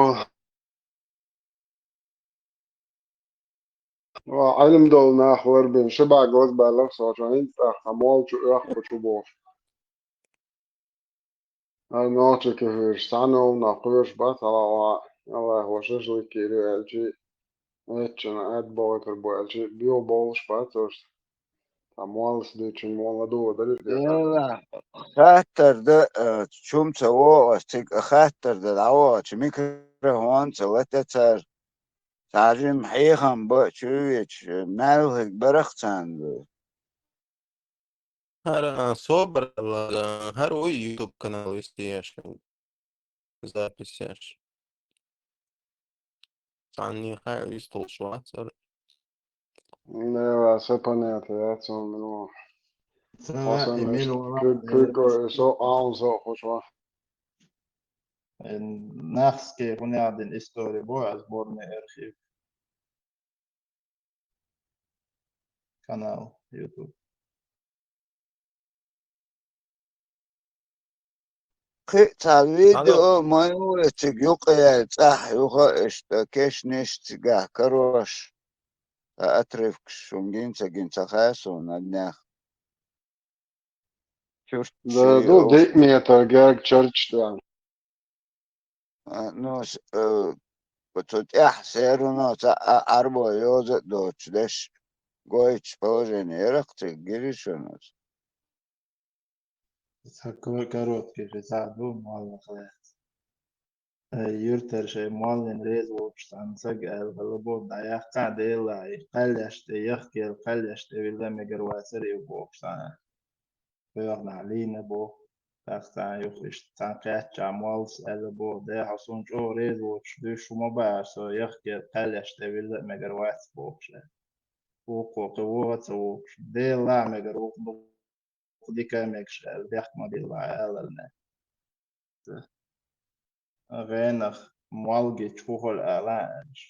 Ва Ӏилм долу нах ларбина, ши бӀаьрг лазбаьлларх со, хӀинца тӀаккха молла чу оьхку чу бохуш. Ай, нохча кефирш, цхьана олу нах кхоьруш бац, хьала гӀо, Аллах, ва шашлык кийра аьлчи, эччана ад бохуьйтур бу аьлчи, био болуш бац ош. Ца моллас дуьйцучун молла дуо дара. Хаттар да, а, чум ца вогӀу ас цига, а хаттар да дӀавогӀучу микрофон ца лата цара. Цхьа жима хьехам ба чуьйвечу, маьлхиг барах царна ду. ХӀара, а, собар, а, хӀара вуй YouTube канал вести еш, запись еш. Цхьанне хаа вистхуш вац хӀара. Не, ва, са понятие яц, он мила. Ца Хасан и мила вала, куьг, куьг, э, со, а, он со хуш ва. Э, нахские гуняхьа дина история бу, а сборный архив. Канал YouTube. Кхин а цхьа видео ма ю вай цига юкъаяьлла цӀахь юха а иштта кешнаш цигахь карош, ткъа отрывкаш шуна гин ца гин ца хаьа суна, аднех. Чурт Да, ду, диъ метр герга чарча тӀехь. А, ну, с-, э, цу тӀехь серано ца а Ӏарбо йоза а доцуш деш, гойтуш положение ярах цига гири шуна. Ца ко-, короткий же ца ду, моллах лаьцна. Э, юьртара шайн моллина реза волчу цхьана сага аьлла хилла боху, дӀаяккха а Делан и кхаьллеш тӀе, яхкел кхаьллеш тӀе вилла мегар вацара и бохуш цхьана. Боьхнахь лийна боху, тӀаккха цхьана юха иштта цхьана кхаьччахь моллас аьлла боху, де хьо суна чӀогӀа реза воцуш дуьйш хӀума бахьара со, яхкел кхаьллеш тӀе вилла а мегар вац бохуш аьлла. Вукхо кхин вогӀа а ца вогӀуш, Делан мегар ву-, ву-, дика а мегаш аьлла, дехка ма дилла аларна. ГӀенах молла гича хӀун хуьлу ала аьлча.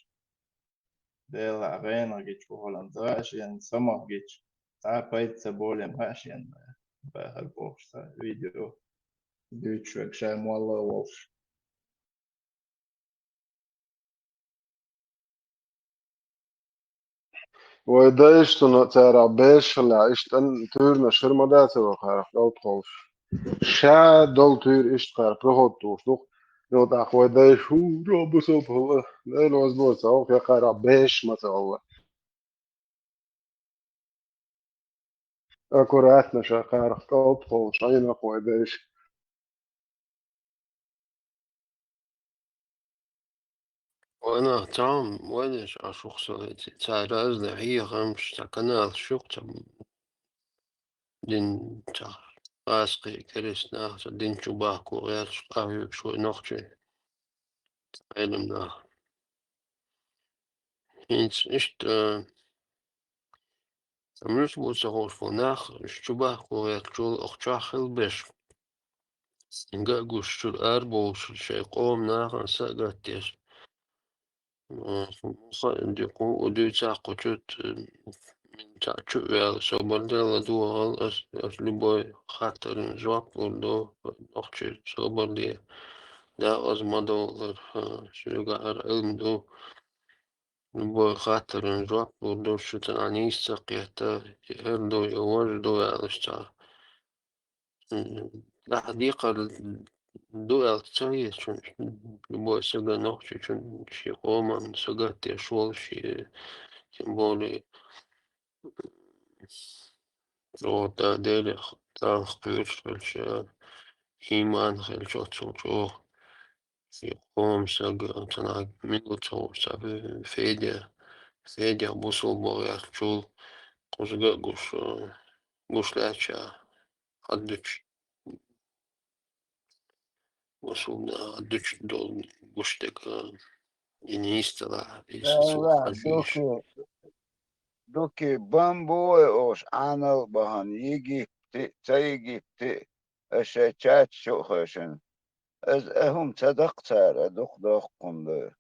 Делахь гӀенах гича хӀун хуьлу, ца хаьа шена, самах гича, цхьа а пайда ца болу ма хаьа шена, бахар бохуш цхьа видео дуьйцуш верг ша молла а волуш. Вай дайша цунна царах бешалахь, иштта туьйранаш хир ма дацара вай кхарах кӀалтхолуш. Ша долу туьйра иштта кхара проход тухуш ду-кх. Йо, тӀаккха вай дайша, хӀу, ро, бусалба хӀалла, Дела вазбо ца вахе кхарах бешаш ма ца хилла. Аккуратно ша кхарах кӀалтхолуш, Ӏийнах вай дайша. Вайнах цхьа вайнаш а шух со, цара разные хьехамаш, цхьа каналаш ю-кх, цхьа дин, цхьа гӀазкхий, керста нах, цхьа дин чу бахко гӀерташ, къахьоьгуш вай нохчий Ӏелам нах. ХӀинца иштта, амрус бу ца хууш бу нах, уьш чу бахко гӀертачул, охчохь хила беш. Стенга а гуш чуьра арабовлуш, шайн къоман нахана са а гатдеш. М, ха-, ди-, кху-, дуьйцахь кху чу т-, м, цхьаъ чу а ваьлла, собар де ладогӀал ас, ас любой хаттарна жоп лур ду, нохчий собар де, дакъаза ма довлар, а, соьгахь хӀара Ӏилма ду. Любой хаттарна жоп лур ду, шу тӀе нийса ца кхетта, я хӀара ду, я важа ду аьлла цхьа. М, ахь декхар ду аьлла ца хета шуна, любой сага нохчичун шен къоман сагатдеш волу шен, тем более, чӀогӀа Делах, Далах кхоьруш хилча, иман хилча оццул чӀогӀа. И къоман саг, цхьанхьа мила ца ховш, цхьа Федя, Федя бусулба ваха гӀертачул кхузга а гуш, гуш лаьттача хьадуьтуш. Бусулба ваха гӀертача долу гуш дерг, а, и нийса ца лаьа, и Да, сацо да, хьажа йиш. Дукий, дукий бан бу вай ош Ӏанал бахана, Египте, ца Египте, аш шайн чаташ чу а хевшина. Ас а хӀума ца даккха цара, дукха доккха хӀума ду.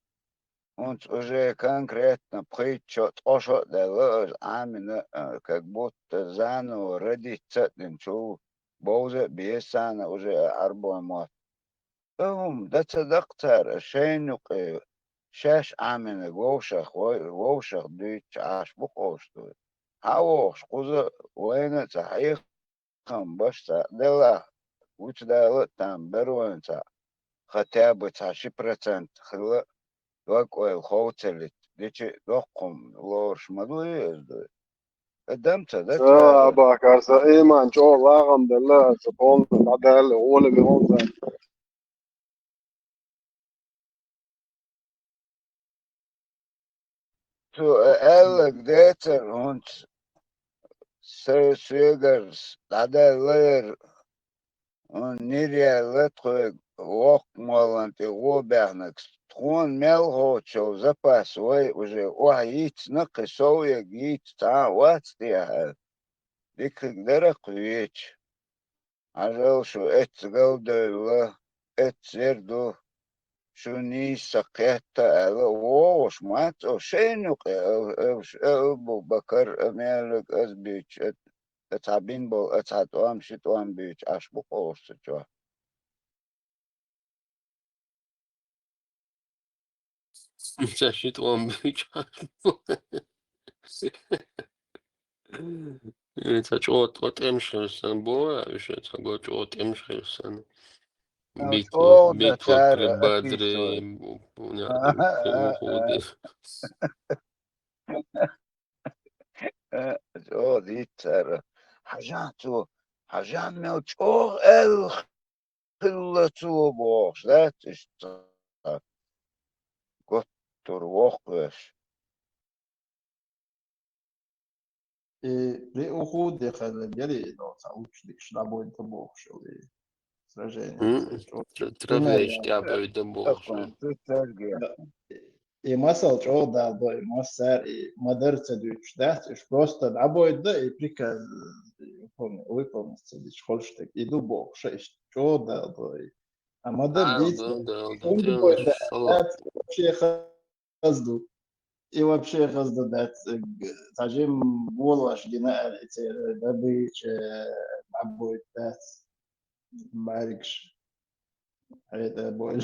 ХӀунца уже конкретно пхийтта шо, ткъа шо а даьлла, аш Ӏамийна, а, как будто заново родиться а динчул, бовза а беза царна уже а Ӏарбойн мотт. ХӀума дан ца даккха цара, шайна юкъе шаьш Ӏамийнарг вовшах, вай-, вовшах дуьйцуш Ӏаш бу-кх ош дуй. Хьа а вогӀуш, кхуза а вайна а цхьа хьехам беш цхьа, делахь, гучудала а там бер вайна цхьа, хотя бы цхьа ши процент хилла, дог-ойла хов ца лита, дичи а доккха хӀума лоруш ма дуй иза дуй. Адам ца дан Ца цара. Абахар, сан иман чӀогӀа лагӀам делла, сан полностью дӀадаьлла, гӀоле вихьун сан. Цо аьлларг дацара хӀунца, са соьгарс дӀадаьлла яра, хӀунда нир яьлла тхоьга воккха моллан тӀе гӀо баьхнарг. Тхуна мел хоцчул запас вай уже охьа йийцина, кхин сов ерг йийца цхьа а вац техьа. Диканиг дара-кх веча. Хьажал, шу эцца галдевлла, эцца ер ду, шу нийса ца кхетта аьлла, вогӀуш мац ош шайна юкъе, а, а, а, Абу-Бакар, а, Мелик, аз буьйцуш, а, а, цхьа бина болу, а, цхьа тӀом, ши тӀом буьйцуш Ӏаш бу-кх ош цу чохь. Ца ши тӀом буьйцуш. Э, ца чӀогӀа тӀо тӀемаш хир санна, боху, уьш ца го чӀогӀа тӀемаш хир санна. Ца Битва, чӀогӀа дан битва цара при Бадре, описывать. Бу-, бу-, на, Ага, ага, Ухуде. Ага. Э, чӀогӀа дийца цара. Хьажахь цо, хьажахь мел чӀогӀа аьлла хилла цо бохуш, дац иштта? Готтур воккхавеш. И при Ухуде хилла гери, ну, цхьа ученикаш дӀабойта бохуш, и сражение М, ца чӀо-, тр-, травеш тӀе а бойда бохуш. Такой, ты церге. Да. И масал чӀогӀа далдо, и массар, и ма-дарра ца дуьйцуш дац, уьш просто дӀабойда, и приказ, и выполни-, выполнить ца дича хуьлуш дерг. И ду бохуш, иштта чӀогӀа далдо, и. А ма-дарра дийца, хӀунда бой да, дац, вообще хаза ду. И вообще хаза ду дац, э, цхьа жимма болош гина аьлла, и церан добыча, э, дӀабойта дац. Маригаш. Это боль.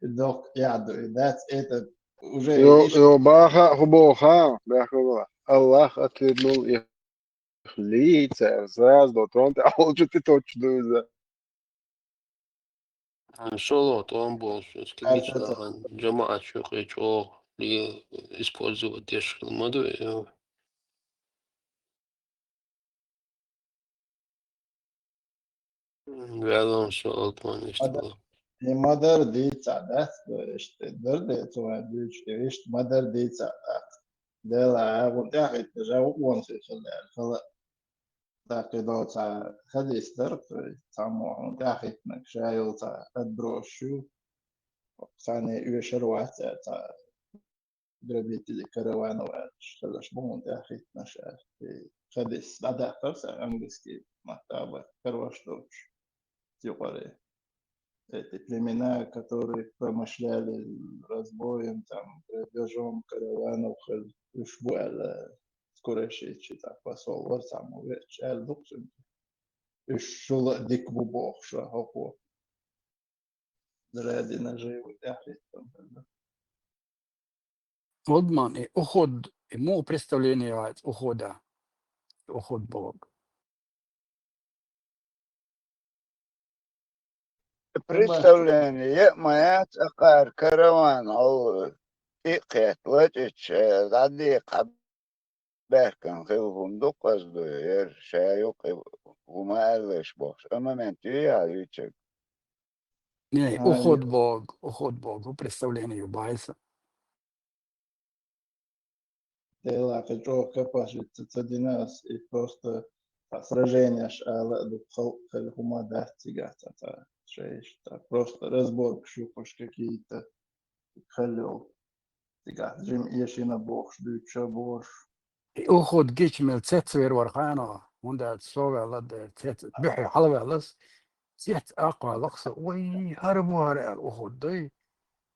Доккха яду, и дац, это уже Йо, иш- йо, баха, хӀу боху, ха? Баха, Аллах отвернул их лица, сразу до трон, ты а лучше ты точно, да. Ан шолгӀа тӀом болуш, оцу кегийчу нахана жамаӀат чу кхечу оха использовать деш хила ма ду, э. Ваьлла со алтман иштта. И ма-дарра дийца дац, иштта дара де, цо вайн дуьйцу, и иштта ма-дарра дийца дац. Дела, а, вон тӀаьхьа хӀиттина, жа вон хи хила аьлла, хала. ТӀаккха и долу цхьа хадис дара, то есть, цхьаммо хьуна тӀаьхьахӀиттинарг ша йолу цхьа отбросаш ю, цхьанне оьшур вац аьлла, цхьа грабители караванов аьлла, хазаш бу хьуна тӀаьхьахӀиттинарш аьлла. И хадис дӀадаккхар сан английский маттахь бара, карош долчу юкъара. Эти племена, которые промышляли разбоем, там, грабежом караванов, уьш бу аьлла, Курайшичи цхьа посол вара цхьаммо, веача аьлла ду-кх цуьнга. Уьш шула а дика бу бохуш, хӀокхо. Ради наживы тӀаьхьахӀиттина хилла. Олдман, и Ухуд, и муха представление яц Ухуда? Ухуд боху. Представление яа ма яц, акхар караван хьо тӀе а кхетта, лачкъича, дӀадекха баьхкина хилла хӀума ду-кх, аз дуй, яра ша юкъе хӀума аьллаш бохуш. А момент юй хьан вичиг? Не, Ай, Ухуд богу, Ухуд богу, представление ю байса. Делахь, кхин чӀогӀа капаш вицца ца дина ас, и просто цхьа сраженеш ала а дукха халкъ хила хӀума дац цигахь цхьа, цхьа шайша, цхьа просто разборкаш ю кхуш какие-то хила йолу. Цигахь жима эшина бохуш, дуьйцуша бохуш. И Ухуд гича мел цец вер вара хьано, хӀунда аьлча со ваьлла де, цец, буьхье хьалаваьллас, цец аккхаллакх со, вай, хӀара бу хӀара аьлла Ухуд дай.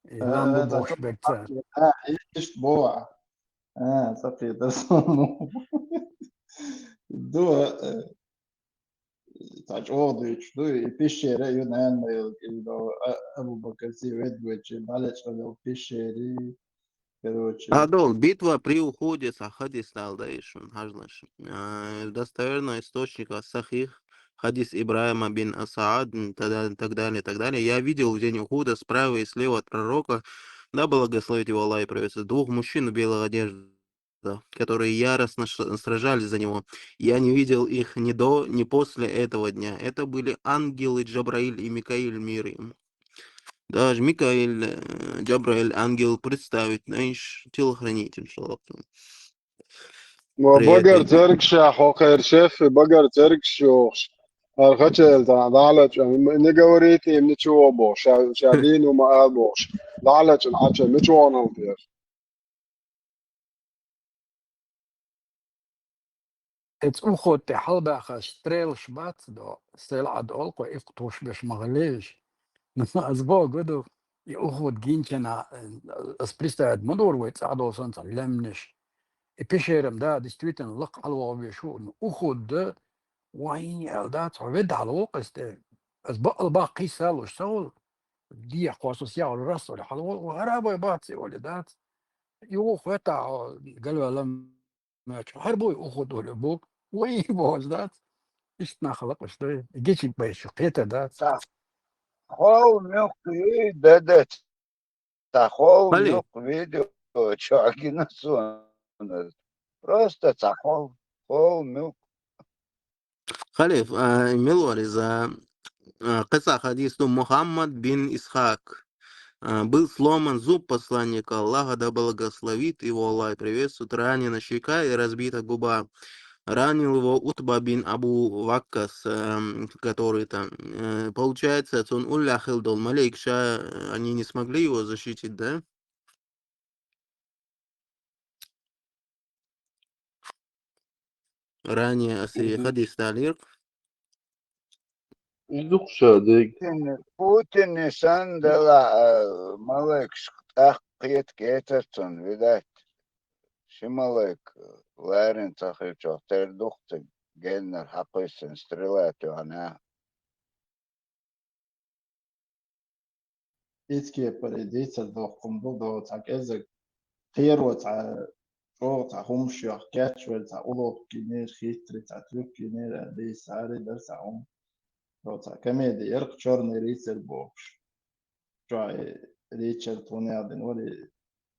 И А, лам бу а, бохуш берг цара. А, иштта боху. А, ца кхетар сан ду, а, цхьа чӀогӀа дуьйцуш ду, и пещера ю нана, а, Абу-Бакар Сиддикъ ведда вайчи, дӀалечкъа йолу пещери, короче. Адол, битва при Ухуде, цхьа хадис дала даиш, хьажлаш. А, достоверного источника сахих, хадис Ибрахима бин Асад, м, тогда-, так далее, так далее. Я видел в день Ухуда справа и слева от пророка, да благословит его Аллах и приветствует, двух мужчин в белых одеждах, которые яростно ш-, сражались за него. Я не видел их ни до, ни после этого дня. Это были ангелы Джабраиль и Микаиль, мир им. Даже Микаиль, э, Джабраиль, ангел, представить, знаешь, телохранитель, шаллаху. Ва Привет, багар привет. Цергаш хьо, хер шеф, багар цергаш йохуш. ХӀара хачел да, дӀалача, не говорите им ничего бохуш, ша, ша дийна ма ала бохуш. ДӀалача, Ӏача, ничего не делаешь. Эца Ухуд тӀе хьалабаьхаш стрелаш бац до, сел Ӏад олу кхо иккху туш беш ма хилийша. Аса боху ду, и Ухуд гинчина, аса представить ма дора вай цӀахь долу санна цхьа лемнаш. И пещерам да, действительно, лакха хьалавогӀу веш ву, ну, Ухуд да, вайн аьлла дац, хьо ведда хьалаволу кхаьсте. Аса бакъал баккхийса луш ца волу, дехьа кхосса сехьа волу расоле хьалаволу, хӀара бой бац и оле дац. Юха хӀоьттахь хьо галваьлла моьтту. ХӀара буй Ухуд оле бу. Вай бохуш дац. Иштта нах лакхаш дай. Гичиг байшу кхета дац. Цхьа хов муьлхха юй дадац. Цхьа хов Хали. Муьлхха видео чохь гина суна. Просто цхьа хов. Хов муьлхха. Халиф, а, мила вара иза, а, кхин цхьа хадис ду, Мухаммад бин Исхак, а, был сломан зуб посланника Аллаха, да благословит его Аллах и приветствует, ранена щека и разбита губа. Ранил его Утба бин Абу Ваккас, эм, который там, э, получается, цунна уллехь хилла долу малейкаш, а, они не смогли его защитить, да? Ранее аса и Мгм. Хадис далийра. Иза дукха ша дерг. Путин, Путинна санна делахь, а, малайкаш тӀаккха кхета кецар цунна, видать. Ши малайк ларина ца хилчохь, тера дукха цига геннара хьакхуьссина стрела тоьхна. Иза кепара и дийцар доккхун ду, до цхьа кӀеззиг кхеро цхьа чӀогӀа цхьа хӀумаш йоху кечвелла, цхьа уловка йинера, хиттарий цхьа трюк йинера, аьлла дийцар, хӀара дара цхьа хӀума. До цхьа комеди яра-кх, «Чёрный рыцарь» бохуш. Чохь и Ричард хӀун яздина вара, и,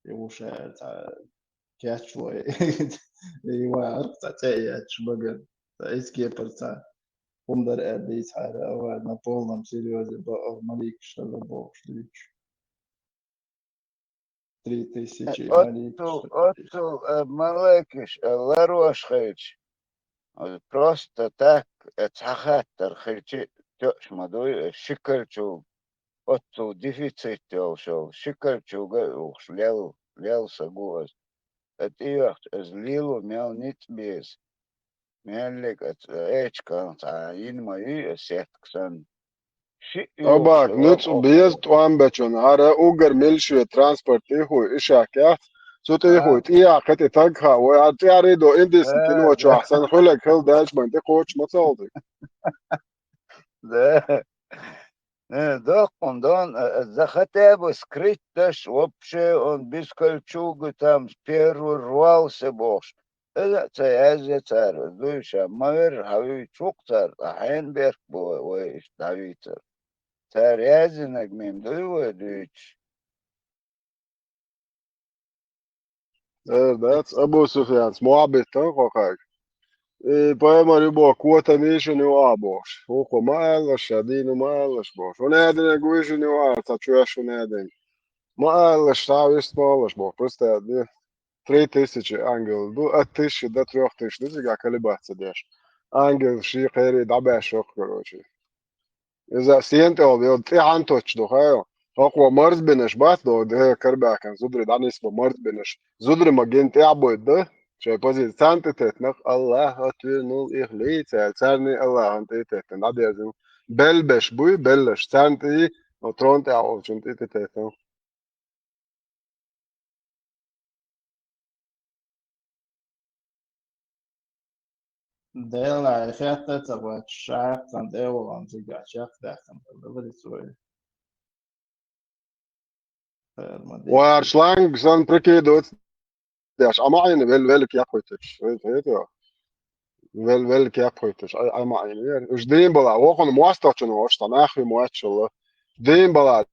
и вуша цхьа кечлой. И вахара цхьа цӀе а етташ багара. Цхьа иза кепара цхьа хӀума дара аьлла дийцахьара, а вай на полном серьёзе бакъал маликаш хилла бохуш дуьйцуш. Три тысячи маликаш. Оццул, оццул, э, маликаш, э, ларош хилча, э, просто так, э, цхьа хаттар хилча, тоьаш ма дуй, э, ши кольчуга, оццул дефицит йолуш йолу ши кольчуга а юхуш лел, лел са гу аса. Э, тӀеоьхча, аса лело мел ницкъ беза. Меллиг а ц-, эчкан цхьа йина ма юй аса сетка санна. Шиъ Обак, йолуш нуьцкъ йолу беза тӀом бечун, хӀара уггар милшве транспорт тӀехуй, ишак яц, цу тӀехуй, тӀехьа кхетий тагха, вай хӀара тӀаьхьарий до индийский кино чохь санна, хуьлаг хила даьлча бан тӀе кхочуш ма ца хилди. Да. Э, доккхун дон, э, за хотя бы скрыть даш, вообще он без кольчуга там с первого рвался бохуш. Иза а ца язъе цара, дуй ша, ма верра хьан вуьйцу ву-кх цара, ткъа хьенан берк бу вай иштта дӀавийцар? Цара яздинарг мин дуй вай дуьйцуш? Эр дац, Абу Суфьянца мохь биттан кхо кхаьга. И пайхамар ю боху, котам йийшина ю а бохуш. ХӀокхо ма аллаш, ша дийна ма аллаш бохуш. Хьуна аьдинарг вуьйшина ю а, цхьа чоьш хьуна аьдинарг. Ма аллаш, ша вист ма аллаш бохуш. Представь, де. Три тысячи ангел ду, от тысячи до трёх тысяч ду, цигахь колебаться деш. Ангел шен кхерий дӀабаьшша, короче. Иза сен тӀе йолу тӀаьхьан тоттуш ду, хаа. ХӀокхо марзбинарш бац, до, де, карабаьхкина зударий дӀанисбо марзбинарш. Зударий ма гина тӀаьхьа бойту, да? Шайн позиция царна тӀе теттинарг, Аллах отвергнул их лица, царний Аллахьан тӀе теттина, дӀадерзина. Белла берш буй, белларш, царна тӀе, но трон тӀехь волчун тӀе теттина. Делахь, и хетта а ца гӀоьттуш, ша яьккхина тӀе а вахана, цигахь чекхдаьккхина хилла вари цо и. Вара шланг санна прикидываться деш, Ӏа ма Ӏийна, вел-, велик яккхуьйтуш. Вел-, велик яккхуьйтуш, Ӏа-, Ӏа ма Ӏийна вер. Уьш дийна бала, вокхунна мостагӀчун ву, аш цхьа нах хи моьттуш хилла. Дийна бала,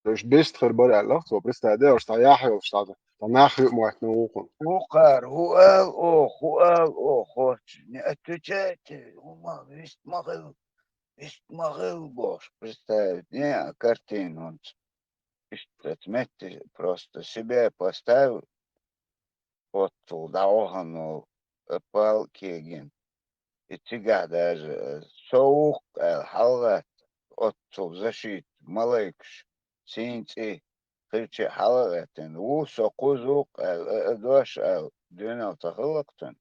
уьш бист хир бара аьлла, цо, представь, де, уьш цхьа яхь йолуш, цхьа, цхьа нах юкъа моьттина вукхунна. ХӀу кхара, хӀу ала оха, хӀу ала оха, хӀотташ, не отвечайте, хӀума, вист ма хила, вист ма хила бохуш, представь, не, а картина хӀунца. Иштта метте просто себе поставь, оццул дӀавахана волу, э, пал кегина. И цигахь даже, э, со ву-кх аьлла хьалагӀатта, оццул защита малайкаш, сийна цӀий хилча а хьалагӀаьттина. Ву, со кхуза ву-кх аьлла, э, э, дош аьлла, доьналла ца хилла-кх цуьнан.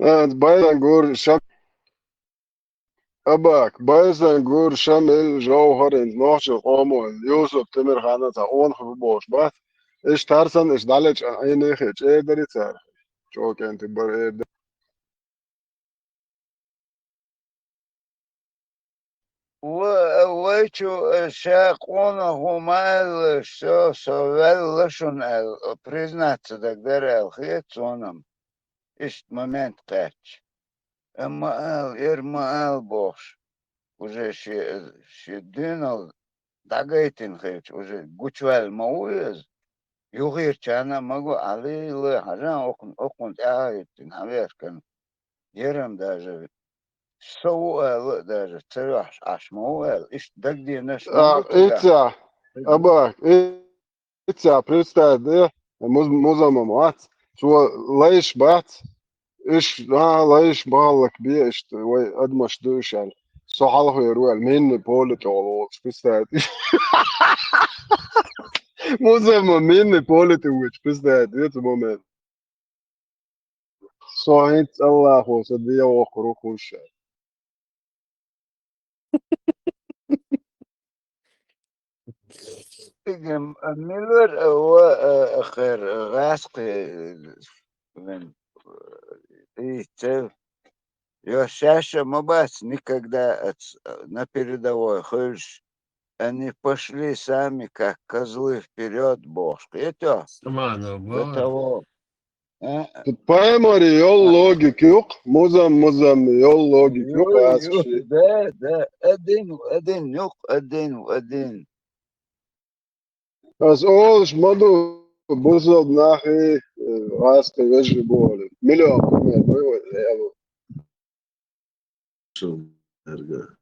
А, Байзан гур Шам-, Абак, Байзан гур Шамил Жовхарин нохчийн къомо Юсуп Тимирхана цхьа онах бу бохуш бац. Иштта хӀара санна, иштта дӀалечкъина Ӏийна хи чӀедари цара. ЧӀокӀентиг бара эр ду. Ва-, вай чу, э, ша къонах ву ма аьлла, со, со ваьлла шуна аьлла, признаться дагадара аьлла хета суна-м. Иштта момент кхаьчча. Амма ала, эр ма ала бохуш. Уже шен, шен доьналла дӀагайтина хилча, уже гучуваьлла ма ву иза. Юхирчарна а ма го, Ӏалийла, хьажа, окхун-, окхунна тӀаьхьа а хӀиттина, хьан вешкана. Ярам даже со ву аьлла а даже ца ваьхьаш Ӏаш ма ву аьлла, иштта дагадеанаш ма А, ду цигахь. Ица, Абак, и-, ица, представь, де, муз-, музамма мац, цо лайш бац, иш, а, лайш бахьаллак бе, иштта, вай адамаш ду иш аьлла. Со хьалхавер ву аьлла, минный поле тӀехула волуш, представь. Музамма минный поле тӀе вуьйцу, представь, де цу момент. Со хӀинца Аллахо сан дегӀ воккхур ву кхуза. Миллер, э, ва, э, хер, э, гӀаскхи, э, вен, э, и цел. Йо, шаьш а ма бац никогда ац-, э, на передовой хуьлуш. Они пошли сами, как козлы, вперёд, бохуш. Кхетий? Сама она До была. Того. А? Тут пайхамаре йолу логика ю-кх, музам-, музамма йолу логика ю-кх, Ю, ю, аскхи. Да, да, один в один ю-кх, один в один. Ас олуш ма ду, бусалба нахе, э, гӀаскхи вежарий бу олий. Миллион пример бу вай, я бу. Шул эрга.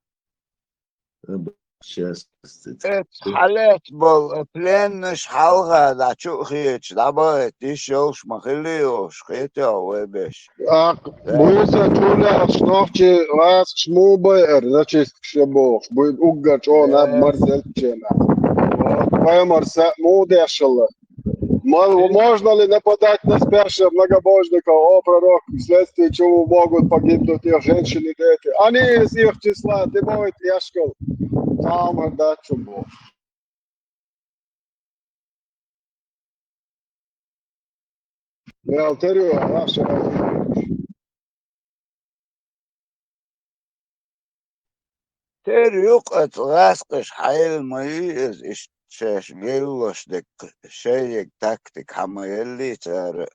Аба, сейчас, кстати. Эцу хьалаьцна болу пленнаш хьалха дӀа чу а хеташ, дӀабахийта йиш йолуш ма хиллий уьш, кхетий вай беш. Акх, Да. буьйса чулаьллаш нохчий гӀаскхаш муха байара, зачисткаш я бохуш, буй уггар чӀогӀа наб Э. марзеллачу нах. Вот, пайхамар са муха деш хилла. Мал-, можно ли нападать на спящего многобожника, о пророк, вследствие чего могут погибнуть их женщины и дети? Они из их числа, ты мой яшкал. Там дачу бу. Ял терю, а, Тера юкъа оцу гӀаскхаша хьайла ма йий иза, иштта шаьш геллош дерг, шайега тактика хьан ма еллий цара.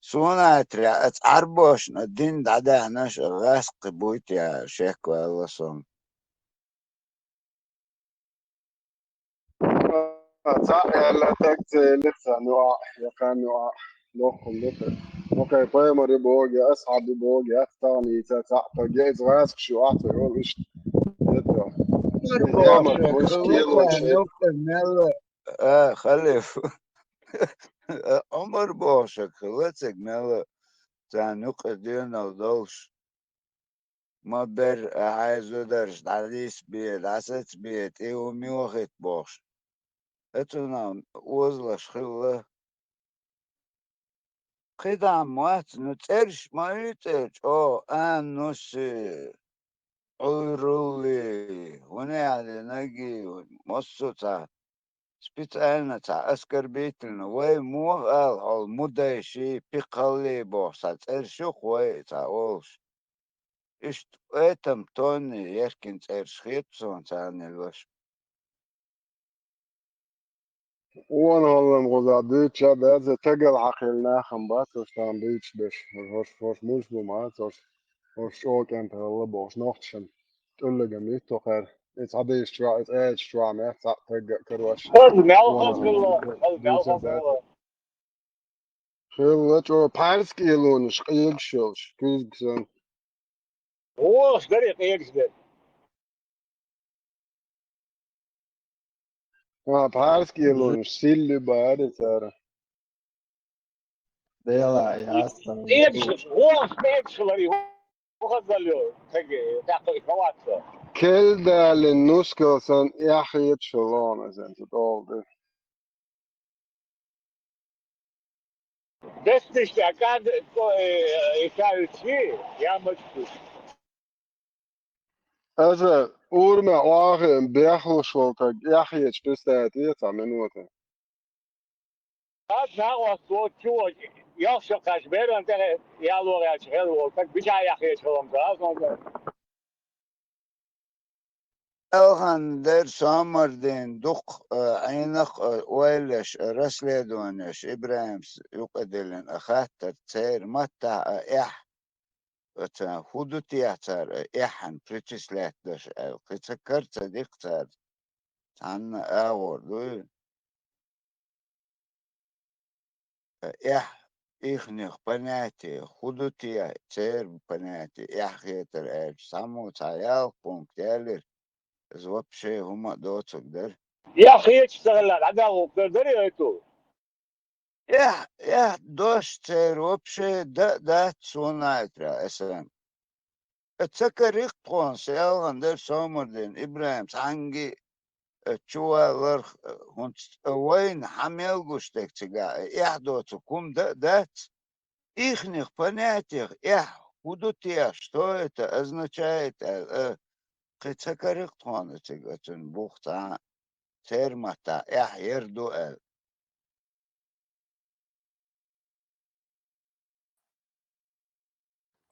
Суна а тӀехь оцу Ӏарбошна дин дӀадаьхьнаш а гӀаскхи буй-те аьлла шек ваьлла суна. Цхьаъ аьлла, таг ца елира царна юкъахь, я кхарна юкъахь, доккхун ду те. Ну, кхай пайхамар ю боху, я асхьаб ю боху, я тахана йийца цхьаъ таг, я иза гӀазкхаш ю ахь ца йолу иштта. Омар бохуш, вуьш кхело шайга. А, халиф. Омар бохуш, хила цига мела царна юкъа денал долуш. Ма бер, а хьайн зударш дӀадийсабе, дӀасацабе, тӀе хӀума йохийта бохуш. Оцунах озалаш хилла. КхидӀа вац, ну, цӀераш ма ю цӀе чӀогӀа, Аннуси, Ӏуйрулли, хӀунда аьлла наги, массо а цхьа специально цхьа оскорбительно, вай муха ала хьол, мудайши, пикхалли бохуш, цхьа цӀераш ю-кх вай цхьа олуш. Иштта в этом тоне ерриган цӀераш хета суна царна лелош. Вон хӀаллам гӀуза дуьйцуш а дац, тагал хьакхийла нахам бац, уьш тахана дуьйцуш берш. ХӀорш, хӀорш муьлш бу ма, хӀорш, хӀорш чӀогӀа кӀентан хилла бохуш, нохчашна тӀуллиган витто кхаьра. Иза хьадийсчохь, иза аьллачохь мех цхьаъ тагга а карош. Хаза мел хаза хилла, хаза мел хаза хилла. Хилла чӀогӀа пхьаьрса кӀелонаш къегаш йолуш, куьзга санна. ВогӀуш дарий къегаш дерг? А, пхьаьрса кӀелонаш силли бара цара. Дела, ясно. Къегаш, вогӀуш къегаш хилари, ву хазалло, кхеге, тӀаккха хаваца. Кел далин нускал сан эхь хеташ хилла хьуна иза, тӀолгӀа. Дестнаш тӀехь кад, э, э, кавичи, ямочки. Аса урма охи бехлуш волу таг эхь хеташ представить е цхьа минута. Ад нагӀос вот чу, ялх шо кхаьчча, беран тӀехь ялор яьлча хила волу таг, бича эхь хеташ хилам ца, аз ма Алхандер Сомардин дукха, а, Ӏийнах, а, ойлаш, а, расследованеш ИбрахӀимс юкъадиллина, а, хаттар церан маттахь, а, эхь, оцу хӀун ду те цара, а, эхьан причислять даш аьлла, кхин ца кара ца дикха цара. Цхьанна агӀор дуй? Эхь, ихних понятие, хӀун ду те, церан понятие, эхь хетар аьлча, цхьаммо цхьа ялх пункт ялира, иза вообще хӀума а доцург дара. Эхь хеташ ца хилла, дӀадагӀа гӀуллакх дара, дарий, Айтул? Эхь, эхь дош церан вообще дан а дац суна айтра, эсан. Ца карийра тхуна, селхана дара Сомардин ИбрахӀим, цхьаьнгге а, э, чуваларх, э, хӀунца, э, вайна хьан мел гуш дерг цигахь, э, эхь доцург хӀума дан а дац. Ихних понятиях эхь хӀун ду те, что это означает, э, э, кхин ца карийра тхуна цига оцун бух цхьа а, церан маттахь эхь яр ду аьлла.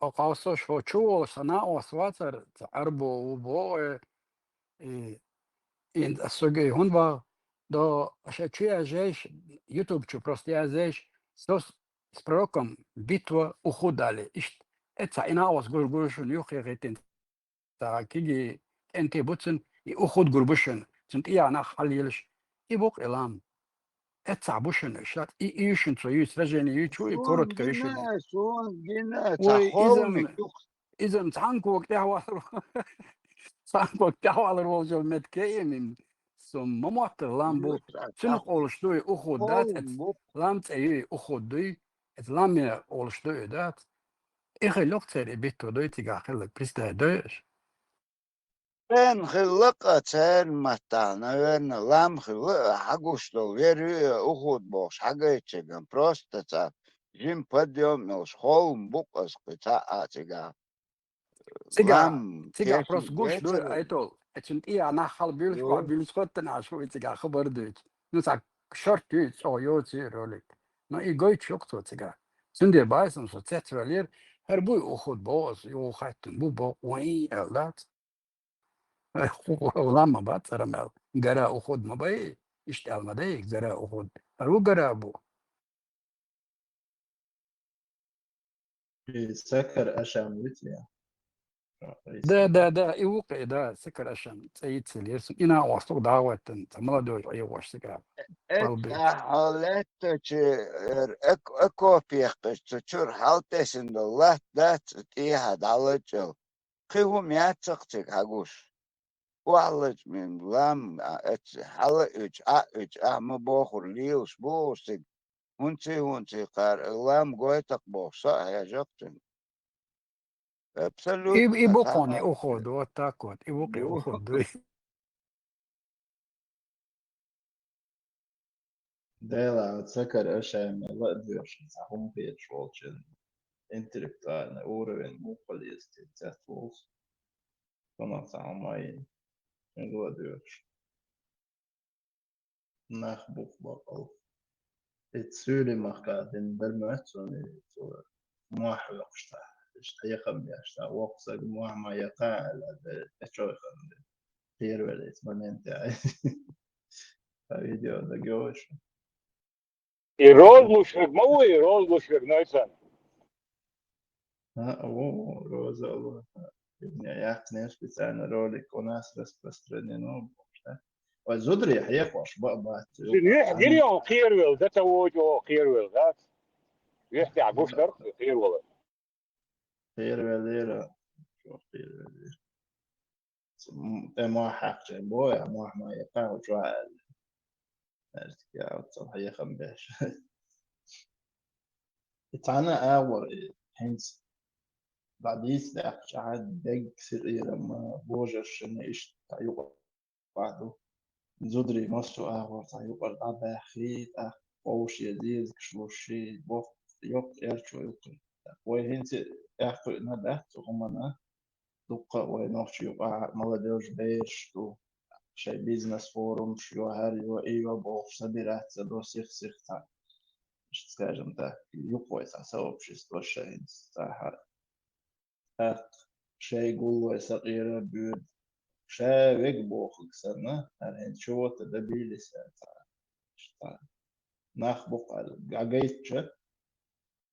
Хьо кхалсо шо чу волуш сан накъост вацара, ца Ӏарбо ву боху, э, и, и ас суьга и хӀунда вагӀа, до аша чу яжеш, YouTube чу просто яжеш, со с, с пророком битва Ухуд али. Иштта, э, цхьа и накъост гур-, гур шуна юххе хӀиттина. Цхьа киги кӀентий бу цуьнан, и Ухуд гур бу шуна, цуьнан тӀехьа нах хьалаелаш, и бу-кх и лам. Эццахь бу шуна, ша, и, и ю шуна цо юьйцу сражение ю чу, и коротко ю шуна. Вай, иза-м, иза-м цхьаьна кога тӀехвалар, цхьаьна кога тӀехвалар волчу метке а, со ма моттара лам бу. Цуьнах олуш ду и Ухуд дац, эц-, лам цӀе ю и Ухуд дуй, эц-, лам я олуш ду и дац. И хилла-кх церан и битто дуй цигахь хилларг, представь, дуй аша? Церан хилла-кх, церан маттахь, наверно, лам хилла а, хьагуш долу вер ю и Ухуд бохуш хьагайтчиган, просто цхьа жима подъём йолуш, холм бу-кх аса кхин цхьа а цигахь. Цигахь, лам, цигахь техника просто гуш ду, эцарал. Айтол, эцун тӀехьа нах хьалабуьйлуш, боху, буьйлуш хоттанаш ву и цигахь хабар дуьйцу. Ну, цхьа шорт ю, чӀогӀа йоцу и ролик. Но и гойтуш ю-кх цо цигахь. Цундела баьсса со цецвеллера, хӀара буй Ухуд боху аса, юха хаттина бу боху, вайн аьлла дац. Лам ма бац цара мел. Гора Ухуд ма бай, иштта аьлла ма дай, гора Ухуд. ХӀара ву гора бу. И сакар аша ма вицве. Да, да, да, и вукхе, да, сакар ашан цӀе йицъелира, сун и накъостагӀ дӀагӀоттана, ца молодёжь Ӏехош сага. Эццахьа лаьттачу эр эк-, экопехкаш цу чуьра хьалтӀесина долу латта дац, тӀехьа дӀалачӀал. Кхин хӀума яцахь цига хьагуш. Охьалачмин лам, а, эццахьа хьала а уьдуш, Ӏа а уьдуш, ахьа ма бохура лелаш бу цига. ХӀунций, хӀунций кхара лам гойтакх бохуш, со а хьежа-кх цуьнга. Абсолютно. И, и бу кхуьнан, ухур ду, вот так вот, и вукхе, ухур ду. Дела, вот сакар аша мел ла а доьхуш, цхьа хӀума хеташ волчун интеллектуальный уровень муха леза те цец волуш. Тунах цхьа хӀума а йина, мел ла а доьхуш. Нах бух бакъал. И Цуьрих махкахь дина дар моьтту суна, и цо мохь хьоькхуш тӀехь, иштта хьехам беш тӀехь, воккха саг мохь ма яккха аьлла, де, де чой хан де. Первый лиц момент яй. Та видео дагайовш. И розалуш верг ма ву, и розалуш верг, Нойсан? А, о, роза, о. Фигня, яхне специально ролик у нас распространено, да? Ой, зударий хьехош ба-, бац. Цуьнан юьхь гира йо кхеравелла, да ца вочу о кхеравелла, да? Юьхь тӀехь гуш дара кхеравелла. Кхеравеллера, чо кхеравеллера. М, тӀе мохь хьаькхча, бой, а мохь ма яккха, чу аьлла. Аьртик я, оццал хьехам беш. И цхьана а агӀор, и хӀинца дӀадийца даьккхича, дегга сиха ира ма божаршна иштта юкъа ду. Зударий массо а агӀор цхьа юкъара дӀабаьххий, тӀаккха къовсий, зезагаш луш, боккха, йоккха эрчо юккхий. Вай хӀинца а тӀаьхьакхуьуьйтур дац цу хӀуманна. Дуккха а вай нохчий юкъахь молодёжь бераш ду, шайн бизнес-форумаш йо, хӀара йо, и йо бохуш, собираться до сих-сих цхьа, скажем так, юкъа вай цхьа сообщество шайна цхьа хӀара. ТӀаккха шайн гуллой сакъера а боьду, ша вега бохург санна, хӀара хӀинца чего-то добились аьлла цхьа, цхьа нах бу-кх аьлла, гӀагайтча,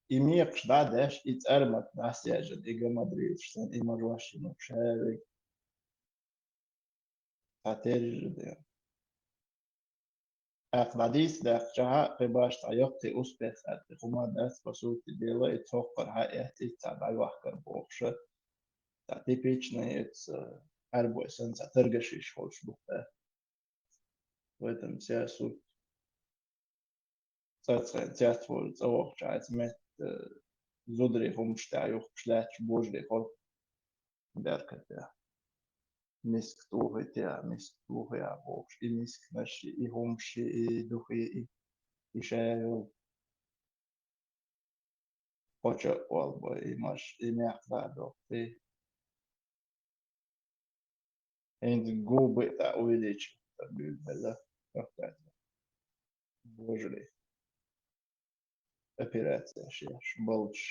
и мекхаш дӀа а деш, и цӀармат дӀасаежна, и гамадрилаш санна, и мажош йина, ша вега. Цхьа террор де. ТӀаккха дӀадийца даьккхича, кхин башха цхьа йоккхий успех аьлла, кхин хӀума дац, по сути дела, и цхьоккхара хьаэцна, и цхьа дӀайохкар бохуша. Цхьа типичный, эца, Ӏаьрбой санна, цхьа таргаш йиш йолуш ду-кх. В этом вся суть. Цкъацкъа цецволу цӀа вахча, айца метта, э, зударий хӀумаш тӀехь юхкуш лаьтташ божарий хӀорш беркате. Миска тухий те, миска тухий а бохуш, и мисканаш, и хӀумаш, и духий, и, и шайолу. Кхоча а олу бой, и маш, и мех дӀа а доккхий. ХӀинца губы а увеличить буьйлабелла. Божарий. Операцияш еш, балдаш.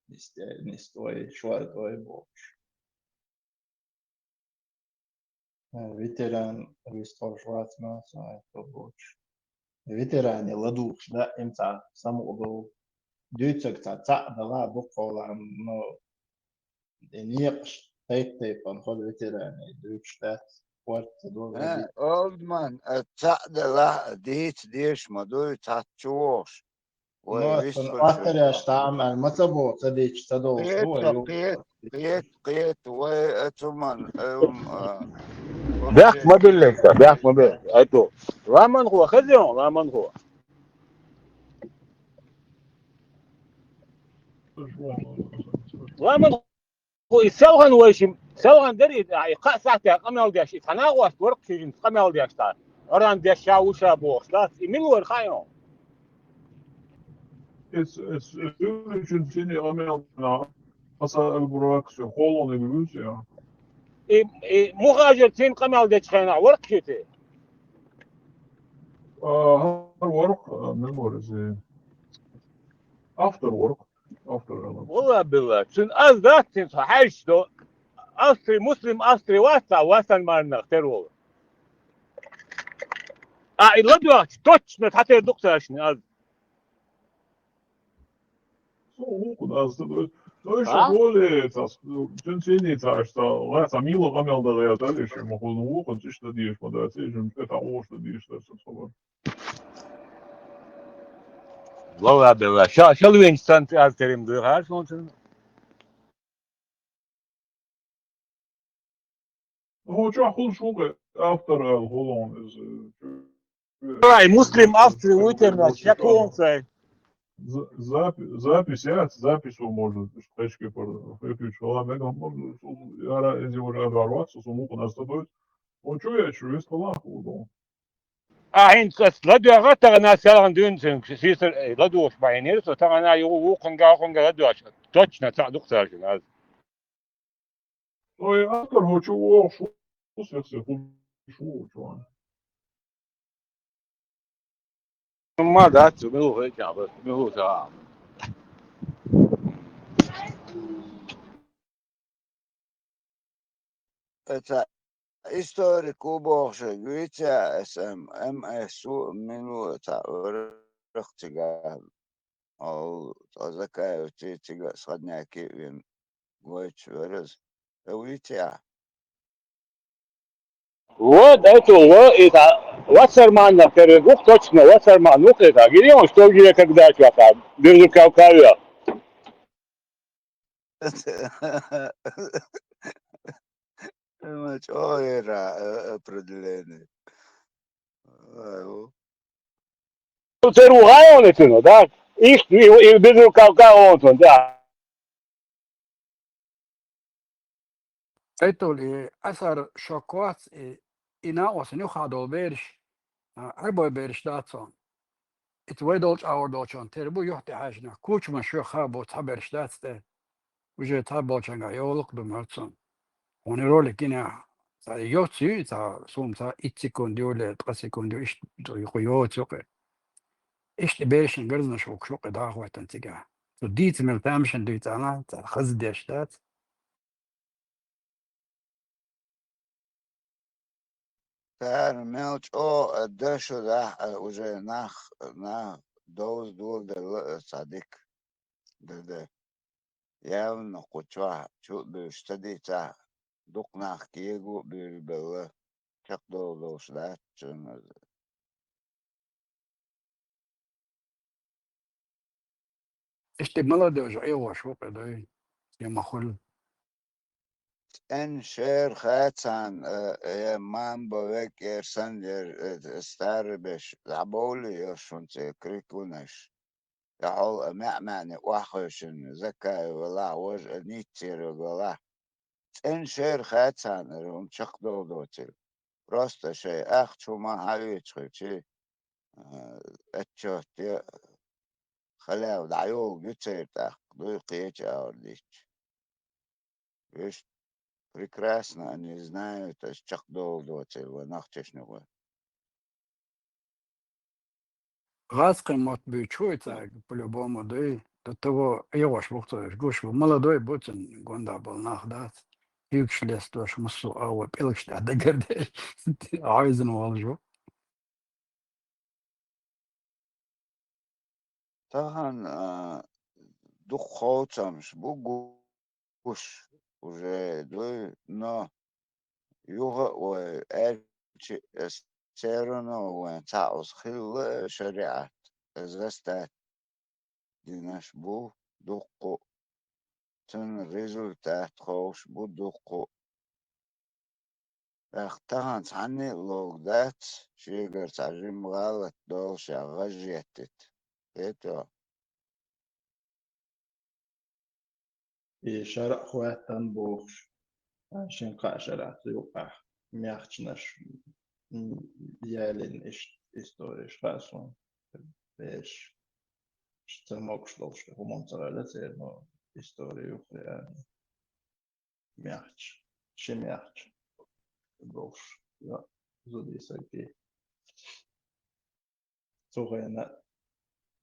Нистой, нистой, шортой бохуш. Ветеран вистхуьлуш вац ма, со хьаьтто боцуш. Ветеране ладугӀуш даим цхьа самукъадолу. Дуьйцург цхьа цхьаъ далахь а дукхахьолахь, но и некъаш тайп-тайпана хуьлу ветеране, дуьйцуш дац, корта ца долу. Э, Олдман, э, цхьаъ далахь а дийца дезаш ма дуй, цхьацца чу вогӀуш. Вай, ну, вистхуьлуш аттареш таам аьлла, ма ца боху, ца дийча, ца долуш ду вай. Кхета, кхета, кхета, кхета, вай, э, цуман, э, ум, а, бехк ма билла ца, бехк ма билла. Айто. Ламан хо, хезион, ламан хо. Ламан хо, и селхан вайшим, селхан дери, а, и кхаа сахьтехь къамел деш, и цхьа нагӀост вара-кх ши жимца къамел деш цхьа. Оран деш ша ву ша бохуш дац. И мила вара хаьа хьуна? Эс, эс, эс уьллучун цуьнан къамел дина, Хасан аль-Бурак, со холониг вуьйцу я. И, и мухажир цуьнан къамел дечу хенахь вара-кх ши те? А, хӀара вара-кх, а, мила вара иза? Автор вара-кх. Автор вара. Валла билла, цуьнан аз дац цуьнан цхьа хьаьжча до. Австри, Муслим Австри вац цхьа васан марнах тера волу. А, и ладоьгӀча, точно цхьатера ду-кх цаьршинна аз. Со вукхун аз ца дойт. Со иштта А? Более, ца, цун цени ца, аш ца, ва ца мила къамел да гӀерта, иш ма хуна вукхун, иш да деш ма дац, иш ма тӀе та ош да деш дац, ца хабар. Валла, белла. Ша, шалвенч сан аз терим дуй, гӀар сон цун. Ну, чё, хул шугы, автор, э, хулон из, э, Ай, Муслим, автор, вытер нас, я концай. З-, запи-, запись, я, запись его можно, что книжки пор-, выключу. Ладно, я говорю, можно, я ра-, если уже оборваться, суму у нас тобой. Он чё, я чё, есть талант, хулон. А, хӀинца ас ладоьгӀа тагӀана селхан дуьнцин, сийсар, э, ладугӀуш бахьинера, со тагӀана югӀу вукхунга, вукхунга ладоьгӀуш. Точно, цхьаъ дукха цаьршина аз. Ой, автор, хочу воху, шу, шу, шу, шу, шу. Ма дац, милуха чаба, милуха. Эта историк убохши витя эс эм эм эс у мину эта урах цига. Ол Закаев ци цига сходняки вин гойч верез. Э, витя. Вот, это, вот, это, Вассерман, например, ну, точно, Вассерман, ну, это, где он, что, где, когда, что, там, Березовка, Кавкавия. Ма чӀогӀа яра, э, определение. Ай, у. Церу гӀайонатуна, да? Ишт и, и Березовка, Кавкавия, да. Айтул и асар шо коц, и, и накъосан юха долу бераш, а, Ӏарбой бераш дац хьуна. Ица вай долчу агӀор долчун тера бу юхь тӀехьаьжна. Кучмаш юха бу цхьа бераш дац тӀе. Уже цхьа болчуьнгахь йолу-кх ду моьтту суна. Хьуна ролик гинехь, цхьа йоцу ю, цхьа суна цхьа итт секунд ю, ле ткъа секунд ю, иштта ю-кх, йоцу ю-кх. Иштта берашна гарзнаш вукхуш ву-кх дӀахӀоьттина цигахь. Цу дийца мел тамашийна дуьйцу Ӏана, цхьа хаза деш дац. Цара мел чӀогӀа даша дахьа уже нах, нах довза доладелла а цхьа дика даде. Явна кху чохь чу а буьйш ца дийцахь, дукха нах кего а буьйлабелла, чекхдолу долуш дац цуьнан. Иштта молодежь Ӏехош ву кхидой, я ма хуьлу. ЦӀена шера хацан, э, э, мамба векер сан яр, э, старый беш, дӀабовлий йо шуна цӀе крикунаш. Я хьол а маьӀ-маьӀне охьахевшина, Закаев валахь, важа а ниццера валахь. ЦӀена шера хацан ара хӀума чекхдолу доцийла. Просто шайн ахча хӀума хьан оьцу хилчи, а, отчет я, халява дӀайолу гуьцеран тӀаккха, дуй кхечу агӀор дитча. Вешан прекрасно они знают, аш чекхдолу доцийла вай нах чешна вай. ГӀазкхийн мотт буьйцуш ву и цаьрга, по-любому, дуй. До того Ӏехош ву-кх цо уьш, гуш ву. Молодой бу, цуьнан гондахь болу нах дац. Куьйгаш лестадеш, массо а агӀор пӀелгаш тӀехь дагардеш, Ӏаьвзина волуш ву. Тахана, а, дукха хьовсамаш бу гуш уже дуй, но юха а вай аьлча, всё равно вайн цхьаъ оцу хилла шариӀат, застат динаш бу дуккха а, цуьнан результат ховш бу дуккха а. ТӀаккха тахана цхьанне а ловга дац, шегара цхьа жимма гӀалат доллушехь гӀаж еттита. Хетий хьо? И шарӀ хӀоьттина бохуш, а, шина кхаа шарахь цу юкъахь мехчанаш, м, ялийна иштта историш хаьа суна. Бераш, иштта ца могуш долуш, хӀуманна ца гӀайла церан истори юххе аьлла. Мехча, ши мехча долуш, я, зудий саг. Цу хенахь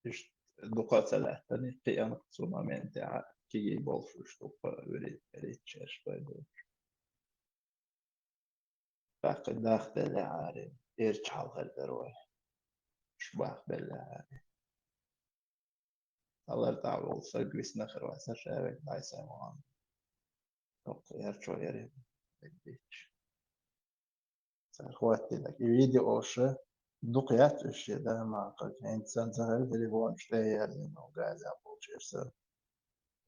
иштта дукха а ца лаьттина, кхиъна цу моментехь кегий болуш уьш дукха вуьрхӀитта, вуьрхӀиттачераш вай долуш. ТӀаккха дахделлехьара, эрча хьалхара дара вай. Уьш бахбеллехьара. Цхьалара тӀехь волу саг висна хир вац, ша вега дӀай сайн вахана. Доккха ярчо яра. Цара хӀоттийнарг. И видеош дукха яц уьш шен да, ма, как хӀинца сан ца хилла телефонаш тӀе яздина, газа болчерса.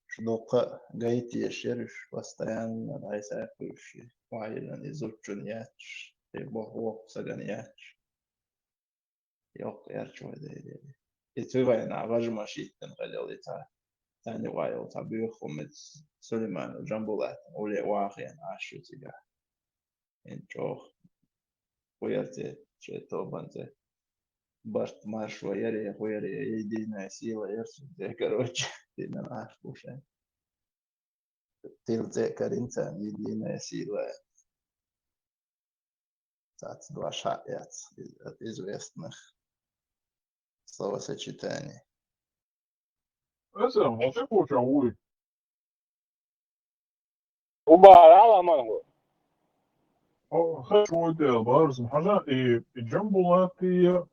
Шу доккха гайтеш яра уьш, постоянно дӀай саьрхуьйш, вайна и зудчун яц, и боху воккха сагана яц. Йоккха ярчо вай дайдели. И цу вайна важа машиттина хилла и цхьа. Царна вайол цхьа буьйху хӀума Сулейманов Жамбулатна уле вахийна Ӏаш ю цигахь. Ин чӀогӀа. Ху яр те, шен тобанца. Барт маршо яре, ху яре, единая сила яр су те, короче, дина Ӏаш бу шайн. Тил цӀе карин царна единая сила. Цац два ша яц из-, от известных словосочетаний. Аса, вообще получа уй. Убара ала мангу. О, хочу уйдел, барсун. Хажа и, и Джамбулатия.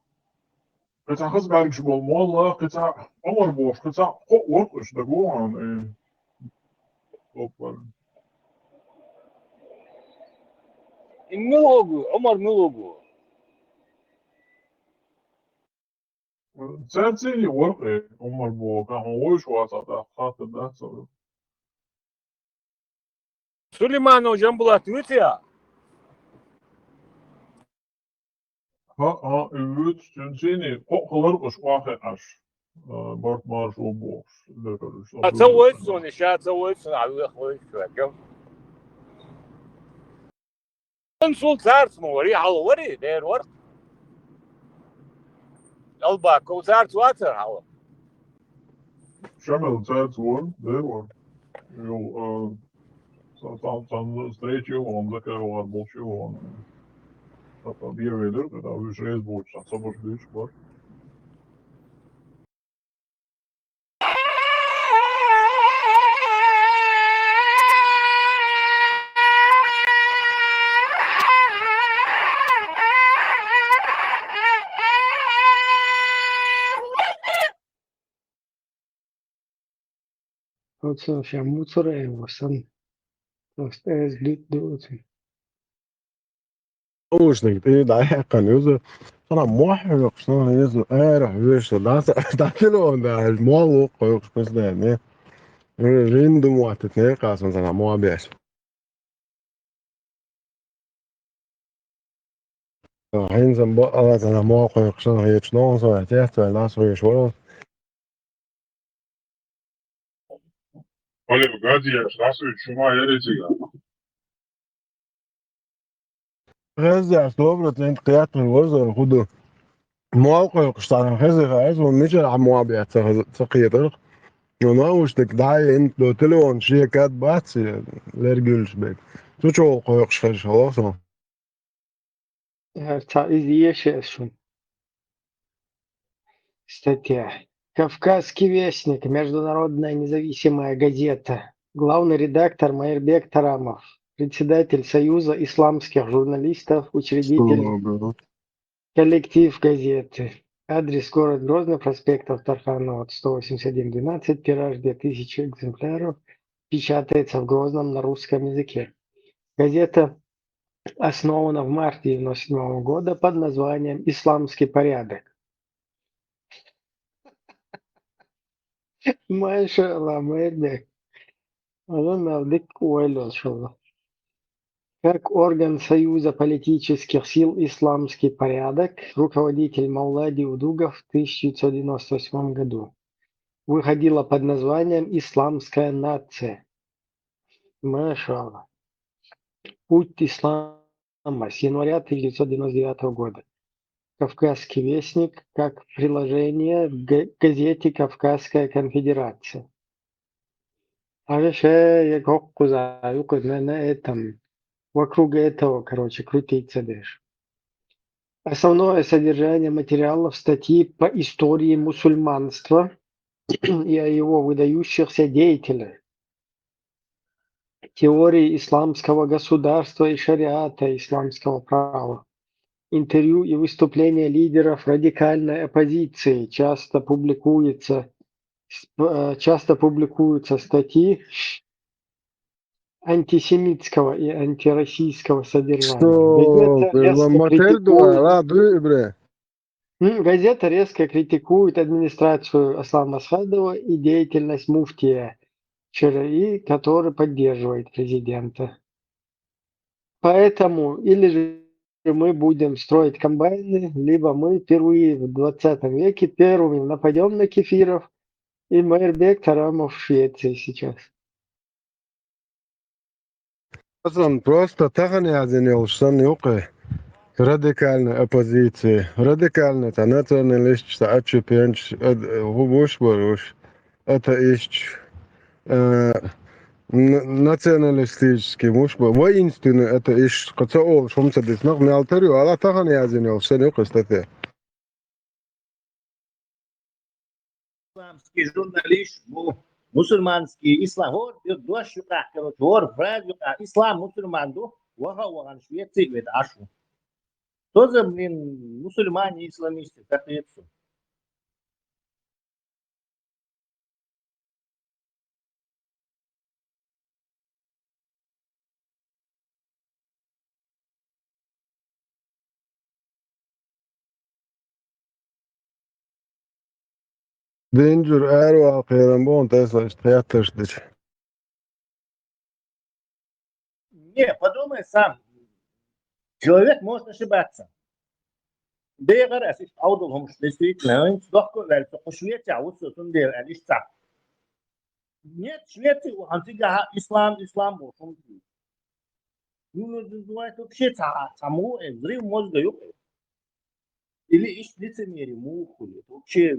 Кхин цхьа хаза бӀаьргаш болу молла, кхин цхьа Ӏумар бохуш, кхин цхьа кхоъ вара уьш дагавогӀу, э, опа. И мила вогу, Ӏумар мила вогу? Цаьрца и вара, э, Ӏумар боху, кхин хьуна вуьйш вацахь, тӀаккха хаттар дац аса. Сулейманов Жамбулат вуьйцу я? ХӀаъ, хӀаъ, и вуьйцу, цуьнан цӀийне кхоъ хилар уьш охьахиъаш, а, барт маршо бохуш, лерриш. А ца вуьйцу суна, ша ца вуьйцу суна, а вех вуьйцу ша, кем? Консул цаьрца ма вари, хьала вари, дера вара. Албаков цаьрца вацара хьала. Шамил цаьрца вара, дера вара. Йо, а, ца-, ца-, цхьана встреча ю вон, закай вара болчу ю вон. Ца-, ца-, бе велира, когда уьш реза боцуш, цхьа собар дуьйцуш бара. Оцо ша муцара его сан. Просто эс дит дуци. Наушник тӀе дӀаяьккхина юза. Цхьана мохь хьоькхуш, цхьана юза ара хьоьжуш, дӀа-, дӀа телефон дахьаш, мол ву кхойкхуш, кхуьнца даьнна. Рин ду моттит, некъа сан цхьана мохь беш. ХӀинца бакъала цхьана мохь кхойкхуш, цхьана хеташ ногӀу со, тӀехь цхьа лас вуьйш вара. Олег, газеш, ласуьйту шума яре цига. Газеш, добра, тӀе кхетта варзор хӀу ду. Мол кхойкхуш цхьана хеза хаьа, вон мичара хьан мохь бех ца хеза, ца кхетарх. Ну, наушник дӀа а йина, до телефон шен кад бац, лергуьллуш берг. Цу чохь кхойкхуш хезаш хилла со. ХӀара цхьа иза еша ас шуна. Статья. «Кавказский вестник», международная независимая газета. Главный редактор Майрбек Тарамов, председатель Союза исламских журналистов, учредитель коллектив газеты. Адрес: город Грозный, проспект Авторханова, сто восемьдесят один, двенадцать, тираж две тысячи экземпляров, печатается в Грозном на русском языке. Газета основана в марте девяносто седьмого года под названием «Исламский порядок». Машалла, Майрбек. Ана мел дика ойла йолуш хилла. Как орган Союза политических сил «Исламский порядок», руководитель Мавлади Удугов в тысяча девятьсот девяносто восьмом году, выходила под названием «Исламская нация». Машалла. «Путь ислама» с января тысяча девятьсот девяносто девятого года. «Кавказский вестник» как приложение к га-, газете «Кавказская конфедерация». Ара ша я коккуза, юкъа на, на этом, вокруг этого, короче, крутиться деш. Основное содержание материалов — статьи по истории мусульманства и о его выдающихся деятелях, теории исламского государства и шариата, исламского права, интервью и выступления лидеров радикальной оппозиции, часто публикуется сп- э, часто публикуются статьи антисемитского и антироссийского содержания. Что, Газета резко матерь критикует, дуа, ла, дуй, бре. М, газета резко критикует администрацию Аслана Масхадова и деятельность муфтия ЧРИ, который поддерживает президента. Поэтому или же мы будем строить комбайны, либо мы впервые в двадцатом веке первыми нападем на кефиров, и мэр Бек Тарамов в Швеции сейчас. Асан, просто тахан язын йолуш сан юкъе. Радикальная оппозиция. Радикальная, та националистча, та отщепенча, э, ху-, вуш баруш, атеистча, э, н- националистический, вуш бар, воинственный атеистча, кхы ца олуш хӀума ца дисна, мел тар ю, ала тахан язын йолуш сан юкъе статья. Исламский журналист бу, мусульманский ислам, хӀор де- дош юкъахь, короче, хӀор фраза юкъахь, ислам мусульман ду, ваха а вахана Швеци а веда Ӏаш ву. Тоже, блин, мусульмане, исламисты, так и всё. Дин чуьра аравала кхерам бу хьуна, тесла иштта хеттарш дича. Не, подумай сам. Человек может ошибаться. Дегара ас иштта Ӏовдал хӀумаш действительно, хӀинца дохко а ваьлла, со кху Швецехь ву со, цундела аьлла иштта ца. Нет, Швеци ву хьан цигахь ислам, ислам бу хӀума. Ну, ну, ну, ну, это вообще ца, ца му, э, взрыв мозга ю, э. Или иштта лицемерие муха хуьлу, это вообще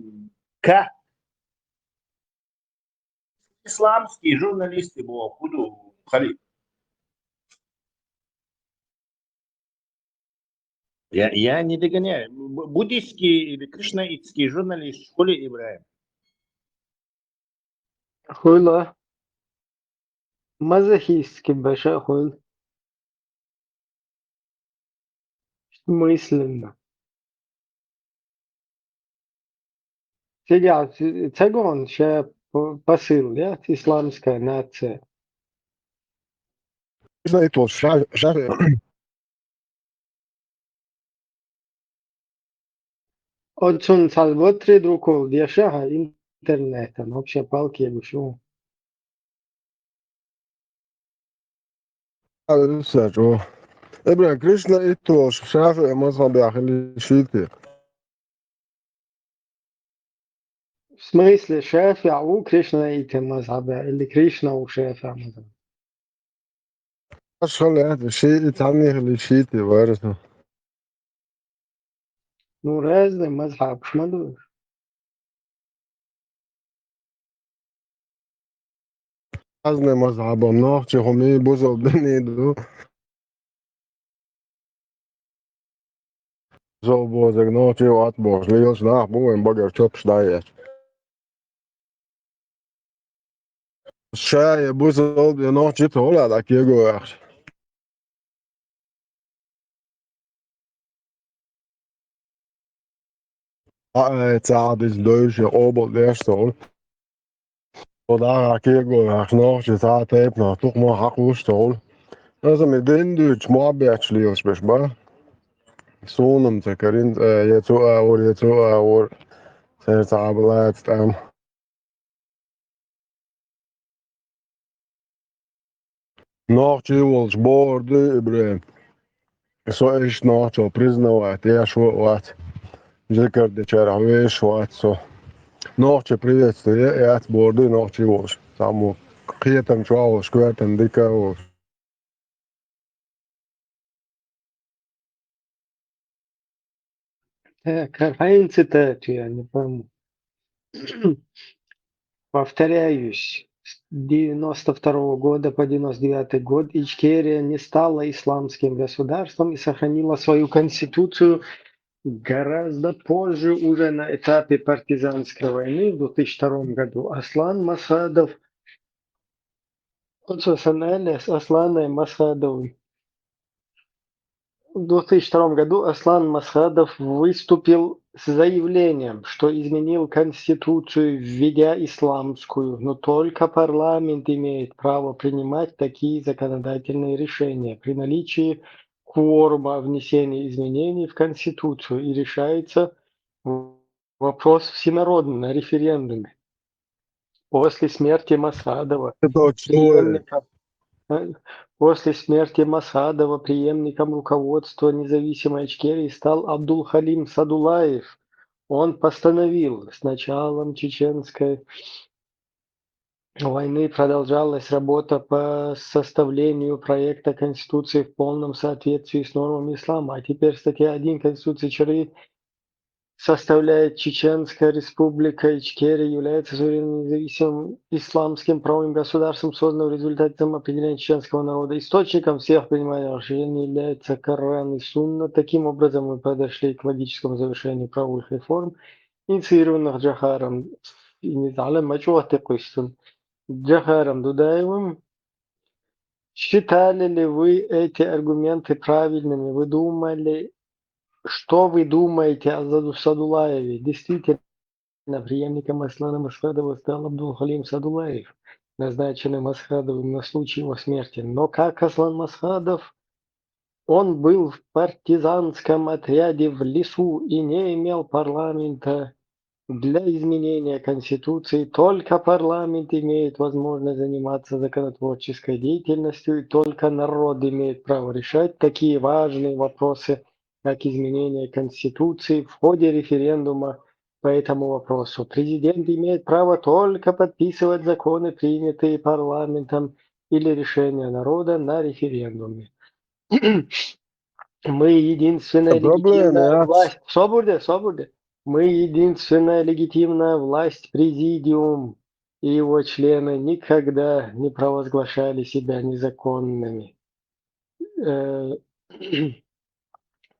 ка. Исламский журналисты бу, хӀу ду, халиф? Я, я не догоняю. Бу- буддийский или кришнаитский журналист, хуьлу, Ибрахим? Хуьлу. Мазохистский баша хуьлу. Мысленно. Цигахь ц- ца гон ша п- посыл, я, исламская нация. Кришнаит волуш ша, ша, Оцунна цхьа два-три друкол деша хьан интернетан, вообще палки ебуш ву. Ибрахим, Кришнаит волуш шафиӀ мазхьабехь хила шийтий? В смысле, шафиӀ ву Кришнаит мазхьабехь или Кришна ву шафиӀ мазхьабехь? Аш хала яц, шиъ цхьаннехили шийтий вара со. Ну, разные мазхьабаш ма ду. Разные мазхьабам нохчи хӀума бузал бен ду. Зовбозаг нохчи вац бохуш, лелаш нах бу вайн багара чопаш дӀаэцча. Ша я бузал бен нохчи ца хуьлу дӀа кего ваьхча. Ай, ца Ӏадиз дойуш я къобал деш ца хуьлу. Со дӀахьа кего ваьхча нохчи цхьа а тайпанах тухма хьакхуш ца хуьлу. Аса ми дин дуьйцуш мохь бетташ лелаш беш бан. Суна-м ца карин, э, я цу агӀор, я цу агӀор. Церан цхьа а лаца тӀам. Нохчий волуш бохур дуй, Ибрахим. Со иштта нохчо признавать еш вац. Зикар дечарах веш вац со. Нохчи приветствие яц бохур дуй нохчий волуш. Цхьаммо кхетам чохь волуш, коьртан дика а волуш. Так, а хьайн цитату, я не пойму. Повторяюсь, с девяносто второго года по девяносто девятый год Ичкерия не стала исламским государством и сохранила свою конституцию гораздо позже, уже на этапе партизанской войны в две тысячи втором году. Аслан Масхадов, вот, собственно, Элиас Аслан Масхадовый. В две тысячи втором году Аслан Масхадов выступил с заявлением, что изменил Конституцию, введя исламскую, но только парламент имеет право принимать такие законодательные решения при наличии кворума внесения изменений в Конституцию, и решается вопрос всенародно на референдуме. После смерти Масхадова преемником, э, после смерти Масхадова преемником руководства независимой Ичкерии стал Абдулхалим Садулаев. Он постановил: «С началом чеченской войны продолжалась работа по составлению проекта Конституции в полном соответствии с нормами ислама». А теперь статья один Конституции Ичкерии составляет: «Чеченская Республика Ичкерия является суверенным независимым исламским правовым государством, созданным в результате самоопределения чеченского народа. Источником всех принимаемых решений является Коран и Сунна». Таким образом, мы подошли к логическому завершению правовых реформ, инициированных Джохаром, и не знаю, Мачуатикуйсун, Джохаром Дудаевым. Считали ли вы эти аргументы правильными? Вы думали, что вы думаете о Заду-, Садулаеве? Действительно, преемником Аслана Масхадова стал Абдулхалим Садулаев, назначенный Масхадовым на случай его смерти. Но как Аслан Масхадов, он был в партизанском отряде в лесу и не имел парламента для изменения Конституции. Только парламент имеет возможность заниматься законотворческой деятельностью, и только народ имеет право решать такие важные вопросы, как изменение Конституции, в ходе референдума по этому вопросу. Президент имеет право только подписывать законы, принятые парламентом, или решения народа на референдуме. Мы единственная легитимная власть. Собурде, собурде. Мы единственная легитимная власть, президиум и его члены никогда не провозглашали себя незаконными, э,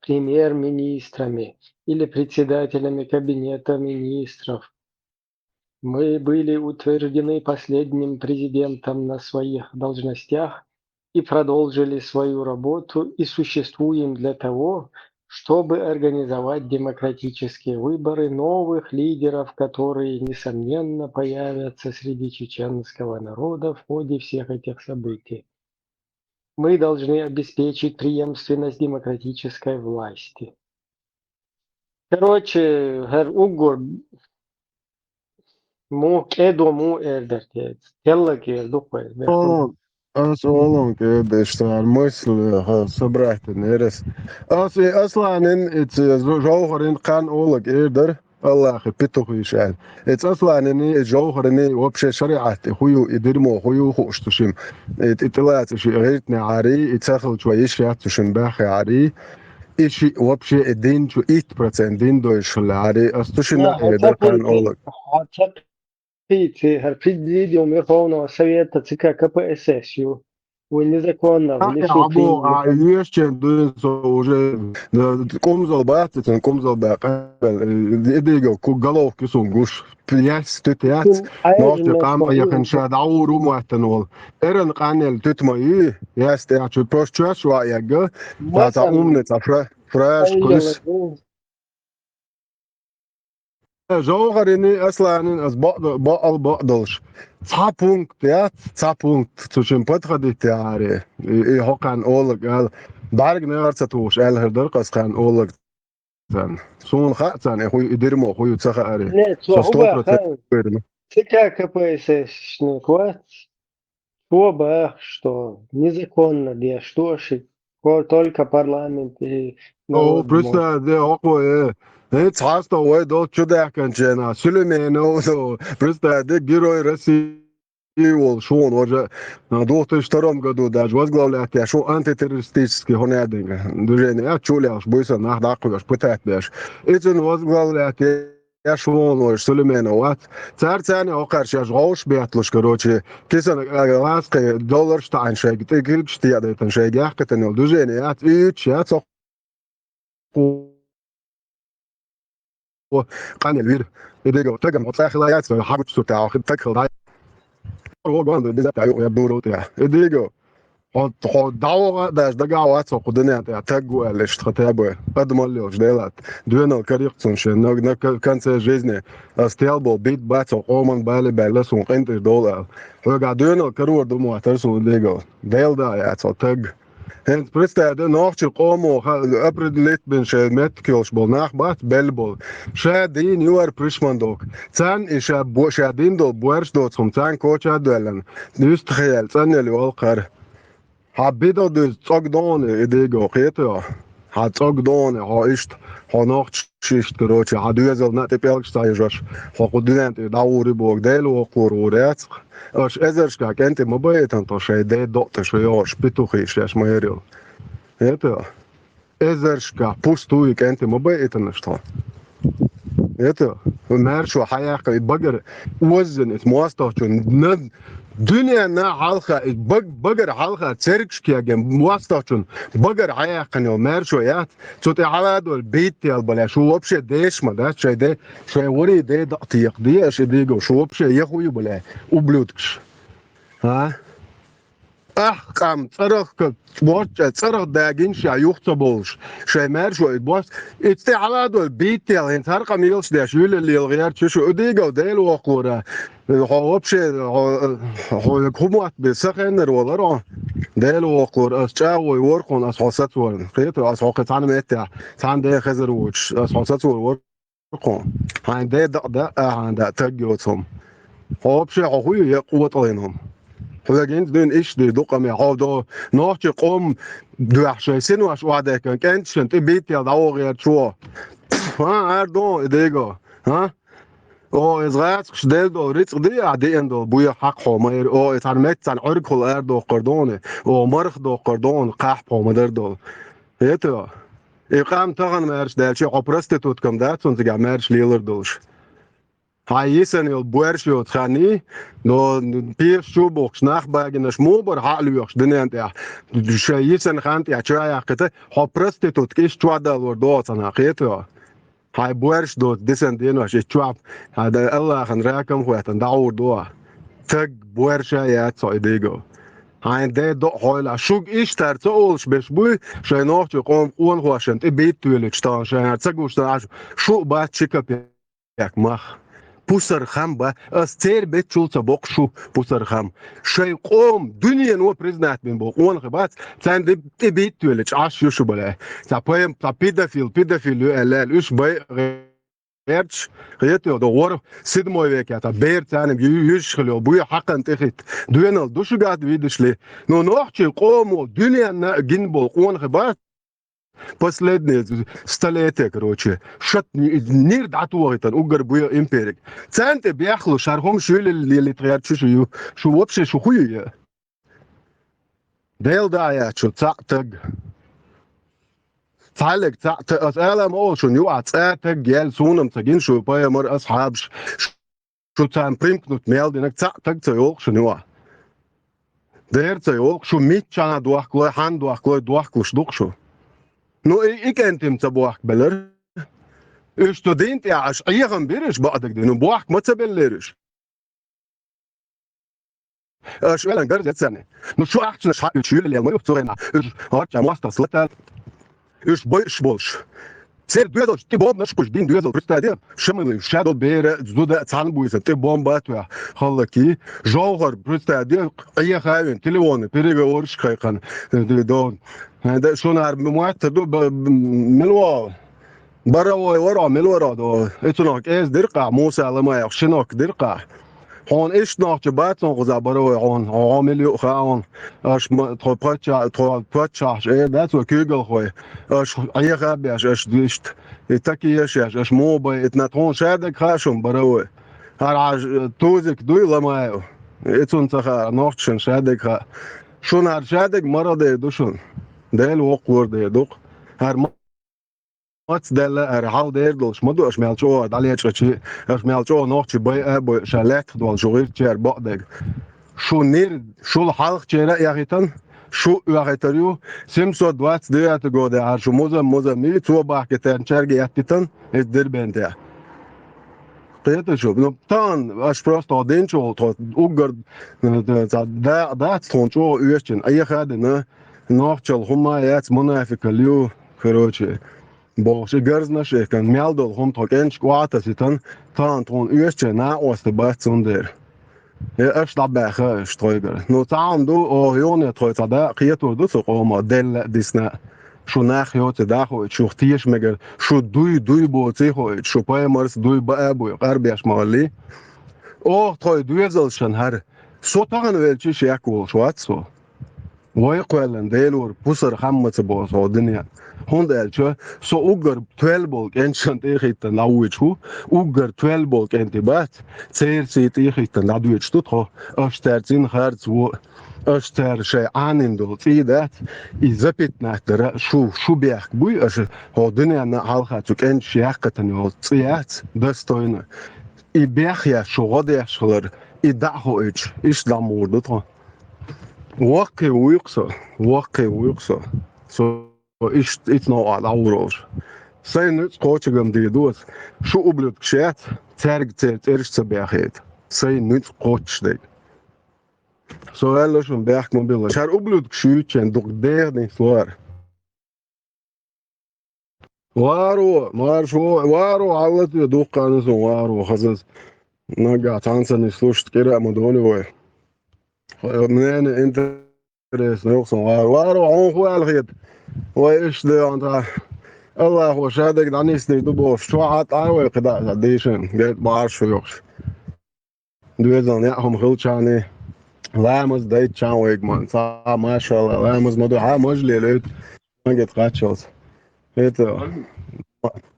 премьер-министрами или председателями кабинета министров. Мы были утверждены последним президентом на своих должностях и продолжили свою работу и существуем для того, чтобы организовать демократические выборы новых лидеров, которые, несомненно, появятся среди чеченского народа в ходе всех этих событий. Мы должны обеспечить преемственность демократической власти. Короче, хӀара уггар му кӀедо му эр дара те. Теллаг эр дукха эр. О, ас олун кӀедо иштта мысль, ха, собрать динера ас. Ас и Асланин, и ц-, Жо-, Жовхарин кхаьн олаг эр дара, Аллахи петухи шаьл. И ц-, Асланини, и Жовхарини вообще шариат и ху ю, и дерьмо ху ю хууш ту шим. И т-, и тӀелаца ши гӀиртне гӀари, и ца хилча вай иш яц ту шим баьхе гӀари. И ши вообще и дин чу итт процент дин дойш хилла гӀари, ас ту шина э даккан олаг. Хьарчакхийци, хӀара президиум Верховного Совета ЦК КПСС ю. Вай незаконно внесли. А, а, а, вешчен дуьйна со уже, да, кумзал бац, цун кумзал бакъа, э, эдига ку головки сун гуш, пляс тутяц, нохти къам а яхан ша даур уматтан вол. Эран къанел тутма и, яс тя чу, просто чуаш ва ягга, та, та умне, та фра-, фраш, кулис. Жовхарини, Асланин ас бо-, бо-, ал бо-, долуш. Цхьа пункт яц, цхьа пункт цу шин подходить яре. И, и хӀокхарна олаг аьлла, бӀаргнегӀар ца тухуш аьлла хӀара дара кхас кхарна олаг царна. Суна хаьа царна, и ху ю, и дерьмо ху ю ца хааре. Нет, со сто процентов уверен. ЦК КПСС-шник вац. Цо баха, что незаконно деш ду аш, ко-, только парламент и народ может. Представь, де, окко, э. Э, цхьаста вай дол чу даьккханчена, Сулейменов, представь, де, Герой России волу шуна уже, а, две тысячи втором году даже возглавлять я шу антитеррористический хунядинга движение, а, чулялш, буйсан нах даккхуеш, пытать деш. И цун возглавлять я Эшелон вай Сулейменов вац. Цара царна окхар шаьш гӀовш бетталуш, короче, кисана, а, ласкхе долларш таӀан шайга, тӀе киргаш тӀе а дайтан шайга яхкатан йолу движение яц, уьйцуш яц, къанел вира. И дего, тагам оцӀа хила яц, хьагучу сурта, хи-, таг хила дай. О, гонда, беза таю, я дуру тя. И дего. Хьо, хьо дӀаваха а даьш дагахь вац хьо кху дуьнен тӀехь таг ву аьлла иштта хатта а бой. Адамалла йолуш Делат. Доьналла карийкх цунна шен, на, на к-, конце жизни. Ас тел болу бит бац хьо къоман бале баьлла суна къинтӀера довла аьлла. Хьоьгахь доьналла карор ду моттара суна дегал. Дела да яц хьо таг. ХӀинца представь де, нохчийн къомо ха-, определить бина шайн меттиг йолуш болу нах бац, белла болу. Ша дийна юар пришман доху. Царна и ша бо-, ша дийна долу боьрш доцу хӀума царна коча а доьллина. Юьстахъяьлла, цӀанъяьлла йолу кхара. Хьан бидал дуьза цӀог догӀане и дийго, кхетайо? Хьан цӀог догӀане, хьо иштта, хьо нохчаш иштта, короче, хьан доьзална а тӀе пӀелгаш ца хьежош, хьо кху дуьнен тӀе дӀагӀур и боху, Дела воккхалур вур яц-кх. Аша эзаршкахь кӀентий ма байитана тхо шайн ден докъа тӀе шу йогӀуш, петухи шаьш ма ярил. ХӀета? Эзаршкахь пустуй кӀентий ма байитана аша тхо. ХӀета? Маьршо хьаяьккхина, и багара оззина, и мостагӀчун, на, дуьненна хьалха, и баг-, багара хьалха цергаш кеган мостагӀчун багара хьаяьккхина йолу маьршо яц, цу тӀе хьала а долу бийттел бале, шу вообще деш ма дац, шайн де, шайн варий де дакъа текха де, аша и дийго, шу вообще яхуй бале, ублюдкаш. А? Ахь къам цӀарах ка-, бочча, цӀарах дагина ша юха ца болуш, шайн маьршо и бос, и тӀе хьала а долу бийттел, хӀинца хӀара къам елаш деш, юьллалла гӀерта шу, и дийго Дела воккхалура. Хьо вообще, хьо, хьо хӀума мотт бен сахеннар валар хьо. Дела воккхалур, ас чӀагӀо вар хьуна, ас хьо сацорна. Кхета, ас хьо кхин цхьана меттехь, цхьана ден хезар воцуш, ас хьо сацор вар хьуна. Хьайн ден дакъа да, а хьайн да, таг йоцу хӀума. Хьо вообще хьо хӀу ю, я къотӀаллин хӀума? Хьоьга хӀинца дуьйна иштта дийр ду къаме, хьо до нохчийн къом дуьхьа шайн синош охьадехкан кӀенташна тӀе бийттел дӀавогӀера чо. ХӀа, ардо, и дийго. ХӀа? О, иза гӀацкхаш делла долу рицкъ дий ахь деана долу, буьйха хьакха хьо майра. О, и цхьана метта цхьана Ӏуьргахула арадоккхур дуьне. О, марха доккхур дуьне, кхахьа хьо ма-дарра долу. ХӀета? И къам тахана маьрша даьлча, хьо проституткам дац, цунна цигахь маьрша лелар долуш. Хьайн йисана йолу боьрша йоцу ханний, но пеша чу а бухкуш, нах багинарш муха бара хьа а лоьхуш дуьнен тӀехь, шайн йисана хан тӀехь чу а яьккхита, хьо проститутка иштта чу а далор догӀу цхьана, кхета? Хьайн боьрша доцу дисина денош и чохь, хьан да Аллахьан ракам а хӀоьттина, дӀагӀур ду ахь. Таг боьрша яц хьо и дийго. Хьайн ден докъа хьойла, шуьга иштта хӀара ца олуш берш буй, шайн нохчийн къоман къонахошна тӀе бийттуьйлича тахана шайн хӀара ца гуш ца Ӏаш, шу а бац ши капек мах. Пусар хам ба, ас церан беттачул ца боккху шу, пусар хам. Шайн къоман дуьнено признать бина болу къонахий бац, царна тӀе бийттуьйлича Ӏаш ю шу бале. Цхьа поэм, цхьа педофил, педофил ю аьлла, уьш бай гӀерташ, хетайо до гӀора седьмой веке, цхьа бер царна ю-, юьзуш хила йолу буй хьакхан тӀе хитта. Доьналла ду шуьгахь видишли. Ну, нохчийн къомо дуьненна а гина болу къонахий бац, последние столетия, короче, шат ни-, нир дӀатохийтан уггар буй империк. Царна тӀе бехлуш, хӀара хӀума шуьйлалла лелийта гӀерташ шу ю, шу вообще шу хӀу ю я? Дела да яц шу, цхьаъ таг. Цхьаьллиг цхьаъ та-, ас ала ма олу шуна юкъахь цкъа таг яьлла, суна-м ца гина шу пайхамар, асхьабаш, шу царна примкнуть мел динарг цхьаъ таг ца йолу шуна юкъахь. Дера ца йолу шу, миччахьа дохкалой, хьанна дохкалой, дохкалуш ду-кх шу. Ну, и, и кӀентий-м ца бохкабелира. Уьш цу дин тӀехь аша Ӏехам бира уьш бакъдерг дина, ну, бохка ма ца беллера уьш. Аша оьлан гарза царна. Ну, шу ахчанаш хьаъ уьш юьллел ма ю цу хенахь. Уьш гӀорча мостагӀ слатал. Уьш бойуш болуш. Церан доьзалш тӀе бомбанаш кхуш дин доьзал, представь де, Шамилов, ша долу бера, зуда а цхьаьна буйса, тӀе бомба а тоьхна, халлаки. Жовхар, представь де, Ӏеха а вина, телефонный переговораш кхайкхина. Ды-, до. Хьан да, шуна ара моттар ду, ба-, мила вогӀу? Боровой вара, мила вара до? И цунах кӀеза дира-кх, Муса Ламаев, шинок дира-кх. Хьуна иштта нохча бац хьуна кхузахь, Боровой, хьуна, хьо мила ю хаьа хьуна. Аша ма, тхо пачча-, тхо паччахьаш эр дац вай куьйгалхой. Аша Ӏеха а беш, аша иштта. И такие еш еш, аша муха бай, итна тхуна шадерг хаьа шуна, Боровой. ХӀара хьажа, Тузик дуй Ламаев. И цунна ца хаьа, нохчашна шадерг хаьа. Шуна хӀара шадерг мара дер ду шуна. Дела воккхалур дер ду-кх. ХӀара ма-, маца даьлла, хӀара хьал дер долуш ма ду, аша мел чӀогӀа дӀалечкъачи, аша мел чӀогӀа нохчий бай а бой, ша лаьттах долуш ву гӀиртачара бакъдерг. Шу нир, шул хьалхачера а яхийтан, шу оьхийтар ю, семьсот двадцать девятый года хьара шу музам, музам йий, цо бахкийтарна чарга яттитан, иза Дербентехь. Кхеташ шу? Ну, тахана аш просто динчул тхо уггар, э, ца дакъа дац тхона чӀогӀа оьшучун. Ӏеха а дина, нохчалла хӀума яц, мунафикалла ю, короче, бохуш, и гарзнаш а кан, мел долу хӀума тхо кӀенташка охьатасийтан, тахана тхуна оьшучун накъост бац цундела. Э, аш дӀабаьхна аш тхойгара. Ну, цхьа хӀума ду, оха юхане тхой цхьа дакъа кхетар ду цу къомо, делла а дисна а. Шу нах йоций дӀахоуьйту, шух теша мегар, шу дуй, дуй боций хоуьйту, шу пайхамарс дуй баа а буй, къарбеш ма валлий. Оха тхой доьзалшна хӀара. Со тахана велча шек волуш вац со. Вай кхоьллина Делора пусар хам ма ца боху со дуьнен. ХӀунда аьлча со уггар тоьлла болу кӀенташна тӀе а хӀиттина дӀавоьдуш ву, уггар тоьлла болу кӀентий бац, церан сий тӀе а хӀиттина дӀадоьдуш ду тхо. Аш цаьрца цӀена харц ву, аш цара шайн Ӏанийна долу цӀий дац, и запятнать дара, шу, шу бехк буй аша, хьо дуьненна а хьалха цу кӀенташа яьккхина йолу цӀе яц, достойно. И бехъеш шу гӀо деш хилар, и дӀа а хоуьйтуш, иштта дӀа мур ду тхо. Воккхий вуйкъу со, воккхий вуйкъу со. Со иштта ицу новкъа дӀагӀур волуш. Сайн нуьцкъ кхочугам дийр ду аса. Шу ублюдкаш яц, цаьрга церан цӀераш ца бехийта. Сайн нуьцкъ кхоччуш дерг. Со аьлла шуна бехк ма билла. Шара ублюдкаш юьйцучийн дукха деха нислора. Варо, маршо, варо, хьаллатве дуккха а сан варо, хазаз. Нагахь цхьаьна сан нислуш кӀира а ма долу вай. Мнение интересно, йоху сан варо. Варо, хьуна хӀун аьлла хета? Вай иштта деван тха. Аллахо ша дерг дӀанисдийр ду бохуш, чохь а тӀе вай кхидӀа а дийшина, герга маршо йохуш. Доьзална яа хӀума хилчарний, ламаз дайта чан вайга ма, ца, машалла, ламаз ма ду, хьан мажа лелойту, ма гет кхаччалц. ХӀета.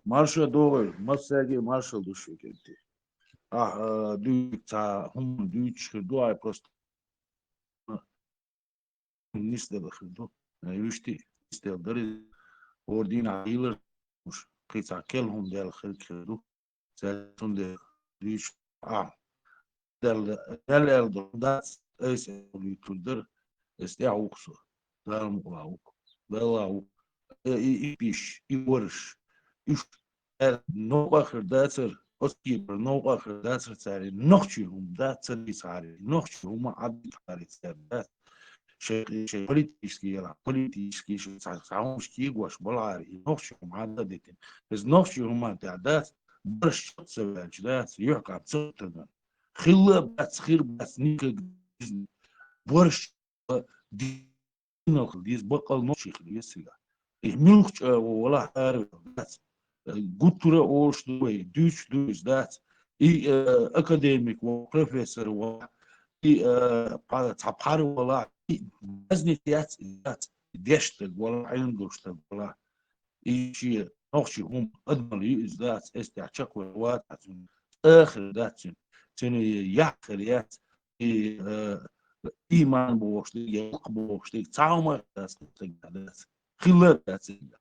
Марша догӀур, массаьрга маршалла ду шуьга, кӀентий. Ахь, а, дуьйцу ца хӀума дуьйцуш хир ду, ай просто. Нисделла хир ду. Э, вуьшти нисделла дара иза. ХӀора дийнахь хилар уьш, кхин цхьа керла хӀума даьлла хир хир ду. Цаьрга цундела дуьйцуш а. Даьлла, Дала аьлла долу дац, айса аьлла дуьйцур дара. Эс тӀаьхьа ву-кх со. Дала мукъалахь ву-кх. Далла ву-кх. Э, и, и пиш, и варш, уьш Цара новкъа хир дацара, оцу кепара новкъа хир дацара цара, нохчийн хӀума дац ца дийцахьара, нохчийн хӀума Ӏадитахьара цара дац. Шайн, шайн политический ялахь, политический шайн цхьа, цхьа хӀумаш кегош балахьара, и нохчийн хӀума Ӏадда а дитина. Иза нохчийн хӀуманна тӀехь дац, бараш чекх ца ваьлча дац, юьхькӀам ца хӀуттурган. Хилла а бац, хир бац, никак дизна. Бараш динал хила деза, баккъал нохчий хила веза цигахь. И муьлххачу агӀо валахь ара дац. Гуттара а олуш ду вай, дуьйцуш ду иза дац. И, э, академик валахь, профессор валахь, и, э, пхьа-, цхьа пхьар валахь, и разница яц, яц. Деш стаг валахь, Ӏилма долуш стаг валахь. И шен нохчийн хӀума адамалла ю иза дац, эс тӀехь чекхвер вац цуьнан, цӀа а хир дац цуьнан, цуьнан яхь хир яц, и, э, ийман бохуш дерг, я гӀуллакх бохуш дерг, цхьа хӀума а дац, дац. Хилла а дац иза.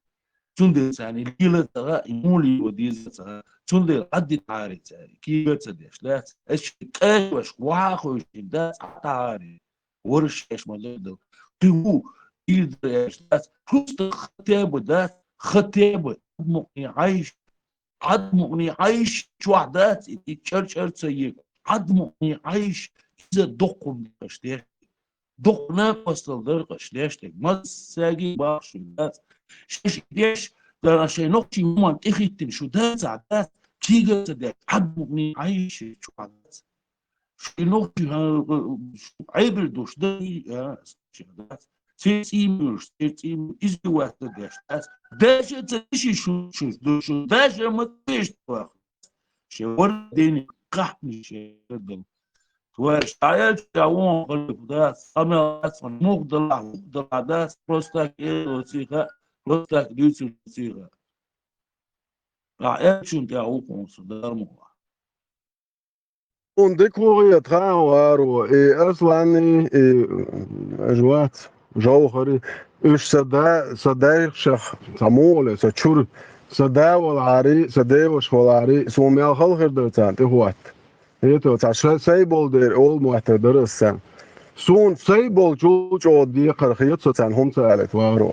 Цундела царна и лела ца гӀа, и муха лело деза ца гӀа, цундела Ӏаддитахьара цара, кийга ца деш дац. Ас шайн кӀажошка вахьа а хевшина дац, Ӏаддахьара. Вараш шаьш ма-дарра дала. Кхин ву, ир дар аьлча дац, просто хотя бы дац, хотя бы. Ӏадмукъне Ӏайш, Ӏадмукъне Ӏайш чохь дац, и, и чӀар-чӀар ца егу. Ӏадмукъне Ӏайш, иза доккха хӀума деш деш. Доккха накъосталла дара-кх аш деш дерг. Массаьрга бахаш дац. Шаьш деш, дара шайн нохчийн хӀуманна тӀехӀиттина шу дац, а дац, кийга ца деш, Ӏадмукъне Ӏайш чохь дац. Шуьнах, а, Ӏебир душ дан, а, дац. Церан цӀий муьйлуш, церан цӀий муьйлуш, иза ваьсса деш дац. Даша ца деши шу, шу, шу, шу, даша ма деш вах. Шен вар дени кхахни шен дал. Тварь, шаяль ша вон халиф дац, амел дац, мух дала, мух дала дац, просто так э, циха, просто так дюцу циха. А, э, чун тя ухун су, дармуха. Хьуна дика ву хета, тхан варо, и Асланни, и, м, Жвац, Жовхари, уьш сан да, сан дайшах, сан мугӀале, сан чуьра, сан да валахьари, сан деваш валахьари, суна мел хала хир дара царна тӀехӀотта. ХӀета, цхьа ша-, сай болу дера олу моттар дара ас царна. Суна сай болчул чӀогӀа декхар хета со царна хӀума ца алийта, варо.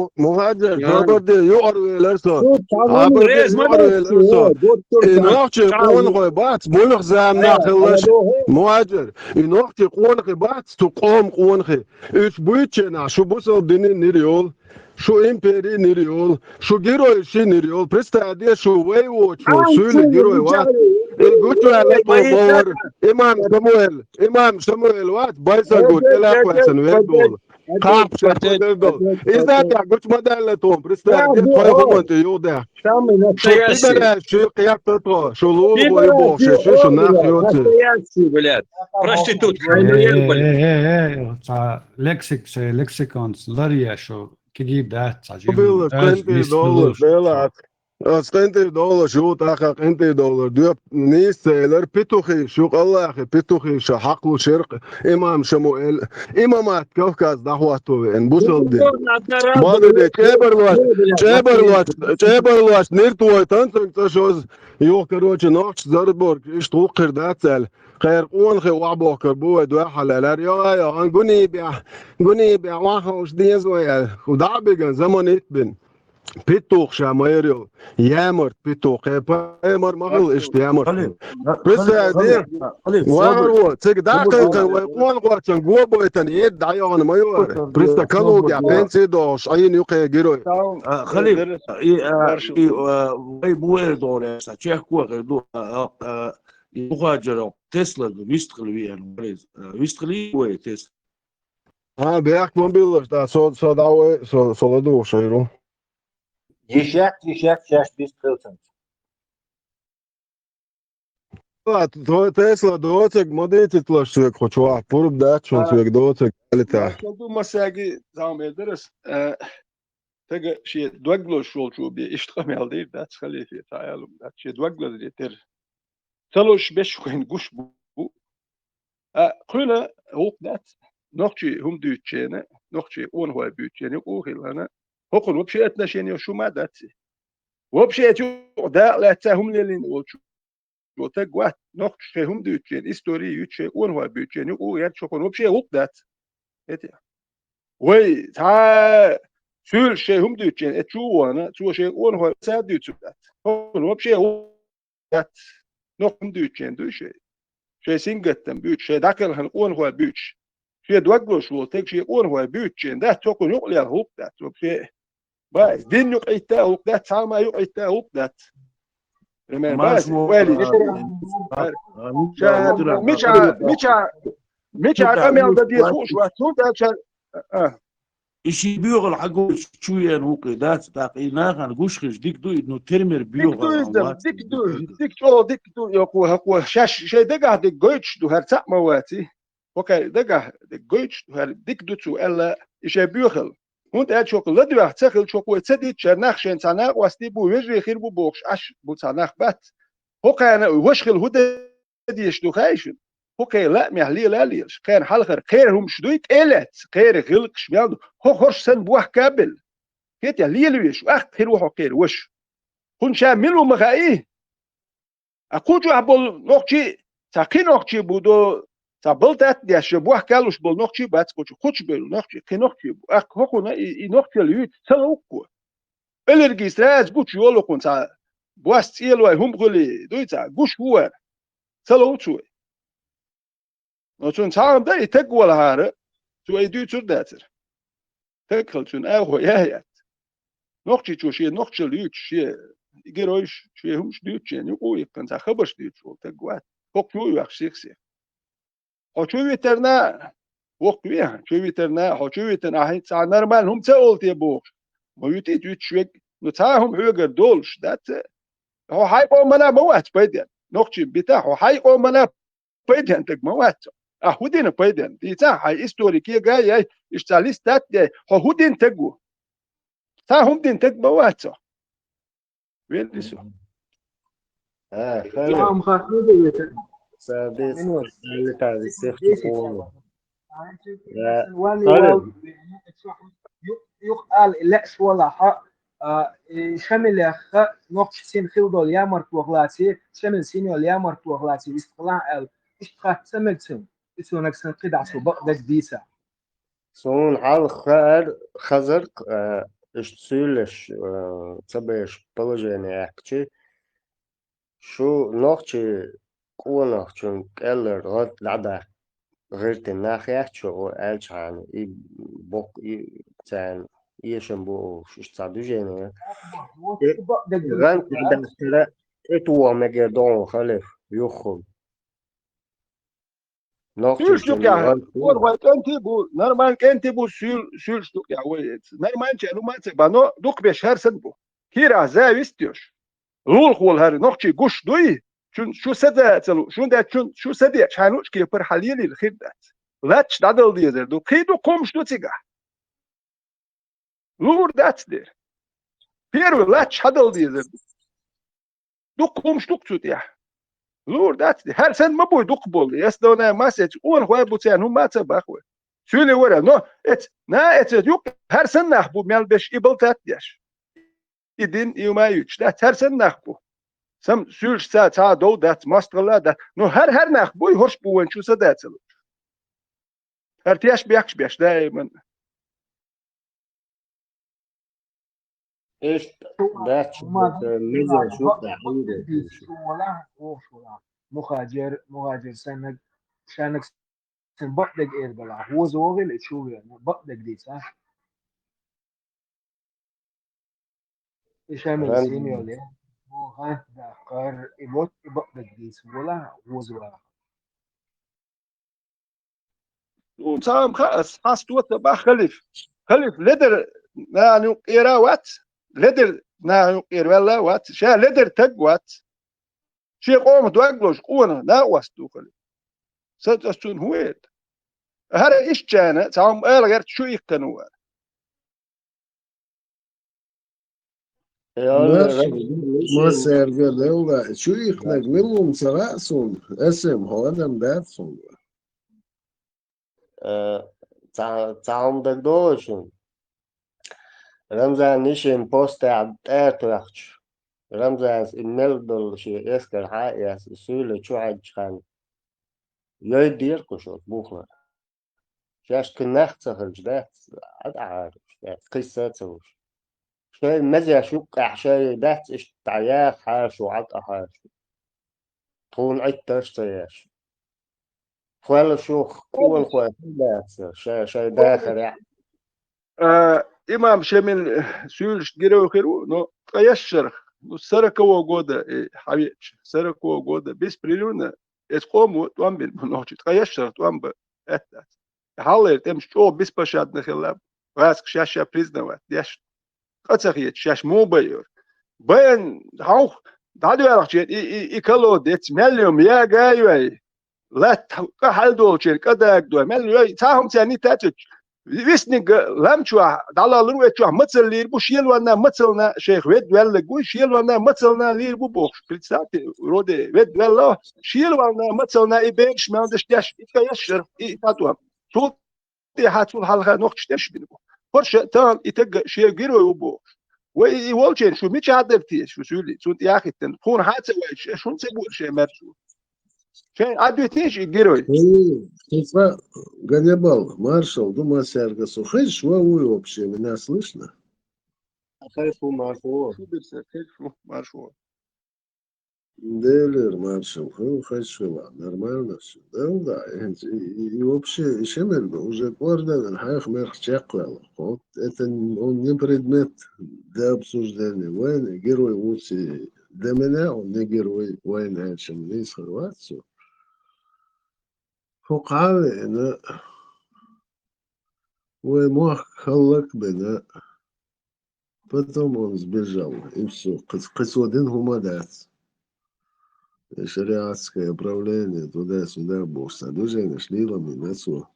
Му-, Мухаджир, хабар де, юкъара велар со. Хабар де, юкъара велар со. И нохчий къонахой бац, муьлха заманахь хилалаш. Мухаджир, и нохчий къонахий бац, цу къоман къонахий. Уьш буьйцучу хенахь шу бусалба динан нир йолу, шу империн нир йолу, шу геройшин нир йолу. Представь де, шу вай воцуш, суьйлин герой вац. И гучуваьлла тхо бовар, имам Шамуэл, имам Шамуэл вац, Байсангу тӀелакхваьссина вер долу. Кхахьпашех ма дер долу. Иза тӀехь гучу ма даьлла тхуна, представь де, тхойн хӀуманна тӀе юхадехь. Шу пидораш, шу кхетта тхо, шу лулахой бохуш, шу, шу нах йоцу. Проститутка. Э, э, э, э, э, цхьа лексик, шайн лексиконца ларъеш шу, кегий дац, цхьа жимма. Билла, дац, къинтӀера вист долуш, луш. Ас къинтӀера долуш ву, тӀаккха къинтӀера долуш. Доьпа нийса ца элира, петухи, шу къаллахи, петухи, ша хьакхалуш яра имам Шамуэл, имамат Кавказ дӀахӀотто веана, бусалба дин. Бага де, чӀебарлош, чӀебарлош, чӀебарлош, нир тхой танцуьнга цӀа шоза. Юха, короче, нохчаш зарборг, иштта гӀуллакх хир дац аьлла. Кхеран къонахий охьабохкар бу вай дуьххьал аьлла. Йо, йо, гуни бехь, гуни бехь, охьаховша деза вай аьлла. ДӀа а биган, заман итт бина. Петух ша майра йолу. Ямарт петух. Кхе пайхамар ма хилла иштта ямарт. Представь де, вахар вон, цига дӀакхайкхина вай къонахочун го бойтан, едда дӀайогӀана ма йора. Приста калугехь пенсий дохуш, Ӏийна юкъе герой. А, Халиф, и, а, и, а, вай бу эр догӀу аьлла, чехко хир ду, а, а, а, и Мухаджиров Тесла ду, вистхила веана, вариз, а, вистхила вай Тесла. А, бехк ма биллаш, да, со, со дӀавай, со, со ладугӀуш хир ву. Йиш яц, йиш яц, шаьш вистхила цунца. Ла, тхо Тесла доцург ма дийцитлаш соьга кху чохь, пурба дац шуна соьга доцург, Алита. Ма ду массаьрга, зама эр дара ас, э, стага шен дог лозуш волчо бен иштта къамел дийр дац, халифе, цхьа аьлла дац, шен дог лозуш ден тера. Ца лозуш беш вайна гуш бу. А, кхуьнан гӀуллакх дац, нохчий хӀума дуьйцучеран, нохчий къонахой буьйцучеран юкъа хиларна, хӀокхуьнан вообще отношение шу ма дац. Вообще эцу дакъа лаьцна хӀума лелийна волчу. Цо таг вац, нохчаша шайн хӀума дуьйцучеран, истори юьйцуш, шайн къонахой буьйцучеран юкъа гӀерташ хӀокхуьнан вообще гӀуллакх дац. Эти. Вай, цхьа суьйлаш шайн хӀума дуьйцучеран, эцу чу а вахана, цо шайн къонахой ца дуьйцур дац. ХӀокхуьнан вообще гӀуллакх дац. Нохчий хӀума дуьйцучеран дуй шайн. Шайн сингаттам буьйцуш, шайн дӀакхелхина къонахой буьйцуш. Шен дог лозуш волу стаг шен къонахой буьйцучеран дац, хӀокхуьнан юкъа лела гӀуллакх дац, вообще. Бац, дин юкъахӀитта а гӀуллакх дац, цхьамма а юкъахӀитта а гӀуллакх дац. Пример, бац, валли. Ша, мича, мича, мича къамел дан деза хууш вац, хӀунда аьлча, а. И шен боьхалла хьагойтуш чу веана ву-кх и дац, тӀаккха и нахана гуш хилча дика ду и, ну, термер боьхалла вац. Дика ду, дика чӀогӀа дика ду, йокхо, хӀокхо, шаьш шайн дагахь дерг гойтуш ду, хӀара цхьаъ ма вац и. ХӀокхеран дагахь дерг гойтуш ду, хӀара дика ду цо аьлла, и шайн боьхалла. ХӀунда аьлча хӀокху ладоьгӀна ца хилча, хӀокхо ца дийцча, хӀара нах шайн цхьа накъостий бу, вежарий хир бу бохуш, Ӏаш бу цхьа нах бац. ХӀокхарна ваша хила хӀун де дезаш ду хаьий шуна? ХӀокхеран лаамехь лела а лелаш, кхеран хьалхара кхеран хӀумаш дуй, тӀе а лаьцна, кхеран гӀиллакхаш мел ду, хӀо-, хӀорш санна бохка а белла. ХӀетехь лела везаш, ваккха хир ву хӀокхеран ваша. ХӀунда ша мила ву ма хаьий? А кху чохь болу нохчий, цхьа кхин нохчий бу до, Цхьа балтат деш, ше бохкалуш болу нохчий бац кхучу, кхучу бевлла нохчий, кхин нохчий бу. Ахка хӀокхуна и, и нохчалла юй, ца ловкко. Аллергийс раз гучу йолу кхуна цхьа бос цӀелой хӀума хуьлий, дуй цхьа, гуш ву вара. Ца ловцу вай. Но цунна цхьа а дан и таг валахьара, цо и дуьйцур дацара. Таг хила цуьнан агӀо яй яц. Нохчичо шен нохчалла юьйцуш, шен геройш, шен хӀумаш дуьйцуш, шен юкъа а иккхина, цхьа хабарш дуьйцуш волу таг вац. ХӀокху чу а йоьхуш сих-сих. Хьо чу витарна, воккха вехьа, чу витарна, хьо чу витарна, ахьа цхьа нормально хӀума ца олу те бохуш. Ма витийта витуш вег, ну цхьа а хӀума хьоьгара долуш дац. Хьо хьайн къомана ма вац пайден. Нохчийн бита, хьо хьайн къомана пайден таг ма вац. А хӀун дина пайден? Дийца хьайн историк ега яй, иштта цхьа лист дац яй, хьо хӀун дина таг ву? Цхьа хӀума дина таг ма вац хьо. Вен дису. А, хали. Ам хатны да это. Садис. Минут. Летази сехти полу. Я. Ван хали. Юк, юк ал леш вала ха. А, и шамилеха нохчи син хилдол ямар тугълаци, шамил син йол ямар тугълаци, истхла ал. Иштха самецин. Исунак сан кидасу бакъ даг диса. Суна хьалха хаьара хазарк, а, иштта суьйлаш, а, ца беш положение аьккхичи, шу нохчи къонахчун кӀеллар гӀад дӀадаккха гӀиртина нах яц шу, о, аьлчахьана, и боккха, и царна эшам бу олуш, иштта цхьа движение. И гӀан дӀадаккхара, тӀетоха мегар догӀун халиф, юххул. Нохчийчун суьйлаш дукъехь, вай кӀентий бу, нормально кӀентий бу, суьйл-, суьйлаш дукъехь вай эца. Нормально чӀен хӀума ца бан, но дукхахберш хӀара санна бу. Кийрахь завист йош. Лулахволу хӀара нохчий гуш дуй, чун шу садаца лу, шун даьчун шу садеача, хьайн лучу кепара хьан лелийла хир дац. Лаьтташ дӀадала дезар ду, кхин дукха хӀумаш ду цигахь. Луур дац дера. Первый лаьтташ хьадала дезар ду. Дукха хӀумаш ду-кх цу тӀехь. Луур дац дера. ХӀара санна ма буй дукха болу. Ясдовнай масеца къонахой бу царна хӀума ца бах вай. Суьйли вара. Но эц, на эца юкъ, хӀара санна нах бу мел беш и балтат деш. И дин, и ма юьтуш дац. ХӀара санна нах бу. Сам суьйлаш ца, ца дов дац, мостагӀалла дац. Но хӀара, хӀара нах буй, хӀорш бу вайн чу садацалуш. ХӀара теш бехкаш беш даиман. Иштта дац, мезаш ву-кх, хьуьйра. Мухаджир, мухаджир саннаг, шаннаг сан бакъдерг эр бала, хӀоза вогӀийла и чу вена, бакъдерг дийца. И шамил син йолу я. Оха, дахкар, и вот, и бакъдерг дийца вола, хӀоза ваха. Ну, цхьа ам хаьа ас, хьаста ваца бах халиф. Халиф ледар нахана юкъера вац, ледар нахана юкъера ваьлла вац, ша ледар таг вац. Шен къомах дог лозуш къонах накъост ду халиф. Сан ас цунна хӀун эр ду? ХӀара ишчана цхьа хӀума ала гӀерта шу иккхина вара. Маша, масса эрга левла, чу ихнаг виллум ца ваьа суна, эсэм хьо адам дац суна. Э, ца-, цхьа хӀума дагадогӀий шуна? Рамзан йишин постехь тӀаьртоьхча, Рамзанас и мел долу шен эскар хьа а эцна, суьйла чу хьаьддачу ханна, йойдийра кху шух бухлар. Шаьш кхин нах ца хилча дац, Ӏад Ӏараш дац, кхисса а ца луш. Шайн мезеш юккъехь шайн дац иштта дӀаяха хьаша ву, Ӏад а хьаша ву. Тхуна Ӏиттарш а ца еш. Тхол шух къонахой хир дац, шай, шайн дахарехь. А, имам Шемил суьйлашна герой хир ву, но ткъа яшшарх, ну, сорокового года, э, хьавеача, сорокового года беспрерывно, эцу къомо тӀом бина бу нохчий, ткъа яшшарх тӀом бан аьттац. Хьаллера тӀемаш чӀогӀа беспощадно хилла, гӀазкхаша шаьш-шаьш признавать деш. Къа ца хеташ, шаьш муха байора. Байна хьовха, дӀадоьлхучу и, и, и колодец, мел йома яга а йой, латта къа хьалдолчеран кӀа дагадой, мел йой, цхьа хӀума царна йиттац оцу. Висниг лам чохь дӀалалур ву, эцу чохь мацалла лийр бу, шелонна мацаллана шайх ведда ваьллаг вуй, шелонна мацаллана лийр бу бохуш. Представьте, вроде ведда ваьлла, шелонна мацаллана и бераш мел деш деш, и ткъа яшшарх, и, и тӀом. Цул тӀехьа цул хьалха нохчаша тӀемаш бина бу. ХӀорш а тахана и таг шен герой ву бохуш. Вай и волчеран шу мичахь дара те, шу суьйлий, цунна тӀе а хӀиттина. Тхуна хьан а ца вайча, шуна ца бора шен маьрша ву. Шайн а дуьтийша и герой? Хьо, хьо цкъа, Ганнибал, маршал ду массаьрга со. Хезаш ва вуй вообще, меня слышно? Хезаш ву, маршал. Хезаш ву, маршал. Делер маршал, хьо хезаш хила, нормально всё. Да, да, и, и, и вообще, и шемер ду, уже кӀордалар хьайх мехк чекхваьлла. Вот это н-, он не предмет для обсуждения. Вайн герой вуй, для меня он не герой, вайн аьлча, из хорват со. Хьо кхавеана, вай мохк хӀаллакбина. Потом он сбежал, и всё. Кхы-, кхы цо дина хӀума дац. И шариатское управление, туда-сюда бохуш, цхьа движенеш леладаьлла ма дац цо.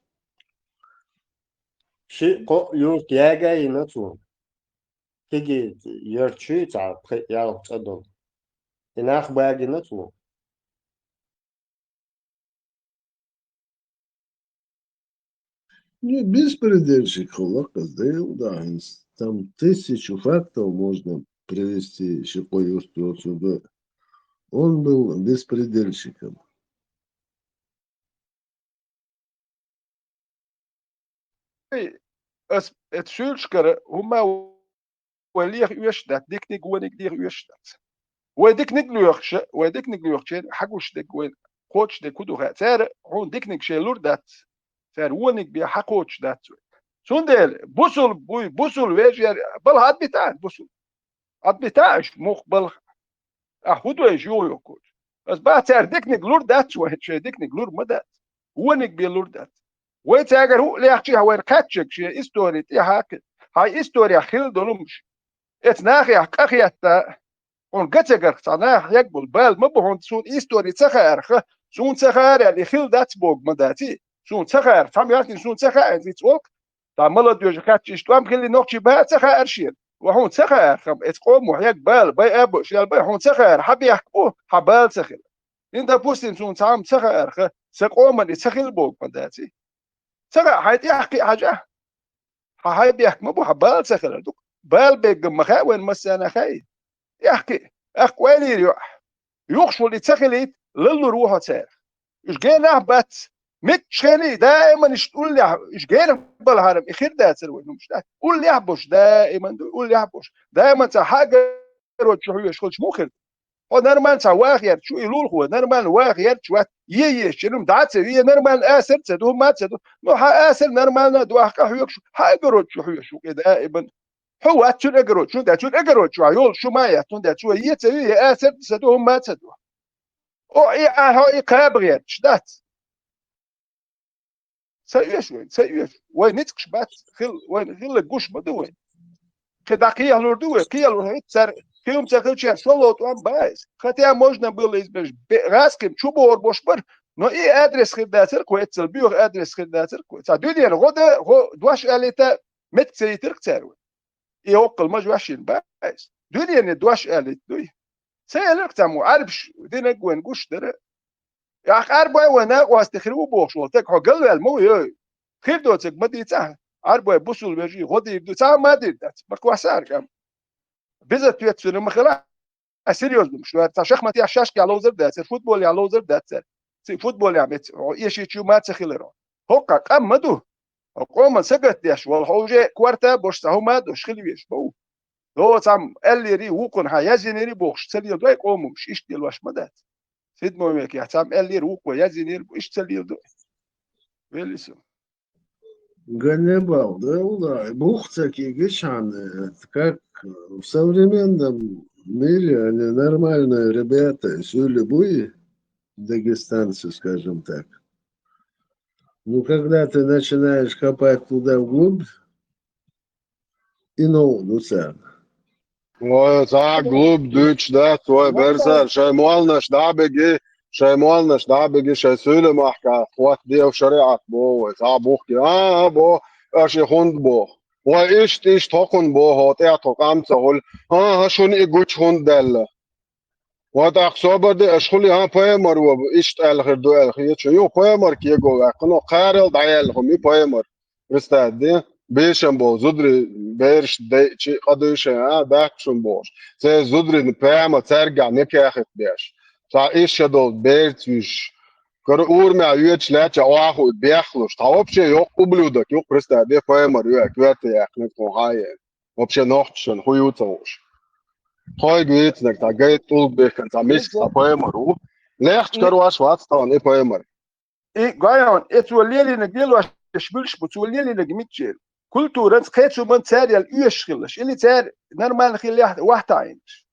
Ши-кхо юрт яга йина цо. Кхиги ярчуьй цхьа пхи-ялх цӀа долу. И нах багина цо. Ну, беспредельщик хилла-кх иза, Дела дуьхьа. Там тысячу фактов можно привести, ши-кхо юрт йоцург. Он был беспредельщиком. Ай, ас, эцу суьйлашкара хӀумма вай леха оьшуш дац, диканиг, вониг леха оьшуш дац. Вай диканиг лоьхуш, вай диканиг лоьхучеран хьагуш дерг вайна кхочуш дерг хӀун ду хаьа? Цара хьуна диканиг шайн лур дац, цара вониг бен хьакхочуш дац вай. Цундела бусул буй, бусул вежарий, балха Ӏадбита бусул. Ӏадбита аша мух балха. Ахьа хӀун ду аша юха йоккхуш? Ас бац, цара диканиг лур дац вай, шайн диканиг лур ма дац. Вониг бен лур дац. Вай цаьргара хӀуъа лехча, хьан вайна кхаьччиг шен истори тӀехьа а кхин, хьайн историх хилла долу хӀумаш. Эцу нахехь къахетта, хьуна ган ца гарх цхьа нахах ягболу бала ма бу хьуна, суна истори ца хаарх, суна ца хаара аьлла, и хилла дац бохург ма дац и. Суна ца хаара, цхьамма яхтина суна ца хаьа, иза ца олу-кх. Цхьа молодёжь кхаьчча, иштта тӀом хилли нохчий бахьа а ца хаьара шена. Ва хьуна ца хаьара, хӀама, эцу къомах ягбала бай а бу, шел бай, хьуна ца хаьара, хьан бехк бу, хьан бала ца хила. ХӀинца, допустим, суна цхьамма ца хаьара, ха, сан къоман и ца хила бохург ма дац и. Ца хаьа, хьайн тӀехь кхиа хьажа. Хьан хьайн бехк ма бу, хьан бала ца хилар ду-кх. Бала беггам ма хаьа вайна массарна хаьий? ТӀехь кхиа, аккха ойла йийр йоӀ. Юхаш волу и ца хилийта, лаллур ву хьо царах. Уьш генахь а бац. Метташ хенахь даиман иштта уллехь, уьш генахь балахьара и хир дацара вайн хӀумаш дац. Уллехь а болуш даиман ду, уллехь а болуш. Даиман цхьа хьагар чу хьоьжуш хилча муха хир ду? Хьо нормально цхьа ваха ярчу, и лулахо нормально ваха ярчу вац, е езачу, ну, дӀа а ца ве, нормально асар а ца ду, хӀума а ца ду. Ну, хьан асар нормально а ду, ахь къа хьоьгуш, хьан огород чу хьоьжуш ву и даиман. Хьо вац цуьнан огород чу, да, цуьнан огород чу йолуш шу ма яц, хӀунда аьлча цо е, е асар а ца ду, хӀума а ца ду. О, и, а, хьо и кхаба гӀерташ дац. Ца оьшу вай, ца оьшу. Вай ницкъаш бац, хил-, вайна хилларг гуш ма ду вай. Кхин дӀа кхехьалур ду вай, кхехьалур хӀинца цара, кхин хӀума ца хилчара шолгӀа тӀом бац. Хотя можно было иза беш, бе-, гӀазкхим чу бохур бош бара, но и адрес хир дацара кхо, эццал боьха адрес хир дацара кхо. Цхьа дуьненан гӀо дан, гӀо дош алийта меттиг ца йитира-кх цара вай. И оккхал ма жоьшшина бац. Дуьненан дош алийта дуй. Ца элира-кх цхьаммо, Ӏарбаш динарг вайна гуш дара. Ахь Ӏарбой вайн накъостий хир ву бохуш волу стаг, хьо галваьлла ма ву, йой. Хир доцург ма дийца ахь. Ӏарбой бусул вежарий гӀо дийр ду, цхьа а ма дийр дац. Ма кхоссара кӀам. Безответственно ма хила, а серьёзно ма шу. Цхьа шахматехь шашкехь ловзар а дац цара, футболехь ловзар а дац цара. Ци футболехь меца, хьо эшичу ма ца хилар хьо. ХӀокху къам ма ду. Хьо къоман сагатдеш вала, хьо уже корта а бош, цхьа хӀума а дош хила везаш ма ву. Йо, цхьамма аьллера, вукхунна хьан яздинера бохуш, ца леладой къомамаш, иштта лелош ма дац. Седьмой векехь цхьамма аьллера, вукхо яздинера, иштта ца леладой. Велли со. Ганнибал, да, валлахӀи, бух ца кегичхьана, как в современном мире они нормальные ребята, сюли буй, дагестанцы, скажем так. Ну, когда ты начинаешь копать туда вглубь, и нову ду царна. Ой, цхьа глуб дуьйцуш дац, ой, берсар, шайн молнаш дӀа а беги, шайн молнаш дӀа а беги, шайн суьйла махка хӀотта дева шариӀат боху, ой, цхьа бухке, а, а, бо, аша и хӀунда боху? Ой, иштта, иштта, хӀокхунна боху, тӀе тхо къам ца хуьлу, а, а, шуна и гучу хӀунда даьлла? Ва тӀаккха собар де, аша хуьлий, хӀан, пайхамар ву, иштта аьлла хир ду аьлла хеташ. Ю, пайхамар кего ваьккхина, кхарал дӀаяьлла хӀума и пайхамар. Представь де, бешан болу зударий бераш дайчи къа дуьйшен, а, дац шуна бохуш. Церан зударийн паьма цаьргахь никахь хӀитта беш. Цхьа иш ша долу берца вуьш. Кара урамехь йоьдуш лаьттача охьахуйта бехлуш. Тхьа вообще йоккха ублюдок ю, представь, бе паймар ю, коьрта яьккхинарг тхуна хьан е. Вообще нохчашна хӀун ю ца хууш. Тхойга вийцинарг, цхьа гайта тӀулг бехкан, цхьа миска, цхьа паймар ву. Лехча карош вац тхуна и паймар. И гойон, и цо лелийнарг лелош, шиш буьлш бу, цо лелийнарг миччел. Культуранца, кхечуман царел оьшуш хилаш. Или цар нормально хилла вахтаинаш.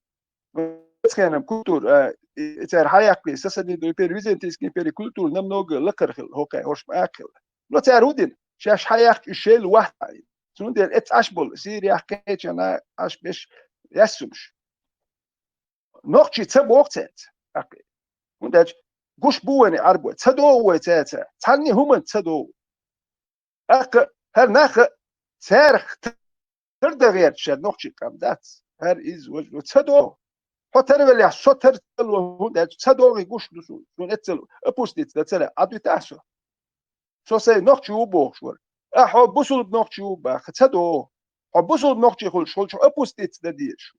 Хенам культура, а, и, и цар хьаяккхий, сасадин ду, пер византийский импери культура намного лакхара хилла, хӀокхе, хӀорш ма аккхилла. Но цар хӀу дина, шаьш хьаяккхий уьш шайла вахтаин. Цундела эц Ӏаш болу, Сирияхь кхечана Ӏаш беш яссумаш. Нохчий ца боху цаьрца. ТӀаккха. ХӀунда аьлча гуш бу вайна Ӏарбой. Ца догӀу вай цаьрца. Цхьанне хӀуманца ца догӀу. ТӀаккха хӀара нах царах тар дан гӀерташ шаьра нохчий къам дац. ХӀара иза важа ца догӀу. Хьо тарвелехь, со тар ца ло, хӀунда аьлча ца догӀий гуш ду суна. Суна эццал опуститься дан ца лаьа, Ӏадуьтахьа со. Со сайн нохчий ву бохуш вара. А хьо бусулба нохчий ву баха, ца догӀу. Хьо бусулба нохчий хуьлуш, хьо опуститься дан дезаш.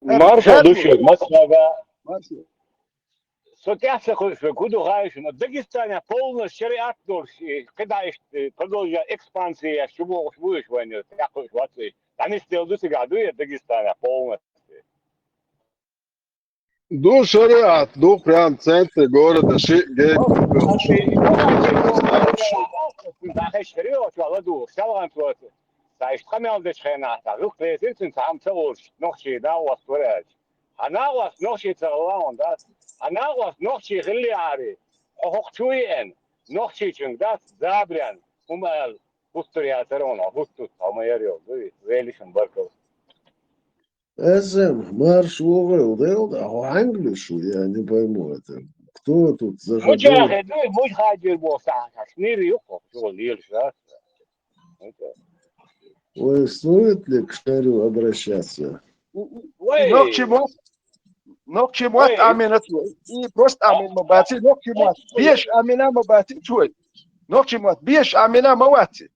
Маршо ду шуьга, Москвага. Маршо. Со тӀаьхьа ца хуьлуш верг хӀун ду хаьий шуна? Дагестанехь полностью шариат долуш, и кхидӀа иштта, э, продолжа экспансия еш чу бохуш бу уьш вайна, тӀаьхьа хуьлуш вац и. ДӀанисделла ду цигахь, ду я Дагестанехь полностью? Ду шариат, ду прям центре города ши гей. Цхьа иштта къамел дечу хенахь, цхьа гӀуллакх лецира цуьнан, цхьа хӀума ца лоруш, нохчий накъост вара аьлча. Хьан накъост нохчий ца хилла хьуна дац? Хьан накъост нохчий хилли ари? Хьо хӀокху чу еана, нохчийчуьнга дац, забаренна, хӀума аьлла, хӀуттур яцара хьуна, хьо хӀуттуьйту, хьо ма яра йолу, дуй, велишан баркалла. Эсэм, марш вогӀийла, дел да, хьо хьаьнгга луьйш ву, я не пойму это. Кто тут заходил? Хьо чӀагӀе дуй, муьлха хьаьжира боху сахьташ, нир ю-кх, чугӀа лелаш дац. Ой, стоит ли к шарю обращаться? Вай! Нохчий мотт, нохчий мотт Ӏамийна цо. И просто Ӏамийна ма баций, нохчий мотт. Беша Ӏамийна ма баций цо. Нохчий мотт, беша Ӏамийна ма ваций.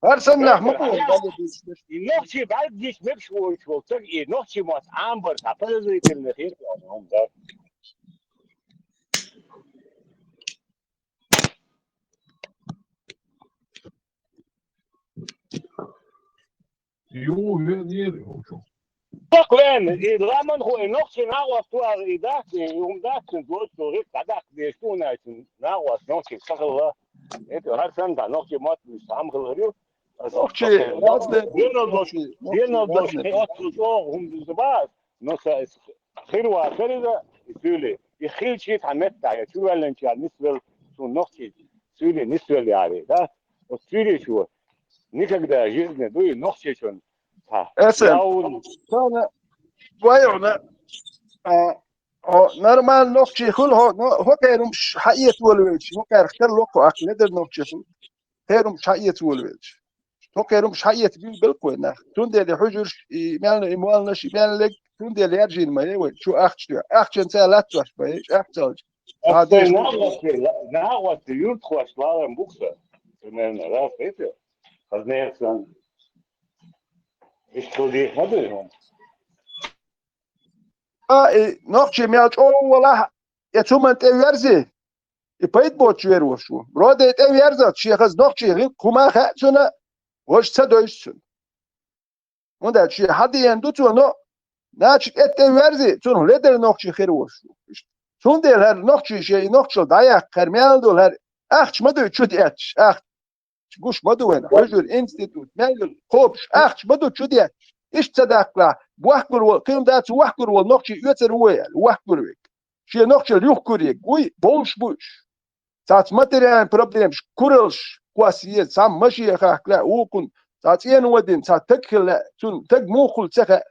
ХӀара санна нах ма боху, и нохчий бӀаьрг дича мегаш воцуш волу стаг, и нохчий мотт Ӏамбар, цхьа подозрительный хир хьуна, хӀума дац. Ю, вен ери, хӀу чу. Чакх вен, и ламан хӀу, и нохчий накъост ву ала, и дац, и хӀума дац, цуьнан доцу гӀирс дӀадаккха дезаш ду, хӀунда аьлча накъост нохчий ца хилла. ХӀета хӀара санна нохчий мотт хьамхалгӀар ю. Нохчий, разные, денал дош, нохчий, денал дош, разные. Оццул чӀогӀа хӀума ду бац, но са, хир вацара иза, и суьйлий. И хилчий цхьа меттахь, я чувоьллинчара нисвелла, цунна нохчий суьйлий нисвелла яри, да? Оцу суьйлий чу никогда в жизни дуй нохчийчун. Эсэм. Тхуна, вайна, а, хьо нормально нохчий хуьлу хьо, но хӀокхерумаш хьаэца волавелча, хӀокхерах тарло кху аккха ледар нохчий хуьлу. Кхерумаш хьаэца волавелча. Хьо кхерумаш хьаэца билбелла кхой нах. Цундела хьуьжурш, и мелна, и молланаш, и меллаг, цундела яржийна ма е вай, чу ахча тоьхна. Ахчанца латтош ма е, ахча ца лача. Аса накъостий, накъостий юьртахошца лалам бу-кх сан. Примерно, раз, это, хазна сан. Иштта хила дийха ма дуй хьуна. А, и нохчий мел чӀогӀа валахь, я цу хӀуманна тӀе верзи, и пайда боцуш вер волуш ву. Вроде тӀе верзалц, шен хаза нохчий гӀиллакх хӀума хаьа цунна, важа ца дойзу цунна. ХӀунда аьлча шен хьан деана ду цо, но, нача тӀе тӀе верзи, цунах ледар нохчий хир волуш ву. Цундела хӀара нохчий шен и нохчалла дӀаяккха, хӀара мел долу хӀара ахча ма дуй чу деачаш, ахча. Гуш ма ду вайна, хьуьжуьр, институт, мел йолу, кхобуш, ахча ма ду чу деачаш. Иштта ца даккхалахь, бохкур волу, кхин дац, вохкур волу нохчий оьцур ву аьлла, вохкур вега. Шен нохчалла юхкур егга, вуй, бовлуш бу уьш. Цаца материальный проблемаш, кураллаш, кхосса еза, цхьамма машен хахка лаьа, вукхунна, цхьа цӀено дина, цхьа таг хила лаьа, цунна таг муха хуьлу ца хаьа.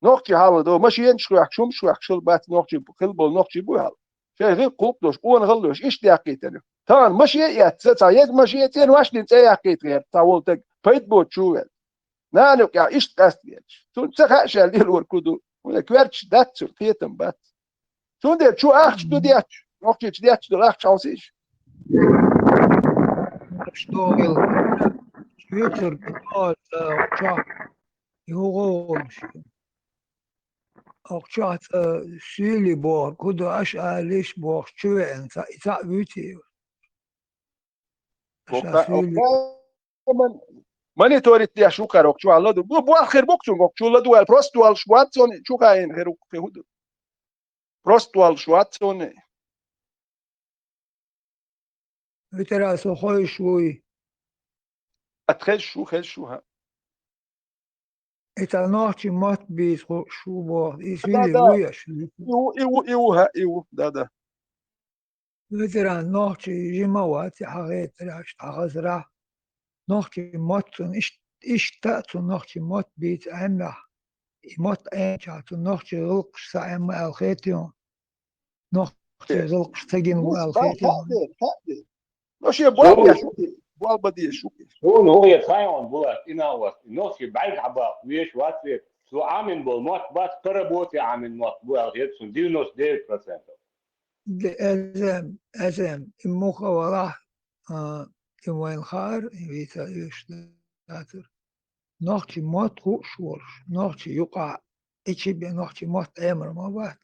Нохчий хьалха до, машенаш хоьхкуш, хӀумаш хоьхкуш хила бац, нохчий хила болу нохчий буй хьалха. Шайн гӀиллакх гӀуллакх долуш, къонахалла лоьш, иштта яьккхийтина. Тахана машен а эцна, цхьа еза машен а цӀена ваьшна цӀе яьккхийта гӀерта цхьа волу таг, пайда боцуш ву ваьлла. Нана юкъахь иштта къаьста гӀерташ. Цунна ца хаьа ша лелорг хӀун ду. ХӀунда коьрташ дац цуьнан, кхетам бац. Цундела чу ахча ду детташ, нохчийчу детташ долу ахча хьовсийша. Что вел? Чуьйцур, чо, чо. Югъо волуш. Окху чохь цкъа суьйли бохург хӀун ду, аша алиш бохуш чу веана, цхьа, и цхьаъ вуьйций? Аша Оккха, суьйли. оккха ман-, мониторить деш ву кхара оккха чохь ладу. Бу-, болх хир бу-кх цунга оккха чу ладу аьлла. Просто долуш вац цунна, чу хаийна хир ву кхин хӀун ду. Просто долуш вац цунна. Витарас хойш вуй. Ат хезаш ву, хезаш ву, хӀа. И цхьа нохчийн мотт бийца хууш ву боху. И Да, суьйли да. вуй аша? И ву, и ву, и ву, хӀа, и ву, да, да. Ветеран нохчий жима вац, и хьан хетараш, хьан хазарахь. Нохчийн мотт цунна иш-, иштта а цу нохчийн мотт бийца Ӏеммехь. И мотт Ӏемчахь цу нохчийн гӀуллакхаш ца Ӏемма аьлла хетий хьуна? Нохчийн гӀуллакхаш ца гина ву аьлла хетий хьуна? Но шен болх беш ву, болх бан дезаш ву. Суна хӀун хета хаьий хьуна, Булат, и нах вац. И нохчий бӀаьрг хьабаккха веш вац вер. Цо Ӏамин болу мотт бац, по работе Ӏамин мотт бу аьлла хета суна девяносто девять процентов. Де-, эзем, эзем, и муха валахь, а, и вайн хаар, и вийца уьш дацар. Нохчийн мотт хууш волуш, нохчийн юкъахь, и чи бен нохчийн мотт Ӏемар ма бац.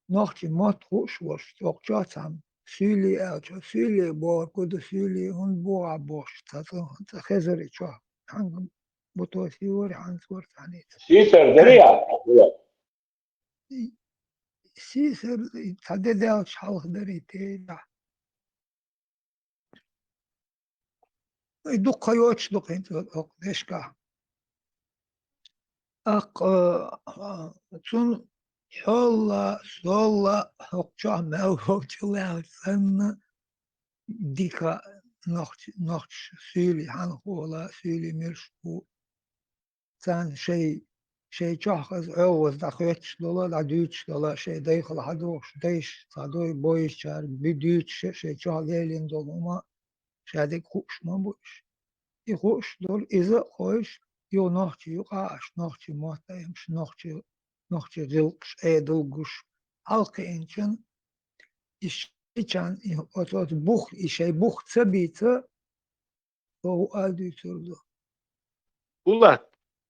Нохчийн мотт хууш волуш, цӀокъ чохь цхьамма суьйли аьлча, суьйли бохург хӀун ду, суьйли хӀунда боху бохуш, цхьа, цхьа, цхьа хезар и чохь. Хьанга бу то сийвори, хьанца вара цхьаьна. Сийсар дарий ахь? Сийсар, цхьа де даьлча хьалха дарий те, да. И дукха йоцуш ду хӀинца хӀокху дешкахь. ТӀаккха, а, цунна хьолла, солла, хӀокху чохь мел волчу лаьа санна, дика нохч-, нохчаша суьйли хьанхола, суьйли муьлш бу. Царна шай, шай чохь хаза Ӏоваза дӀахоьттуш долу, дӀадуьйцуш долу, шай дайхала хьадогӀуш, дайша цхьа дой бойшучара би дуьйцуш, шай чохь лелийна долу хӀума, ша дерг хууш ма бу уьш. И хууш долу, иза а хойш, юха нохчийн юкъа а аш, нохчийн мотт а Ӏемаш, нохчийн, нохчийн гӀиллакхаш, Ӏедал гуш, хьалакхиъначун, и шичан, и оцу, оцу бух, и шай бух ца бийца, Вову а дуьйцур ду. Булат,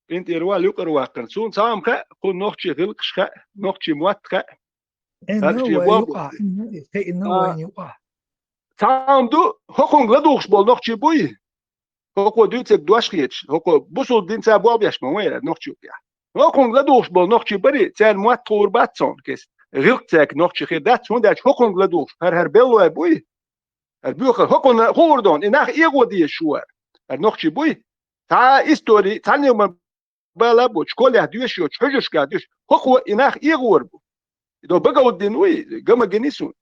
къинтӀера вал юкъара ваккхарна. Суна цхьа хӀума хаьа, кху нохчийн гӀиллакхаш хаьа, нохчийн мотт хаьа. Ина Харжий вайн бобу. Юкъахь, ина, ина А. Вайн юкъахь. Цхьа хӀума ду, хӀокхунга ладугӀуш болу нохчий буй? ХӀокхо дуьйцург дош хеташ, хӀокхо бусул динца болх беш ма вайра нохчий юкъехь. ХӀокхунга ладугӀуш болу нохчий барий, царна мотт хуур бац цунна кест. ГӀиллакх цаьрга нохчий хир дац, хӀунда аьлча хӀокхунга ладугӀуш, хӀара-хӀара беллой буй? ХӀара боьхар хӀокхунна хуур дона, и нах эгӀо дезаш ву хӀара. ХӀара нохчий буй? Цхьа а истори, цхьанна ма бала бу, школехь доьшуш йоцуш, хьуьжаршка доьшуш, хӀокхо и нах эгӀор бу. И до Багауддин вуй, гама гини суна.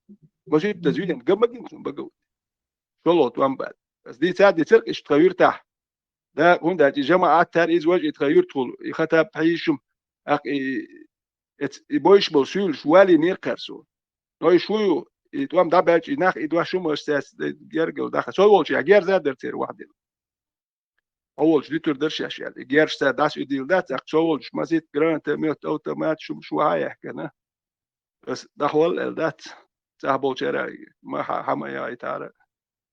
Мажид Тазвидин, гама гини суна Багауддин. ШолгӀа тӀом баьлла. Ас дийца а дийцира иштта тхан юьртахь. Да, хӀунда аьлча и жамаӀат тар иза важа и тхан юьртахула, и Хатаб Хьийшум, аккха и, эц-, и бойуш болу суьйлуш валийнера кхара суна. Но и шу ю, и тӀом дӀабаьлча, и нах и дош хӀума аша цаьрца гергала даха. Со волчу я герза а дара церан вахдина. Хьо волчу дуьтур дара шаьш аьлла. И герзаш цара дӀасаудийла дац, аккха со волчу масит, гранатомет, автомат, шума шу хьа а яьккхина. Ас дӀахвалла аьлла дац. ЦӀахь болчара ма хьа-, хьа ма яйтара.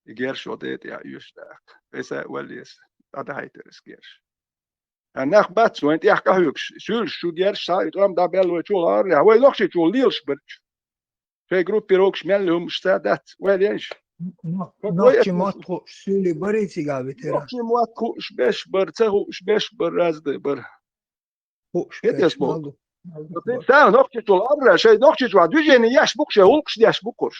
И герзаш ван ден тӀехь оьшуш даккха. Веса а валлеса. ДӀадахьийтира ас герзаш. Ткъа нах бац вайн тӀехь къахьоьгуш, суьйлуш шу герзаш схьа и тӀом дӀабаьлла вай чула гӀаррехь, вай нохчий чула лелаш барчу. Шайн группировкаш мел хӀумаш ца дац, вай леш. Нох-, нохчий мотт хууш суьйли барий цигахь ветеран? Нохчий мотт хууш беш бар, ца хууш беш бар, разный бар. Хууш беш, малу. Царна нохчий чула гӀаррехь, шайн нохчий чула движение еш бу-кх, шайн гӀуллакхаш деш бу-кх уьш.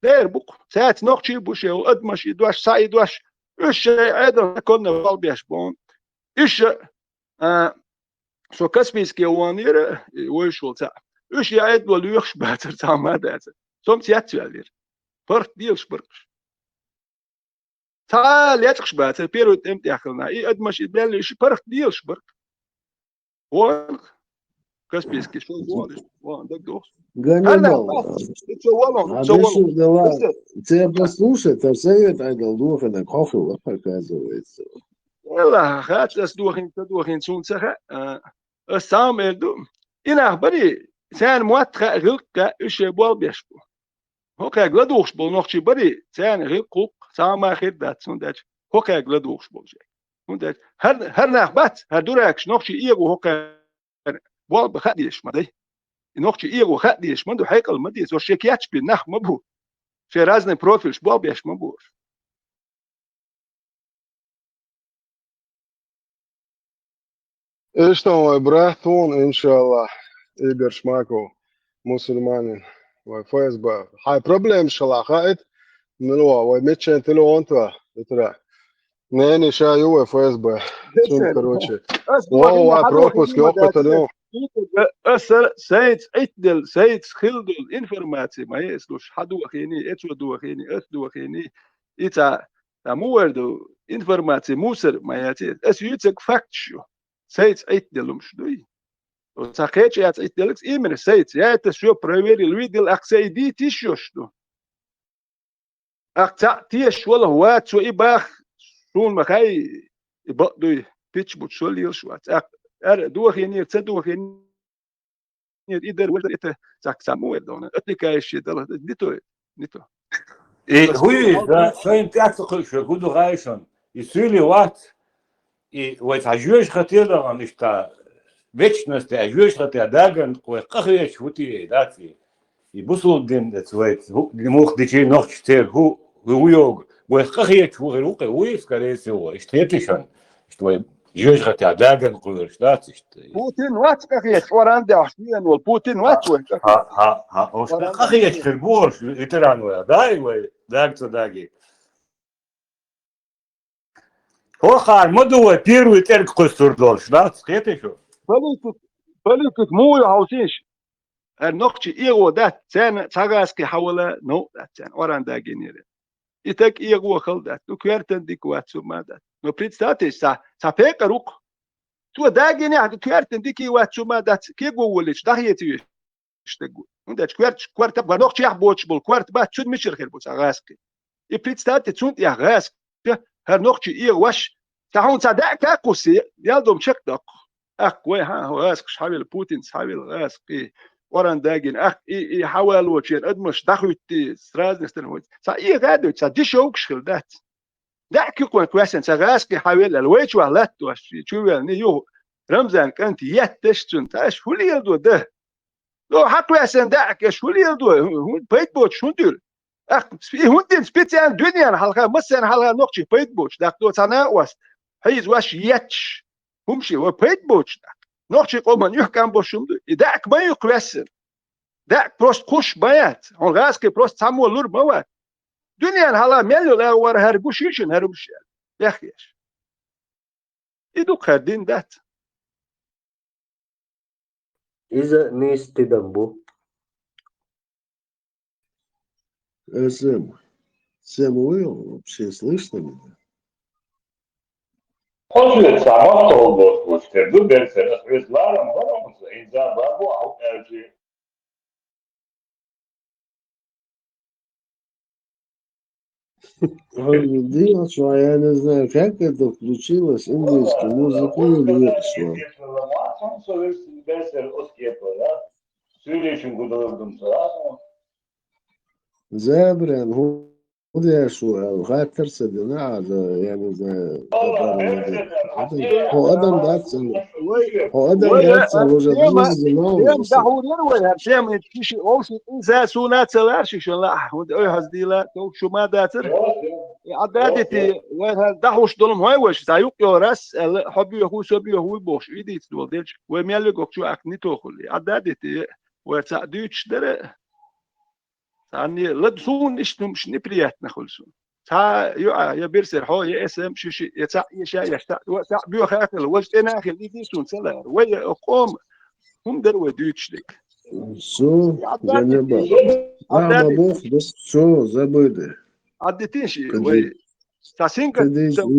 Дера бу-кх. Цаьрца нохчий бу шайн, адамаш и дош, схьа и дош. Уьш шайн Ӏедал конна болх беш бу. Уьш, а, со Каспийске ванера, и вуьйш волу цхьаъ. Уьш я Ӏедало лоьхуш бацара, цхьа ма дацара. Со-м цец ваьллера. ПаргӀат делаш баркаш. Цхьа лечкъаш бацара, первый тӀем тӀехь хилла. И адамаш и баьлла, и ши паргӀат делаш баркаш. Вон, Каспийский, что вон, вон, даг дохс. Ганнибал. Хьарна, и цо валон, а, цо валон. Давай. Тебя послушай, там совет айдал духина, кофе, оказывается. Элла, хац, ас дохин, ца дохин, сун ца хаьа, а, ас сам эр ду. И нах барий, царна мотт хаьа, гӀиллакх хаьа, уьш шайн болх беш бу. ХӀокхаьрга ладугӀуш болу нохчий барий, царна гӀиллакх гӀуллакх, цхьа а ма хир дац, хӀунда аьлча хӀокхаьрга ладугӀуш болу шайн. ХӀунда аьлча хӀара, хӀара нах бац, хӀара дуракаш нохчий эгӀо хӀокхаьрга болх бан хаа дезаш ма дай. И нохчий эгӀо хаа дезаш ма ду, хьекъал ма деза, уж шен кечбина нах ма бу. Шен разный профильш болх беш ма бу уж. Иштта вай брат ву, иншаллахӀ, Игорь Шмаков, мусульманин, вай ФСБ. Хьай проблема шала хаийта, мила ва, вай мичча телефон тӀа, итра. Нени ша ю вай ФСБ. Цун, короче. Ас вай, вай пропуск йоккхуьйтур ю. Аса сайца Ӏитдел, сайца хилдул информаци ма е, слушай, хьа дохийни, эцо дохийни, ас дохийни. И ца, ца му вар ду, информаци мусор ма яци. Ас юцаг факташ ю. Сайца Ӏитделумаш дуй. Ца кхеча яц Ӏитделакс именно сайца. Я это всё проверил, видел, ах сай дитиш йош ду. Ах цаӀ тешаш валахь вац, цо и бах, суна ма хай, и бакъ дуй, пич бучу со лелаш вац. Ах, ара дохийнера, ца дохийнера, и дар, вай дар, это, цак цаӀ му вай дона. Отвлекающие дала, не то, не то. И хӀу ю иза, шайн тӀехь ца кхуьуш, хӀу ду гӀайшан? И суьйле вац, и вай цхьа жоьжахате а дахана, иштта, вечносте, жоьжахате а даган, вай къахеташ хӀу тӀе дац и. И бусулба дин, эц вай хӀу-, мух дичи нохчий церан хӀу, хӀу ву йогу, вай къахеташ ву хир ву кхе, вуй, скорее всего, иштта хетиш шуна, иштта вай жоьжахате а даган кхуьраш дац иштта. Путин вац къахеташ, оран дехьаш, вен волу, Путин вац вай къахеташ. Хьа, хьа, хьа, ош къахеташ хир бу ош, ветеран вай, дай вай, даг ца даги. ХӀокхара ма ду вай первый тӀерг кхуьссур долуш, дац, кхетий шу? Политик, политик муха ю хьовсийша? ХӀара нохчий эгӀо дац, царна цхьа гӀазкхи хьавала новкъа дац царна, оран дагийнера. И таг эгӀо хала дац, ну, коьртан дика вац, цу ма дац. Но представьте, ца, ца пекъар ву-кх. Цо дагийнехь, коьртан дика вац, цу ма дац, кего воллича, дӀахеца веш. Стаг ву. ХӀунда аьлча коьрташ, коьрта бан нохчех боцуш болу коьрта бац, цуьнан мичара хир бу цхьа гӀазкхи? И представьте, цунна тӀехь гӀазкхи, хӀара нохчий эгӀо ваш, цхьа хьуна цхьа даьӀка а кхуссий, ял дом чекхдоккху. Ахка вай хьан, хӀо гӀазкхаш хьавелла, Путинца хьавелла гӀазкхи, оран дагийна, ахка и, и хьавалочеран адамаш дӀахӀуьттий, с разных сторон. Цхьа эгӀа а дуьйцу, цхьа дешевкаш хила дац. ДаьӀка юкъа кхоьссина, цхьа гӀазкхи хьавелла аьлла, вай чохь латтош, чу ваьлла, юха Рамзан кӀант етташ цунна, ца аша хӀун леладо дан? До хьакхоьссина даьӀка аша хӀун леладо? ХӀун пайда боцуш хӀун дуьйла? Ахь, и хӀунда дина специально дуьненна хьалха, массарна хьалха нохчий пайда боцуш, даккха до цхьа накъост, хьийза ваш етташ, хӀума ши, вай пайда боцуш даккха. Нохчий къоман юьхкам бош хӀума ду, и даьӀка ма ю кхоьссина. ДаьӀка просто кхуш ма яц, хьуна гӀазкхи просто цхьаммо лур ма вац. Дуьненна хьалха мел йолу агӀор хӀара гуш йишина хӀара хӀумаш аьлла, бехъеш. И ду кхара дин дац. Иза нийса тидам бу. Э, Сэм, Сэм, вы вообще слышно меня? Хьо соьца махтал бохуш тера ду, Берсер, ас хьоьца ларам бара хьуна, хӀинца бабо хьо аьлчи. Ой, Димочка, я не знаю, как это включилось, индийскую музыку или нет, что? Забран, худя шо, хаттар ца дина, а, я не знаю, хӀо адам дац, хӀо адам дац, уже Дим, Дим, дахур яра вай, хӀара Сема, шиши, овши, иза суна ца лар, шиши ла, хӀунда ой хьаздийла, тов шу ма дацар. И Ӏададити, вай хӀара дахуш долу хӀой ваша, цхьа юкъ йолу рас, аьлла, хьо боьху, со боьху, вуй бохуш, и дийца долу делча, вай мел вигох чу аккха нитохули. И Ӏададити, вай цхьаъ дуьйцуш дара. Царна лад суна иштта хӀумаш неприятно хуьлу суна. Цхьа ю а, я Берсер хьо, я Эсэм шиши, я цхьаъ, я ша, я цхьаъ, ва цхьаъ боьха а хила, важа тӀена а хила, и ди суна ца лара. Вай я кхома, хӀума дара вай дуьйцуш дерг. Су, Ганнабал. Ахьа ма боху, да су, забыды. Ӏадитин ши, вай. Ца сингаттам,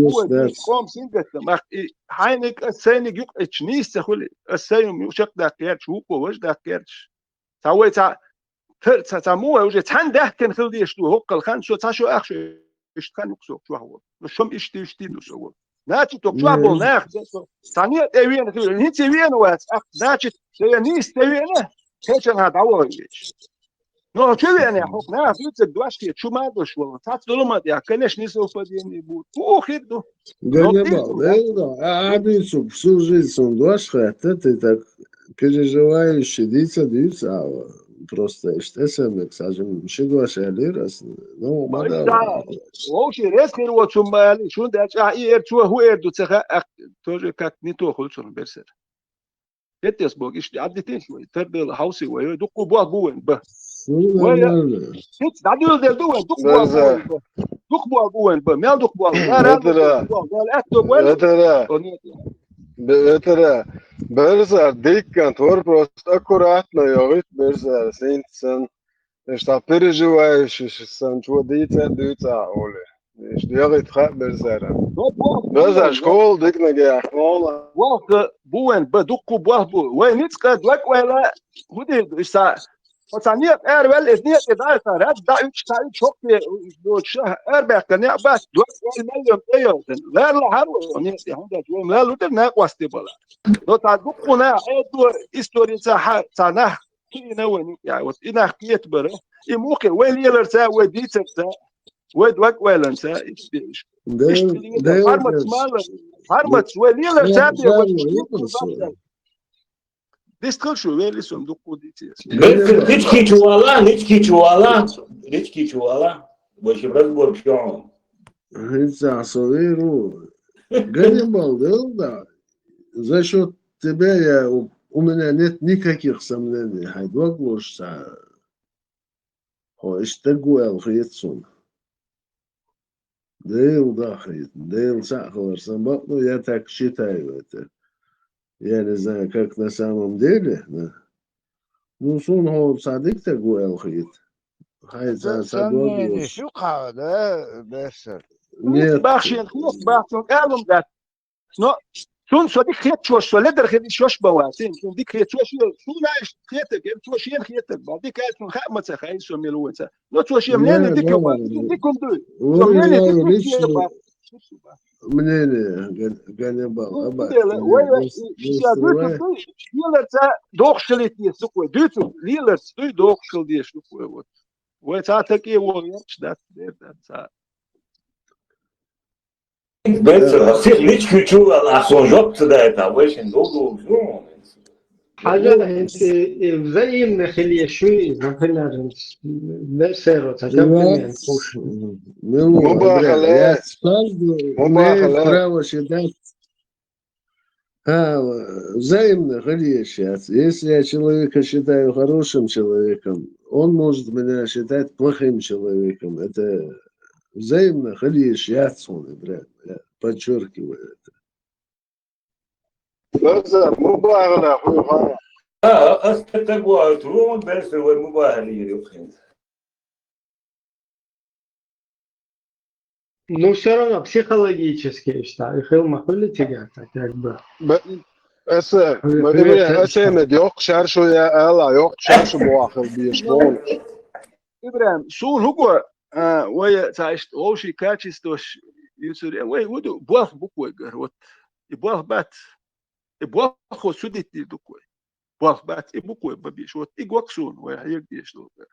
кхома сингаттам, ах, и хьайниг, ас сайниг юкъа эчча нийса ца хуьлу. Ас сайн хӀума ю чекхдаккха герча, вукхо важа даккха герча. Цхьа вай цхьа тар-, цхьа, цхьа муха уже цхьаьна даьхкина хила дезаш ду, хӀоккхал хан, со цхьа шо ах шо, иштта хан юкъа со чохь волу. Ну, шо-м иштта, иштта ду со волу. Значит, оцу чохь болу нах, цхьа не а тӀе веана хила, хӀинца веана вац, ах, значит, со я нийса тӀе веана, кхечанхьа дӀавахийташ. Ну, хьо чу веана, хьо нах дуьйцург дош те, чу ма а дош волу. Цхьацца долу ма тӀехь, конечно, не совпадение будет. Ху хир ду. Ганнабал, да, да, а, а, дуьйцург, всю жизнь сон дош хатта, ты так Переживающий дийца дуьйцу ала. Просто иштта эсэмек сажим ши дош аьллера ас. Ну, ма Ой, да. Да. Вовши рес хир воцу ма аьлли, шун дечӀахь и эр цо хӀу эр ду ца хаьа, тоже как не то хуьлу цунах берсера. Кеттес бог, иштта Ӏаддитийша вай, тардала хьовсий вай, вай, дуккха болх бу вайн, ба. Вай, нормально. ХӀинца дӀадуьйладелла ду вайн, дуккха болх бу вайн, ба. Дуккха болх бу вайн, ба. Мел дуккха болх? Ара, дуккха болх. Ара, аьтто болх? Ветера. О, нет. Бе-, ветера. Берзар, диккан, твор просто аккуратно йогӀуьйту берзар, синтсан. Иштта переживающий санна чо дийца а дуьйцу ахь олий. Иштта ягӀийта хаьа берзара. Берзара школа диканиг яхь. Ваха бу вайн, ба, дуккха болх бу. Вай ницкъ а дог вайла, хӀу дийр ду, иштта. Оцу некъа араваьлла, иза некъа дӀа, ца рад дӀа уьчу, ца уьчу хӀокхе доцуш, арабаьккхина некъ бац, дог вайла мел йолу тӀе йоьлхина. Ларла хьара вай некъа, хӀунда аьлча вай мел лур дара накъостий бала. Но цхьа дуккха нах, Ӏедо, историца хьа, цхьа нах Кхиъна вайн юкъа, вот и нах кхетабара. И мухе, вай леларца, вай дийцарца, вай дог вайланца, иштта деш. Дел-, Иштта лелар, дел-, хьармац дел-, мала, хьармац, вай леларца, дел-, вай дел-, дел-, дел-, Дистхил шу, вели сум дуккху дийцес. Грецкий, нички чувала, нички чувала, нички чувала. Больше в разбор всё. ХӀинца со виру. Ганнибал, дел, да. За счёт тебя я, у, у меня нет никаких сомнений. Хьайн дог луш ца. Хьо иштта гу аьлла хета суна. Дела дахийта, Дела цхьаъ хилар сан бакъ ду, я так считаю это. Я не знаю, как на самом деле, да. Ну, суна хьо цхьа дика таг ву аьлла хета. Хьайн цхьа, цхьа дог йолуш. Сан ю кхаъ, да, Бессер? Нет. Бахшен, хьох бахшен, кӀалум дац. Но цунна со дика хетачош, со ледар хила йиш йолуш бан вац. Цунна дика хетачош, суна иштта хетарг, цо шена хетарг бан. Дика аьлла, цунна хаа ма ца хаьа, со мила ву ца. Но цо шен мнение дика ю бан, дика хӀума дуй. Со мнение дика ю бан. Мнение, Ганнибал, аба. Вай, вай, шиша дуй, дуй, леларца дохуш хила деза ду вай. Дуьйцу, леларца дуй, дохуш хила деза ду вай, вот. Вай цхьа такие вон ярча дац, дер дац, цхьа. Бессер, сих лички чу, а сон жоп ца даьта, вай шин ду ду, ду. Хьажа, хӀинца и, и взаимно хила еш ю, и, например, Бессеро ца комплимент кхуш. Муха бахала. Муха бахала. Право считать. А, взаимно хила еш яц. Если я человека считаю хорошим человеком, он может меня считать плохим человеком. Это взаимно хила еш яц, он, брат. Я подчеркиваю это. База, мубарак, хуй хан. А, ас тетагуа трон, бес вай мубарак йир юхин. Ну, всё равно психологически, я считаю, и хил махули тигата, как бы. Б-, эсэ, Хули ма, хули ма, тетагуа. Эсэ мед йоккха шаршу я, ала, йоккха шаршу буахал беш, бон. Ибрахим, сул хӀуго, а, вай ца иштта вовший качествош юсур, вай вуду, болх буквой гар, вот. И болх бац. И болхо судить дир дуквой. Болх бац, и буквой бабеш. Вот и гок суна, вай хьег деш долу гар.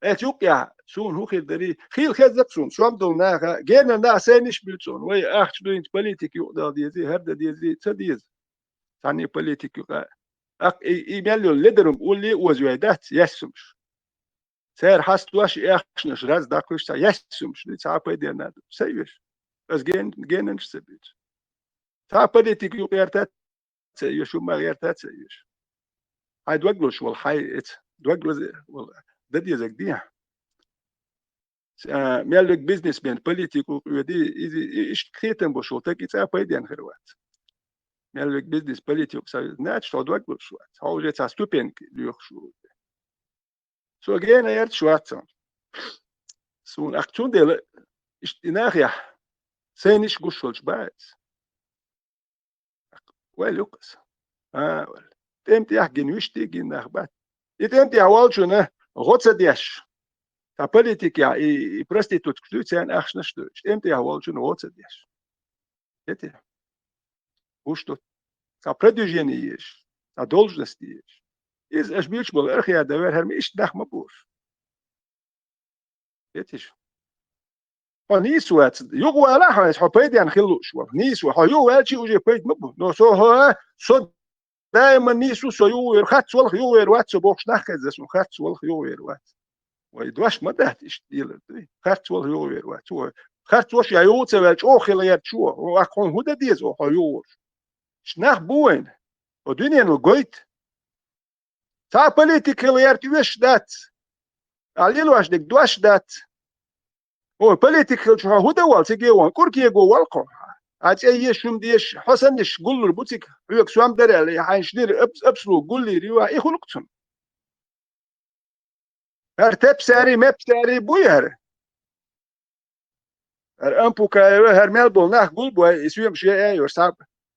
Эцу юкъехь суна хӀун хир дарий? Хил хезза суна, сом долу наха, гена наха сайниш буьйцу суна. Вай ахча дуйнца политика юкъадала дезий, хӀара дан дезий, ца деза. Цхьанне политика юкъа. Ак-, и, и мел йолу ледарум улле оза вай дац, яссумаш. Цара хьасташ и ахчанаш раз даккхуш цхьа яьссумаш, цхьа а пайденна ду. Ца веш. Ас ген-, генанаш ца буьйцу. Цхьа политика юкъа гӀертац ца веш, хӀумма гӀертац ца веш. Хьайн дог луш волу, хьайн эца, дог лаза волу, дан дезарг дехьа. А, мел верг бизнесмен, политико къоьди, иза, и, иштта кхетам бо шул, так и цхьа а пайденна хир вац. Мел верг бизнес, политико союз, нач, хьо дог луш вац. Хьо уже цхьа ступенька лоьхуш ву. Со гена гӀерташ вац. Суна ахча цундела иштта и нахехь сайниш гуш волчу бац. Вай лукхас. А, вай. ТӀем тӀехь гина, вуьшта гина нах бац. И тӀем тӀехь волчунна гӀо ца деш. Цхьа политикехь и, и проститутка дуй, церан ахчанаш дуй. ТӀем тӀехь волчунна гӀо ца деш. Эти. Уж тут. Цхьа продвижение еш, цхьа должность еш. Иза аша буьйцуш болу архиада вер хӀара ма иштта нах ма бу уж. Эти шу. Хьо нийса вац, юха вала хьо, хьо пайденна хила лууш вара. Нийса вац, хьо юха ваьлчи уже пайда ма бу. Но со хьо, со даиман нийсу со юхавер, харц валха юхавер вац со бохуш нах хеза суна, харц валха юхавер вац. Вай дош ма дац иштта делар дуй. Харц валха юхавер вац. Цо харц ваша я юха ца ваьлла, чӀогӀа хила яр чу. Вакха хьуна хӀун дан деза, хьо юхаварш? Иштта нах бу вайна. О дуьненал гойту. Цхьа политик хила яр тӀоьш дац. Ахьа лелош дерг дош дац. Ой, политик хилча хьо хӀун дан вал, цига ван, кӀуркего вал кхо. А цӀе еш, хӀума деш, хьо саннаш гуллур бу цига, хьоьга сом дара аьлла, хьайн шнира аб-, абсалу гуллийр ю, и хуьлу-кх цунна. ХӀара тепсари, мепсари буй хӀара? ХӀара Ампукаева, хӀара мел болу нах гулбой, и соьмаш е а йош схьа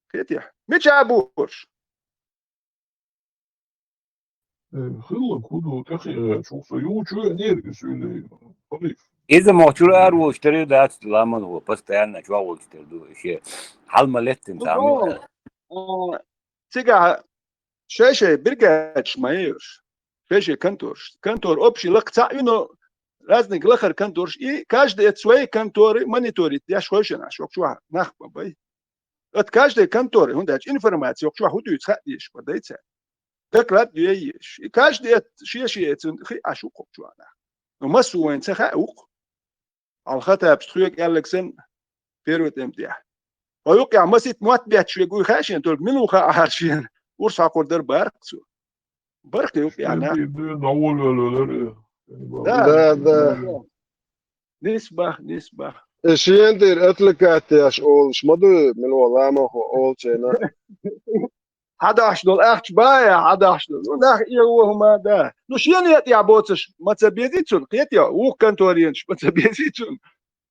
кхетий хьо? Мичахь бу уьш? Э, хилла, куду тӀехиъчух со юучу а нерг суьйлий, халиф. Иза мо чура ара волчу тера дац, ламан гӀо, постоянно чохь волчу тера ду, ше хьал ма леттина Ну, цхьа бо, а, цигахь шай-шай бригадаш ма йоьрш, шай-шай контораш. Контор общий лакха цхьаъ ю, но разник лахара контораш, и каждый эт своей конторы мониторить деш хойшина аш, окху чохь нах ма бай. От каждой конторы, хӀунда аьлча информация окху чохь хӀун дуьйцу хаа дезаш ма дай цара. Доклад ю еш. И каждый эт шен-шен эцун хи аш ву кху чохь нах. Но массо вайн ца хаа ву-кх. Хьал Хатабс тхоьга аьлларг санна, первый тӀем тӀехь. Хьо юкъехь маситта мотт бетташ вега вуй хаьа шена, только мила ву хаьа ахьара шена, урс хьокхур дара бара-кх цо. Бара-кх юкъехь нах. Шен тӀера дуьйна дӀаволавелла велара, э, Да, Да, да. Нисбах, нисбах. Э, шен тӀера отвлекать еш олуш ма дуй, мила ван ламахо олучу хенахь. Хьадахьаш долу ахча бая, хьадахьаш долу. Ну, нах эгӀо хӀума да. Ну, шена тӀехь боцуш ма ца безий цунна, кхетий, вукху конторенаш ма ца безий цунна.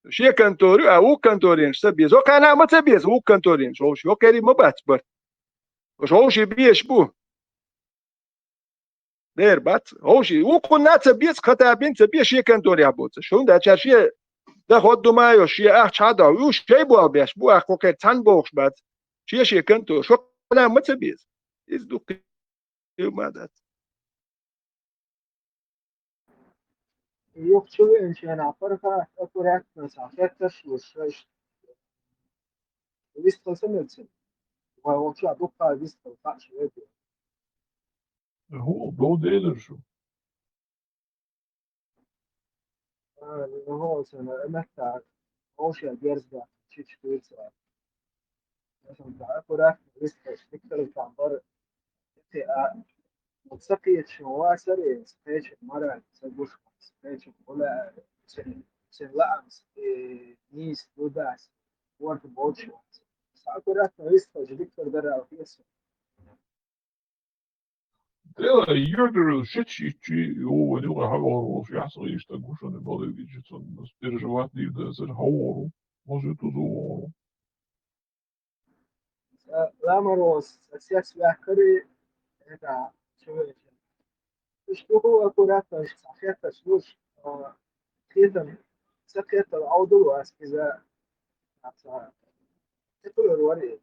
Шен контор ю, а вукху конторенаш ца беза. ХӀокхарна ма ца беза, вукху конторенаш. Ховш, хӀокхерий ма бац барт. Уж ховший беш бу. Дера бац. Ховший, вукхунна ца беза, Хатабин ца беза, шен конторехь боцуш. ХӀунда аьлча шен доход ду ма йо, шен ахча хьадо. Уж шай болх беш бу, ахь кхокхер цхьаьна бохуш бац. Шен-шен контор, шо ма ца беза. Иза ду кхин ма дац. Юха чу веанчу хенахь паргӀат аккуратно сан хеттарш луш, вистхила ца мега цуьнан. Вай волчохь дуккха вистхила хаа шу вега. ХӀун, дов делира шу? А, ну, хӀун, сан, а, меттахь, хӀун шен герз баьхна, чича дуьйцу. Сан, а, аккуратно вистхилаш, дикторитан бара, тӀе а, вот ца кхеташ ва саре, ца кхеча мара, ца гуш, ца кхеча гӀула, ца, ца лаамс, э, нийса, дудас, ворта болчу. Сан, аккуратно вистхилаш, диктор дара, хеса. Дела, юьртара шича йичи, ю, ван юкъа хьавогӀур волуш, яхь ца гӀийш стаг ву шуна, бале гича цунна, переживать дийр дацара, хьавогӀур ву, может, узу вогӀур ву. Ламарос, сес ваьккхари, это, чувеча. Иштта хӀу аккуратно, иштта хетташ луш, а, кхетам, ца кхетал Ӏовдал вас, иза, а, ца, ца кулар вари.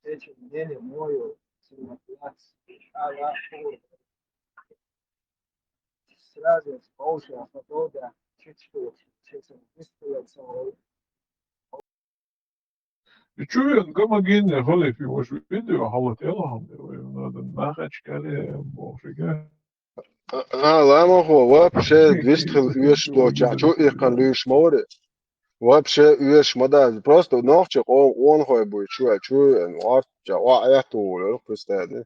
Эчи мнение моё, сразу с Паушева подолга, чуть что, чуть что, чуть что, И чу вен гомогенный халифи ваш видео хала тела хам, надо нахач кале, бохига. А, а, ламахо вообще двести хил уьш лоча, чу их кан луьш мори. Вообще уьш ма да, просто нохча къо-, къонхой буй, чу, чу, эн, варт, ча, ва, эх, тулер, представь.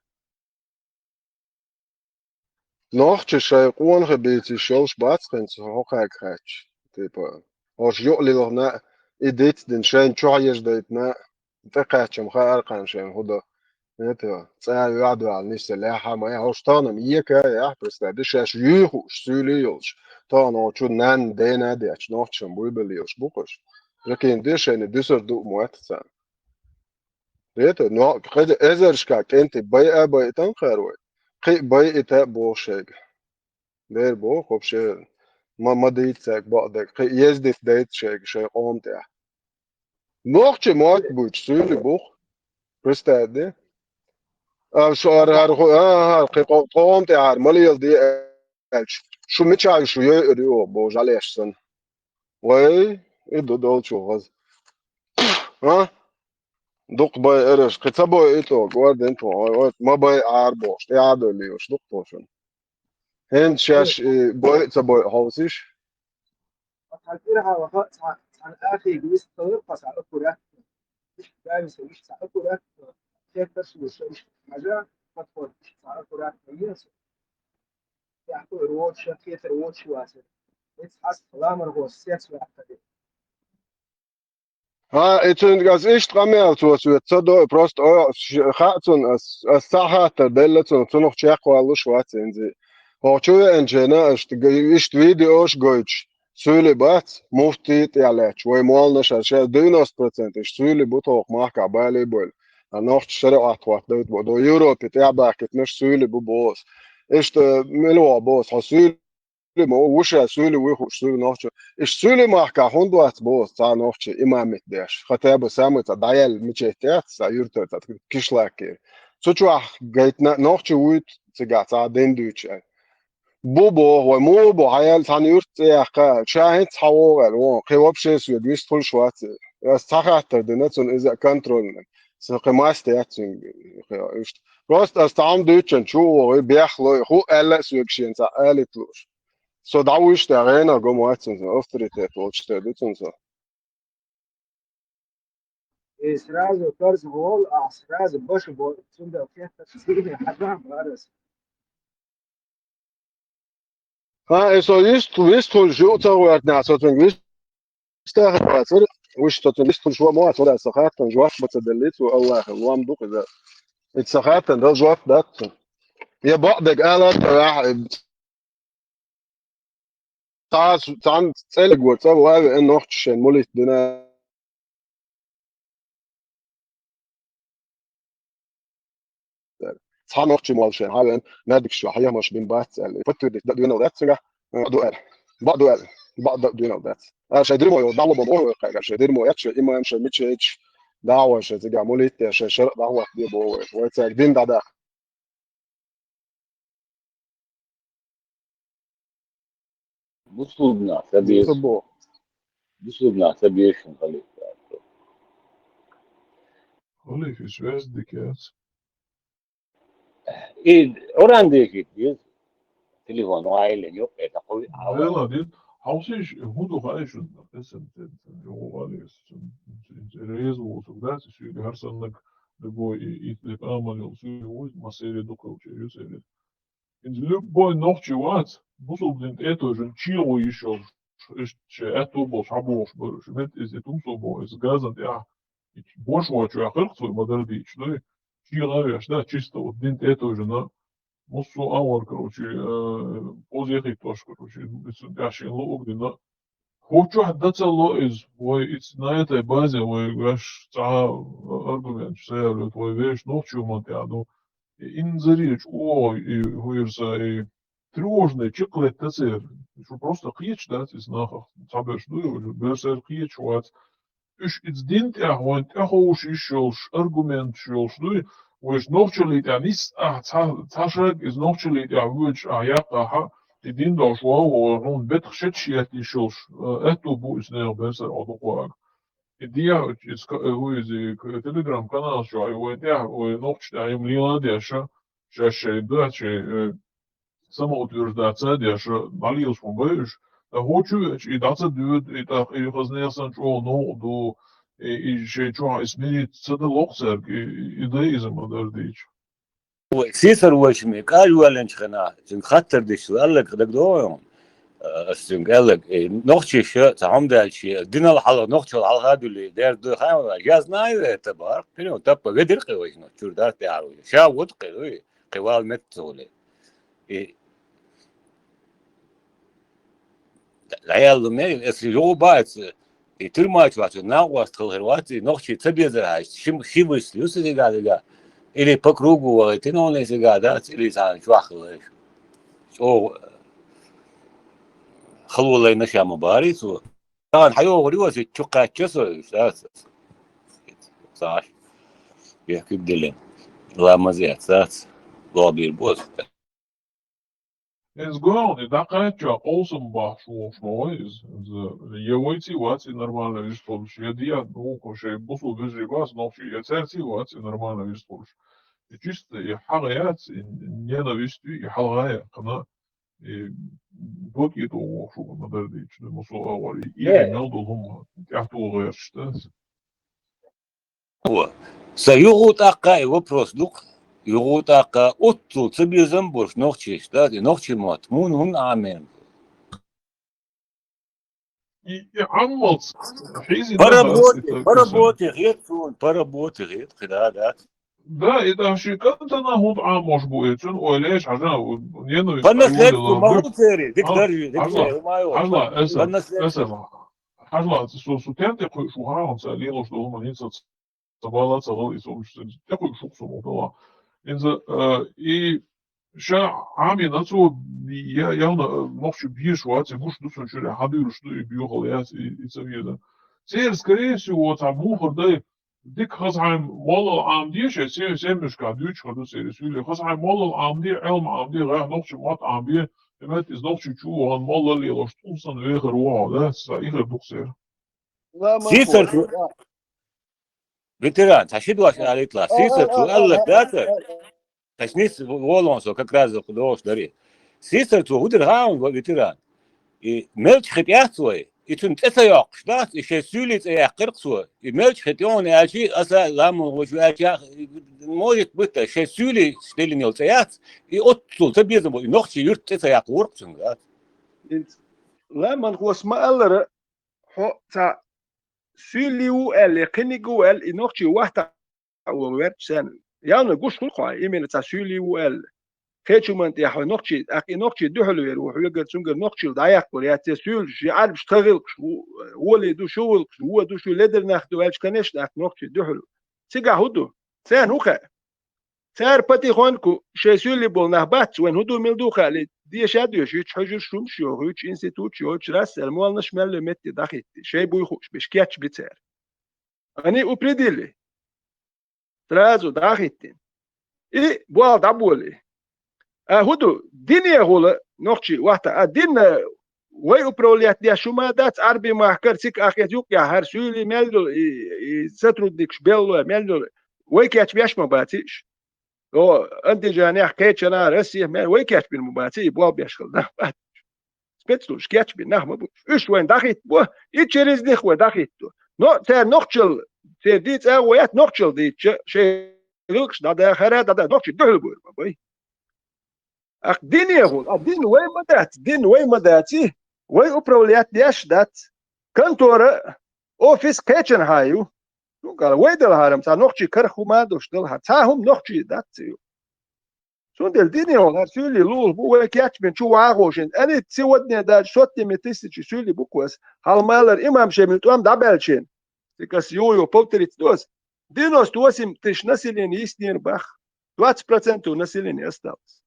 Нохча шай къонхий бийцийш йолуш бац хӀинца хӀокхаьрга хаьттича. Типа, хӀорш юкъалилхна, и дицдина, шайна чохь еждайтина, тӀекхаьччам хаьара кхана шайна хӀу до. Это, цӀа юьхь дуьхьал нисса лаьхьа ма, хӀорш тахана-м ека а яхь, представь, шаьш юьйхуш, суьйлий йолуш. Тахана хӀо чу нанна, дена а детташ, нохчашна буйбелла йолуш бу-кх уьш. Жакийна де шайна дуьсар ду а моьтту царна. Лето, но кхидӀа эзаршка кӀентий байа а байтан кхара вай. Кхин а байита а боху шайга. Дера боху, вообще, ма, ма дийца цаьрга бакъдерг. Кхин а ездит дайта шайга, шайн къоман тӀехь. Нохча мотт буьйцу суьйли буху. Представь де. А, шу ара, ара, ху-, а, а, кхин къо-, къоман тӀехь ара, ма леладе аьлча. Шу мичахь ю, шу йойур ю, боху, жӀалеш санна. Вай, и ду долчу хаза. А? Дукха байъараш, кхин ца байъа и тӀо, гӀордин тхо, ой, ой, ма байъа Ӏара бохуш, тӀе Ӏа а долуш, дукха тхо шуна. ХӀинца шаьш, э, байъа а ца байъа хьовсийша? Ткъа цхьа кӀира хьалха цхьа, цхьана ахега вист хилар, ткъа цхьа аккуратно. Иштта гаьвиса, иштта цхьа аккуратно. Кхетарш луш, иштта хьажа, подход, иштта цхьа аккуратно еза. Яхьо роча, кхетар воча вацара. Эцхьаст ламар гӀо сец ваьккхари. А, и цуьнга аса иштта къамел цо соьца ца до, просто о, ш-, хаьа цунна ас, ас цхьа хаттар делла цунна, цунах чекхваллуш вац инзи. Хьо чу веанчена, аш т-, г-, иштта видеош гойтуш, суьйли бац, муфти тӀехь лаьтташ, вай молланаш ша, ша девяносто процент иштта суьйли бу тхох махкахь бале а бойла. А нохча шариӀат хӀотта дайта бо, до Европе тӀехь бахкийтинарш суьйли бу боху ас. Иштта мила ваха боху ас, хьо суьйли ма ву, ша суьйли вуй хууш, суьйли нохчо. Иштта суьйли махкахь хӀунда вац боху ас цхьа нохча имамит деш? Хотя бы самый цхьа дӀаяьлла мечеть яц, цхьа юьртара цхьа кишлакера. Цу чохь гайтина нохча вуьйцу цигахь цхьа дин дуьйцуш аьлла. Бу боху, вай муха бу, хьаяьлла цхьана юьртан цӀе яккха, ша хӀинца хьан вогӀу аьлла, вон, кхин вообще соьга вист хуьлуш вац. Ас цхьа хаттар дина цунна иза контрольный. Сан кхин маста яц цуьнга, кхин иштта. Просто ас цхьа хӀума дуьйцучун чу а вогӀий, бехлой, хӀу аьлла а соьга шена цхьа алийта лууш. Со дӀавуьйш тӀехь гӀенах го ма вац цунна, авторитет волчу тера ду цунна со. И сразу карз гӀол, а сразу баша бо, цундела кхеташ зийне хьажа барас. Ха, и со вист, вист хуьлуш ю ца гӀоьртина, со цуьнга вист тахар вацара, уьш со цуьнга вист хуьлуш ван ма вац, вара со хаттан жоп ма ца делли, цо Аллахьан лом ду кхуза. И ца хаттан дал жоп дац цо. Я бакъдерг ала а ца ваьхьа, цхьа, цхьана цӀелиг ву цӀа вави а нохча шайн мулит дина. Цхьа нохчи молла шайн хьавен, маьрдигаш чохь хьехамаш бина бац аьлла. Подтвердить дан дуьйнал дац цигахь, бакъ ду аьлла. Бакъ ду аьлла. Бакъ дан дуьйнал дац. А шайн дерьмо йолу дӀало бан боху вай кхайкхар, шайн дерьмо яц шайн имам, шайн мичайча, дӀахьо шайн цигахь мулит а, шайн шаръа дӀахӀотта де боху вай. Вай цаьрга дин дӀадаккха. Бусурбна ца беза. Бусурбна ца беза шун халифа. Халифа связь дикац. И Ӏуран дехит беза. Телефон гӀайлин юкъе такъуй. Вела дит. Хьовсиш, хӀун ду хаьа шун? Эсен, эсен, эсен, реза ву цугдац, шуьга хӀара саннаг дагой и, и, и амал йолу суьйли ву, масере дукхалча ю сере. Иза любой нохчи вац, бусулба дин тӀе а тойжина, чегӀо йиш йолуш, иштта шайн аьтто болуш, хьан бохуш бара уьш. Мет иза и тумсо боху, иза газан тӀехь, и бош вочу ваьхкарх цо ма-дарра дийчу дуй. ЧегӀа а веш, да, чисто вот дин тӀе а тойжина, муссо а агӀор, короче, э, позехиттош, короче, иза тӀехь шен луург дина, хӀокху чохь дан ца ло иза, вай иза на этой базе вай ваьш цхьа аргументаш ца ялойту, вай вешан нохчо ма тӀехь ду. И инзаре чӀогӀа и хӀуьйрса и тревожный чекх летта церан. Шу просто кхеташ дац иза нахах. Цхьаберш ду, берсерх кхеташ вац. Уьш иза дин тӀехь вайн тӀеховш йиш йолуш аргументаш йолуш дуй, вайша нохчаллий тӀехь нисса ахь цхьа, цхьа шаг иза нохчаллий тӀехь воьдуш ахь яккха ахьа, и дин долуш ван вогӀур, хьуна бетах шеташ етташ йолуш, э, аьтто бу иза нехан берсар хьо дукхавага. И дехьа, иза ка-, э, ву иза, к-, Telegram каналаш чохь, и вайн тӀехь, вай нохчаш тӀехь йима лела а деш, шаьш шайн дац, шайн, э, самоутверждаться а деш, дӀалелаш ма бай уьш. Ткъа хӀокху чу веача, и дӀа ца доьду, и тӀаккха и хаза нехан санна чӀогӀа новкъа ду, и, и шайн чохь и смириться ца делахь цаьрга, и, и дай иза ма-дарра дийча. Вай, сийсара вайшимма, кӀажвоьллинчу хенахь, цуьнга хаттар дича, аьлларг дагадогӀу хьуна? Ас цуьнга аьлларг, э, нохчаша цхьа хӀума даьлча, динал хьалха, нохчалла хьалха а дуьллий, дерг ду, хьан ваьлла? Я знаю это, бахара, кхин таппа, ведира кхин вайшимма, чуьра дац тӀе хьаруй. Ша ву-кх кхин, вуй, кхин вала меттаца гӀуле. И дӀаяьлла мел, аса юха бац, и тюрьма чохь цу накъост хила хир вац, и нохчий ца безар хьаьжча, шим-, ши вуьсла ю сан зига, зига. Или по кругу вахийтина хьуна и зига дац, или цхьана чохь хила. ЧӀогӀа хало лайна ша ма бахарий цо. Тахана хьайогӀур ю аса, чу кхаьчча со, дац. Саш. Бехкиг дилла. Ламаз яц, дац. Лобир бу аса. Иза гоьгӀна, и дӀакхаьчча, къовсам бахьаш волуш ма вай иза. Иза я вайций вац и нормально вистхуьлуш, я дият вукхо шайн бусул вежарий бац нохчий, я цаьрций вац и нормально вистхуьлуш. И чисто и хьагӀ яц, и ненависть ю, и хьалха яьккхина, и бакъ а вохуш ма дара дийча, ду мусул агӀор, и Э. Мел долу хӀума тӀаьхьа тухуш гӀерташ ду. Сан юха тӀаккха и вопрос ду-кх, юха тӀаккха оццул ца безам болуш нохчийчу, да, и нохчийн мотт, муна хӀунда Ӏамийна? И, и Ӏаммалц хьийзина По работе, по работе хета суна, по работе хета, кхидӀа, да. Да, и да, ши кӀантана хӀунда Ӏамош бу и, цуьнан ойла еш, хьажа, ненависть По наследству ма ву церан, дика дара, дика дара, хьажа, хьажа, эсала, эсала. Хьажа, со, со тем тӀе кхуьуш ву хьан, ца лелош долу ма хӀинца ца бала ца гӀала и ца луш, тӀе кхуьуш ву со ма хӀума. Иза, э, и ша Ӏамийна цо, я, явна, э, нохчий безаш вац, и гуш ду цунна чуьра, хьан дуьйлуш ду, и боьхал яц, и, и ца веза. Церан, скорее всего, цхьа бухар дай, дика хазахьайн моллал Ӏамде, шайн се-, семьяшкахь дуьйцуш хир ду церан суьйле. Хазахьайн моллал Ӏамде, Ӏилма Ӏамде, гӀайгӀа нохчийн мотт Ӏамде, и метта иза нохчий чу вахана молла лелош, тӀулсан вехар ву хьо, да, ца ихар ду-кх церан. Сийсар цо, ветеран, цхьа ши дош алийталахь. Сийсар цо аьлларг дац, цхьа нийса волаван со как раз дохуш дарий. Сийсар цо хӀун дира хаьа, ветеран? И Мелча-ХӀитӀ яц вай, и цуьнан цӀе ца йоккхуш дац, и шайн суьйлий цӀе яьккхира-кх цо. И Мелча-ХӀитӀ ю хьуна аьлча, аса ламан гӀочу аьлча, может быть, шайн суьйлий стеллина йолу цӀе яц, и оццул ца безам бу, и нохчийн юьртан цӀе ца яккха вур-кх цуьнга, дац. Ламан гӀос ма-аллара, хьо цхьа суьйлий ву аьлла, кхиниг ву аьлла, и нохчий вахта а волу верчча санна. Явна гуш хуьлу хьо, именно цхьа суьйлий ву аьлла. Кхечу хӀуманна тӀехь хьо нохчий, тӀаккха и нохчий дуьхьал вер ву, хьоьгара цуьнгара нохчийла дӀаяккхалур яц, я суьйлуш, я Ӏарбаш тхан гӀиллакхаш, ву-, волий ду, шу гӀиллакхаш, вон ду, шу ледара нах ду аьлча, конечно, тӀаккха нохчий дуьхьал. Цигахь хӀун ду? Царна хӀун хаьа? Цара потихоньку шайн суьйлий болу нах бац, вайн хӀун ду, мила ду хаалий, деша а доьшуьйтуш, хьуьжарш, хӀумаш а йохуьйтуш, институташ а йойтуш, расса аьлла, молланаш мел йолу метте дӀахӀитти, шайн буй хууш берш кечбина цара. Они упредили. Сразу дӀахӀиттина. И болх дӀаболий. А хӀун ду, дине гӀула нохчий вахта, а дин вай управлять деш хӀума дац, Ӏарбийн махкара цигахь ахкхета юккъехь хӀара суьйлий мел йолу, и, и сотрудникаш беллой мел йолу, вай кечбеш ма баций уьш. О, Андижанехь, кхечанхьа, Россехь мел вай кечбина ма баций, и болх беш хилла нах бац. Спецслужбаш кечбина нах ма бу. Уьш вайна дӀахӀиттабо, и через них вай дӀахӀитто. Но цара нохчалла, церан дийца агӀо яц, нохчалла дийцча, шайн гӀиллакхаш дӀадахара, дӀада-, нохчий дуьхьал буьйр ма бай. Акх, дине гӀула, а дин вай ма дац, дин вай ма дац, и вай управлять деш дац. Контора, офис кхечанхьа ю. Ну, гала, вай делахьара-м цхьа нохчий карах хӀума а долуш делахьара, цхьа хӀума нохчий дац ю. Цундела дине гӀула хӀара суьйлий лулахь бу, вай кечбина чу вагӀахошина. Они сегодня даже сотнями тысячи суьйлий бу кху аса. Хьалха ма-аллара, имам Шемил тӀом дӀабаьллачийн. Цигахь аса юха-юха повторить до аса. Девяносто восемь тысяч населения йиснера боху. Двадцать процентов населения осталось.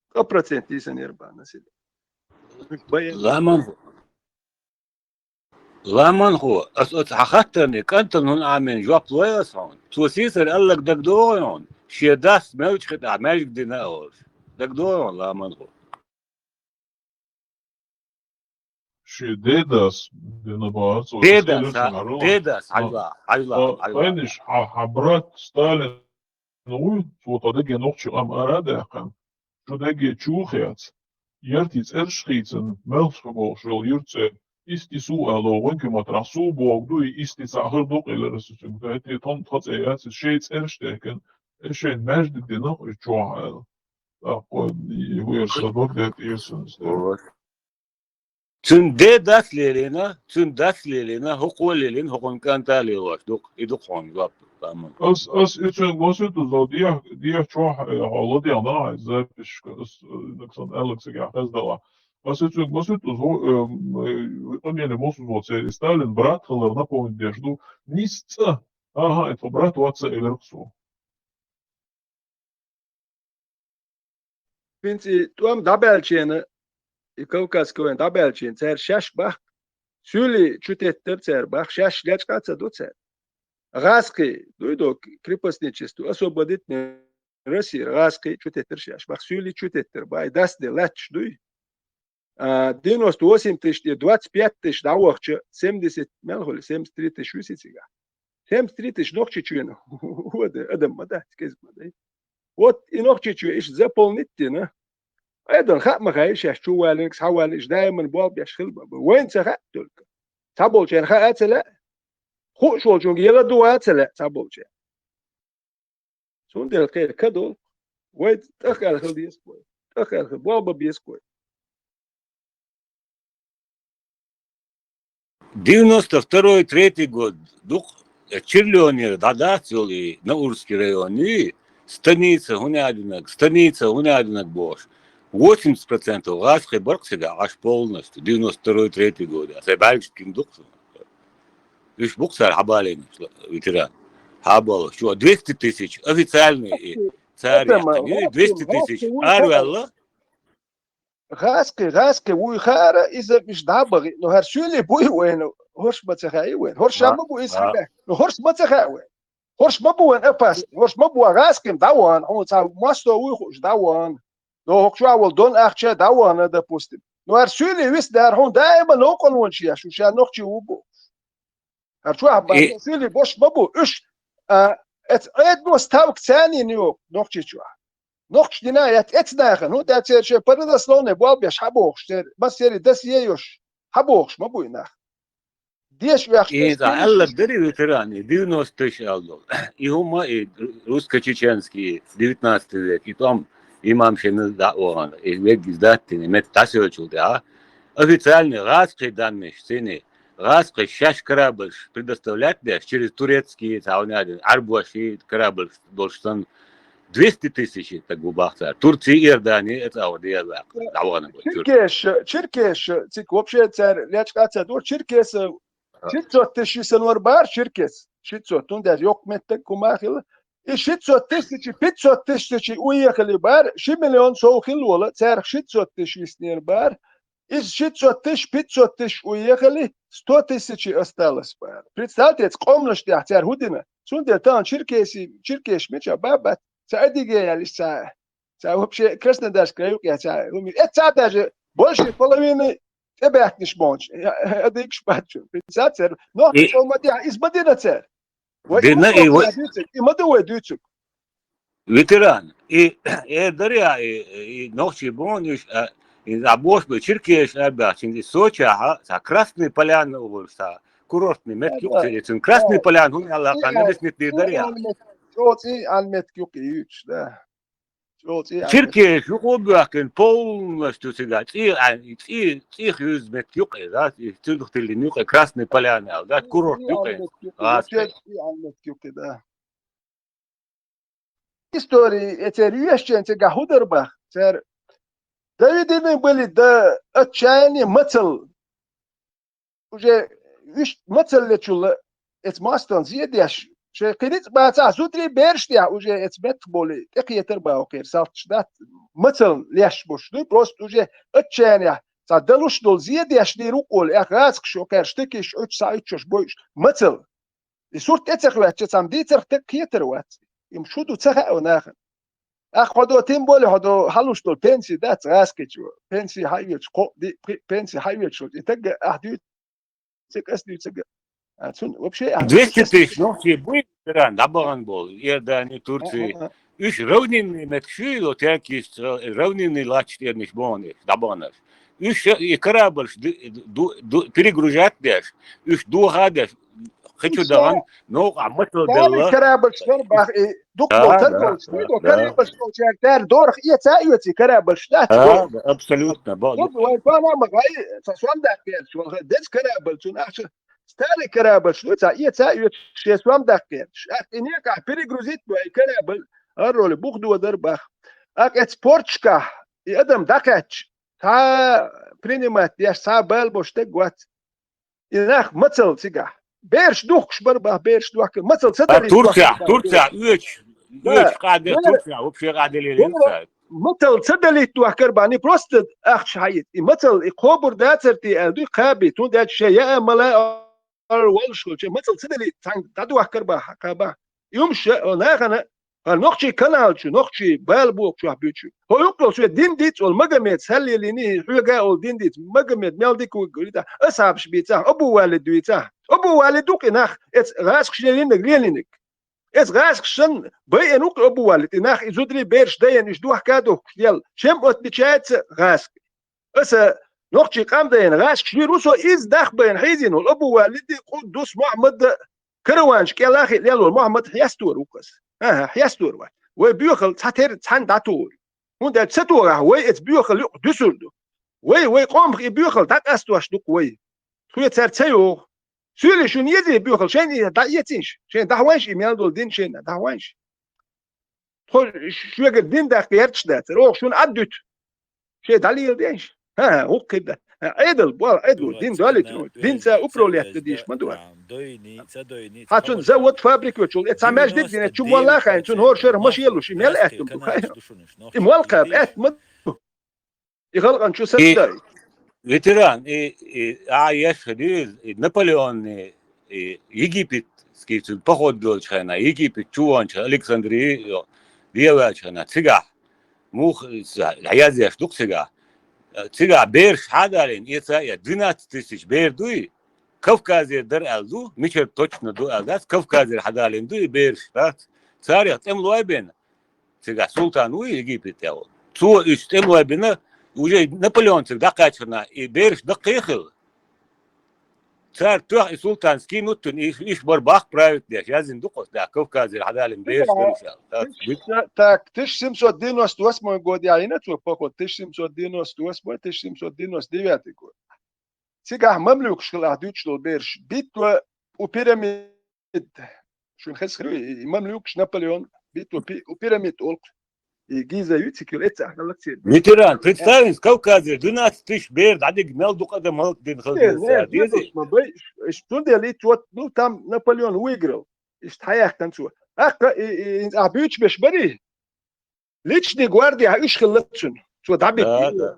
Сто процентов йисинера боху население. Ламан, ламанхо, ас оцу хьан хаттарна кӀантана хӀун Ӏамийна жоп лой ас хьуна? Цо сийсара аьлларг дагадогӀий хьуна? Шен дас Мелча-ХӀитӀахь маьждиг дина олуш. ДагадогӀий хьуна, ламанхо? Шен дедас дина бахара цо. Дедас, хьажал, хьажал, хьажал. Хьайнаш, хьан, хьан брат Сталин вуй, цо тхан дерриге нохчийн къам ара а даьккхина, шу дерриге чу хецна, яртийн цӀераш хийцина, Мелхо бохуш йолу юьртан цӀе, Исти-Сув олу гӀуьнкийн матарахь, сув бохург ду, и Исти цхьаъ хир ду-кх, элира аса цуьнга. ХӀетте тхан тхан цӀе яц, иза шайн цӀераш дехкина, и шайна маьждиг дина-кх иза чохь аьлла. ТӀаккха и вуьйр сан дог дерг тӀера санна стаг. Цуьнан дедас лелийна, цуьнан дас лелийна, хӀокхо а лелийна, хӀокхуьнан кӀанта а лелош ду-кх, и ду-кх хьуна жоп, ламан. Ас, ас и цуьнга масийтта зо дех-, дехчохь, э, хьо ладегӀна, хьайн записька, ас, э, нагахь санна аьлларг цигахь хезна делахь. Ас и цуьнга масийтта зо, э, м, э, къамеле мосазо церан Сталин брат хилар напомнить деш ду. Нийсса цӀа, аха, и тхан брат вац ца элира-кх цо. ХӀинца и тӀом дӀабаьллачийн, и Кавказский война дӀабаьллачийн, цара шаьш боху, суьйлий чу теттара цара боху, шаьш лечкъа а ца до цара. ГӀазкхий, дуй до, крепостничество, освободительное Россера гӀазкхий чу теттар шаьш. Бах суьйли чу теттар, бай, дас де лаьтташ дуй. А, девяносто восемь тысяч тӀе двадцать пять тысяч дӀавахча, семьдесят, мел хуьлу, семьдесят три тысяч висицига. Семьдесят три тысяч Нохчийчоьна. Вот, адам ма дац, кӀезиг ма дай. Вот и Нохчийчоь иштта заполнить дина. Айдан хаа ма хаьа шаьш, чу валинг, схьа валинг, даиман болх беш хила баба. Вайн ца хаьа только. Цхьаболчарна хаа ца лаьа. Хууш волчунга яла дуа ца лаьа цхьаболчарна. Цундела тхера кадол, вай тӀахкаьлла хила деза вай. ТӀахкаьлла хила, болх бан беза вай. Девяносто второй, третий год дукха, э, Чирлёнера дӀадац йолу и Наурский район, и станица хӀунда аьллинарг, станица хӀунда аьллинарг бохуш. Восемьдесят процентов гӀазкхий бара-кх цига Ӏаш полностью, девяносто второй, третий год. Сайн бӀаьргашкахь дукха. Уьш бу-кх цара хьабалийнарш, ветеран. Хьаболуш. Чу двести тысяч официальный и цара яьккхина. Двести тысяч араваьлла. ГӀазкхий, гӀазкхий вуй хаара, иза уьш дӀа а бахи. Ну, хӀара суьйли буй вайна, хӀорш ма ца хаьа вайна. ХӀорш ма бу иза хьабаьхкина. Ну, хӀорш ма ца хаьа вайна. ХӀорш ма бу вайн опасный, хӀорш ма бу вайн гӀазкхий дӀавахана, хьуна цхьа мостагӀ вуй хууш дӀавахана. Ну, хӀокху чохь волу дон ахча дӀавахана, допустим. Ну, хӀара суьйли вист дара, хьуна даима новкъарлонаш еш, уьш ша нохчий ву бу. ХӀара чохь бан суьйли бош ма бу. Уьш, а, эц Ӏедало ставка царнийна йо, Нохчийчохь. Нохчий дина а яц эц нахана, хӀунда аьлча церан шайн по родословной болх беш хьабохуш, церан массерий досье йолуш хьабохуш ма бу и нах. Деша вехаш. И аьлла дари ветеран, и девяносто тысяч аьлла долу. И хӀума, и русско-чеченский, девятнадцатый век, и тӀом имам шена дӀа а вахана, и вегги даттина, и метта дӀасоьлчул тӀаьхьа, официальный гӀазкхий данныш цуьнан, гӀазкхий шаьш корабльш предоставлять деш, через турецкий, цхьа хӀума аьлла, Ӏарбоший корабльш долуш санна, двести тысяч стаг ву бах цара. Турция, Иордания, эца агӀор дера ваьккха, дӀавахана вай. Черкеша, черкеша, цига вообще цара лечкъа ца дора, черкеса шийтта сотни тысяч висинера бара черкес. Шийтта сотни, хӀунда аьлча йоккха меттиг хӀума хилла. И шийтта сотни тысяч, пятьсот тысяч уехали бара, ши миллион сов хилла волу, царах шийтта сотни тысяч виснера бара. Иза шийтта сотни тысяч, пятьсот тысяч уехали, сто тысяч осталось бара. Представьте, эца къоманаш тӀехь цара хӀун дина. Цундела тахана черкеси, черкеш мича бабат, ца Адыгея лиса. Ца вообще Краснодарский край юкъе ца, хӀума, э, ца даже больше половины тӀебаьхкинаш бохучу, адыгаш бац чу. Ца церан. Но и хӀума ма дина, иза ма дина цара. Вай дина, и вай дуьйцург, и ма ду вай дуьйцург. Ветеран, и, э, дарья, и, и нохчий боху уьш, а, и а бохуш бу черкеш а баьхчина, и Сочахьа, ца Красный Поляна олуш, ца курортный меттиг юкъе, цуьнан Красный Поляна хӀунда аьлла, хан объяснить дир дарья. ЧӀоцӀи ан меттиг юкъе юьйцуш, да. Черкеш юкъа боьхкина полностью цига. ЦӀий, а, цӀий, цӀий хьуьйзу меттиг юкъе, да, и цуьнах тиллина юкъе, Красный Поляна аьлла, да, курорт юкъе. История, э, церан оьшучеран цига хӀун дара бах? Цара доведены были до отчаяния, мацалла. Уже уьш мацаллечул эца мостагӀна зе деш, шайн кхин ницкъ бацахь, зударий, бераш тӀехь уже эца меттах болий тӀекхетар бан хӀокхеран салташ дац, мацалла леш болуш дуй, просто уже отчаяние, цхьа далуш долу зе деш дийр ву олий, аьлла гӀазкхаш хӀокхара штыкиш Ӏуьттуш, схьаӀуьттуш, бойуш, мацалла. И сурт тӀе ца хӀоьттича, цхьамма дийцарх тӀекхетар вац. Им шу ду ца хаьа нахана. Ахь хьо до, тем более хьо до хьалуш долу пенсий дац гӀазкхичо. Пенсий хьаоьцуш кхо, ди-, пи-, пенсий хьаоьцуш, и тагга ахь дуьйцу, ас дуьйцу. А цунна вообще ахь двести тысяч нохчий буй, Иран, дӀабахана болу, Иордани, Турци. А, а, а. Уьш равнинный меттиг шу йо, теркиш, равнинный латташ тӀернаш боху уьш, дӀабаханарш. Уьш и корабльш ду-, ду-, ду-, перегружать деш, уьш доха а деш, кхечу дахана, новкъахь мацалла делла. Корабльш бара бах, и дукха долу торговльш, да, корабльш долчаьрга тара дорах эца а оьций, корабльш дац. Да, абсолютно, ба-, вай панама гай, ца сом даккхерчу, ваха деза корабль, цунна ахча старый корабльш ду, ца эца а оьцуш, шен сом даккхерчу. Ахь и некъахь перегрузить бу, и корабль, арроли бух додар бах. Ахь эца порташкахь, и адам дӀакхаьчча, цхьа принимать деш, цхьа бала бош стаг вац. И нах мацалла цигахь. Бераш духкуш бара бах, бераш дохкар. Мацалла ца далийта Турцехь, дохкар. Турцехь оьцуш, да, оьцуш къаде, да. Турцехь вообще къаде лелийна цара. Мацалла ца далийта дохкар бах, не просто ахча хьаийта. И мацалла, и кхобур дацар те аьлла дуй, кхаби, тун дечу шен яа мала ара волуш хилча, мацалла ца далийта, цхьаьнга дӀадохкар бах, кхаба. И хӀумаш нахана ХӀара нохчий канал чу, нохчий бала боху чохь буьйцу. ХӀо юккъал шен дин дийца олу Магомед Саллилини, хьоьга олу дин дийца, Магомед мел дика ву гуьйта, асхьабаш бийцахь, Абу Валид вийцахь. Абу Валид ду-кх и нах, эца гӀазкхаш лелинарг, лелинарг. Эца гӀазкхаш санна, байина ву-кх Абу Валид, и нах, и зударий бераш дайина, уьш дохка духкуш дел. Чем отличается гӀазкхи? Аса нохчий къам дайина, гӀазкхаш лийр ву со, иза дах байна хьийзийна волу Абу Валиди, Къуддус Мухьаммада, караванаш кӀел а хиъ лел волу Мухьаммад хьестор ву-кх аса. ХӀан-хӀа, хьестор вац. Вай боьхалла цхьатера цхьаьна дӀатухур. ХӀунда аьлча ца тухахь, вай эца боьхалла юкъа дуьсур ду. Вай, вай къомах и боьхалла дӀакъастош ду-кх вай. Тхоьца цара ца йогӀу. Суьйли шуна езий боьхалла, шайна и дӀаэцийша, шайна дӀахьойша и мел долу дин шайна, дӀахьойша. Тхо шуьгара дин даккха гӀерташ дацара, оха шуна Ӏад дуьту. Шен дӀалийла деш? ХӀан-хӀа, хӀокху хир дац. Ӏедал, боху, Ӏедало, дин долуьйту, дин ца управлять дан дийш ма ду. Хьан цунна завод, фабрика йоцуш, э, цхьа маьждиг дина, чу молла хайн, цунна хӀора шарахь машен луш, и мел аьтту ду, хай? И молла кхаба, аьтту ма ду. И халкъана чу са И дай. Ветеран, и, и, а, еш хир ю, и Наполеон, и, и египетский цуьнан поход долчу хенахь, Египет чу ваханчу хенахь, Александрия, йо, дӀаваьллачу хенахь, цигахь, муха, ца, дӀаяздеш ду-кх цигахь. Цигахь бераш хьадалийна, эца а, двенадцать тысяч бер дуй, Кавказера дара аьлла ду, мичара точно ду аьлла дац, Кавказера хьадалийна ду и бераш, дац. Царех тӀемалой бина, цигахь султан вуй Египет тӀехь волу. Цо уьш тӀемалой бина, уже Наполеон цига дӀакхаьчча хенахь, и бераш даккхий хилла. Цара тоьхна и султан скинуть туьйна, и, и бара баккха править деш, яздина ду-кх оцу тӀехь, Кавказера хьадалийна бераш дара уьш аьлла. Так, тысяча семьсот девяносто восьмой год яхьийна цо поход, тысяча семьсот девяносто восьмой, тысяча семьсот девяносто девятый год. Цигахь мамлюкаш хилла ахь дуьйцуш долу бераш, битва у пирамид. Шуна хеза хир ю, и мамлюкаш, Наполеон, битва пи-, у пирамид олу-кх. И Гиза ю цига, эццахь хӀаллакцийра. Ветеран, представь, Кавказера двенадцать тысяч бер дӀадигна, мел дукха адам хӀаллакдина хила деза цара, дезий? Цундела и цо, ну, там Наполеон выиграл. Иштта хьаяьккхина цо. ТӀаккха и, и, и, ахь буьйцуш берш барий? Личный гвардия хьан уьш хилла цуьнан. Цо дӀабитта. Да, да.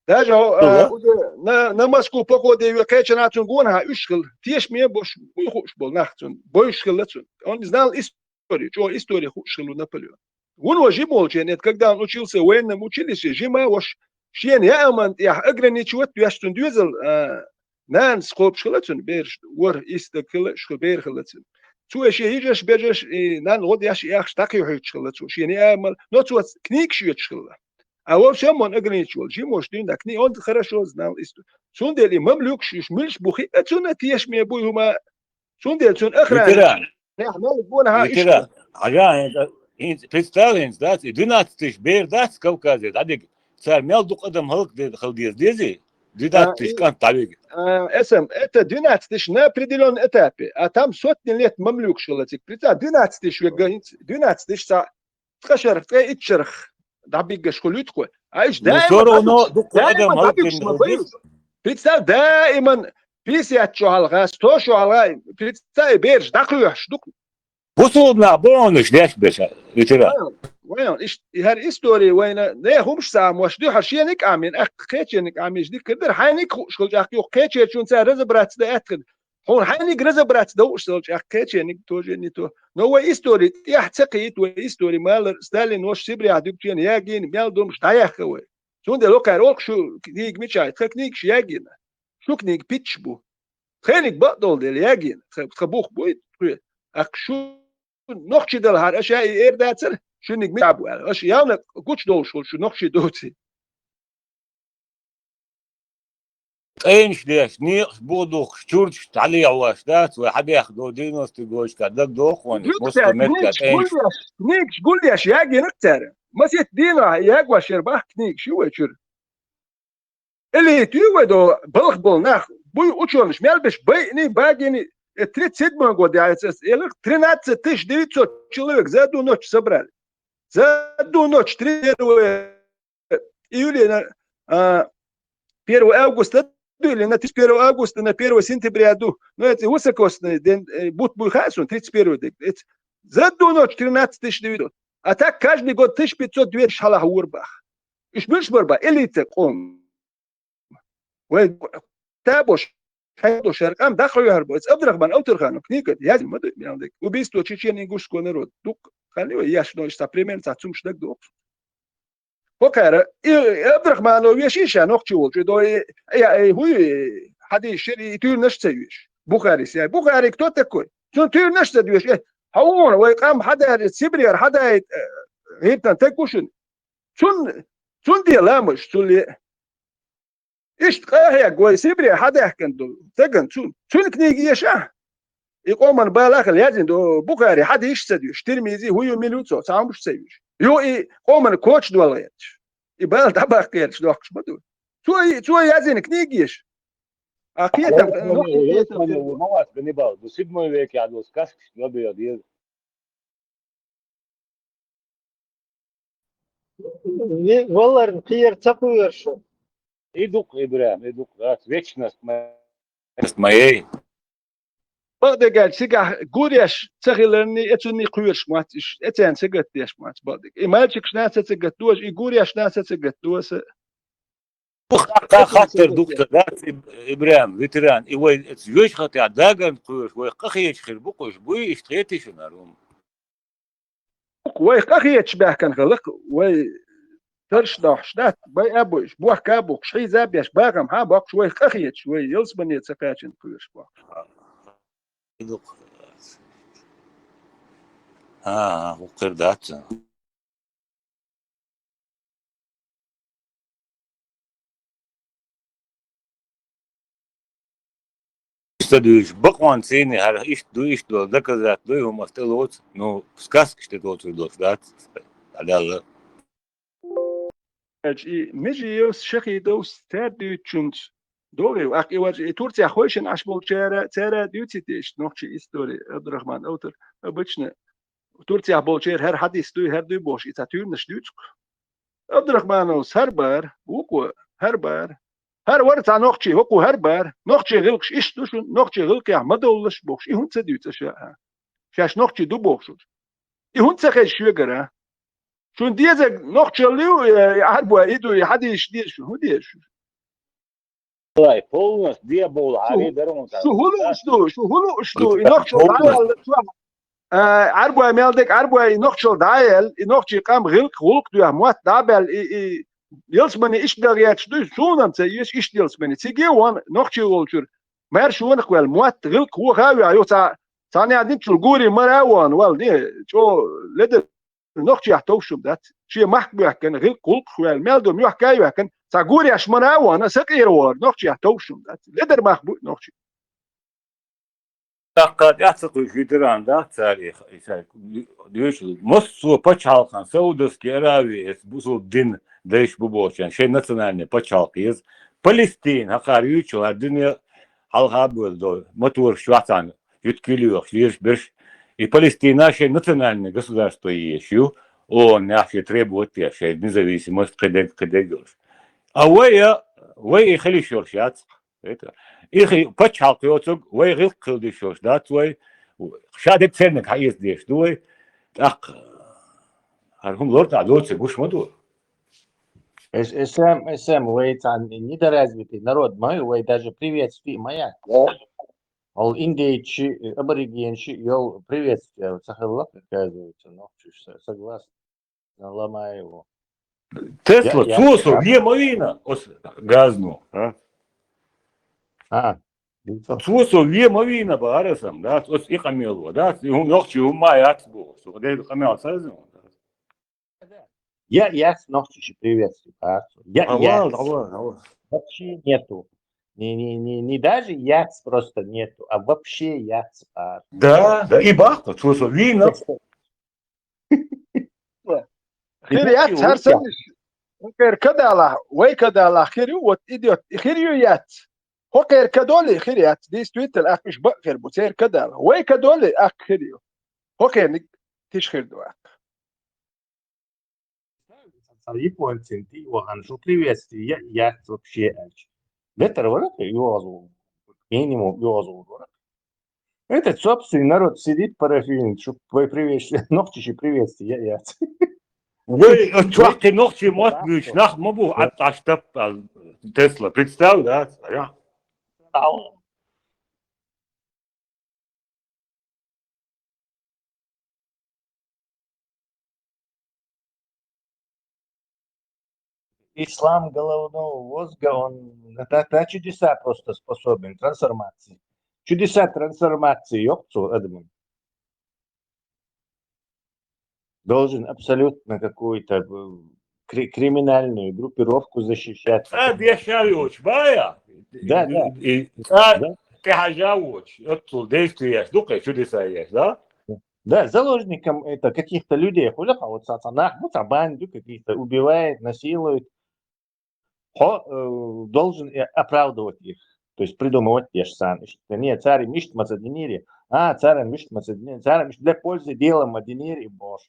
Даже, Ну, а, да. уже на, на Москву походе ве кхечана цуьнан гонахьа уьш хилла. Тешаме а беш, буй хууш болу нах цуьнан. Буьйш хилла цуьнан. Он знал историю, чӀогӀа история хууш хилла Наполеон. Вуно жима волчу хенахь, когда он учился в военном училище, жима а волуш, шена яа аман тӀехь ограничивать веш цуьнан доьзал, а, нанас кхобуш хилла цуьнан бераш, ворхӀ, исс стаг хилла, уьш хилла, бер хилла цуьнан. Цо и шен йижарш, бежарш, и нанна гӀо деш, и ахча дӀакхоьхьуьйтуш хилла цо, шена яа амал, но цо книгаш оьцуш хилла. А во всем он ограничивал. Жимош дуьйна кни-, он хорошо знал историю. Цундела и мамлюкаш уьш муьлш бу хиъа цунна, тешаме буй хӀума. Цундела цуьнан охрана. Ветеран. Нах мел гонахьа уьш Ветеран. Хьажа, хӀинца, хӀинца, представь, хӀинца дац, и двенадцать тысяч бер дац Кавказе, дӀадигна. Цара мел дукха адам хӀаллакде-, хила деза, дезий? Двенадцать тысяч А, и, кӀант дӀавига. А, эсам, это двенадцать тысяч на определённом этапе, а там сотни лет мамлюкаш хилла цига. Представь, двенадцать тысяч вегга хӀинца, двенадцать тысяч ца ткъа шарах, ткъе итт шарах дӀабиггаш хуьлуьйту кхо. А уьш Ну, даиман всё равно дӀабиггаш, дукха даиман адам дӀабиггаш хӀаллакдина ма хила бай. Деза. Представь, даиман пятьдесят шо хьалха, сто шо хьалха, представь, бераш дӀакхоьхьуш ду-кх. Бусулба нах бохуш деш берш, ветеран. Вайн, вайн, иш-, и хӀара история вайна, не хӀумаш ца Ӏамош, дуьхьал шениг Ӏамийна, аккха кхечениг Ӏамийча дика хир дара, хьайниг хууш хилча, аккха юха кхечерчунца разобраться дан аьттехьа. Хьуна хьайниг разобраться дан хууш хилча, аккха кхечениг тоже не то. Но вай история тӀехь ца кхийтта, вай история малар, Сталин волуш Сибрехь дуьгучу хенахь ягийна, мел домаш дӀаяьхна вай. Цундела окхара олу-кх шу книга мичахь, тхан книгаш ягийна. Шу книга питташ бу. Тхайниг бакъдолу дела ягийна, тхан, тхан бух буй тхоь. Аккха шу нохчий далахьара, аша и эр дацара, шуьниг мичахь бу аьлла. Аша явна гучудовлуш волу шу нохчий доций. ТӀенаш деш, некъаш бух духкуш, чурташ дӀалехьош дац, вай хьадехна долу девяностый годашкахь дагадогӀу хьуна, Москва меттигехь книгаш тӀенаш. Гулъеш, книгаш гулъеш ягийна-кх цара. Масийтта дийнахь ягош яра боху книгаш ю вай чуьра. Элита ю вай до балха болу нах, буй учёныш, мел беш байъиний, багийний, э, тридцать седьмой год яц ас элира, тринадцать тысяч девятьсот человек за одну ночь собрали. За одну ночь, тридцать первого июля на, а, первого августа ду, или на тридцать первого августа, на первое сентября ду. Ну, это высокосный день, э, бут буй хасун, тридцать первый день. Это за одну ночь тринадцать тысяч девятьсот. А так каждый год тысяча пятьсот двести хьалха вор бах. Уьш муьлш бар бах, элита къом. Вай табош, хьайдо шаьркъам даха хьоьхьар бу. Эца Абдрахман Алтурханов книга яздина ма ду, мел дерг. Убийство чечено-ингушского народа. Дукха Хали вай еш, но иштта примерно цхьа цумаш дагадохуш. Хокхара, и, и Абдрахманов веш иша нохчи волчу, и до, и, и, и, хӀуй, и, хьадийшира, и туьрнаш ца веш. Бухарис, я, Бухари кто такой? Цун туьрнаш ца веш. Э, хьо вон, вай къам хьадаьри, Сибрера хьадаьри, э, гӀиртан таг ву шуна. Цун, цун де ламаш, цун ле. Иштта къахьег вай Сибре хьадаьхкина ду, таган цу, цуьнан книги еш ахь? И къоман бала хила язйина ду, Бухари хьадийш ца дуьш, Тирмизи, хӀу ю, мила ю цо, цхьа хӀумаш ца юьш. Ю и къоман коча долла гӀерташ. И бала дӀабаккха гӀерташ дохкуш ма ду. Цо и, цо язйина книги еш. А кхетам, Галибал, ду седьмой веке а ду, сказкаш лабе деза. Валларна кхера ца кхоьруш. И дукха, Ибрахим, и дукха, дац, вечность моя. Моей. Бакъдерг аьлча, цигахь гуреш ца хиларний, эцунний кхоьруш мац, иш, эцарна сагатдеш мац, бакъдерг. И мальчикашна ца сагатдош, и гурешна ца сагатдош. Ух, хаттар дукха дац, Иб-, Ибрахим, ветеран, и вай эца вешхатя дагарна кхоьруш, вай къахеташ хир бу кхуш, буй, иштта хетий шуна, Арум? Вай къахеташ баьхкина хиларх, вай тарш дохьуш дац, бай а буйш, бохка а бухкуш, хьийза а беш, бахам хьа а боккхуш, вай къахеташ, вай ялсмане ца кхачина кхоьруш бохкуш. А, хӀу кхир дац. Ца дуьйцуш, бакъонца цӀийне хӀара иштта ду, иштта долу доказательство дуй, хӀума ас тӀе лоцу, ну, сказкаш тӀе доцур долуш дац, дӀадаьлла. Эча и Межиевс, Шахидовс, цаьрда дуьйцучуьнца догӀий, аккха и варча, и Турцехь хойшина Ӏаш болчара, цара дуьйций те иштта нохчийн истори, Абдурахман автор, обычно Турцехь болчара хӀара хьадис дуй, хӀара дуй бохуш, и цхьа туьйранаш дуьйцу-кх. Абдурахмановс хӀара бара, вукхо хӀара бара. ХӀара вара цхьа нохчи, хӀокхо хӀара бара. Нохчийн гӀиллакхаш иштта ду шуна, нохчийн гӀиллакхехь ма довлалаш бохуш, и хӀунда ца дуьйцу аша, а? Шаьш нохчий ду бохуш уьш. И хӀунда ца хеза шуьгара? Шуна дезарг нохчалла ю, э, Ӏарбой и ду, и хьадийша деза шуна, хӀун деза шуна? Полностью дебовла, а, шу, шу хӀун лууш ду, шу хӀун лууш ду, и нохчалла дӀаяьлла чохь, а, Ӏарбой мел дерг, Ӏарбой и нохчалла дӀаяьлла, и нохчийн къам гӀиллакх, гӀуллакх доьхна мотт дӀа а баьлла, и, и ялсмане иштта бел гӀерташ дуй, суна-м ца эца иштта ялсмане. Циге а вон нохчи волчуьра, маьрша вонах ваьлла, мотт, гӀиллакх воха а веха, юха цхьа, цхьана яздинчул гури мара а вон, валла, не, чӀо ледар нохчех товш хӀума дац. Шен махка боьхкина, гӀиллакх, гӀуллакхах ваьлла, мел ду мохка а йоьхкина, цхьа гуреш мара а вахана, сакъера вахар нохчех товш хӀума дац. Ледар мах бу нохчий. ТӀаккха тӀаьхьа ца кхуьйсуш ветеран дац цара и, и цара дуьйцу, массо а пачхьалкхан, Саудовский Аравия, эс бусулба дин дайш бу бохучарна, шайн национальный пачхьалкх еза. Палестина, хӀокхара юьйцу, хӀара дуьне хьалха а буьйлу, мотораш чохь цхьаьна юьткил йоьхуш, лелаш берш. И Палестина шайн национальное государство езаш ю, ООН-ехь шен требовать деш, шайн независимость кхидерг, кхидерг йолуш. А вай, а, вай и хила йиш йолуш яц. Это, и хи-, пачхьалкх йоцург, вай гӀиллакх хила йиш йолуш дац вай, ша дерг церниг хьаэца дезаш ду вай. ТӀаккха хӀара хӀума лартӀехь доцург гуш ма ду. Эс-, эсэм, эсэм, вай цхьа недоразвитый народ ма ю, вай даже приветствий ма яц. Ол индейцаш, аборигенаш йолу приветствие ца хилла, оказывается, нохчаша, согласна, ломаю его. Тесла, я, я, цо со я ве ма вийна, оцу газно, а? А, цо со ве ма вийна, бахара сан, дац, оцу и къамело, дац, и хӀун нохчий хӀумма яц боху, со дерг къамел ца везна, дац. Я, яц нохчаша приветствие, парцо. Я, а, яц. Вала, вала, вала. Вообще нету. Не, не, не, не даже яц просто нету, а вообще яц, парцо. Да, да, и бахта, цо со вийна. Просто. Хир яц, хӀара санна. ХӀокхера кадала, вай кадала хир ю, вот идет, и хир ю яц. ХӀокхера кадоли хир яц, действительно, аккха уьш бакъ хир бу, церан кадала. Вай кадоли аккха хир ю. ХӀокхерниг тиша хир ду аккха. Цхьа японцийн тӀе а вахана, шу приветствие я-, яц вообще аьлча. Летар вара кхин йоза, минимум йоза вара. Этот собственный народ сидит парафин, шу вай приветствие, нохчаша приветствие я-, яц. Вай, чохь кхин нохчий мотт буьйцуш нах ма бу, Ӏаш таппа, Тесла, представь, да? Я. ислам головного мозга, он на, на- на чудеса просто способен, трансформации. Чудеса трансформации, ёпцу, Эдмон. Должен абсолютно какую-то э, кри- криминальную группировку защищать. А, дешевле очень, бая. Да, да. И, а, Да. Ты хажа очень. Вот действие есть, ну, чудеса есть, да? Да, заложником это каких-то людей. Хуляха, вот саца нах, ну, там банду каких-то убивает, насилует. Хо, э, должен и оправдывать их. То есть придумывать те же самые. Нет, царь мишт мацадинири. А, царь мишт мацадинири. Царь мишт для пользы дела мадинири бош.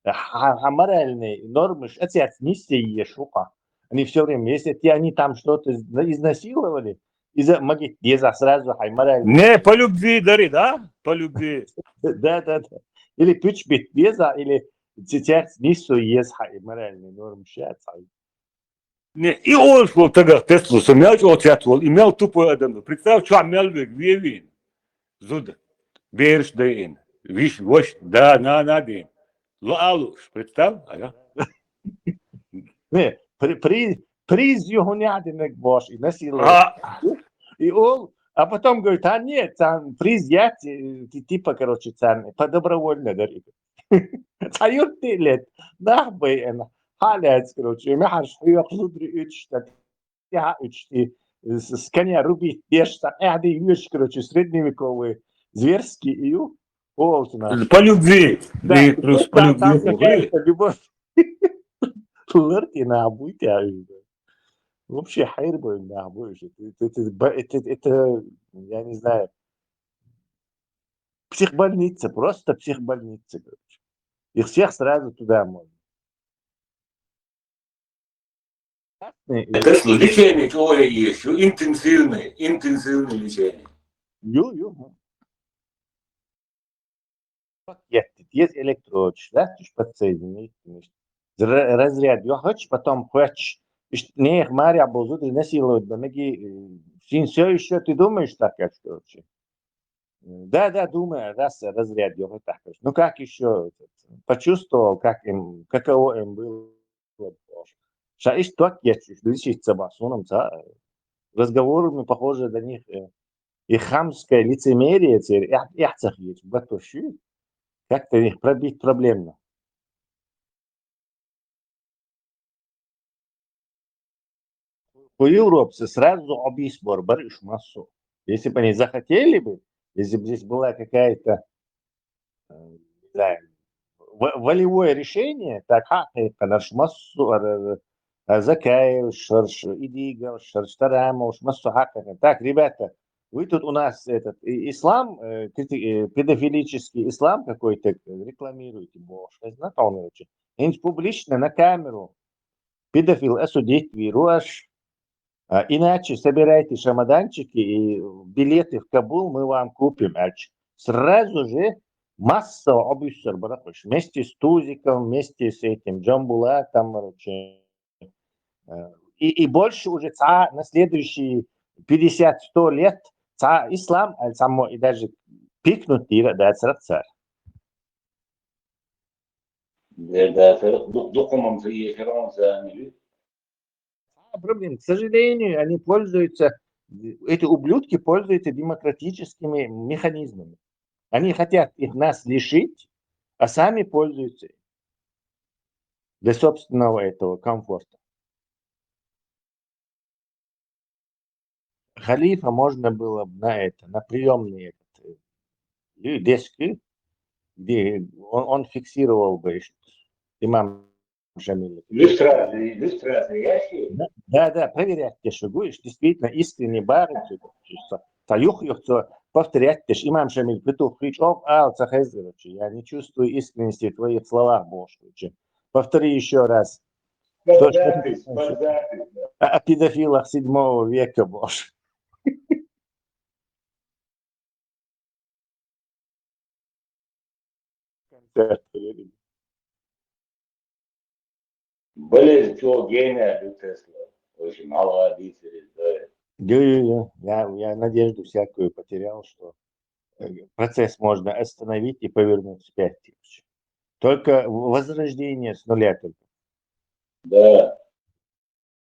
А, а моральные нормы ж, это не все ешуха. Они все время, если те, они там что-то изна- изнасиловали, из-за могит деза сразу хай моральный. Не, по любви дари, да? По любви. Да, да, да. Или пич бит деза, или церц нису ез хай моральный норм ща цай. Не, и он шел тогда Теслу, сумел что ответ вол, имел тупой адам. Представь, что мел век вевин. Зуд. Берш да ин. Виш, вош, да, на, на дин. Ло алуш, представь, ага. Не, при, при, приз його не один як бош, и насиловал. А, И ол, а потом говорит, а нет, там приз я, ти- ти- типа, короче, там, по добровольно дари. Цаюрти лет, нах бы, халяц, короче, и махаш, хуёк лудри учишь, так, я учти, с с коня рубить, ешь, так, эхди, короче, средневековые, зверские, и ю, ол, на. По любви. Да, И да, плюс по да, любви. там Говорит, какая-то любовь. Лырти на обуйте, а, и- Вообще, хайр бы на обуйте. Это, это, это, б- это, это, я не знаю, психбольница, просто психбольница, короче. Их всех сразу туда можно. Это что, лечение чего я ищу? Интенсивное, интенсивное лечение. Ю, ю. Пакет, есть электрод, да, ты ж подсоединить, конечно. Ра- Разряд, я хочу, потом хочешь. Ишт- Не, Мария, бузу, ты насиловать, да, ноги, э, син все еще, ты думаешь так, короче? Да, да, думаю, раз разряд, я вот так, короче. Ну, как еще? Почувствовал, как им, каково им было. Ша ишт так, я чуть лечиться басуном, ца, разговорами похоже до них, э, и хамское лицемерие, цер, я, я цах есть, батоши. Как-то их пробить проблемно. По Европе сразу обис борбар ишмасу. Если бы они захотели бы, если бы здесь была какая-то, э, не знаю, во- волевое решение, так, ха, э, канаршмасу, а, а, Закаев, Шарш, Идигов, Шарш Тарамов, шмасу, ха, так, ребята, вы тут у нас этот и- ислам, э, крити- э, педофилический ислам какой-то рекламируете, боже, знакомый очень. Публично на камеру педофил осудить вируаш, а, иначе собирайте чемоданчики и билеты в Кабул мы вам купим. А ч- Сразу же массово обуссар барахуш. Вместе с Тузиком, вместе с этим Джамбулатом, короче. Э, И, и больше уже ца, на следующие пятьдесят-сто лет ца ислам, а само и даже пикнуть тира да царца. Да, да, ду- духом он приехал, он за ними. А, проблем. К сожалению, они пользуются, эти ублюдки пользуются демократическими механизмами. Они хотят их нас лишить, а сами пользуются для собственного этого комфорта. Халифа можно было бы на это, на приемный этот, э, и дески, где он, он фиксировал бы имам Шамиля. Иллюстрации, иллюстрации, я что? Да, да, да, проверять те шагу, и действительно искренне бариться, та юх юх, то повторять те ж, имам Шамиль, петух, хич, оп, ал, цахезерочи, я не чувствую искренности в твоих словах, Бошкучи. Повтори еще раз. Под запись, под запись. О педофилах седьмого века, Бош. Болезнь чего гения, Тесла. В общем, Аллах, да. Ё-ё-ё, я, я надежду всякую потерял, что э, процесс можно остановить и повернуть вспять. Только возрождение с нуля только. Да.